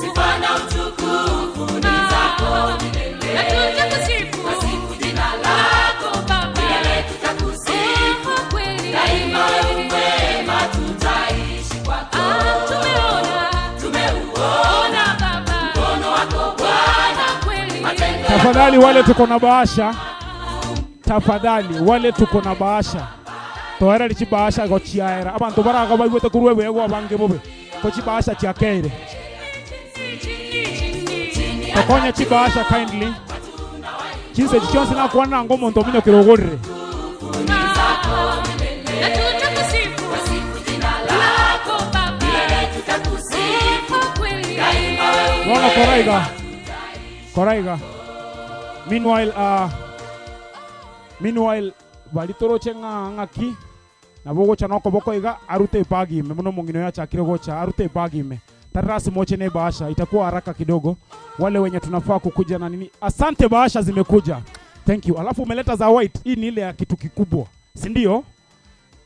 Sifa na utukufu ni zako milele. Na tutakusifu. Tasifu jina lako Baba. milele, tutakusifu Oh, kweli. daima. Wewe mwema, tutaishi kwako. Tumeona. Tumeuona Baba. mkono wako Bwana, Kweli. matendo yako Tafadhali wale tuko na bahasha. Tafadhali wale tuko na bahasha. Toera richi bahasha gochiaera. Abantu baraga baigwete kurwe bwego abange bobe. Ko chibahasha chiakeire. Tokonya chibahasha kindly. Chinse chionse nakwana ngo omonto ominyo kirogorire. Na tutakusifu. jina lako Baba. milele, tutakusifu Oh, kweli. daima. Wewe Bono koraiga. Koraiga. Meanwhile meanwhile balitoroche ng'a ng'aki nabo gocha nokoboko iga arute ibagi ime muno mungino yachakire gocha arute ibagi ime tarasi moche ne bahasha itakuwa haraka kidogo wale wenye tunafaa kukuja na nini asante bahasha zimekuja thank you alafu umeleta za white hii ni ile ya kitu kikubwa si ndio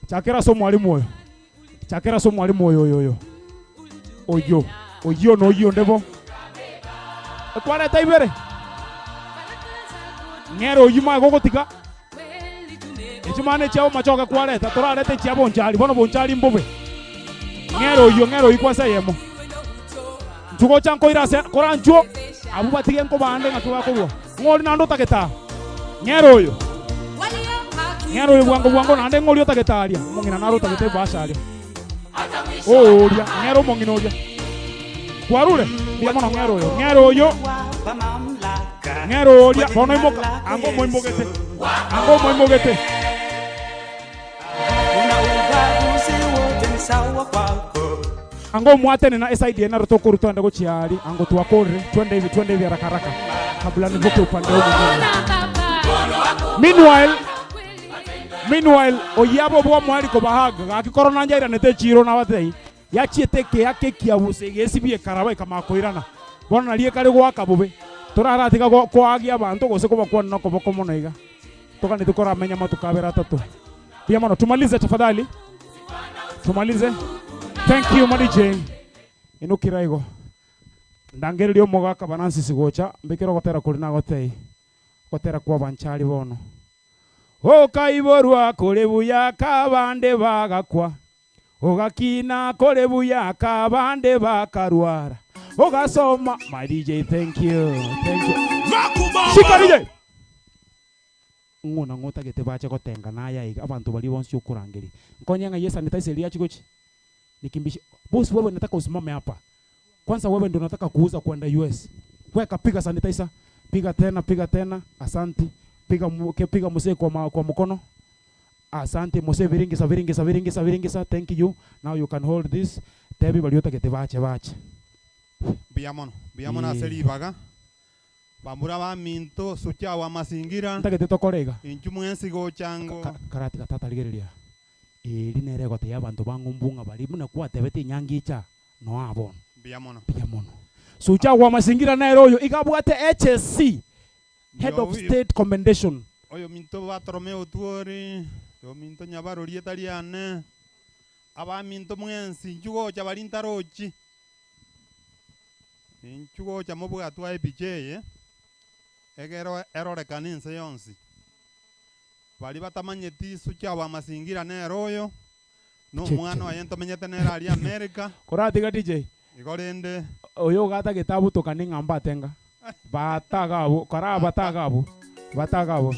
chakera so mwalimu oyo chakera so mwalimu oyo oyo oyo oyo oyo no oyo ndevo ekwareta ibere ng'ero oyu mae gogotiga echimane chiabo machoge kwareta torarete chia bonchari bono bonchari mbobe ng'ero oyo ng'ero oyu kwase eyemo nchugocha nkoira ase koranchuo abu batige nkobande ng'aki bakorwa ng'ori naende otageta ng'ero oyo ng'ero oyo bwango bwango naende ng'ori otageta aria omong'ina naro otagete ebahasha aria oria ng'ero omong'ina oria kwarure mbuya mono ng'ero oyo ng'ero oyo ng'ero oria bono imoka ango moimogete ango moimogete Una ubaguzi wote ni sawa kwako. ango mwatene na esaidi enaro tokoru twende gochiari ango twakorire twende hivi twende hivi haraka haraka kabla nivuke upande huu mwingine meanwhile meanwhile oyabo bwa mwari ko bahaga gakikoro na njaira nete chiro na batei yachiete ke yake kiabuse gesibie karaba ikamakoirana bona narie kare gwaka bobe toraratiga kwagia abantu gose kobakwana nokoboko mono iga tokani tukoramenya matukabera tatu pia mono tumalize tafadhali tumalize thank you madi jane inukira igo ndangereria omogaka banansisi gocha mbikira gotera kuri nagotei gotera kwa banchari bono okaiborwa kuri buya kabande bagakwa ogakina kuri buya kabande bakarwara ogasoma my dj thank you thank you shika dj ng'ona ng'otagete bache gotenga naya iga abantu bari bonsi okurangeri nkonya ng'a yesanitize ria chigochi nikimbishi boss wewe nataka usimame hapa kwanza wewe ndio nataka kuuza kwenda US weka piga sanitizer piga tena piga tena asanti piga piga mzee kwa, kwa mkono asante mzee viringisa viringisa viringisa viringisa thank you now you can hold this tebi baliotagete bache bache Mbuya mono mbuya mono ase ribaga bambura baminto sucha wa mazingira ntagete tokorega inchu mwensi gochango karati gatata rigereria eri nere goteya abanto bang'umbung'a bari buna kwatebete enyangicha noa bono mbuya mono mbuya mono sucha wa mazingira nere oyo igabwate HSC head of state commendation oyo minto batorome otwori oyo minto nyabarori etari ane abaminto mwensi inchu gocha bari ntarochi inchu gocha mobwatwa epicha eye egero erorekana ense yonsi bari batamanyeti sucha wa mazingira nere oyo no omwana oye ntomenyete nere aria America koratiga DJ igo rende oyo gatagete abutokane ng'amba atenga batagabo kora batagabo batagabo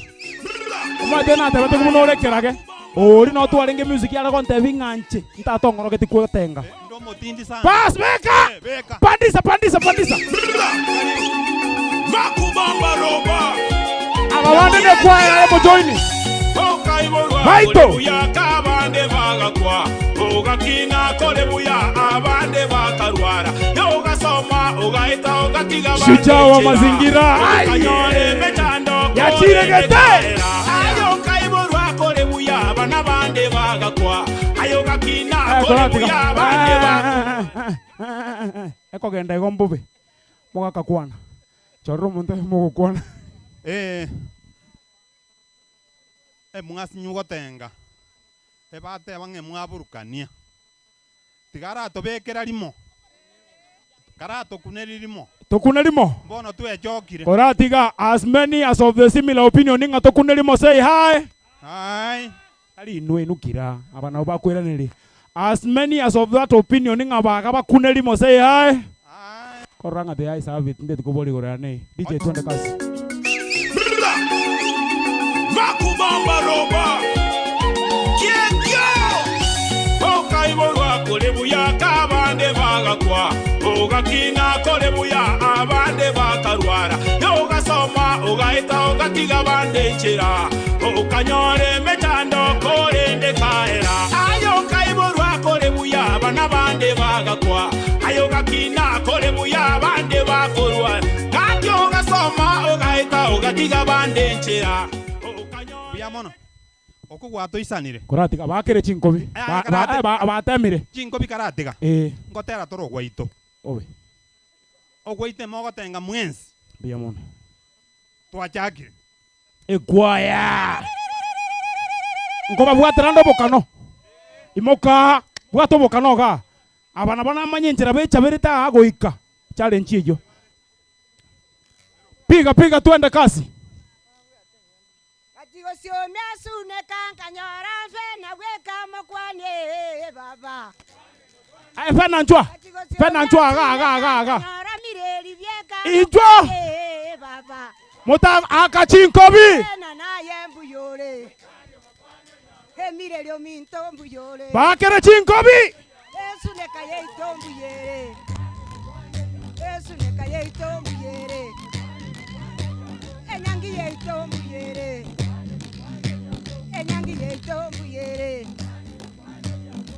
omate natebete buna orekerage ori notwarenge music yare gontebi ng'anche ntatong'orogeti kwetenga ndomotindi sana Pass, beka! Eh, beka pandisa pandisa pandisa Makubamba roba. aba bande ne kwaya mojoini Okaiborwa Baito. kuri buya kabande bagakwa ugakina kore buya abande bakarwara ugasoma ugaita ugatiga Shujaa wa mazingira. Ai. ukanyore emechando Yachiregete. ayo kaiborwa kore buya abana bande bagakwa ayo gakina Eh, kore koratiga. buya abande bagakwa Ekogenda igo mbubi. Mugakakwana. Chorro omonto mogokwana. Eh. Emwasinyu gotenga. Ebateba ng'e mwaburukania. Tigaratobekera rimo. Karatokuneri rimo. Tokune rimo. Mbono twechokire. Koratiga as many as of the similar opinion ng'a tokune rimo say hi. Hi. Ari inwe inukira aba nabo bakweraneri. As many as of that opinion ng'a baga bakune rimo say hi. Korora ng'a the eyes have it ndeti kobori gorera nei. DJ twende kasi. Makubamba roba Kyekyo Okaiborwa kore buya kabande bagakwa Ugakina kore buya abande bakarwara Ugasoma ugaita ugatiga bande nchira Ukanyore emechando korende kaera Ayo kaiborwa kore buya abana bande bagakwa Ayo gakina kore buya abande bakorwa Kati ugasoma ugaita ugatiga bande nchira Buya mono. Okogwatoisanire. Koratiga bakere chinkobi. Aya, Ba- karate. ba- ba- Batemire. Chinkobi karatiga. Eh. Ngotera toro ogwaito. Obe. Ogwaite mogotenga mwensi. Buya mono. Twachakire. Ekwaya. Nkobabwatera ndo obokano. Imoka bwata obokano iga. Aba nabo namanye enchera bechaberete aa goika. Challenge eyio. Piga piga twende kasi. Katigosyomya sune kankanyora mfena bweka mokwane baba. Aye fena nchwa. Fena nchwa aga aga aga aga. Nyora mireri byeka Inchwa. mokwane baba. Muta akachinkobi. Fena naye mbuyore. Emireri ominto mbuyore. Bakere chinkobi. Esuneka yeito mbuyere. Esuneka yeito mbuyere. Enyangi yeito mbuyere. Enyangi yeito mbuyere.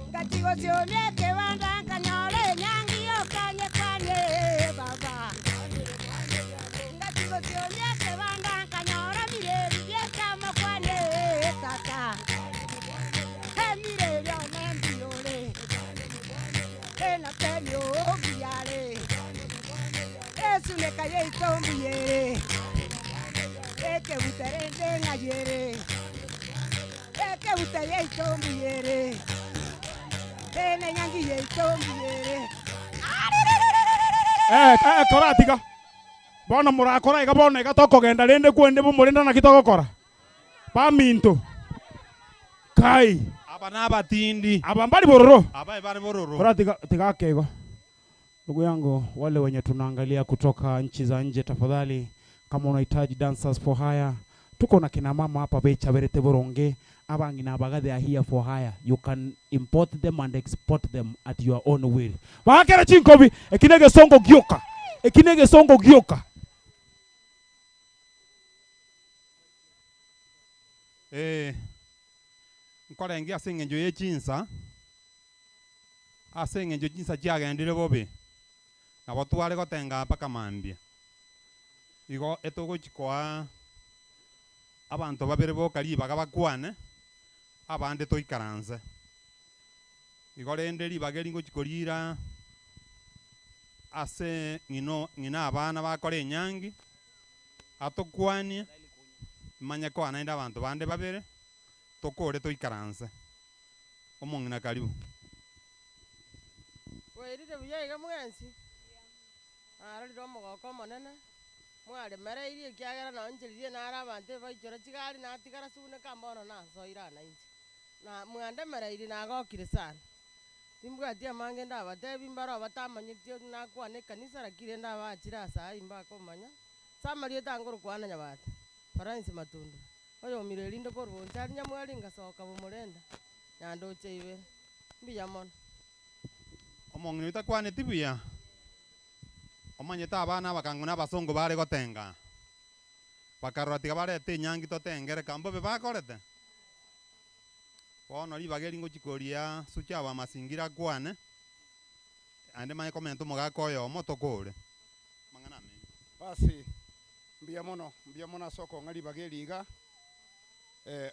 Ngatigosyomye kebanda nkanyore enyangi yokanye kwanye baba. Ngatigosyomye kebanda nkanyora mireri byekama kwanye tata. Emireri one mbuyore. Enatemi obuyare. Esuneka yeito mbuyere. Ekebuterende ng'ayere. Ekebute yeito mbuyere. Enenyangi yeito mbuyere. Eh eh koratiga. Bono murakora iga bono iga tokogenda rende kwende bumurenda naki togokora. Baminto. Kai. Aba nabatindi. Aba mbali bororo. Aba bari bororo. Koratiga tiga kego. Ndugu yangu, wale wenye tunaangalia kutoka nchi za nje, tafadhali kama unahitaji dancers for hire, tuko na kina mama hapa bechaberete boronge abang'ina abaga they are here for hire. You can import them and export them at your own will. Bakere chinkobi ekine gesongo gioka ekine gesongo gioka Eh. Nkorengia ase eng'encho ye chinsa. Ase eng'encho chinsa chiagendire bobe. Nabo tware gotenga mpaka mambia. Igo etogochikoa abanto babere boka ribaga bakwane abande toikaranse. Igo rende ribaga eri ngochikorira ase ng'ino ng'ina abana bakora enyangi atokwanie manye koa naende abanto bande babere tokore toikaranse. Omong'ina karibu. Bwairire buya iga mwensi arorire omogoko omonene mwaremereirie ekiagera noncheririe nare abanto ebaichora chigari natigara suneka mbono nasoire ana inche na mwandemereirie nagokire sana timbwati amange ndabatebi mbaro batamanyeti nakwana ekanisa lakini ndabachire ase aywo mbakomanya samariete angorokwana nyabate Florence Matunda oyo omire rinde korwa bonchari nyamwari ngasoka bomorenda nyandoche ibere mbuya mono. Omong'ina otakwaneti buya omanyete abana abakango na abasongo bare gotenga bakarora tiga barete enyangi totengereka mbobe bakorete. Bono ribaga eri ngochia koria sucha aba masingira akwane, naende manye komenta omogaka oyomo tokore. Amang'ana amenge. Basi, mbuya mono, mbuya mono ase okong'a ribaga eri iga,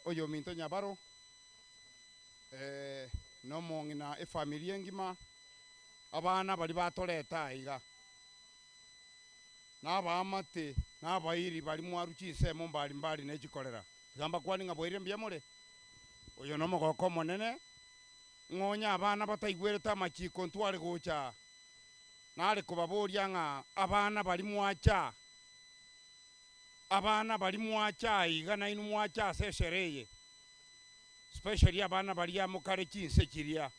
oyominto Nyabaro, na omong'ina efamiri engima, abana baria batoreta aiga, na abaamate, na abairi baria mwarwa chinsemo mbari mbari ne chikorera. Tiga mbakwanie ng'a bwairire mbuya more. Oyo nomogoko omonene, ng'a onye abana bataigwerete amachiko ntware gocha aa, nare kobaboria ng'a abana baria mwacha aa, abana baria mwacha aa iga nainwe mwacha ase esherehe eye, especially abana baria mokare chinse chiria,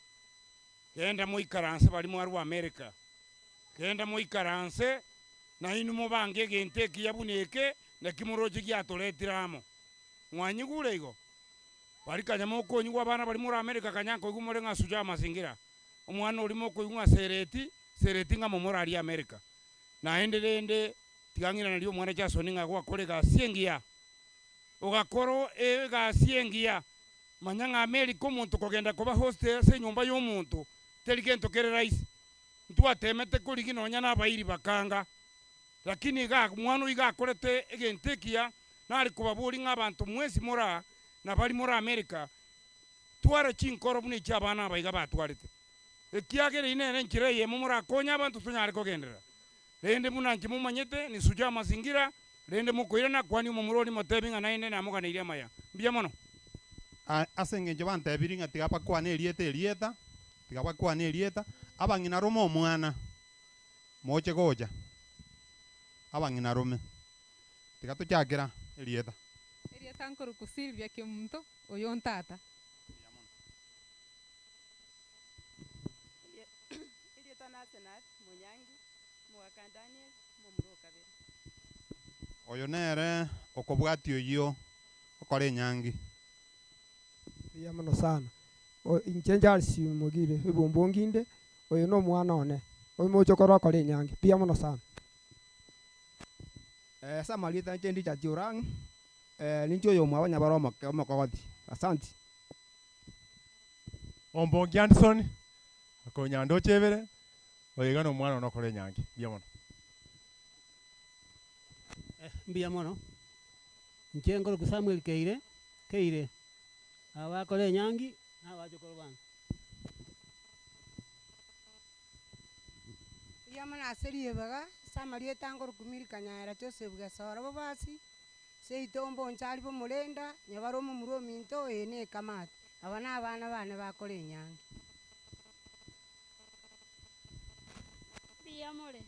genda moikaranse baria mwarwa America, genda moikaranse nainwe mobange egento ekiya buna eke, naki moroche giatoretire amo. Mwanyigure igo? Baria kanya mokonyigwa abana baria more America kanya nkoigwa more ng'a Shujaa Mazingira, omwana oria mokoigwa ng'a Sereti, Sereti ng'a momore aria America. Naende rende tiga ng'iranerie omwana Jason ng'a gwakora egasi engiya. Ogakora egasi engiya, manya ng'a America omonto kogenda koba host ase enyomba yomonto teri gento kere rahisi. Ntwatemete korigia nonya na abairi bakanga, lakini iga omwana oyio iga akorete egento ekiya, nare kobaboria ng'a abanto mwensi more aa, na baria more America, twara chinkoro buna echi abana aba iga batwarete, ekiagera eyio nere enchera eyemo morakonye abanto tonyare kogenderera. Rende buna inche momanyete, ni Shujaa Mazingira, rende mokoirana kwania omomura oria motebi ng'a naende namoganeirie amaya. Mbuya mono. Ase engencho bantebirie ng'a tiga bakwane erieta erieta, tiga bakwane erieta, abang'ina rome omwana, moche gocha, abang'ina rome, tiga tochakera erieta. Erieta nkorokwa Sylvia Kemunto, oyo ntata. Erieta na Asenath Monyangi, omogaka Daniel, omomura o kabere. Oyo nere okobwatia oyio okora enyangi. Mbuya mono sana. Inche Charles Mogire ebomboongi inde, oyo nomwana one, oimoche okore okore enyangi. Mbuya mono sana. Ase amarieta inche Richard Orang, ninche oyomwabo nyabare omoke omokogoti. Asanti. Ombongi Anderson, okonya ndoche ebere, oyo iga nomwana one okore enyangi. Mbuya mono. Mbuya mono. Inche nkorokwa Samuel Keire, Keire, aba bakora enyangi na abachokoro bane. Mbuya mono ase ribaga, ase amarieta nkorokwa Milka Nyaera Joseph Gesora Bobasi, seito ombonchari bw'omorenda, nyabare omomura ominto, eye ne ekamati. Aba nabana bane bakora enyangi. Mbuya more.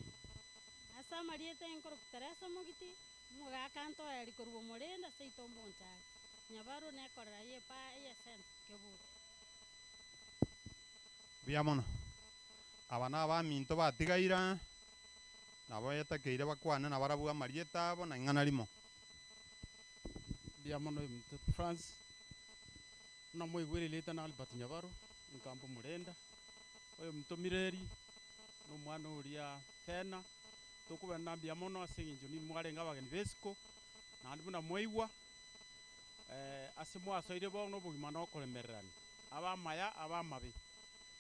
Ase amarieta enkorokwa Teresa Omogiti, omogaka ntoeri korwa omorenda seito ombonchari, nyabarwa nekorera y'epaa eyesente kebuti. Mbuya mono. Aba nabaminto batigaire aa, nabo etakeire bakwane nabarabwo amarieta abo na ing'ana rimo. Mbuya mono omonto France, buna mwaigwire erieta na Albert Nyabaro, enkambu omorenda, oyominto Mireri, na omwana oria Fena, tokobana mbuya mono ase eng'encho ninwe mwarenge abageni b'esiko, naende buna mwaigwa, ase mwasoire bono obogima na okoremererania, abe amaya abe amabe.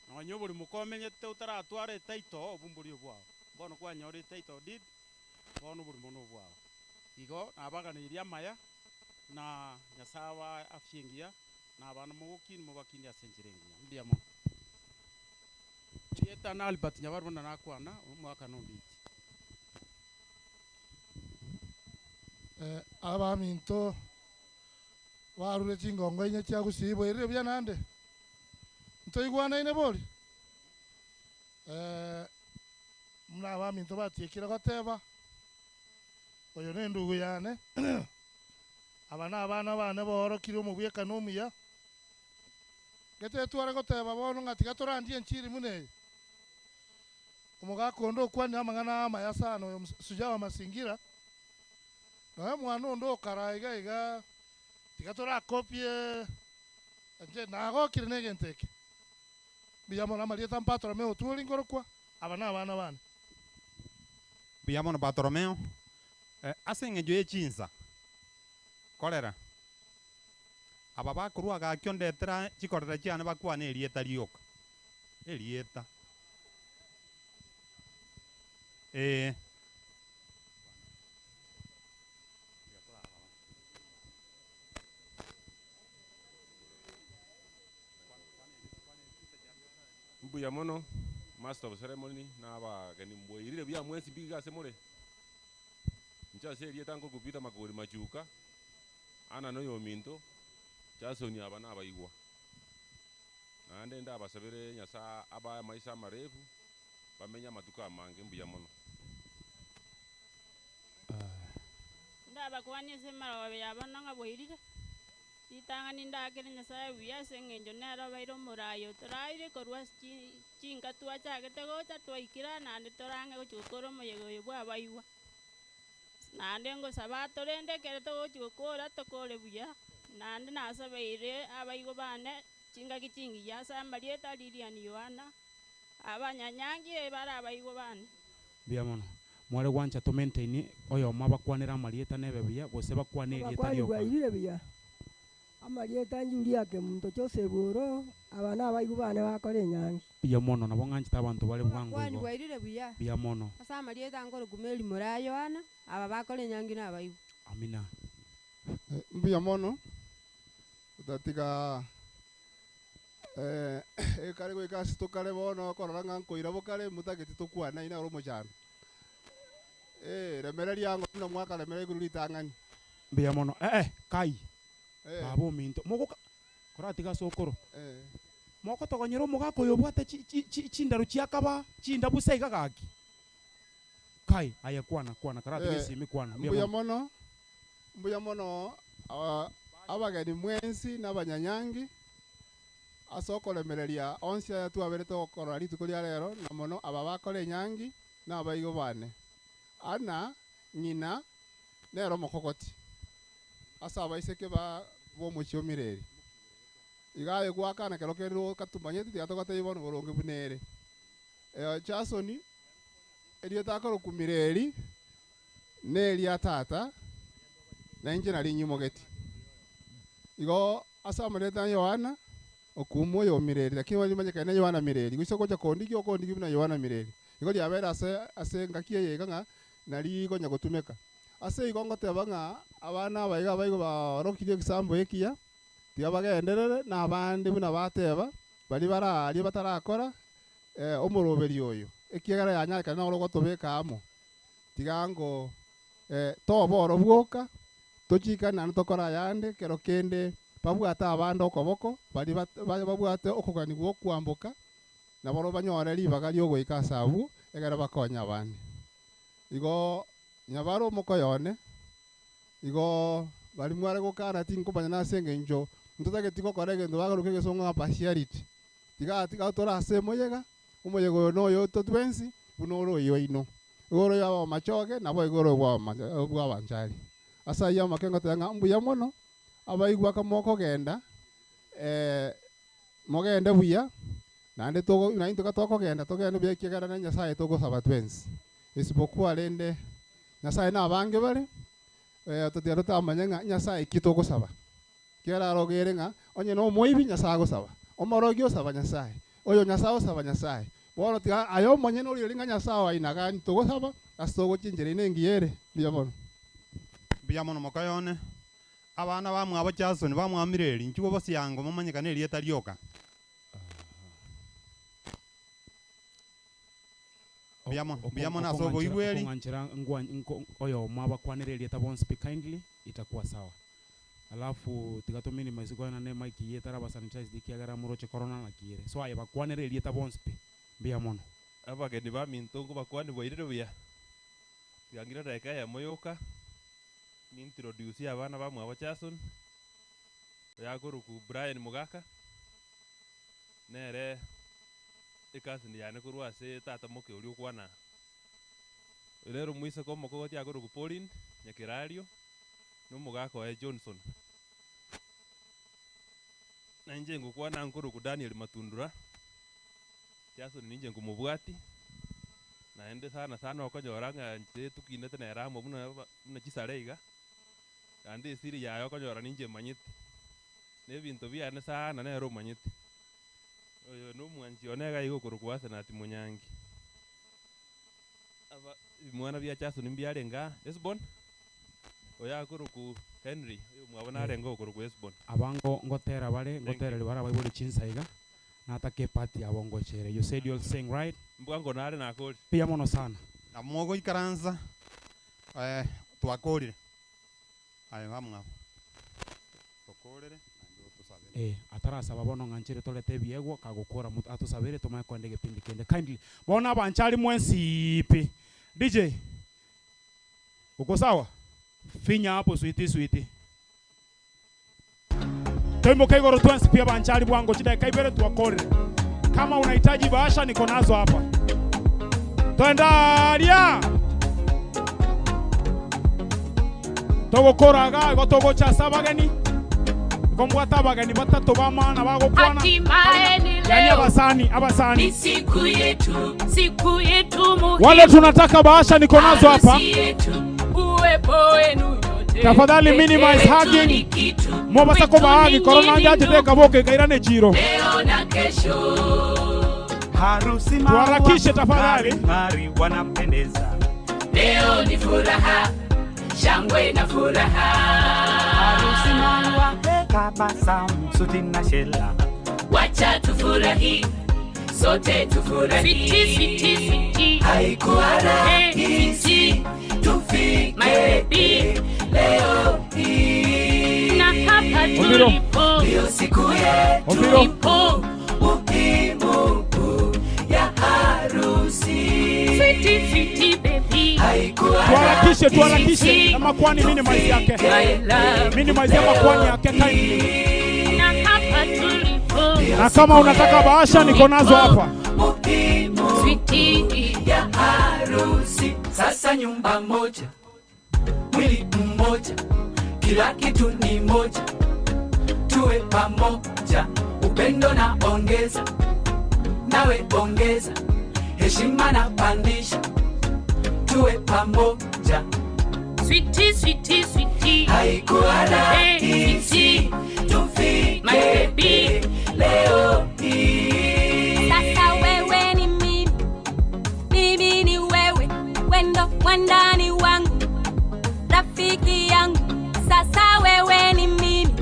Nonya oborimo komenyete otaratwara etitle, obwo mbori obwao. Bono kwanyora etitle deed, bono oborimo na obwao. Igo nabaganeirie amaya, na Nyasae abae afya engiya, na abana mogokini mobakini ase enchera engiya. Mbuya mono. Erieta na Albert Nyabarwa buna nakwana, omwaka nombiti. Abaminto barure chingongo inye chia Gusii bwairire buya naende? Ntoigwanaine bori? Buna abaminto batiekire goteba, oyo nendugu yane, aba nabana bane boorokirie omobwekano omuya. Gete tware goteba bono ng'a tiga torandie enchiri buna eye. Omogaka onde okwanire amang'ana amaya sana oyo Shujaa wa Mazingira, nonya omwana onde okara iga iga tiga torakopie inche nagokire na egento eke. Mbuya mono amarieta Bartolomeo Otwori nkorokwa, aba nabana bane. Mbuya mono Bartolomeo, ase eng'encho ye chinsa, korera. Aba bakorwa gaki ondetera chikorera chiane bakwane erieta rioka. Erieta. Eh. Mbuya mono, master of ceremony, na abageni mbwairire buya mwensi mbiga ase more. Inche ase erieta nkorokwa Peter Makori Machuka, Anna na oyominto, Jason aba nabaigwa. Naende ndabasabere Nyasae abae amaisha amarefu, bamenye amatuko amange, mbuya mono. Ndabakwanie ase emarogoba ya bono ng'a bwairire, ritang'ani ndakere Nyasaye buya ase eng'encho nere obeire omoraai otoraire korwa ase chi chinka twachagete gocha twaikire aa naende torang'e gochia gokora omoyega oyo bwa abaigwa. Naende ngosaba atorende ekero togochia gokora tokore buya, naende nasabeire abaigwa bane chingaki chingiya ase amarieta Lilian Yohana, abanyanyangi bare abaigwa bane. Mbuya mono. Mware gwancha to maintain oyomo abakwanere amarieta nebe buya gose bakwane erieta Abakwani rioka. bwairire buya, amarieta Julia Kemunto Joseph oro, aba nabaigwa bane bakora enyangi. Mbuya mono, nabo ng'anchete abanto bare bwango Abakwani igo. bwairire buya, Mbuya mono. ase amarieta nkorokwa Mary Moraa Yohana, aba bakora enyangi nabaigwa. Amina. Mbuya mono, otatiga ekare goika ase tokare bono okorora ng'a nkoira bokare motageti tokwane aye naro omochando. Remereria ango buna mwakaremera igoro ritang'ani. Mbuya mono eh kai baba ominto mogoka koratiga ase okoro mogotogonyera omogaka oyo obwate chi chi chi chindaru chiakaba chindabu se iga gaki kai aye kwana kwana karatiga esimi kwana mbuya Mbuya mono. mono, mbuya mono abageni mwensi na abanyanyangi ase okoremereria onsi aya twaberete gokorora rituko ria rero na mono aba bakora enyangi na abaigo bane. Anna ng'ina nere omokogoti ase abaiseke ba b'omochie o Mireri. Iga aye gwakana kero kende okatumanyeti tiga togotebie bono boronge buna ere. Jasoni erieta akorokwa Mireri neria tata na inche nario nyimogeti. Igo ase amarieta a Yohana okuma oyo o Mireri, lakini bono rimanyekane Yohana Mireri, gose ogocha kondigia okondigia buna Yohana Mireri. Igo riabeire ase ase engaki eye iga ng'a nari konya gotumeka. Ase igo ngoteba ng'a abana aba iga abaigo baorokirie egesambo ekiya, tiga bagenderere na abande buna bateba, baria baraarie batarakora omoroberi oyo, ekiagera yanyarekana noro ogotobeka amo, tiga ngo tobe oro bwoka, tochikane naende tokore ayande, ekero kende babwate abande okoboko, baria babwate okoganigwa okwamboka, naboro banyore ribaga riogoika ase abwo, ekero bakonye abande. Igo nyabare omokoyo one, igo baria mware gokana tinkomanya nase eng'encho ntotageti gokora egento bakoroka egesongo ng'a partiality. Tiga tiga tore ase emoyega, omoyega oyo noyo oito twensi, buna ore oyo oino. Igo ore oyo abamachoge, nabo igo ore obwa abanchari. Ase ayio amake ngoteba ng'a mbuya mono, abaigwa aka mokogenda mogende buya, naende togo naintwe iga tokogenda togende buya ekiagera na Nyasaye togosaba twensi. Isipokuwa rende Nyasaye na abange bare, totiga totamanye ng'a Nyasaye ki togosaba. Ekiagera arogere ng'a onye na omoibi Nyasaye agosaba, omorogi osaba Nyasaye, oyo Nyasaye osaba Nyasaye. Bono tiga aye omonyene origererie ng'a Nyasaye oo aina gani togosaba ase togochia enchera eye engiya ere. Mbuya mono. Mbuya mono mokoyone, abana bamwabo Jason bamwamire eri, inchuo bosiango momanyekane erieta rioka. Mbuya mono, mbuya mono ase oboigweri. Okong'anchera ngwa nko oyomo abakwanere erieta bonsi pi kindly, itakuwa sawa. Alafu tiga to minimize koena ne mic eye etaraba sanitized ekiagera moroche corona naki ere. So aye bakwanere erieta bonsi pi. Mbuya mono. Abageni baminto nkobakwania bwairire buya, tiga ng'ire edageka eyemo yoka, ng'introduce abana bamwabo Jason, oyo akorokwa Brian Mogaka, nere ecousin yane korwa ase tata moke oria okwana aa. Oyo nere omoiseke omokogoti akorokwa Pauline Nyakerario, na omogaka oye Johnson. Na inche ngokwana nkorokwa Daniel Matundura, Jason ninche nkomobwati, naende sana sana okonyora ng'a inche tokinete nere amo buna aba buna chisare iga, naende esiri yaye okonyora ninche manyete. Na ebinto biane sana nere omanyete. Oyo nomwanchi one iga iga okorokwa Asenati Monyangi. Aba ebimwana bia Jasoni mbiarenge aa, Hesbon, oyo akorokwa Henry, oyomwabo narenge okorokwa Hesbon. Aba ngo ngotera bare, ngotereri bare abaibori chinsa iga, nataka epart yabo ngochere. You said you'll sing right? Mbwango nare nakori. Mbuya mono sana. Nabo mogoikaransa, eh, twakorire. Aye bamwabo, tokorere naende otosabere. Eh, atarasaba bono ng'a nchere torete ebiegwa, kagokora mot atosabere tomanye koenda egepindi kende. Kindly. Bono abanchari mwensi pi. DJ, uko sawa? Finya hapo switi switi. Toimoke igoro twensi pi abanchari bwango chidakika ibere twakorire. Kama unahitaji bahasha niko nazo hapa. Twende aria! Togokora iga igo togocha ase abageni, igo mbwate abageni batato b'amana bagokwana, Hatimaye ni yani leo. abasani abasani. Ni siku yetu, siku yetu muhimu. Wale tunataka bahasha niko nazo hapa. Harusi yetu, uwepo wenu nyote. Tafadhali minimize Yetu ni hugging. kitu, Mobasa kwetu kobahagi ni korona nyinyi njachete ndugu. kaboke kairane chiro. Leo na kesho. Harusi maua, Tuharakishe tafadhali. ng'ari, ng'ari wanapendeza. Leo ni furaha, shangwe na furaha. Harusi maua, tabasamu, suti na shela. Wacha tufurahi, sote tufurahi. Switi, switi, switi. Haikuwa rahisi tufike My baby. leo hii. Na hapa Ombiro. tulipo Ndiyo siku yetu Ombiro. tulipo muhimu ya harusi. Switi, switi, baby. Haikuwa Tuharakishe, tuharakishe. Switi. Na makwani minimize yake. My love. Minimize ya makwani yake kindly. Na hapa tulipo Na kama unataka bahasha niko nazo hapa. Switi. ya harusi. Sasa nyumba moja, mwili mmoja, kila kitu ni moja, tuwe pamoja, upendo na ongeza, nawe ongeza, heshima na pandisha, tuwe pamoja. Switi, switi, switi. Haikuwa Hey, rahisi switi. tufike My baby. leo hii. Sasa wewe ni mimi, mimi ni wewe, wendo mwandani wangu, rafiki yangu. Sasa wewe ni mimi,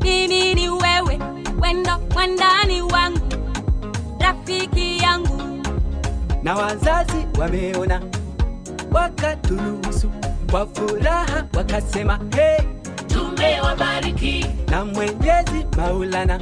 mimi ni wewe, wendo mwandani wangu, rafiki yangu. na wazazi wameona, wakaturuhusu kwa furaha, wakasema hey, Tumewabariki. na Mwenyezi Maulana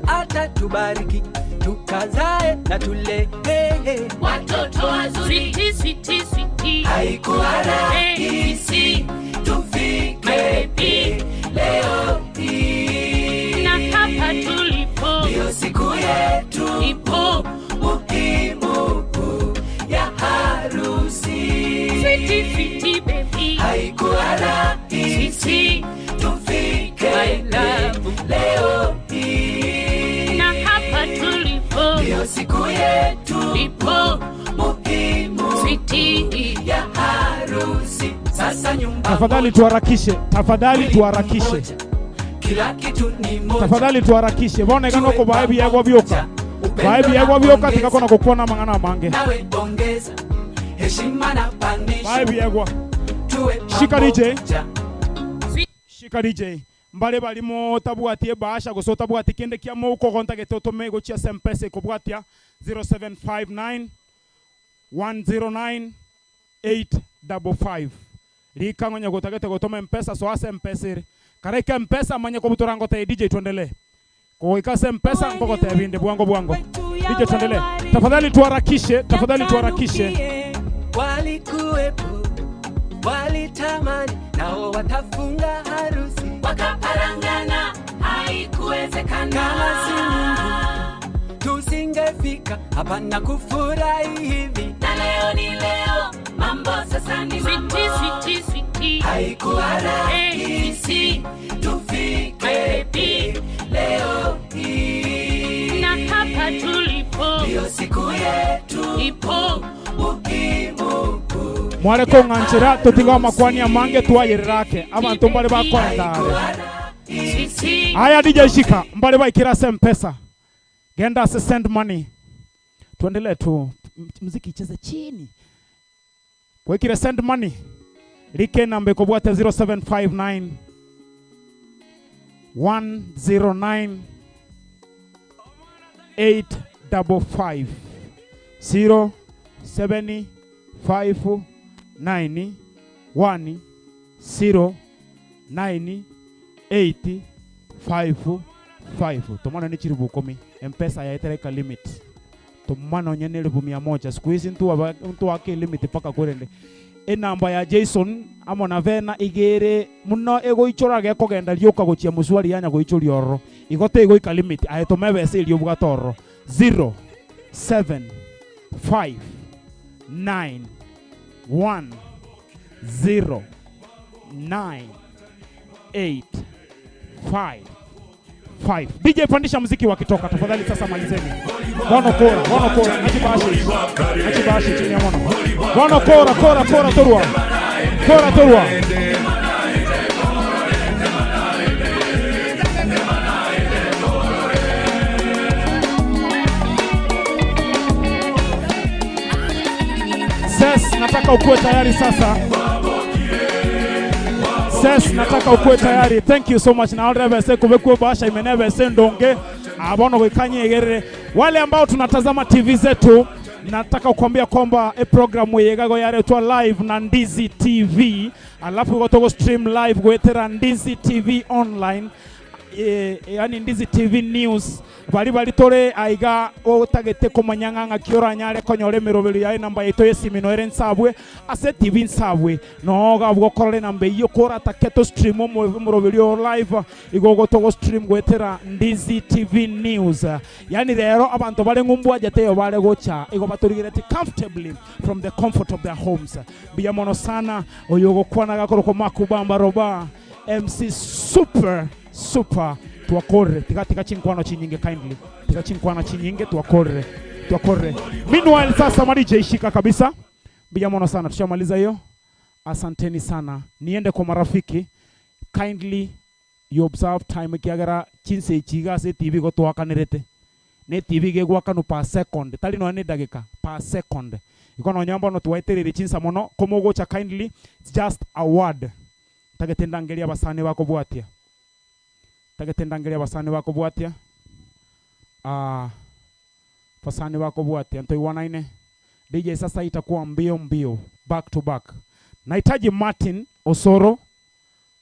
atatubariki tukazae na tule hey, hey. Watoto wazuri. Switi, switi, switi. Haikuwa Hey, rahisi switi. tufike My baby. leo hii. Na hapa tulipo Ndiyo siku yetu ipo muhimu ya harusi. Switi, switi, baby. Haikuwa rahisi Switi. tufike My love. leo hii. Na hapa tulipo Ndiyo siku yetu ipo muhimu Switi. ya harusi. Sasa nyumba Tafadhali tuharakishe, tafadhali tuharakishe. kila kitu ni moja. Tafadhali tuharakishe. Bona igano ko bae biegwa bioka. Bae biegwa bioka tikakona gokwana mang'ana mange. Nawe ongeza heshima na pandisha, Bae biegwa. tuwe Shika DJ. pamoja. Shika DJ. Mbare barimo tabwati ebahasha gose otabwati kende kia mouko gontagete otome gochia ase mpesa ekobwatia 0759 109 855 rika ng'onye gotagete gotoma mpesa so ase mpesa ere karaika mpesa manye kobutora ngote DJ tuendelee koika ase mpesa nkogotebia inde bwango bwango DJ tuendelee tafadhali tuharakishe tafadhali tuharakishe Walikuwepo, walitamani, nao watafunga harusi. Wakaparangana, haikuwezekana. Kama si Mungu tusingefika hapa na kufurahi hivi. Na leo ni leo, mambo sasa ni mambo. Switi, switi, switi. Haikuwa Hey, rahisi switi. My tufike baby. leo hii. Na hapa tulipo Ndiyo siku yetu ipo muhimu mware kong'anchera totiga amakwani amange twayererake abanto mbare bakoendare Aya DJ shika mbare baikire ase mpesa. Genda ase send money. Tuendelee tu mziki icheze chini. Kwaikire send money. Rika enamba ekobwate 0759 109 855 0759 1 0 9 8 5 5 Tomana ne chiribu ikomi Mpesa yaetera eka limit Tomana onye ne elifu mia moja Siku hizi ntwake elimit mpaka korende enamba ya Jason amo na Vena iga ere muno egoichora gekogenda rioka gochia moswari yanya goichoria ororo igo tegoika limit aye toma ebesa eria obwate ororo 0 7 5 9 1 0 9 8 5 5 DJ pandisha muziki wakitoka tafadhali sasa malizeni bono kora bono kora achibashi achibashi chini ya mono bono kora kora kora torwa kora torwa Ses, nataka ukuwe tayari sasa. Ses, nataka ukuwe tayari. Thank you so much. Na already kubekwe basha imeneve sendonge abono goikanye egerere. Wale ambao tunatazama TV zetu nataka kukwambia kwamba e programu yegago yaretwa live na Ndizi TV alafu gotogo stream live gwetera Ndizi TV online e, yani Ndizi TV News bari bari tore aiga otagete komanya ng'a ng'aki oranyare konyora emeroberi yaye enamba yaito y'esimi noere nsabwe ase TV nsabwe noga abwo okorora enamba eyio koratake to stream omoroberi oo live igo ogotogo stream goetera Ndizi TV News yani rero abanto bare ng'umbu ajete eyo bare gocha igo batorigereti comfortably from the comfort of their homes mbuya mono sana oyo ogokwana gakorokwa Makubamba Roba MC super super twakorire tiga tiga chinkwano chinyinge kindly tiga chinkwana chinyinge twakorire twakorire meanwhile sasa ma DJ shika kabisa mbuya mono sana tushamaliza hiyo asanteni sana niende kwa marafiki kindly you observe time ekiagera chinsa echi iga ase etibi igo twakanerete ne etibi iga egwakanwa per second tari nonya ne edageka per second igo nonya bono twaetereire chinsa mono komogocha kindly it's just a word Ntagete ndangerie abasani bakobwatia. Ntagete ndangerie abasani bakobwatia. Ah, abasani bakobwatia ntoigwanaine. DJ sasa itakuwa mbio mbio, back to back. Nahitaji Martin Osoro.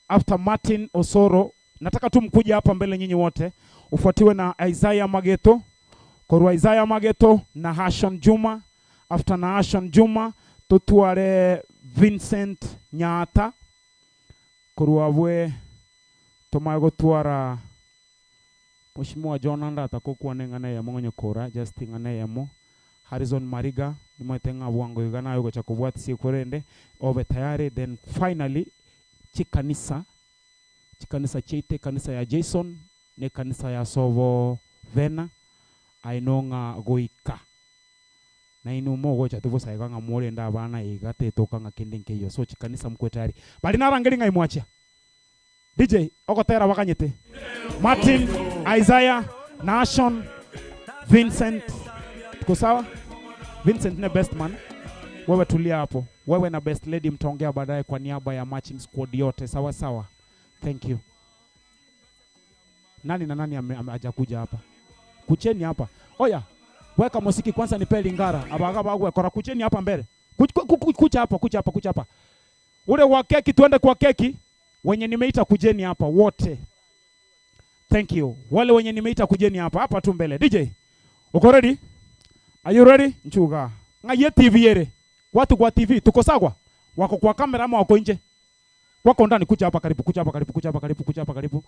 After Martin Osoro, nataka tu mkuje hapa mbele nyinyi wote, ufuatiwe na Isaiah Mageto. Korwa Isaiah Mageto na Hashon Juma. After na Hashon Juma, totware Vincent Nyaata. Korwa abwe tomae gotwara Mheshimiwa John Andata kokwana eng'ana eyemo ng'onye kora just eng'ana eyemo. Harrison Mariga nimaete ng'a bwango iga naye ogocha kobwatisia korende obe tayari then finally chikanisa chikanisa chiaito ekanisa ya Jason na ekanisa ya sobo Vena aye nong'a goika Nainwe mogocha tobosa iga ng'a morende abana iga tetoka ng'a kende nkeiyo. So chikanisa mkwe tayari. Baria narangeri ng'ai mwachia? DJ, ogotera baganyete. Martin, Isaiah, Nashon, Vincent. Tuko sawa? Vincent ne best man. Wewe tulia hapo. Wewe na best lady mtaongea baadaye kwa niaba ya matching squad yote. Sawa sawa. Thank you. Nani na nani ame, ame, hajakuja hapa? Kucheni hapa. Oya, weka muziki kwanza nipe lingara. Abaga bagwe kora kucheni hapa mbele. Kuch, ku, ku, kucha hapa, kucha hapa, kucha hapa. Ule wa keki tuende kwa keki. Wenye nimeita kujeni hapa wote. Thank you. Wale wenye nimeita kujeni hapa, hapa tu mbele. DJ, uko ready? Are you ready? Nchuga. Ng'aye TV ere. Watu kwa TV tuko sawa? Wako kwa kamera ama wako nje? Wako ndani kucha hapa karibu, kucha hapa karibu, kucha hapa karibu, kucha hapa karibu.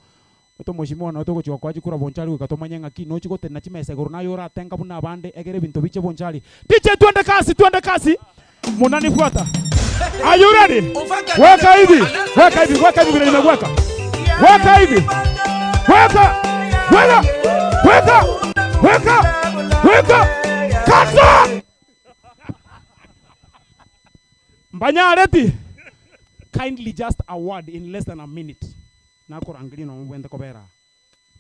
Oto mheshimiwa na otogochia gokoa chikura bonchari goika tomanye ng'aki nochi gotenena chimesa igoro naye oratenga buna abande egere ebinto biche bonchari. DJ twende kasi, twende kasi. Munanifuata. Are you ready? Weka hivi, weka hivi, weka hivi vile nimeweka. Weka hivi. Weka. Weka. Weka. Weka. Weka. Kata. Mbanyareti. Kindly just a word in less than a minute. Nakorangeria nonya obwenerete kobera aa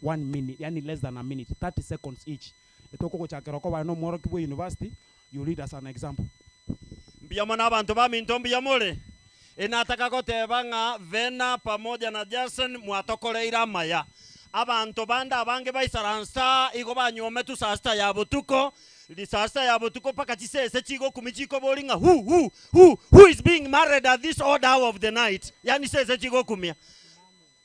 one minute, yaani less than a minute, 30 seconds each. Etokogochakera okoba aye nomworokia bwe university, you lead as an example. Mbuya mono abanto baminto, mbuya more? Inataka goteba ng'a Vena pamoja na Jason mwatokoreire amaya. Abanto bande abange baisaransa igo banywometwe saa sita ya botuko, saa sita ya botuko mpaka chisese chigokumi chikobori ng'a who, who, who, who is being married at this odd hour of the night? Yaani chisese chigokumia.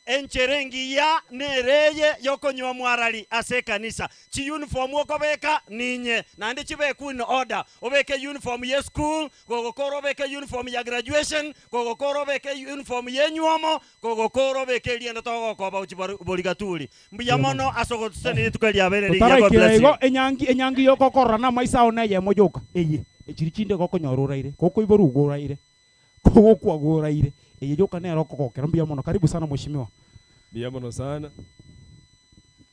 Enchera engiya nere eye y'okonywa omwarari ase ekanisa. Chiyunifomu okobeka ninye, naende chibekwe in order. Obeke eyunifomu ye school, kogokora obeke eyunifomu ya graduation, kogokora obeke eyunifomu y'enywomo, kogokora obeke eriende togokoba gochia borigaturi. Mbuya mono ase ogotusenia rituko eri riabeire rigiya. God Totaraikera bless igo, you. enyangi enyangi yogokorora namaiso ao neyemo yoka, eye. Echiri chinde gokonyora oraire, gokoiborwa igo oraire. Kogokwa goraire, eye yoka nero okogokera. Mbuya mono. Karibu sana mweshimiwa. Mbuya mono sana.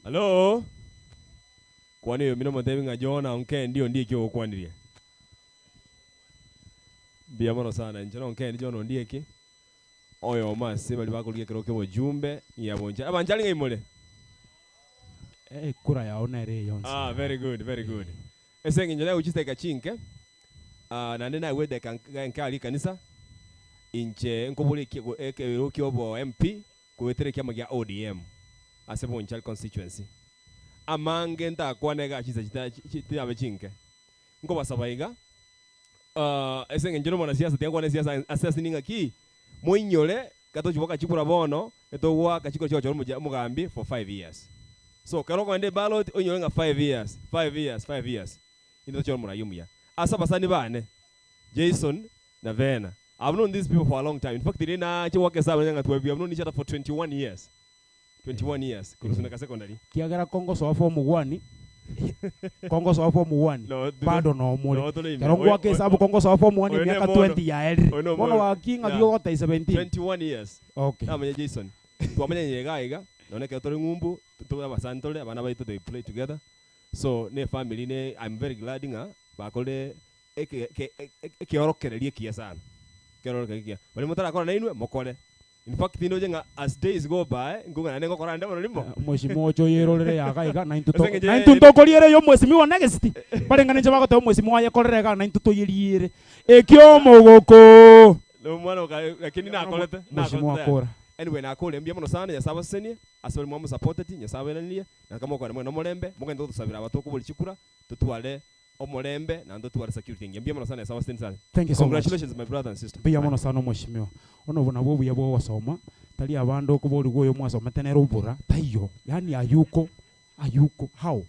Hallo? Kwana oyomino omotebi ng'a John Onkendi ondieki ogokwanirie. Mbuya mono sana. Inche nonkendi John Ondieki, oyomo ase baria bakorigia ekerogo kia obochumbe ng'a boncha. Abanchari ng'ai more? Ekura yao nere eye yonsi. Ah, very good, very good. Ase engencho naigwe chisedeka chinke, naende naigwe edeka enke aria ekanisa, inche nkobora ekerogo kia obo MP goetera ekiama gia ODM ase Bonchari constituency. Amange ntakwane igaa chinsa chitabe chinke. Nkobasaba iga, ase engencho nomwanasiasa tiga nkwane esiasa ase ase ning'aki, moinyore gatochi goaka chikura bono, etogoaka chikura chigochora omogambi for 5 years. So ekero okogenda eballot oinyore ng'a 5 years, 5 years, 5 years, intwe tochore omorai omuya. Ase abasani bane, Jason na Vena, I've known these people for a long time, in fact riria nache goaka esabu nanye ng'a we have known each other for 21 years, 21 years, korwa Suneka Secondary. Kiagera kongosoa form one, kongosoa form one, No, bado nomore. no, tore ime. Ekero ngoaka esabu kongosoa form one Oyo emiaka nemono. 20 yaerire. Oyo Bono nomono. gaki ng'aki Yeah. ogotebia 17? 21 years. Okay. Namanya Jason. Twamanyanirie iga iga, nonya ekero tore ng'umbu, tore abasani tore, abana baito they play together, so ne efamily ne I'm very glad ng'a bakorire eke ke ekeorokererio ekiya sana, ekeorokererio ekiya. Baria motarakora nainwe, mokore. In fact nindoche ng'a as days go by, nkong'a naende ngokora naende bono rimo. Omweshimiwa oche oyerorere yaga iga, naintwe to Ase eng'encho naintwe ntokoriera eyo omweshimiwa next. Bareng'ana inche bagoteba omweshimiwa ayekorere igaa naintwe toyeriere. Ekio omogoko! Nomwana oka lakini nakorete, Mweshimiwa nakorete tayari. kora. Anyway nakore mbuya mono sana, Nyasaye abasesenie, ase baria mwamosapoteti, Nyasaye abairanerie, na kamokogenda mwene nomorembe, mogende gotosabera aba tokoboria chikura, totware omorembe naende totware security engiya. Mbuya mono sana Nyasaye abasesenie sana. Thank you so much. Congratulations my brother and sister. Mbuya mono sana omweshimiwa. Bono obo nabwo obuya bwa ogosoma, tari abande okoborigwa oyo mwasomete nere obora, taiyo, yaani ayuko, ayuko, how?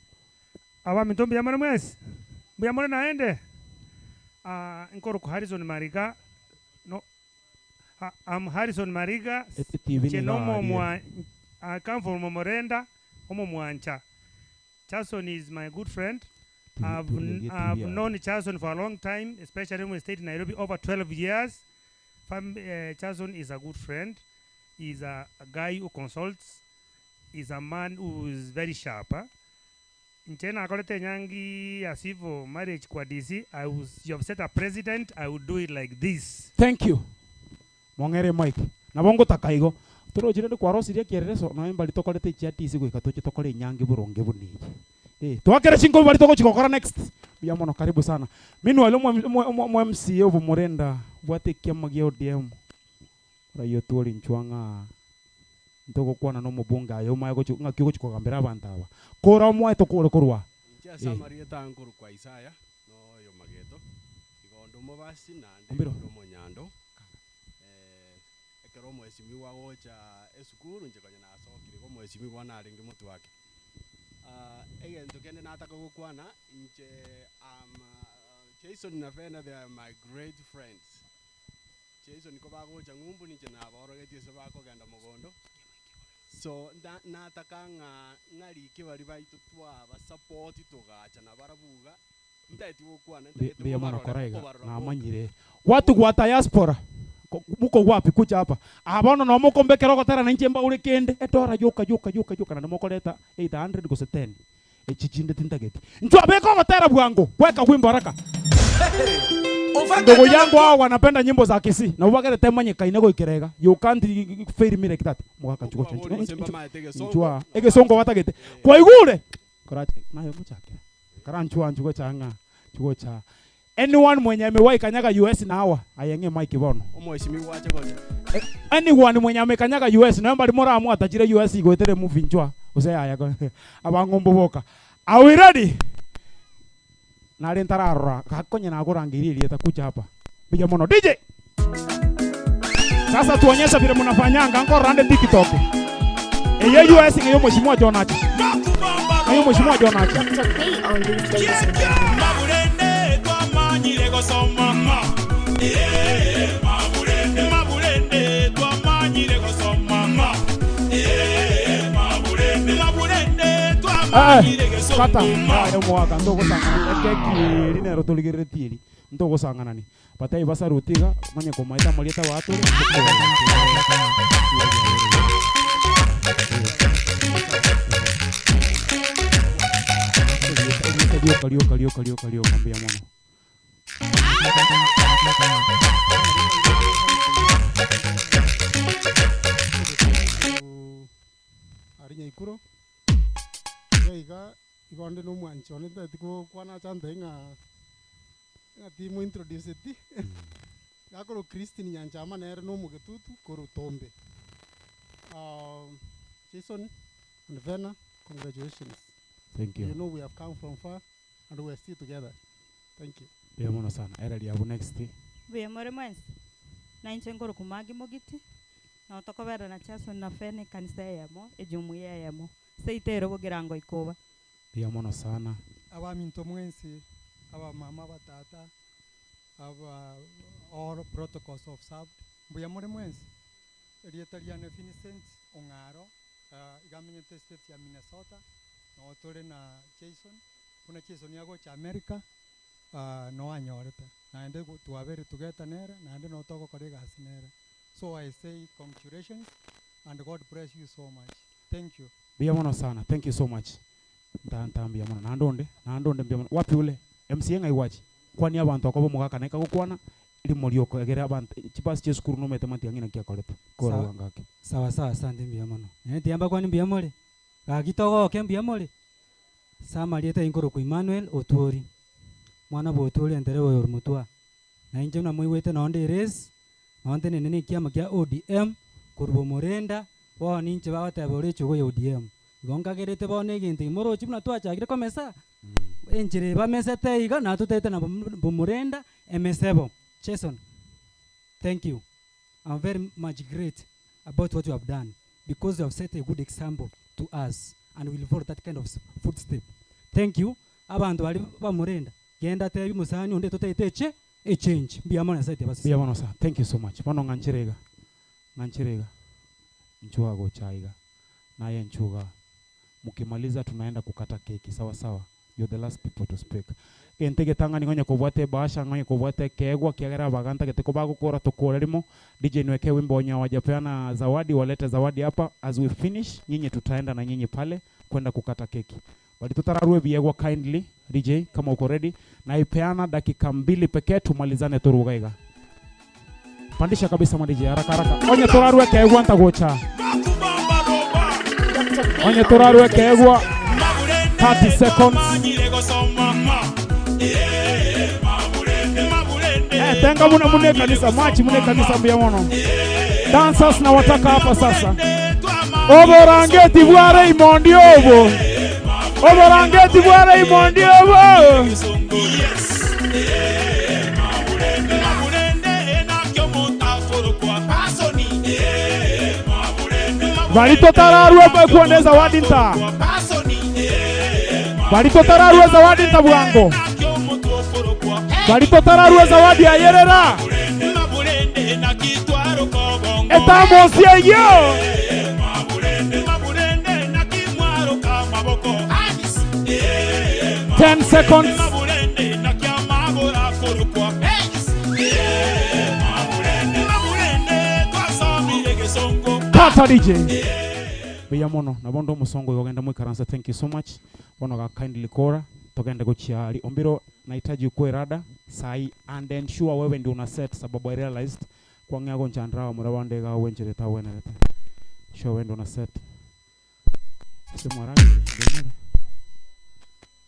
Abaminto mbuya more mwensi? Mbuya more naende? Ah, nkorokwa Harrison Mariga, no, I'm Harrison Mariga, Etibi inche nigo nomomwa, aria. I come from Omorenda, Omomwancha. Charlson is my good friend. I've, I've known Charlson for a long time, especially when we stayed in Nairobi over 12 years. Fam, uh, Charlson is a good friend. He's a, a guy who consults. He's a man who is very sharp. Eh? Inche nakorete enyangi ya civil marriage kwa DC, I was, you have set a president, I would do it like this. Thank you. Mong'ere mic. Nabo ngotaka igo. Torochi rende kwarosirie ekieleleso nonya mbari tokorete echia DC goika toche tokore enyangi boronge buna eye. Eh, twakere chinkobi bari togochi gokora next. Mbuya mono karibu sana. Meanwhile omo omo omo MCA obo Murenda obwate ekiama gia ODM Oraiywe twori inchwa ng'a ntogokwana nomobunge aye omaye gochi ng'aki ogochi kogambera abanto aba. Kora omoe tokore korwa. Inche ase Eh. amarieta nkorokwa Isaya, na oyo Mageto, igo onde omobasi naende Ombiro. onde omonyando. Ekero omwesimigwa agocha esukuru inche konya nasokire, igo omwesimigwa narenge motwe ake. Egento kende nataka gokwana, inche am Jason na Vena they are my great friends. Jason kobagocha ng'umbu ninche naborogetie ase bakogenda mogondo, so nda nataka ng'a ng'arike baria baito twabasupport togacha nabarabwo iga, ntaeti gokwana Mbi- ntagete mbuya mono mobarore kora iga okobarora boka. namanyire watu gwa diaspora Ko- muko wapi kuja hapa ah bono no mokombekera ogotera na inche mbaure kende edora yoka yoka yoka yoka naende mokoreta either 100 gose 10 echi chinde tintageti inchwe abeke ogotera bwango weka wimbo haraka. Ndugu yangu hao wanapenda nyimbo za Kisii na ubagerete manyekaine goikera iga. You can't fail me like that. Mugaka nchugo nchwa. Egesongo batagete. Kwaigure? Karache nayo muchakira. Karanchwa nchugo changa. Chugo cha. Anyone mwenye amewahi kanyaga US na hawa ayenge mic bono. Omheshimiwa ache gocha. Anyone mwenye amekanyaga US na mbali mora amwa atachire US igoetere movie nchwa. Use aya ko. Abang'ombo boka. Are we ready? Nare ntararora gakonye nagorangeria erieta kucha hapa. Piga mono DJ. Sasa tuonyesha vile mnafanyanga nkorande TikTok. Eyo US ngeyo mheshimiwa John Achi. Ngeyo mheshimiwa John Achi. Mabulende twamanyire gosoma Eh, mabulende mabulende twamanyire gosoma Eh, mabulende mabulende Eh, twamanyire gesoma kata ayo mwaka ntogosangana ekeki eri nero torigereretie eri ntogosanganani batai basarutiga manye komaeta marieta batore rioka rioka rioka rioka rioka mbuya mono Ari nyaikuro iga iga igo onde na omwanchi one ntagete gokwana acha ntae ng'a ng'a timo introduce ti gakoro Christine Nyanchama nere na omogetutu korwa Tombe. Jason and Vena, congratulations. Thank you. You know we have come from far and we are still together. Thank you. Mbuya mono sana era riabu next Mbuya more mwensi na inche nkoroku Maggie Mogiti no tokobera na Jason na Fene kanisa eyemo ejumuiya eyemo seitero bogirango ikoba mbuya mono sana abaminto mwensi abamama abatata aba all protocols of served mbuya muri mwensi erieta riane Vincent Ong'aro uh, igamenyete state ya Minnesota no tore na Jason buna Jason agocha America uh, no anyorete naende gu- twabere tugeta nere naende no togokora egasi nere so I say congratulations and God bless you so much thank you mbuya mono sana thank you so much ntanta mbuya mono naende onde naende onde mbuya mono wapi ule MCA ng'ai kwani abantu akobo omogaka naika gokwana rimo rioko egere abantu chibasi chia esukuru nomanyete matiang'i naki akorete kora Sawa- bwangake sawa sawa asante mbuya mono nere tiamba kwani mbuya more gaki togoke mbuya more samariete inkoroku Emmanuel Otwori mwana bwa Otwori entere oyo ori motwa na inche buna moigwete nonde eresi nonte nene na ekiama kia ODM korwa bomorenda bono inche bagoteba ore echogo ya ODM igo nkagerete bono egento imorochi buna twachakire komesa enchera bamesete iga natotete na bom- bomorenda emesebo Jason thank you I'm very much great about what you have done because you have set a good example to us and we'll follow that kind of s- footstep. Thank you. Abantu bali bamurenda genda tebi musani onde totaite eche echange mbuya mono nyasaye tebasese. mbuya mono sana thank you so much bono ng'anchire iga ng'anchire iga nchuga gocha iga naye nchuga mukimaliza tunaenda kukata keki sawa sawa you're the last people to speak gente getang'ani ng'onye kobwate ebahasha ng'onye kobwate ekegwa kiagera abaganta gete kobagokora tokore rimo DJ niwekee wimbo wenye hawajapeana zawadi walete zawadi hapa as we finish nyinyi tutaenda na nyinyi pale kwenda kukata keki bali tutararue biegwa kindly DJ kama uko ready naipeana dakika mbili pekee tumalizane turugaiga pandisha kabisa ma DJ haraka haraka onye turarue kegwa ntagocha onye turarue kegwa 30 seconds Eh, tenga muna mune kanisa machi mune kanisa mbuya mono dancers na wataka hapa sasa oborangeti bwa Raymond obo oborangeti bwa Raymond obo Balitotararue kuone zawadi nta balitotararue zawadi nta bwango balitotararue zawadi ayerera etamosi eyo Ten seconds. Kata DJ. Buya mono nabondo omusongo oyo ogenda mwikaransa thank you so much bono ga kindly kora togende gochiari ombiro nahitaji ukue rada Sai and ensure wewe ndio una set sababu I realized kwang'ea gonchandra wamura bande iga gwencherete agwenerete. Sure wewe ndio una set. Ase mwaragire ndimore.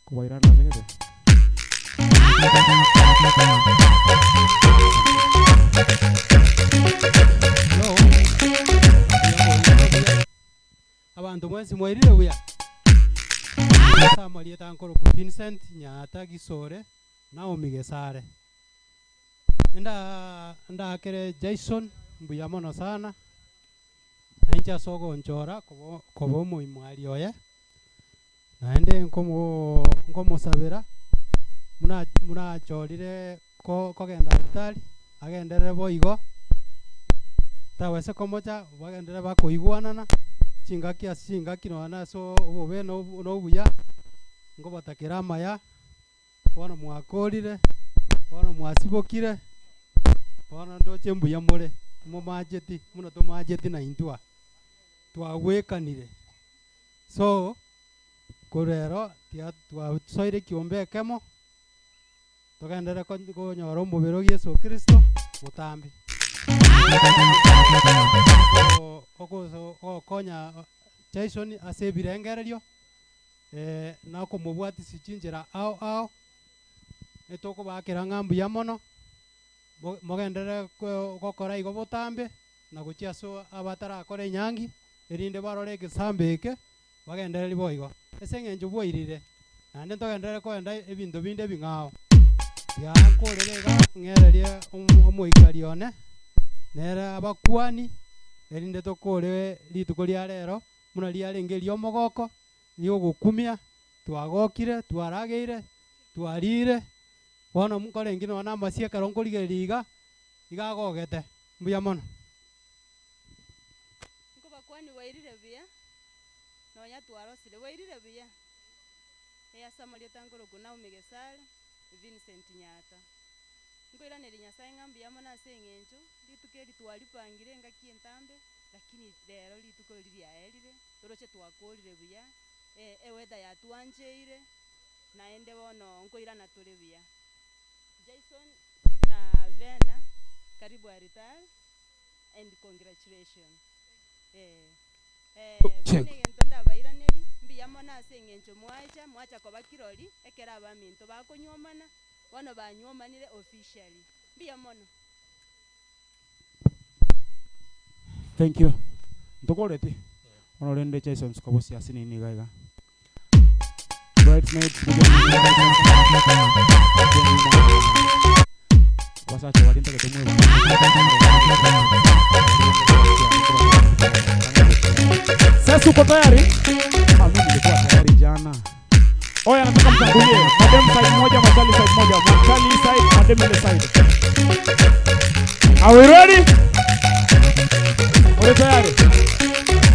Kobairana ase gete. Abanto mwensi mwairire buya? Ase amarieta nkoroku Vincent Nyaata Gisore Naomi Gesare. Enda ndakere Jason mbuya mono sana, nainche ase ogonchora kobo koba omoimwari oye, naende nkomo nkomosabera muna munachorire ko kogenda hospitali, agenderere bo igo, tawesa komocha bagenderere bakoigwanana, chingaki ase chingaki nonya na ase obobe na obu na obuya, nkobatakera amaya, bono mwakorire, bono mwasibokire, bono ndoche mbuya more, momacheti buna tomacheti na intwe aa, twagwekanire. So, korwa ero tiga twasoire ekiombe ekemo, togenderere ko konyora omobere o Yeso Kristo botambe. Ogoso ogokonya Jason ase ebirengererio, na okomobwatisia chinchera ao ao, etokobakera ng'a mbuya mono, mo mogenderere ko gokora igo botambe, na gochia ase abatarakora enyangi, erinde barore egesambe eke, bagendereri bo igo. Ase eng'encho bwairire, naende togenderere koenda ebinto binde ebing'ao. Tiga nkorere iga ng'ererie omo omoikari one, nere abakuani, erinde tokore rituko ria rero, buna riarenge eria omogoko, ria ogokumia, twagokire, twarageire, twarire, bono nkorenge nonya na amasio ekero nkorigereria iga, iga agogete, mbuya mono. Nkobakwani bwairire buya, nonya twarosire bwairire buya. Ee ase amarieta nkorokwa Naomi Gesare, Vincent Nyaata. Nkoiraneria Nyasaye ng'a mbuya mono ase eng'encho, rituko eri twaripangire engaki entambe, lakini rero rituko eri riaerire, toroche twakorire buya, eweather yatwancheire, naende bono nkoirana tore buya. Jason na Vena, karibu Aritari and congratulations. Eh, eh, Check. buna egento ndabairaneri, mbuya mono ase eng'encho mwacha, mwacha koba kirori, ekero abaminto bakonywomana, bono banywomanire officially. Mbuya mono. Thank you. Ntokoreti? Bono rende Jason suka ase nini iga iga. Bridesmaids Abasacha baria ntagete mwebane. Sasa uko tayari? Ah, mimi nilikuwa tayari jana. Oya, nataka mtangulie. Madem side moja, machali side moja. Machali side, madem ile side. Are we ready? Ore tayari?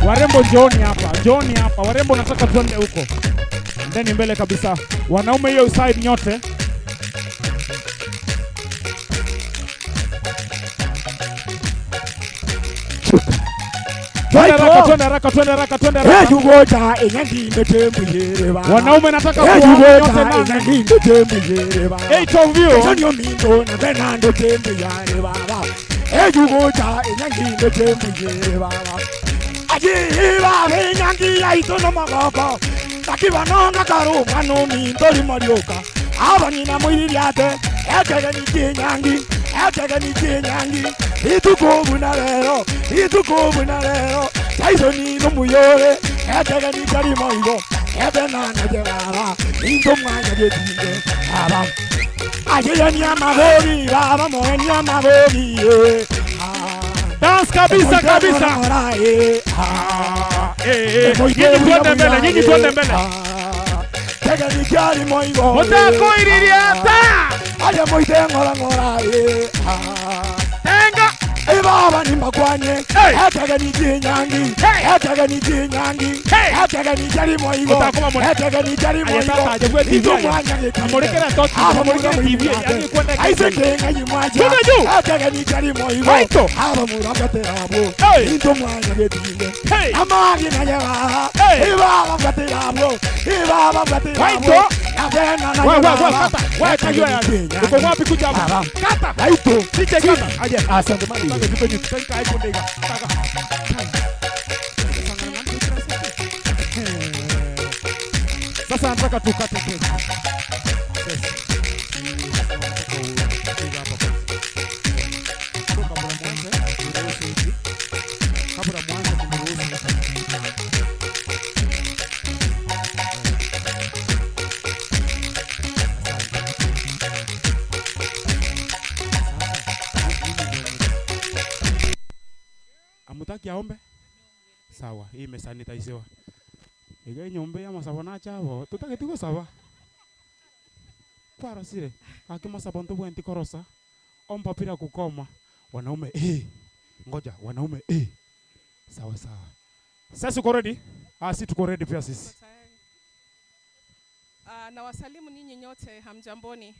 Warembo njooni hapa, njooni hapa. Warembo nataka tuende huko. Ndeni mbele kabisa. Wanaume hiyo side nyote. Twende haraka, twende haraka, twende haraka, twende haraka. Ejugoja enyanginde tembuyere baba. Wanaume nataka kuwaona Ejugoja nyote nane. enyanginde tembuyere baba. Eight of you. Ejonyo mindo na Fernando tembuyare baba. Ejugoja enyanginde tembuyere baba. Ajiba enyangi yaito no magoko. Takibanonga karumwa no mindo limorioka. Abanyina mwiriate etege ni kinyangi etege ni kinyangi ituko buna lero ituko buna lero Tyson no muyore etege ni tarimo igo ebenana je baba into mwanya je tinde baba ajeya ni amagori baba moe ni amagori eh Dance kabisa kabisa. Ah, eh, eh. Nyinyi tuende mbele, nyinyi tuende mbele. Tega ni kyali moigo Mutakoiriria ta. Aye moite ngora ngora eh Tenga Ibaba ni makwanye Etega ni kinyangi Etega ni kinyangi Etega ni kyali moigo Etega ni kyali Aye, moigo tata, aje kwe TV Ito aye. mwanya gitinde Amurekera tochi, Aba amurekera mura TV, mwirate. aye kwenda Aise TV. kenga yimwaja Twende juu. Etega ni kyali moigo Waito. Aba mura mgatera Ito mwanya gitinde Amagi na yeba Ibaba mgatera Ibaba mgatera Waito. Wewe wewe kata. Wewe tajua ya. Uko wapi kuja hapa? Kata. Naito. DJ kata. Aje. Asante mali. Kata kitu ni tenka hapo ndega. Kaka. Sasa nataka tukate keki. Yes. Kabla mwanze kumruhusu. Amutaki aombe? Sawa, hii imesanitiziwa. Ige nyumba ya masabo nachabo, tutageti gosaba. Kwarosire, gaki masabo ntobwenti korosa. Omba bila kukoma. Wanaume eh. Ngoja, wanaume eh. Sawa sawa. Sasa uko ready? Ah, si tuko ready pia sisi. Na wasalimu ninyi nyote, hamjamboni.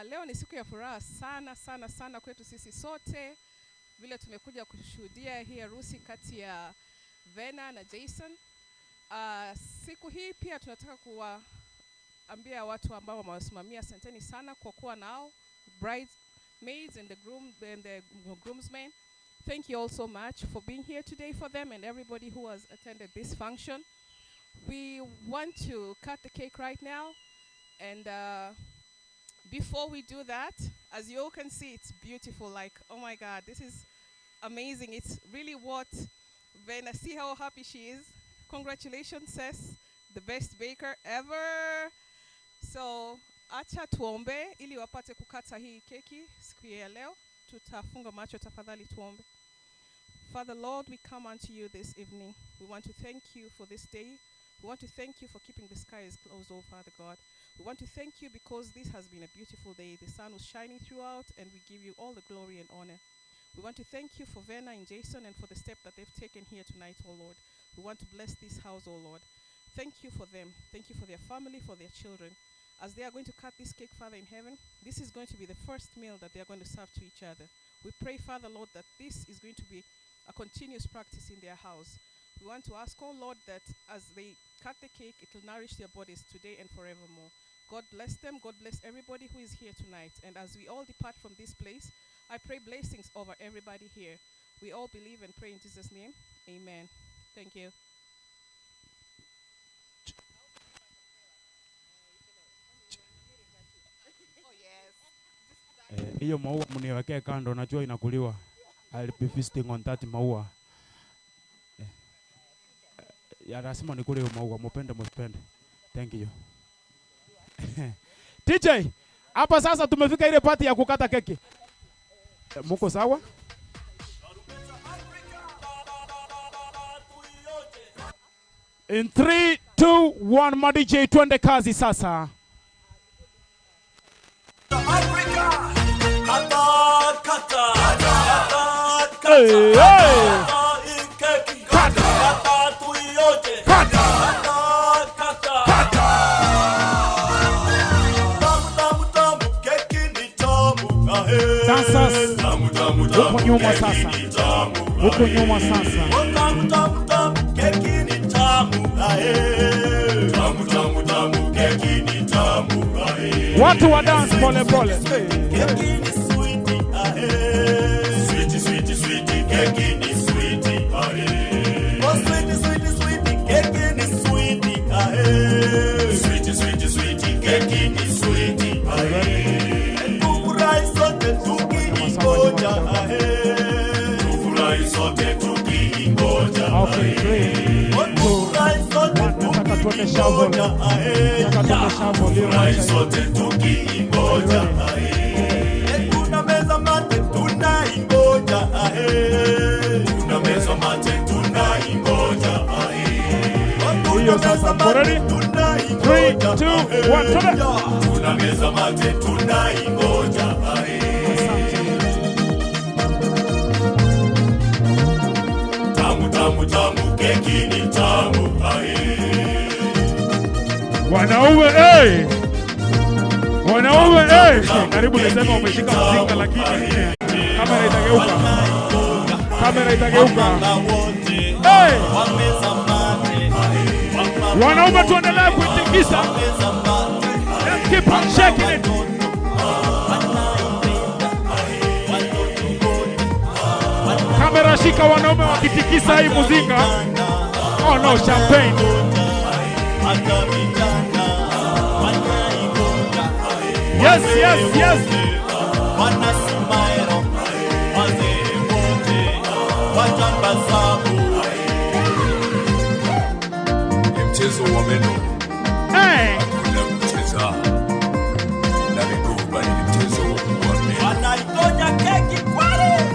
Leo ni siku ya furaha sana sana sana kwetu sisi sote, vile tumekuja kushuhudia hii harusi kati ya Vena na Jason. Siku hii pia tunataka kuwaambia watu ambao wamewasimamia, asanteni sana kwa kuwa nao, bridesmaids and the groom and the groomsmen. Thank you all so much for being here today for them and everybody who has attended this function. We want to cut the cake right now, and before we do that, as you all can see, it's beautiful. Like, oh my God, this is amazing. It's really what Vena, see how happy she is. Congratulations, sis, the best baker ever. So, acha tuombe ili wapate kukata hii keki siku ya leo. Tutafunga macho tafadhali tuombe. Father Lord, we come unto you this evening. We want to thank you for this day. We want to thank you for keeping the skies closed, oh Father God. We want to thank you because this has been a beautiful day. The sun was shining throughout, and we give you all the glory and honor. We want to thank you for Verna and Jason and for the step that they've taken here tonight, oh Lord. We want to bless this house, oh Lord. Thank you for them. Thank you for their family, for their children. As they are going to cut this cake, Father in heaven, this is going to be the first meal that they are going to serve to each other. We pray, Father Lord, that this is going to be a continuous practice in their house. We want to ask, oh Lord, that as they cut the cake, it will nourish their bodies today and forevermore. God bless them. God bless everybody who is here tonight. And as we all depart from this place, I pray blessings over everybody here. We all believe and pray in Jesus' name. Amen. Thank you. Hiyo maua mniwekee kando, najua inakuliwa. I'll be feasting on that maua. Ya lazima nikule hiyo maua, mupende msipende. Thank you. DJ, hapa sasa tumefika ile pati ya kukata keki. Muko sawa? In 3, 2, 1, ma DJ twende kazi sasa. Hey, hey. Dancers, huko nyuma sasa, huko nyuma sasa. Watu wa dance pole pole. Okay, three, two, one. Nataka tuone shovel. Nataka tuone shovel. Hiyo maisha hiyo. Hiyo sasa, mko ready? 3, 2, 1, twende. Tunameza mate tunaingoja. Tamu tamu tamu keki ni tamu Wanaume eh! Wanaume eh! Karibu nisema umeshika mzinga lakini kamera itageuka. Kamera itageuka. Eh! Wanaume tuendelee kuitikisa. wanaume wakitikisa hii muzinga. Oh no, champagne. Yes, yes, yes. Ni mchezo wa meno. Hey. Hakuna kucheza na miguu, bali ni mchezo wa meno. Wanaingoja keki kweli.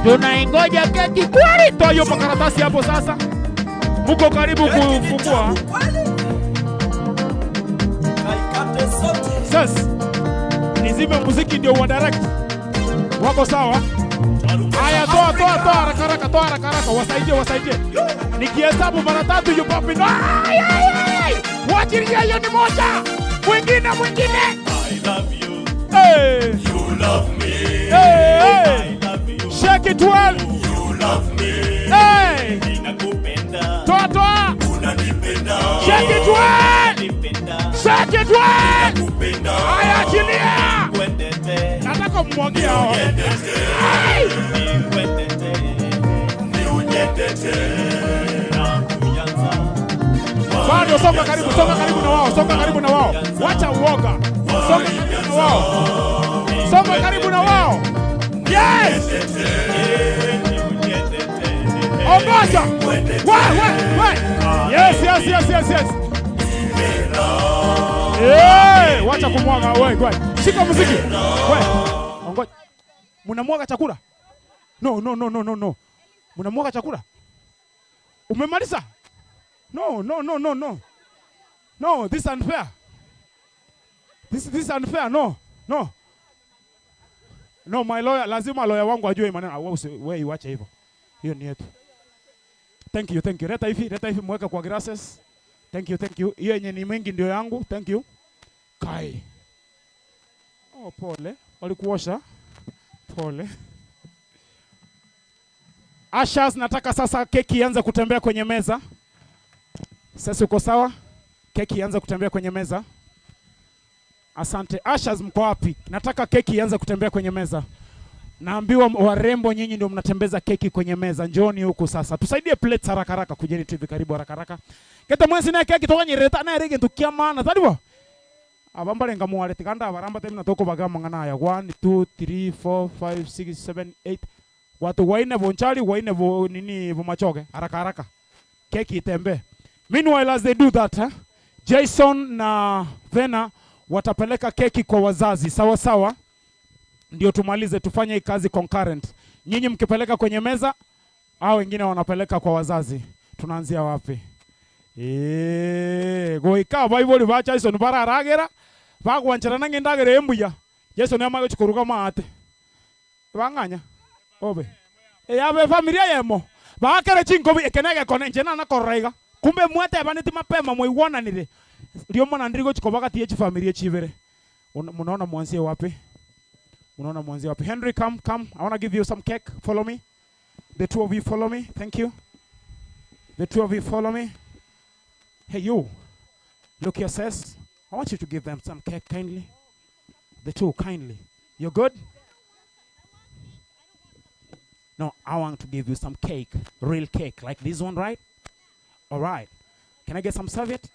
Tunaingoja keki kweli. Toa hiyo makaratasi hapo sasa. Muko karibu kufungua. Sasa nizime muziki ndio wa direct. Wako sawa? Haya, toa toa toa haraka haraka, toa haraka haraka, wasaidie wasaidie. Nikihesabu mara tatu you pop it. Ai, ai, ai. Wachilia hiyo ni moja. Mwingine mwingine. I love you. Hey. You love me. Hey, hey. Shake it well. You love me. Hey. Ninakupenda. Toa toa. Unanipenda. Shake it well. Shake it well. Haya, achilia. Nataka mmwagie hao. Ai. Bado songa karibu, songa karibu na wao, songa karibu na wao. Wacha uoga. Songa karibu na wao. Songa karibu na wao. Yes. Ongoza. We, we, we. Yes, yes, yes, yes, yes. Eh, wacha kumwaga wewe, wewe. Shika muziki. Wewe. Ongoja. Mnamwaga chakula? No, no, no, no, no, no. Mnamwaga chakula? Umemaliza? No, no, no, no, no. No, this is unfair. This is unfair. No, no. No, my lawyer, lazima lawyer wangu ajue hii maneno. Ah, wewe wewe iwache hivyo. Hiyo ni yetu. Thank you, thank you. Leta hivi, leta hivi mweke kwa grasses. Thank you, thank you. Hiyo yenye ni mingi ndio yangu. Thank you. Kai. Oh, pole. Walikuosha. Pole. Ashas, nataka sasa keki ianze kutembea kwenye meza. Sasa uko sawa? Keki ianze kutembea kwenye meza. Asante. Ashas, mko wapi? Nataka keki ianze kutembea kwenye meza. Naambiwa warembo nyinyi ndio mnatembeza keki kwenye meza. Njooni huku sasa. Tusaidie plates haraka haraka, kujeni tu hivi karibu haraka haraka. Kete mwesi na keki tokanyereta na rege ntukia maana taliwa. Abambale ngamuwale tikanda abaramba temina toko bagama ngana ya 1 2 3 4 5 6 7 8 watu waine bonchali waine bo nini bomachoke haraka haraka. Keki itembe. Meanwhile as they do that, eh, Jason na Vena watapeleka keki kwa wazazi sawa sawa, ndio tumalize tufanye hii kazi concurrent. Nyinyi mkipeleka kwenye meza, hao wengine wanapeleka kwa wazazi. Tunaanzia wapi? Eh, goika baibori ba Jason bararagera bagwancherana ng'endagera embuya. Jason yamaye chikuruga maate. Bang'anya. Obe. Eyabe familia yemo. Bakere chinkobi ekenege kone nje na nakorora iga. Kumbe mwatebaneti mapema mwaiguananire. Rio mwana ndirigo chikobaga tie chifamilia chibere. Munaona mwanzie wapi? Unaona mwanzie wapi? Henry, come, come. I want to give you some cake. Follow me. The two of you follow me. Thank you. The two of you follow me. Hey, you. Look here, sis. I want you to give them some cake kindly. The two, kindly. You're good? No, I want to give you some cake. Real cake. Like this one, right? All right. Can I get some serviette?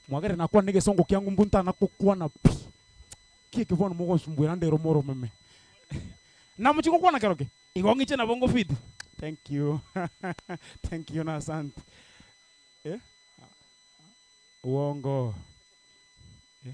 Mwagere nakuwa nige songo kiangu mbunta nakukuwa na pi. Kie kivono mugo sumbuira ndero moro meme. Na mchiko kuwa na keroke. Igongiche na bongo fit. Thank you. Thank you na asante. Eh? Uongo. Eh?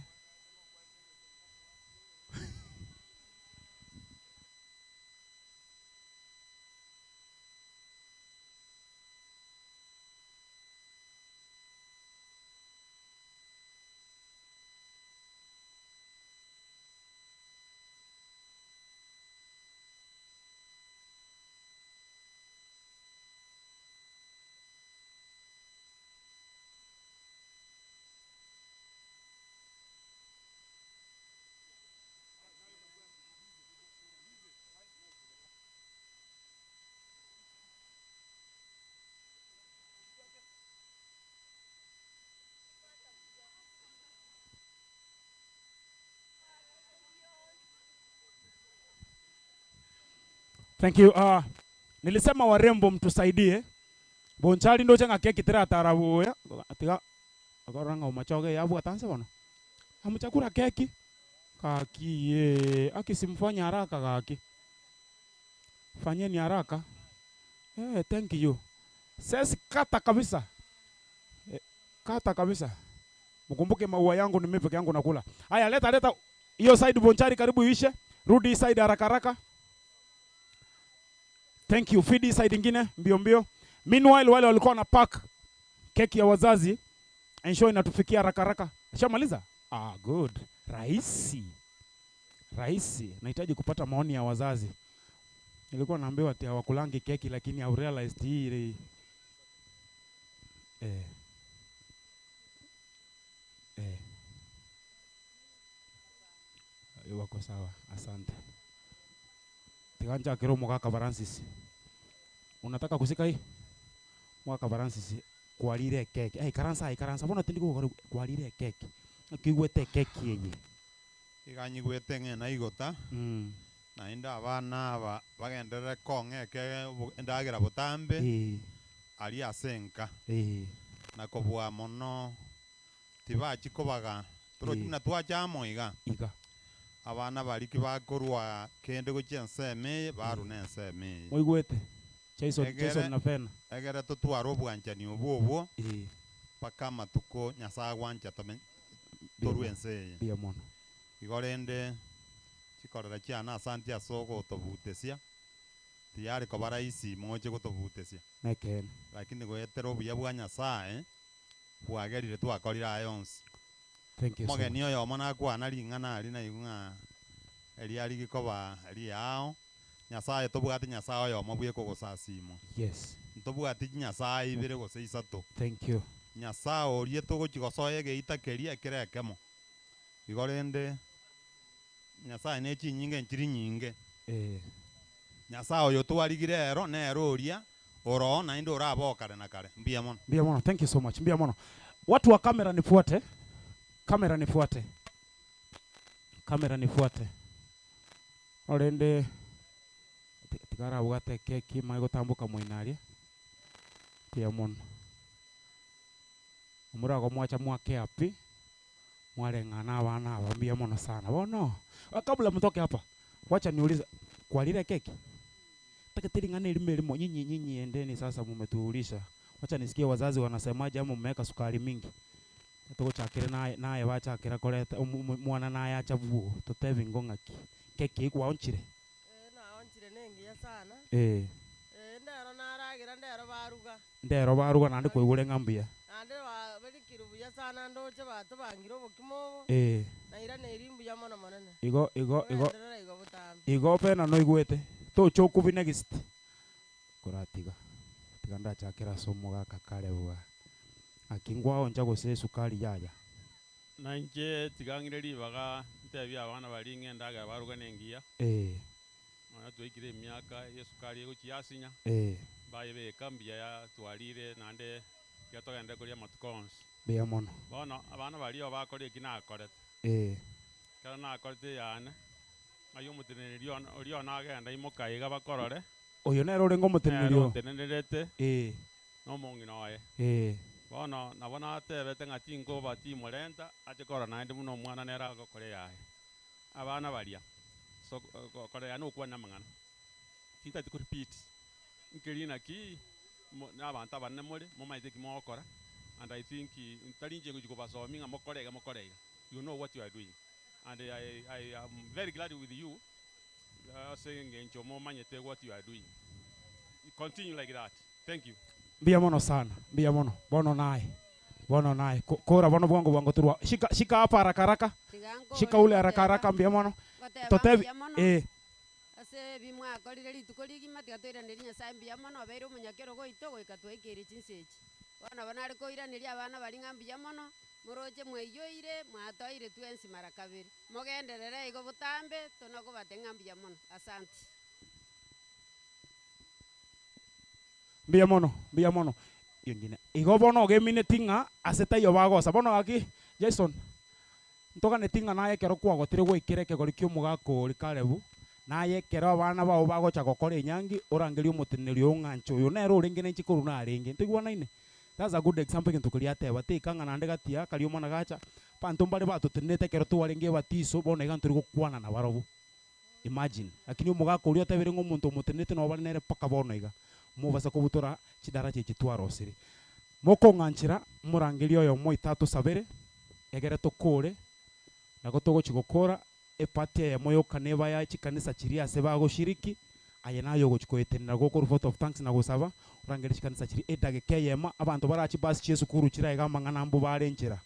Thank you. Nilisema warembo mtusaidie, Bonchari ndoche ng'a keki teratara buya, tiga okorora ng'a omochoge yabwata nse bono. Amuchakura keki, gaki yee, aki simfanye haraka gaki. Fanyeni haraka, eh thank you. Sesi kata kabisa, eh kata kabisa. Mkumbuke maua yangu ni mimi peke yangu nakula. Haya leta leta hiyo side Bonchari karibu iishe. Rudi hii side haraka haraka. Thank you. Feed hii side ingine mbio mbio. Meanwhile wale walikuwa na pack keki ya wazazi ensure inatufikia haraka haraka. Shamaliza? Ah, good. Rahisi. Rahisi. Nahitaji kupata maoni ya wazazi. Nilikuwa naambiwa ati hawakulangi keki lakini I realized hii ile eh. Eh. Wako sawa. Asante. Tiganja kero mugaka Francis. Unataka kusika hii? Mwaka Francis kwarire keki. Eh, karansa karansa bona tindi gukora kwarire keki. Kigwete keki eye. Iganyigwete ng'ena igota naende abana aba bagenderere kong'a eke endagera botambe aria ase enka na kobua mono tibachi kobaga torochi buna twacha amo iga iga abana bari ki bakorwa kende gochia ensemo eye barwa na ensemo eye Moigwete. Jason Jason na Fena. Egere totware obwanchani obwo obwo mpaka amatuko Nyasaye agwancha tome torwe ense eye. Mbuya mono. Igo rende chikorera chiane asanti ase ogotobutesia tiyari koba rahisi moche gotobutesia. Nekeene. Lakini goetera obuya bwa Nyasaye bwagerire twakorire aya onsi. Thank you so Omogeni oyomo nakwana ring'ana aria naigwe ng'a eria rigikoba riao, Nyasaye tobwate Nyasaye oyomo bweka ogosasimwa. Yes. Ntobwati chinyasaye ibere gose isato. Thank you. Nyasaye oria togochi gosoa egeita keria ekere ekemo. Igo rende Nyasaye ne chinyinga enchiri nyinge. Eh. Nyasaye oyo twarigire ero nere oria oroo naende orabe oo kare na kare. Mbuya mono. Mbuya mono. Thank you so much. Mbuya mono. Watu wa kamera nifuate. Kamera nifuate. Kamera nifuate. Orende tiga arabwate ekeki manye gotamboka moino aria. Mbuya mono. Omurago mwacha mwakea pi, mwareng'ana abana aba mbuya mono sana. Bono, kabla mtoke hapa, wacha niulize, kwarire keki? Takete ring'ana erimo erimo, nyinyi nyinyi endeni sasa mumetuulisha. Wacha nisikie wazazi wanasemaje ama mmeweka sukari mingi. Togochakire naye naye bachakira koreta mwana naye acha buo totebi ngo ng'aki. Keki ekwaonchire? Naonchire nengiya sana. Eh. Ndero naragira ndero baruga. Ndero baruga naende kwaigure ng'a mbuya. Naende baberikire buya sana ndoche batobangire obokima obo. Eh. Nairaneiri mbuya mono monene. Igo igo igo Ogenderere igo botambe. igo pena noigwete tocha okubi next koratiga tiga ndachakera ase omogaka kare bwa aki nkwaoncha gose esukari yaya. Nainche tiga ng'ire ribaga ntebie abana baria ng'a endagera baruga na engiya. Eh. Nonya twaikire emiaka ya esukari egochia yasinya, Eh. mbayebeka mbuya yatwarire naende tiga togenderere koria amatuko onsi. Mbuya mono. Bono abana baria obakora eki nakorete. Eh. Ekero nakorete eyane, ng'ai omoteneneri one oria one agenda imoka iga bakorore. Oyo nere orenge omoteneneri Nere oo? ontenenerete, Eh. na omong'ina oye. Eh. Bono nabo natebete ng'a tinkoba timorenta ache korora naende buna omwana nere agokora eyaye. Abana baria, so gokora yaani okwane amang'ana, tintageti ko repeat, nkeri naki mo na abanto abanene more, momanyete eki mogokora, and I think tari inche ngochia kobasomia ng'a mokore iga mokore iga, you know what you are doing and I I am very glad with you ase eng'encho momanyete what you are doing. Continue like that. Thank you. Mbuya mono sana, mbuya mono. Bono naye, bono naye. Ko- Kora bono bwango bwango torwa. Shika shika hapa haraka haraka. Shika ule haraka haraka mbuya mono. Ngoteba Totebi mbuya mono. eh Ase ebi mwakorire rituko rigima, tiga toiranerie Nyasaye mbuya mono, obeire omonyakerogo oito goika twaikeire chinsa echi. Bono nabo nare koiraneria abana baria ng'a mbuya mono, moroche mwaiyoire, mwatoire twensi mara kabere. Mogenderere igo botambe, tonakobatebia ng'a mbuya mono. Asanti. Mbuya mono, mbuya mono. Yengine. Igo bono ogemineti ng'a ase taiyo bagosa. Bono gaki Jason, ntoganeti ng'a naye ekero kwagotire gwaikera ekegori kia omogaka oria Kalebu, Naye ekero abana bao bagocha gokora enyangi, orangerie omoteneneri oyo ng'a inche oyo nere orenge na inche korwa narenge. Ntoigwanaine? That's a good example egento keria ateba. Teika ng'a naende gati aa karia omwana gacha, abanto mbare batotenenete ekero twarenge ebatiso, bono iga ntori gokwana nabarobwo. Imagine. Lakini omogaka oria otebire ng'a omonto omotenenete nabo bare nere mpaka bono iga. Mobasa kobutora chidaraja echi twarosire. Mokong'anchera, morangerie oyomo oito atosabere, egere tokore, nako togochia gokora, Epati eyemo yoka neba ya chikanisa chiria ase bagoshiriki, aye naye ogochia koetenena gokorwa vote of thanks na gosaba, orangerie chikanisa chiria edageka eyemo, abanto barache chibasi chiesukuru chire aiga amang'ana mbu bare nchera.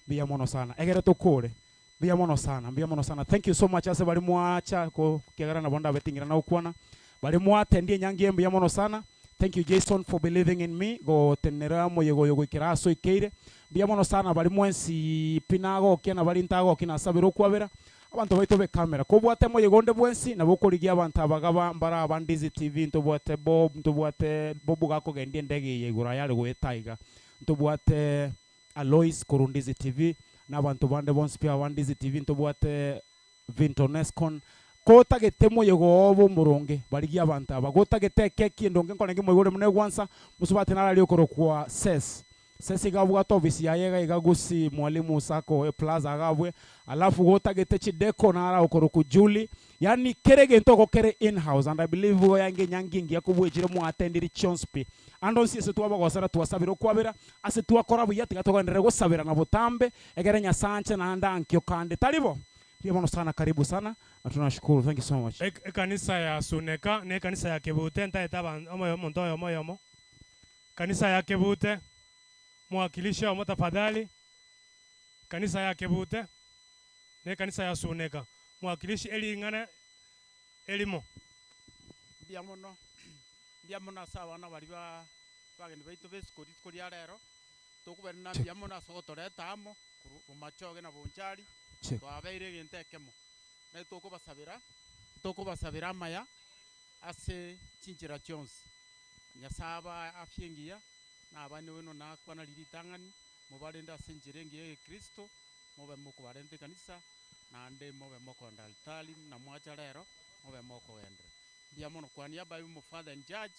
Mbuya mono sana. Egere tokore. Mbuya mono sana, mbuya mono sana. Thank you so much ase baria mwacha ko kiagera nabo ndabe ting'ira na gokwana. Baria mwatendia enyangi eye mbuya mono sana. Thank you Jason for believing in me gotenenera omoyega oyo goikera ase oikeire. Mbuya mono sana baria mwensi pi nagokia na baria ntagokia nasabire okwabera. Abanto baito be camera kobwate moyega onde bwensi nabo okorigia abanto aba gaba mbare aba Ndizi TV ntobwate Bob ntobwate Bob gakogendia endege eye igoro ayare goeta iga ntobwate Alois korwa Ndizi TV na abanto bande bonsi pi aba Ndizi TV ntobwate Vinto Nescon kotagete moyega oo bw'omoronge barigie abanto aba gotagete ekeki endonge nkorenge moyega ore buna egwansa mosubati naro aria okorokwa Ses Ses iga abwate ofisi yaye iga iga Gusii Mwalimu Sacco Plaza iga abwe alafu gotagete chideko naro okorokwa Julie yaani kera egento igo kere in house and I believe igo yange enyangi engiya kobua echire mwatendiri chionsi pi ande onsi ase twabagosera twasabire okwabera ase twakora buya tiga togenderere gosabera botambe egere Nyasae anche naende ankio kande tari bo? Mbuya mono sana karibu sana na tunashukuru thank you so much. Ekanisa ya Suneka na ekanisa ya Kebute ntaete aban omoyo omonto oyomo oyomo. Kanisa ya Kebute, mwakilishi oyomo tafadhali. Kanisa ya Kebute na ekanisa ya Suneka, mwakilishi ering'ana erimo. Mbuya mono, mbuya mono ase abana baria ba abageni baito b'esiko rituko ria rero, tokobairana mbuya mono ase ogotoreta amo korwa bomachoge na bonchari, twabeire egento ekemo. Naye tokobasabera, tokobasabera amaya ase chinchera chionsi. Nyasae abae afya engiya, na abana beno nakwana riria ritang'ani, mobarende ase enchera engiya ya egekristo, mobe mokobarenta ekanisa, naende mobe mokoenda altari buna mwacha rero, mobe mokogenderera. Mbuya mono kwa niaba ya omofather in charge,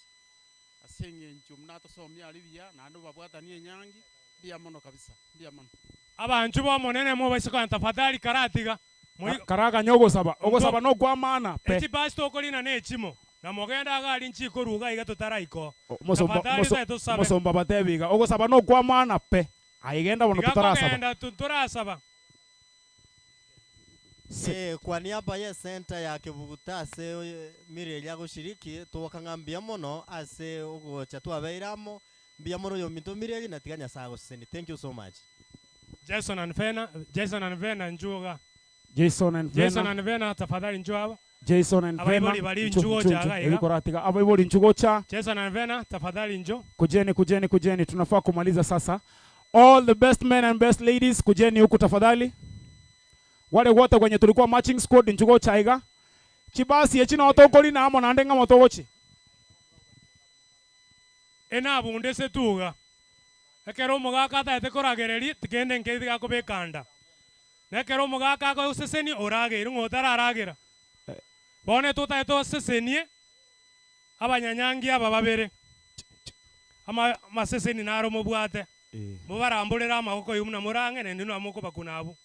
ase eng'encho buna atosomia aria buya, naende obabwatanie enyangi, mbuya mono kabisa, mbuya mono. Abanchwa b'Omonene mobaise kogenda tafadhali karatiga moi. Karaganye ogosaba, ogosaba nokw'amaana pe. Echibasi tokorina nechimo, na mogende iga aria nchikoruga iga totaraika oo. Omosomba, Tafadhali omoso, tae tosabe. omosomba batebi iga, ogosaba nokw'amaana pe. Aye genda bono Tiga totarasaba. kogenda totarasaba. Eh, kwa niaba y'esenta ya Kebuguta ase Mirieli agoshiriki, togokang'a ng'a mbuya mono ase ogocha twabeire amo, mbuya mono oyominto Mirieli na tiga Nyasae agosesenie. Thank you so much. Jason and Fena, Jason and Vena njoo igaa. Jason and Jason Vena. and Vena tafadhali njoo aba. Jason and Vena. Abaibori baria Nchu, njoo nchu, gocha nchu. iga iga. Ebi koratiga. Abaibori nchu gocha. Jason and Vena tafadhali njoo. Kujeni, kujeni, kujeni. Tunafaa kumaliza sasa. All the best men and best ladies, kujeni huku tafadhali. Wale wote kwenye tulikuwa matching squad nchu gocha iga. Chibasi echi noo tokorina amo naende ng'amo togochi. Enabunde tuga. Ekero omogaka ataete koragereria, tikende nkeri tigakobeka nda. Na ekero omogaka agosesenia orageire ng'a otararagera. Bono totaete tosesenie abanyanyangi aba babere. Ama amaseseni naro mobwate. Mobaramborere amaboko eywo buna morang'e naende nabo mokobakuna abwo.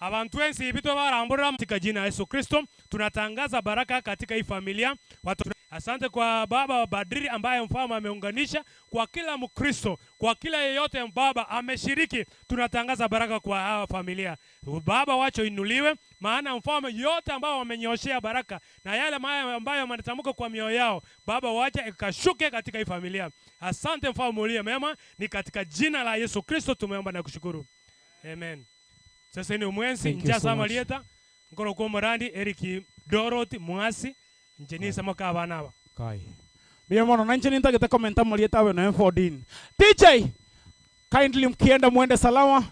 Abantu ensi ibi tobaramborere katika jina la Yesu Kristo tunatangaza baraka katika hii familia. Watu, asante kwa baba wa Badri ambaye mfalme ameunganisha kwa kila Mkristo, kwa kila yeyote baba ameshiriki, tunatangaza baraka kwa hawa familia. Baba wacho inuliwe, maana mfalme yote ambao wamenyoshea baraka na yale maya ambayo wanatamka kwa mioyo yao, baba wacha ikashuke katika hii familia. Asante mfalme uliye mema, ni katika jina la Yesu Kristo tumeomba na kushukuru. Amen. Sasa ni omwensi Thank you nchasa so much. amarieta nkoro kwa omorandi Eric Dorothy Mwasi nche nisemo ka abana aba. Kai. Mbuya mono na inche nintagete komenta amarieta abe noe 14. DJ kindly mkienda mwende salama.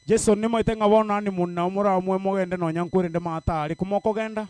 Jason nimaete ng'a bono nani muna moramwe mogende nonya nkwerende maata aria komokogenda.